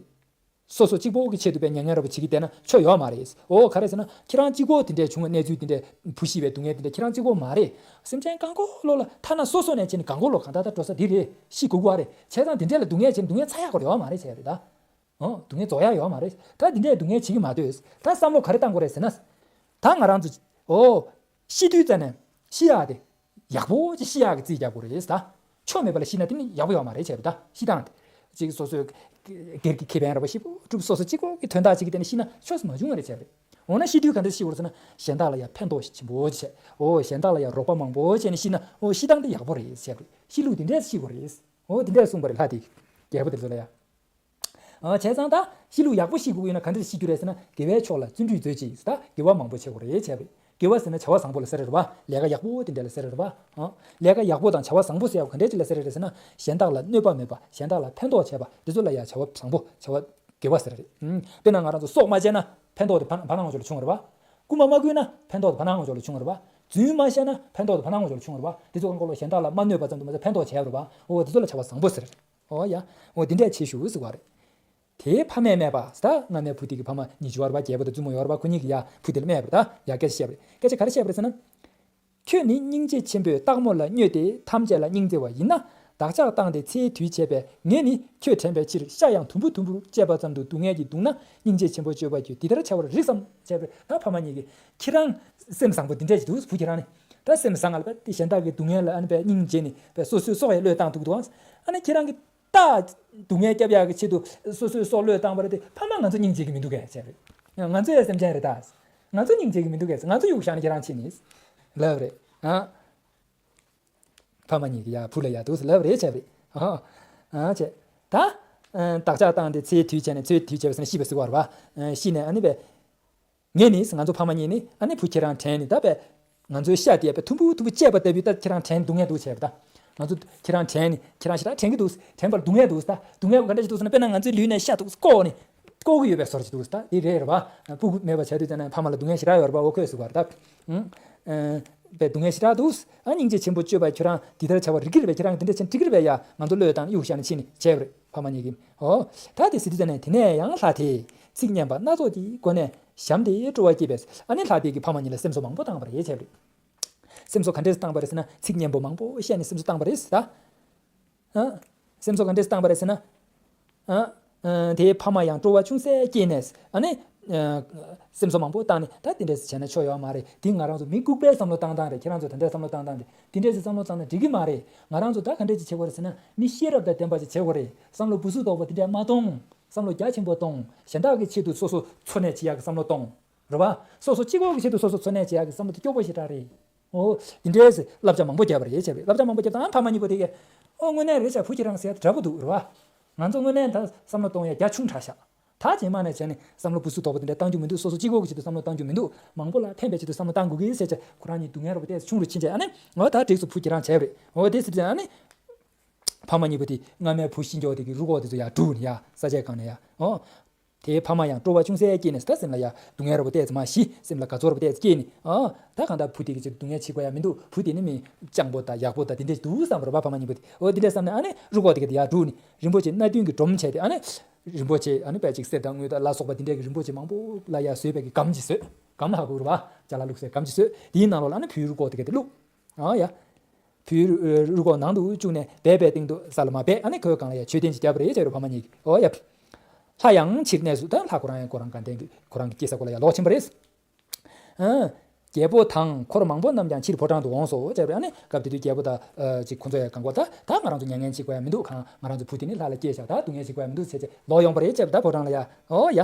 སོ་སོ་གཅིག་པོ་གི་ཆེད་དུ་བས་མྱ་ངན་རབ་བྱེད་ཀྱི་བསྡད་ན་ཆོ་ཡོད་མ་རེད། ཨོ་ག་རེ་ཟེར་ན་ཁྱེད་རང་གཅིག་པོ་དེ་འདྲས་བྱུང་བའི་གནས་ཚུལ་དེ་འདྲས་བུ་ཤི་བའི་སྡུག་བསྔལ་དེ་འདྲས་ཁྱེད་རང་གཅིག་པོ་མ་རེད། སེམས་ཅན་གང་གོ་ལོ་ལ་ཐ་ན་སོ་སོ་ནས་བྱས་ནས་གང་གོ་ལོ་གང་ད་ད་འགྲོ་ས་འདི་རེད། ཤི་དགོས་ཀྱི་རེད། བྱས་ཙང་དེ་འདྲས་ལ་སྡུག་བསྔལ་བྱས་ནས་སྡུག་བསྔལ་ཚ་ཡག་པོ་ཡོད་མ་རེད་བྱས་རེད་ད། ཨོ། སྡུག་བསྔལ་རྫོགས་ཡ་ཡོད་མ་རེད། ད་འདི་འདྲའི་སྡུག་བསྔལ་བྱེད་ཀྱི་མ་འདོད། ད་བསམ་བློ་ག་རེ་བཏང་དགོས་རེད་ཟེར་ན། ད་ང་རང་ཚོ། ཨོ། ཤི་དུས་ཙ་ནས་ཤི་ཡག་དེ། ཡག་པོ་ཅིག་ཤི་ཡག་གི་རྩིས་རྒྱག་དགོས་རེད་ད། ཆོ་མེད་པ་ལ་ཤི་ན་དེ་ནི་ཡག་པོ་ཡོད་མ་རེད་བྱས་པ་ད་ཤི་སྟངས་དེ། ཅིག་སོ་སོའི་སྒེར་གྱི་ཁེ་ཕན་ར་བ་ཞིག་སྒྲུབ་སོ་སོ་གཅིག་པོ་གི་དོན་དག་ཅིག་གི་དེ་ནི་ཤི་ན་ཆོས་སུ་མ་བྱུང་བ་རེད་བྱས་པ་རེད། འོ་ན་ཤི་དུས་ག་འདྲ་ཤི་དགོས་རེད་ཟེར་ན་གཞན་དག་ལ་ཡང་ཕན་ཐོགས་ཆེན་པོ་བྱས། ཨོ་གཞན་དག་ལ་ཡང་རོགས་པ་མང་པོ་བྱས་ནས་ཤི་ན་ཨོ་ཤི་སྟངས་དེ་ཡག་པོ་རེད་བྱས་པ་རེད། ཤི་ལུགས་དེ་འདྲས་ཤི་དགོས་རེད། ཨོ་དེ་འདྲས་གསུངས་པ་རེད་ལྷ་དེས། རྒྱལ་པོ་དེ་ཚོ་ལ་ཡང་། ཨ་བྱས་ཙང་ད་ཤི་ལུགས་ཡག་པོ་ཤི་དགོས་ཀྱི་ཡོད་ན་ག་འདྲ་ཤི་རྒྱུ་རེད་ཟེར་ན་དགེ་བའི་ཕྱོགས་ལ་བརྩོན་འགྲུས་མཛོད་ཅིག་ད་དགེ་བ་མང་པོ་བྱེད་དགོས་རེད་བྱས་པ་རེད། དགེ་བ་ཟེར་ན་བྱ་བ་བཟང་པོ་ལ་ཟེར་རེད་བ། ལས་ཀ་ཡག་པོ་དེ་འདྲ་ལ་ཟེར་རེད་བ། ཨ་ལས་ཀ་ཡག་པོ་དང་བྱ་བ་བཟང་པོ་ཟེར་ཡག་ག་འདྲ་ཅིག་ལ་ཟེར་རེད་ཟེར་ན་གཞན་དག་ལ་གནོད་པ་མེད་པ་གཞན་དག་ལ་ཕན་ཐོགས་བྱེད་པ་འདི་ཚོ་ལ་ཡང་བྱ་བ་བཟང་པོ་བྱ་བ་དགེ་བ་ཟེར་རེད། ཨུམ། དཔེར་ན་ང་རང་ཚོ་སྲོག་མ་བཅད་ན་ཕན་ཐོགས་དེ་ཕ་ཕ་ནང་ངོ་ཅོག་ལ་བྱུང་བ་རེད་བ། རྐུན་མ་མ་རྐུས་ན་ཕན་ཐོགས་དེ་ཕ་ནང་ངོ་ཅོག་ལ་བྱུང་བ་རེད་བ། རྫུན་མ་བཤད་ན་ཕན་ཐོགས་དེ་ཕ་ནང་ངོ་ཅོག་ལ་བྱུང་བ་རེད་བ། དེ་ཚོ་གང་གོ་ལོ་གཞན་དག་ལ་མ་གནོད་པ་ཙམ་དུ་མ་ཟད་ཕན་ཐོགས་བྱས་པ་རེད་བ། འོ་དེ་ཚོ་ལ་བྱ་བ་བཟང་པོ་ཟེར། ཨོ་ཡ། འོ་འདི་འདྲས་བྱེད་ཤོག་ཟེར་བ་རེད། དེའི་ཕ་མས་སྨྲས་པ། ད་སྔ་མའི་བུ་དེ་གི་ཕ་མ་གཉིས་བྱུང་བ་རེད་བ། རྒྱལ་པོ་དང་བཙུན་མོ་ཡོད་རེད་བ། ཁོ་གཉིས་ཀྱིས་ཡ་བུ་དེ་ལ་སྨྲས་པ་རེད་ད། ཡ་སྐད་ཆ་བཤད་པ་རེད། སྐད་ཆ་ག་རེ་བཤད་པ་རེད་ཟེར་ན། ཁྱོད་ནི་སྙིང་རྗེ་ཆེན་པོས་སྟག་མོ་ལ་སྨྱོས་ཏེ་ཐམས་ཅད་ལ་སྙིང་བརྩེ་བ་ཡིན་ན། བདག་ཅག་བཏང་སྟེ་ཚེའི་དུས་བྱས་པས་ངས་ནི་ཁྱོད་དྲན་པའི་ཕྱིར་ཤ་ཡང་དུམ་བུ་དུམ་བུར་བཅད་པ་ཙམ་དུ་སྡུག་བསྔལ་གྱིས་གདུང་ན། སྙིང་རྗེ་ཆེན་པོ་སྤྱོད་པ་ཁྱོད་འདི་ལྟར་བྱ་བར་རིགས་སམ། བྱས་པས་ད་ཕ་མ་གཉིས་ཀྱིས་ཁྱེད་རང་སེམས་བཟང་པོ་འདི་འདྲས་ཅིག་འདུག་བུ་ཁྱེད་རང་ནི། ད་སེམས་བཟང་ང་ལ་བས་དེ་གཞན་དག་གི་སྡུག་བསྔལ་ལ་ཨ་ནི་བས་སྙིང་རྗེ་ནི་བས་སོ་སོའི་སྲོག་ཡང་བློས་བཏང་ཐུབ་འདུག་ཨ་ནི་ཁྱེད་རང་གིས། ད། སྡུག་བསྔལ་སྐྱབས་ཡག་གི་ཆེད་དུ་སོ་སོའི་སྲོག་བློས་བཏང་བ་རེད་དེ་ཕ་མ་ང་ཚོ་སྙིང་རྗེ་གི་མི་འདུག་གས་བྱས་པས། ང་ཚོ་ཡང་སེམས་ཅན་རེད་ད། ང་ཚོ་སྙིང་རྗེ་གི་མི་འདུག་གས་ང་ཚོ་གཡུག་བཞག་ན་ཁྱེད་རང་ཕྱིན་ནི། ལབ་རེད། ཨ། ཕ་མ་གཉིས་ཀྱིས་ཡ་བུ་ལ་ཡ་འདུག་ལབ་རེད་བྱས་པས། ཨ། ཨ་བྱས། ད། བདག་ཅག་བཏང་སྟེ་ཚེའི་དུས་བྱས་ནས་ཚེའི་དུས་བྱས་པ་ཟེར་ན་ཤི་བ་ཟེར་བ་རེད་བ། ཤི་ནས་ཨ་ནི་བས། ངས་ནི་ང་ཚོ་ཕ་མ་གཉིས་ནི་ཨ་ནི་བུ་ཁྱེད་རང་དྲན་ནི་ད་བས། ང་ཚོའི་ཤ་དེ་བས་ཐུམ་བུ་ཐུམ་བུ་བཅད་པ་ལྟ་བུའི་ད་ཁྱེད་རང་དྲན་སྡུག་བསྔལ་འདུག་བྱས་པ་ད། ང་ཚོ་ཁྱེད་རང་དྲན་ནི་ཁྱེད་རང་ཞེ་དྲག་དྲན་གྱི་འདུག་དྲན་པར་སྡུག་བསྔལ་འདུག་ད། སྡུག་བསྔལ་ག་འདྲ་ཞིག་འདུག་ཟེར་ན་དཔེར་ན་ང་ཚོའི་ལུས་ནས་ཤ་འདུག་བཀོག་ནི། བཀོག་གི་ཡོད་པའི་བཟོ་འདྲ་ཞིག་འདུག་ད་དེ་རེད་རེད་བ། སྤུ་གུ་མེད་པ་བྱས་དུས་ཙམ་ནས་ཕ་མ་ལ་སྡུག་བསྔལ་ཞེ་དྲག་ཡོད་རེད་བ། འོ་ཁོས་ཟེར་བ་རེད་ད། ཨང་། པའི་སྡུག་བསྔལ་ཞེ་དྲག་འདུག་ཨ་སྙིང་རྗེ་ཆེན་པོ་སྤྱོད་པ་ཁྱོད་རང་འདི་ལྟར་བྱ་བ་རིག་གི་རེད་པས། ཁྱོད་རང་འདི་འདྲ་བྱས་འགྲིག་གི་རེད་པས་ཡ། ང་ཚོ་བློས་བཏང་གཡུག་བཞག་ནས་ཕྱིན་ནས་བྱས་པ་རེད་ཕ་མ་གཉིས་ཀྱིས། ཨོ། ད་དེ་ཟེར་དུས་ཙམ་ནས་དེ་ནས་ཡང་ལྷ་དེས་ཚིག་སྙན་པ་སྣ་ཚོགས་ཀྱི་སྒོ་ནས་ཞལ་འདི་སྤྲོ་བ་སྐྱེས་པས། ཨ་ནི་ལྷ་དེ་གིས་ཕ་མ་གཉིས་ལ་སེམས་གསོ་མང་པོ་བཏང་བ་རེད་བྱས་པ་རེད། སེམས་གསོ་ག་འདྲས་བཏང་བ་རེད་ཟེར་ན་ཚིག་སྙན་པོ་མང་པོ་བཤད་ནས་སེམས་གསོ་བཏང་བ་རེད་ད། ཨ། སེམས་གསོ་ག་འདྲས་བཏང་བ་རེད་ཟེར་ན། ཨ། ཨ། དེའི་ཕ་མ་ཡང་སྤྲོ་བ་ཅུང་ཟད་སྐྱེས་ནས་ཨ་ནི། ཨ། སེམས་གསོ་མང་པོ་བཏང་ནས་ད་དེ་འདྲས་བྱས་ན་ཆོ་ཡོད་མ་རེད། དེ་ང་རང་ཚོ་མི་ལྐུགས་པའི་བསམ་བློ་བཏང་སྟངས་རེད། ཁྱེད་རང་ཚོ་དེ་འདྲས་བསམ་བློ་བཏང་སྟངས་རེད། དེ་འདྲས་སེ་བསམ་བློ་བཏང་ན་འགྲིག་གི་མ་རེད། ང་རང་ཚོ་ད་ག་འདྲས་ཅིག་བྱེད་དགོས་རེད་ཟེར་ན་མི་ཤེས་རབ་དང་ལྡན་པ་ཅིག་བྱེད་དགོས་རེད། བསམ་བློ་སྦུ་སུ་དོག་པོ་དེ་འདྲས་མ་གཏོང་། བསམ་བློ་རྒྱ་ཆེན་པོ་གཏོང་། གཞན་དག་གི་ཆེད་དུ་སོ་སོ་འཚོ་གནས་བྱེད་ཡག་གི་བསམ་བློ་གཏོང་། རེད་བ། སོ་སོ་གཅིག་པོ་གི་ཆེད་དུ་སོ་སོ་འཚོ་གནས་བྱེད་ཡག་གི་བསམ་བློ་དེ་སྐྱོ་པོ་ཞེ་དྲག་རེད། ཨོ། འདི་འདྲའི་བསླབ་བྱ་མང་པོ་བརྒྱབ་པ་རེད་བྱས་པས། བསླབ་བྱ་མང་པོ་བརྒྱབ་དང་ཕ་མ་གཉིས་པོ་དེ་གས། ཨོ་དངོས་གནས་རེད་བྱས་བུ་ཁྱེད་རང་ཟེར་ཡ་དེ་འདྲ་པོ་འདུག་རེད་བ། ང་ཚོ་དངོས་གནས་ད་བསམ་བློ་གཏོང་ཡ་རྒྱ་ཆུང་དྲགས་ཤག་ད་རྗེས་མ་ནས་བྱས་ནས་བསམ་བློ་སྦུ་སུ་དོག་པོ་དེ་འདྲ་བཏང་རྒྱུ་མི་འདུག་སོ་སོ་གཅིག་པོ་གི་ཆེད་དུ་བསམ་བློ་བཏང་རྒྱུ་མི་འདུག་མང་པོ་ལ་ཕན་པའི་ཆེད་དུ་བསམ་བློ་བཏང་དགོས་ཀི་ཟེར་བྱས་ཁོ་རང་གཉིས་སྡུག་བསྔལ་ར་པོ་ཏོག་ཙམ་ཆུང་རུ་ཕྱིན་བྱས་ཨ་ནི་ཨོ་ད་འགྲིགས་སོ་བུ་ཁྱེད་རང་བྱས་པ་རེད། ཨོ་དེ་ཟེར་བྱས་ཨ་ནི། ཕ་མ་གཉིས་པོ་དེ་སྔ་མའི་བུ་ཤི་འགྱོ་དེ་གི་རུ་ཁོག་དེ་ཚོ་ཡར་བསྒྲུགས་ནས་ཡ་ས་ཆའི་སྒང་ནས་ཡ། ཨོ། དེའི་ཕ་མ་ཡང་སྤྲོ་བ་ཅུང་ཟད་སྐྱེས་ནས་ད་སེམས་ལ་ཡ་སྡུག་བསྔལ་ར་པོ་ཏོག་ཙམ་མ་ཤི། སེམས་ལ་དགའ་ཚོར་ར་པོ་ཏོག་ཙམ་སྐྱེས་ནས། ཨོ། ད་གང་ལྟར་བུ་དེ་གི་ཆེད་དུ་སྡུག་བསྔལ་བྱེད་དགོས་ཡ་མི་འདུག་བུ་དེ་ནི་མི་སྤྱང་པོ་དང་ཡག་པོ་དང་དེ་འདྲས་འདུག་བསམ་པ་རེད་བ་ཕ་མ་གཉིས་པོ་དེ། ཨོ་དེ་འདྲས་བསམ་ནས་ཨ་ནི་རུ་ཁོག་དེ་གི་དེ་ཡར་བསྒྲུགས་ནས་རིན་པོ་ཆེ་སྣ་བདུན་གྱི་སྒྲོམ་བྱས་ཏེ་ཨ་ནི། རིན་པོ་ཆེ་ཨ་ནི་དཔེ་ཅིག་གསེར་དང་དངུལ་དང་ལ་སོགས་པ་དེ་འདྲས་ཀྱི་རིན་པོ་ཆེ་མང་པོ་ལ་ཡ་བཟོས་པའི་གི་སྒམ་ཅིག་བཟོས། སྒམ་ལ་ཧ་གོ་རེད་བ། ཅ་ལག་བླུགས་སའི་སྒམ་ཅིག་བཟོས། དེའི་ནང་ལོགས་ལ་ཨ་ནི་བུའི་རུ་ཁོག་དེ་གི་དེ་བླུགས། ཨ་ཡ། བུའི་རུ་ཁོག་ནང་དུ་བཅུག་ནས་སྦས་པའི་སྟེང་དུ་ས་ལ་མ་སྦས། ཨ་ནི་ཁོའི་སྒང་ལ་ཡ་མཆོད་རྟེན་ཅིག་བརྒྱབ་པ་རེད་ཅེས་རུ་ཕ་མ་གཉིས་ཀྱིས། ཨོ་ཡ། ལྷ་ཡང་ཕྱིར་གནས་སུ་ད་ལྷ་ཁོ་རང་ཡང་ཁོ་རང་དགའ་ལྡན་གྱི་ཁོ་རང་གི་སྐྱེ་ས་ཁོ་ལ་ཡ་ལོག་ཕྱིན་པ་རེད། ཨ། རྒྱལ་པོ་དང་འཁོར་མང་པོ་རྣམས་ཀྱང་ཕྱིར་ཕོ་བྲང་དུ་འོངས་སོ་ཅེས་པས། ཨ་ནི་སྐབས་དེ་དུས་རྒྱལ་པོ་དང་ཅིག་ཁོ་ཚོ་ཡ་གང་གོ་ད་ད་ང་རང་ཚོ་མྱ་ངན་ཅིག་དགོས་ཡ་མི་འདུག་གང་ང་རང་ཚོ་བུ་དེ་ནི་ལྷ་ལ་སྐྱེས་ཤག་ད་སྡུག་བསྔལ་ཅིག་དགོས་ཡ་མི་འདུག་ཟེར་བྱས་ལོག་ཡོང་པ་རེད་ཅེས་པས། ད་ཕོ་བྲང་ལ་ཡ། ཨོ་ཡ།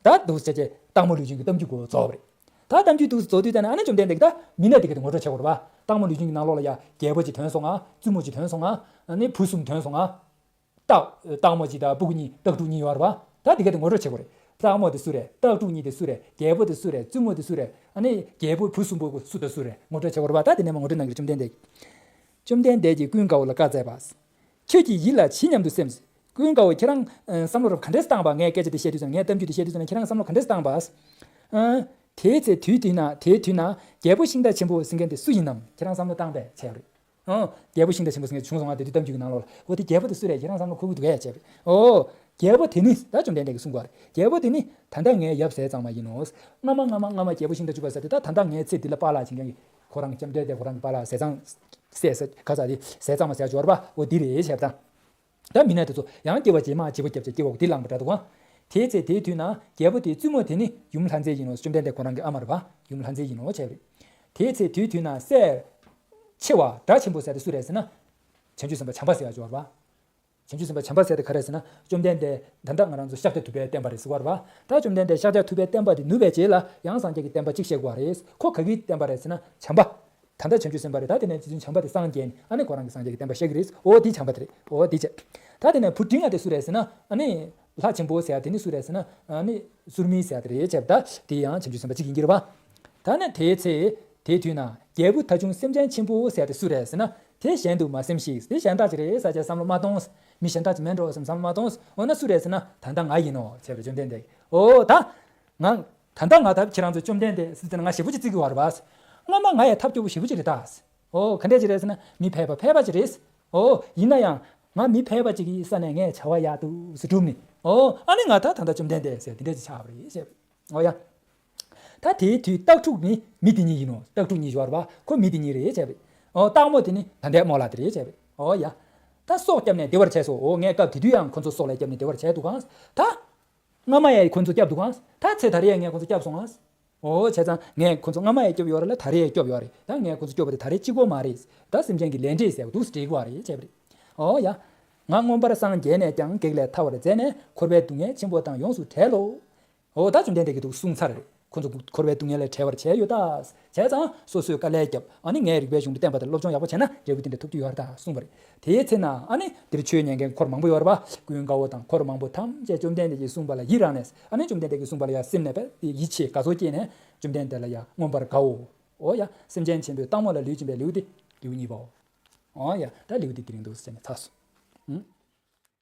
ད་འདུག་ཟེར་བྱས། སྟག་མོ་ལུས་ཅན་གྱི་གཏམ་རྒྱུད་གོ་རྫོགས་པ་རེད། ད་གཏམ་རྒྱུད་དུ་རྫོགས་དུས་ཙམ་ནས་ཨ་ནི་བཅོམ་ལྡན་འདས་ཀྱིས་ད་མི་སྣ་དེ་ག་དེ་ངོ་སྤྲོད་བྱེད་དགོས་རེད་པ། སྟག་མོ་ལུས་ཅན་གྱི་ནང་ལོགས་ལ་ཡ་རྒྱལ་པོ་གཅིག་ཐོན་སོང་ང་། བཙུན་མོ་གཅིག་ཐོན་སོང་ང་། ཨ་ནི་བུ་གསུམ་ཐོན་སོང་ང་། སྟག་སྟག་མོ་གཅིག་དང་སྤུ་གུ་གཉིས་སྟག་ཕྲུག་གཉིས་ཡོད་རེད་པ། ད་དེ་ག་དེ་ངོ་སྤྲོད་བྱེད་དགོས་རེད། སྟག་མོ་དེ་སུ་རེད། སྟག་ཕྲུག་གཉིས་དེ་སུ་རེད། རྒྱལ་པོ་དེ་སུ་རེད། བཙུན་མོ་དེ་སུ་རེད། ཨ་ནི་རྒྱལ་པོའི་བུ་གསུམ་པོ་སུ་དང་སུ་རེད། ངོ་སྤྲོད་བྱེད་དགོས་རེད་པ། ད་དེ་ནས་མར་ངོ་སྤྲོད་གནང་གི་རེད། བཅོམ་ལྡན་འདས་ཀྱིས། བཅོམ་ལྡན་འདས་ཀྱིས་ཀུན་དགའ་བོ་ལ་བཀའ་སྩལ་པ། ཁྱོད་ཀྱིས་ཡིད་ལ་ཇི་སྙམ་དུ་སེམས། ཀུན་དགའ་བོ་ཁྱེད་རང་ཨ་བསམ་བློ་རབ་ག་འདྲས་བཏང་པ། ངས་སྐད་ཆ་འདི་བཤད་དུས་ཙམ་ནས། ངས་གཏམ་རྒྱུད་འདི་བཤད་དུས་ཙམ་ནས་ཁྱེད་རང་བསམ་བློ་ག་འདྲས་བཏང་པ། ཨ། དེའི་ཚེ་དུས་དེ་ན། དེའི་དུས་ན་རྒྱལ་པོ་ཤིང་རྟ་ཆེན་པོ་ཟེར་མཁན་དེ་སུ་ཡིན་ནམ་ཁྱེད་རང་བསམ་བློ་བཏང་པས་བྱས་པ་རེད། ཨ། རྒྱལ་པོ་ཤིང་རྟ་ཆེན་པོ་ཟེར་མཁན་བྱུང་སོང་ང་། དེ་དུས་གཏམ་རྒྱུད་ཀྱི་ནང་ལོགས་ལ། འོ་དེ་རྒྱལ་པོ་དེ་སུ་རེད། ཁྱེད་རང་བསམ་བློ་འཁོར་གྱི་འདུག་གས་བྱས་པ་རེད། འོ། རྒྱལ་པོ་དེ་ནི། ད་བཅོམ་ལྡན་འདས་ཀྱིས་གསུང་གི་ཡོད་རེད། རྒྱལ་པོ་དེ་ནི་ད་ལྟ་ངའི་ཡབ་ཟས་གཙང་མ་ཡིན་ནོ། སྔ་མ་སྔ་མ་སྔ་མ་རྒྱལ་པོ་ཤིང་རྟ་ཕྱུག་པ་ཟེར་དེ། ད་ད་ལྟ་ངའི་ཚེ་འདི་ལ་པཱ་ལགས་བྱེད་མཁན་གྱི། ཁོ་རང་བཅོམ་ལྡན་འདས་ཁོ་རང་གི་པཱ་ལགས་ཟས་གཙང་། ཟས་ཟས་ག་ཟ་དེ་ཟས་གཙང་མ་ཟེར་ཡ་ཅིག་ཡོད་རེད་པ། འོ་འདི་རེད་བྱས་པ་དང་། ད་མི་སྣ་དེ་ཚོ་ཡང་སྐྱེ་བ་རྗེས་མ་བྱིས་པ་བརྒྱབ་བྱས་སྐྱེ་བ་འདི་བླངས་པ་འདྲ་འདུག་ག། དེའི་ཚེ་དེའི་དུས་ན་རྒྱལ་པོ་དེའི་བཙུན་མོ་དེ་ནི་ཡུམ་ལྷ་མཛེས་ཡིན་ནོ། བཅོམ་ལྡན་འདས་ཁོ་རང་གི་ཨ་མ་རེད་པ། ཡུམ་ལྷ་མཛེས་ཡིན་ནོ་བྱས་པ་རེད། དེའི་ཚེ་དེའི་དུས་ན་སྲས་ཆེ་བ་སྒྲ་ཆེན་པོ་ཟེར་དེ་སུ་རེད་ཟེར་ན། བྱང་ཆུབ་སེམས་དཔའ་བྱམས་པ་ཟེར་ཡ་ཅིག་ཡོད་རེད་པ། བྱང་ཆུབ་སེམས་དཔའ་བྱམས་པ་ཟེར་དེ་ག་རེ་ཟེར་ན། བཅོམ་ལྡན་འདས་ད་ལྟ་ང་རང་ཚོ་ཤཱཀྱ་ཐུབ་པའི་བསྟན་པ་རེད་ཟེར་བ་རེད་པ། ད་བཅོམ་ལྡན་འདས་ཤཱཀྱ་ཐུབ་པའི་བསྟན་པ་དེ་ནུབ་པའི་རྗེས་ལ་ཡང་སངས་རྒྱས་ཀྱི་བསྟན་པ་གཅིག་བཤད་དགོས་པ་རེད། ཁོ་ག་གི་བསྟན་པ་རེད་ཟེར་ན། བྱམས་པ། ད་ལྟ་བྱང་ཆུབ་སེམས་དཔའ་རེད། ད་དེ་ནས་རྗེ་བཙུན་བྱམས་པ་དེ་སངས་རྒྱས་ནས། ཨ་ནི་ཁོ་རང་གིས་སངས་རྒྱས་ཀྱི་བསྟན་པ་བཤད་ཀྱི་རེད། འོ་དེ་བྱམས་པ་དེ་རེད། འོ་དེ་བྱས། ད་དེ་ནས་བུ་འབྲིང་བ་དེ་སུ་རེད་ཟེར་ན། ཨ་ནི་ལྷ་ཆེན་པོ་ཟེར་ཡ་དེ་ནི་སུ་རེད་ཟེར་ན། ཨ་ནི་ཟུར་མིག་ཟེར་ཡ་དེ་རེད་བྱས་པ། ད་དེ་ཡང་བྱང་ཆུབ་སེམས་དཔའ་གཅིག་ཡིན་གྱི་རེད་པ། ད་ནི་དེའི་ཚེ་དེའི་དུས་ན་རྒྱལ་བུ་ཐ་ཆུང་སེམས་ཅན་ཆེན་པོ་ཟེར་ཡ་དེ་སུ་རེད་ཟེར་ན། དེ་གཞན་དུ་མ་སེམས་ཤིག། དེ་གཞན་དག་ཅིག་རེད་ཟེར་བྱས་བསམ་བློ་མ་གཏོང་། མི་གཞན་དག་ཅིག་མིན་འགྲོ་བསམ་བསམ་བློ་མ་གཏོང་། འོ་ན་སུ་རེད་ཟེར་ན། ད་ལྟ་ང་ཡིན་ནོ་བྱས་པ་རེད། བཅོམ་ལྡན་འདས། འོ་ད། ང་། ད་ལྟ་ང་ད་ཁྱེད་རང་ཚོ་བཅོམ་ལྡན་འདས་ཟེར་དེ་ན་ང་ཞེ་པོ་ཅིག་བརྩི་གི་ཡོད་རེད་པ། སྔ་མ་ང་ཡ་ཐབས་སྐྱོ་པོ་ཞེ་པོ་ཅིག་རེད་ད། འོ་ག་འདྲས་ཅིག་རེད་ཟེར་ན། མི་ཕལ་པ་ཕལ་པ་ཅིག་རེད། འོ་ཡིན་ན་ཡང་ང་མི་ཕལ་པ་ཅིག་གི་ས་ནས་ངས་བྱ་བ་ཡག་ཏུ་ཟེར་བསྒྲུབས་ནས། འོ་ཨ་ནི་ང་ད་ད་ལྟ་བཅོམ་ལྡན་འདས་ཟེར་དེ་འདྲས་ཅིག་ཆགས་པ་རེད་ཟེར། འོ་ཡ། ད་དེའི་དུས་སྟག་ཕྲུག་ནི་མི་དེ་ཉིད་ཡིན་ནོ། སྟག་ཕྲུག་གཉིས་ཡོད་རེད་པ། ཁོ་མི་དེ་ཉིད་རེད་བྱས་པ་རེད། འོ་སྟག་མོ་དེ་ནི་ད་ལྟའི་རྨོ་ལགས་དེ་རེད་བྱས་པ་རེད། འོ་ཡ། ད་སྲོག་བསྐྱབས་ནས་བདེ་བར་བྱས་སོ། འོ་ངས་སྐབས་དེ་དུས་ཡང་ཁོ་ཚོ་སྲོག་ལ་བསྐྱབས་ནས་བདེ་བར་བྱས་འདུག་ག། ད། སྔ་མ་ཡང་ཁོ་ཚོ་བསྐྱབས་འདུག་ག། ད་ཚེ་ད་རེས་ཡང་ངས་ཁོ་ཚོ་བསྐྱབས་སོང་ང་། འོ་བྱས་ཙང་ངས་ཁོ་ཚོ་སྔ་མ་ཡང་སྐྱོབ་ཡོད་རེད་ལ། ད་རེས་ཡང་སྐྱོབ་ཡོད་རེད། ད་ངས་ཁོ་ཚོ་སྐྱོབ་པ་དེ་ད་རེས་གཅིག་པོ་མ་རེད། ད་སེམས་ཅན་གྱི་ལས་འབྲས་ཟེར་བ་འདུག་སེ་འགྲིག་གི་རེད་བྱས་པ་རེད། འོ་ཡ། ང་མངོན་པར་སངས་རྒྱས་ནས་ཀྱང་། བགེགས་ལས་ཐར་བར་མཛད་ནས། འཁོར་བའི་སྡུག་བསྔལ་ཆེན་པོ་དང་། ཡོངས་སུ་བྲལ་ལོ། འོ་ད་བཅོམ་ལྡན་འདས་ཀྱིས་འདུག་གསུངས་ཚར་རེད། ཁོ་ཚོ་འཁོར་བའི་སྡུག་བསྔལ་ལས་བྲལ་བར་བྱས་ཡོད་ད། བྱས་ཙང་སོ་སོས་དཀའ་ལས་བརྒྱབ། ཨ་ནི་ངས་རིག་པའི་གཞུང་དུ་བསྟན་པ་དེར་སློབ་སྦྱོང་ཡག་པོ་བྱས་ན་འབྲས་བུ་དེ་འདྲ་ཐོབ་རྒྱུ་ཡོད་རེད་ད་གསུངས་པ་རེད། དེའི་ཚེ་ན་ཨ་ནི་འདིར་ཆོས་ཉན་མཁན་འཁོར་མང་པོ་ཡོད་རེད་པ། ཀུན་དགའ་བོ་དང་འཁོར་མང་པོ་ཐམས་ཅད་བཅོམ་ལྡན་འདས་ཀྱིས་གསུངས་པ་ལ་ཡི་རངས་ནས། ཨ་ནི་བཅོམ་ལྡན་འདས་ཀྱིས་གསུངས་པ་ལ་ཡ་སེམས་ནས་དཔེ་ཡིད་ཆེས་དགའ་ཚོར་སྐྱེས་ནས་བཅོམ་ལྡན་འདས་ལ་ཡ་མངོན་པར་དགའ་འོ། འོ་ཡ། སེམས་ཅན་ཆེན་པོས་སྟག་མོ་ལ་ལུས་སྦྱིན་པའི་ལེའུ་སྟེ་ལེའུ་གཉིས་པའོ། འོ་ཡ། ད་ལེའུ་འདི་དེ་རིང་འདུག་སེ་བྱས་ནས་ཚར་སོང་། ཨུ།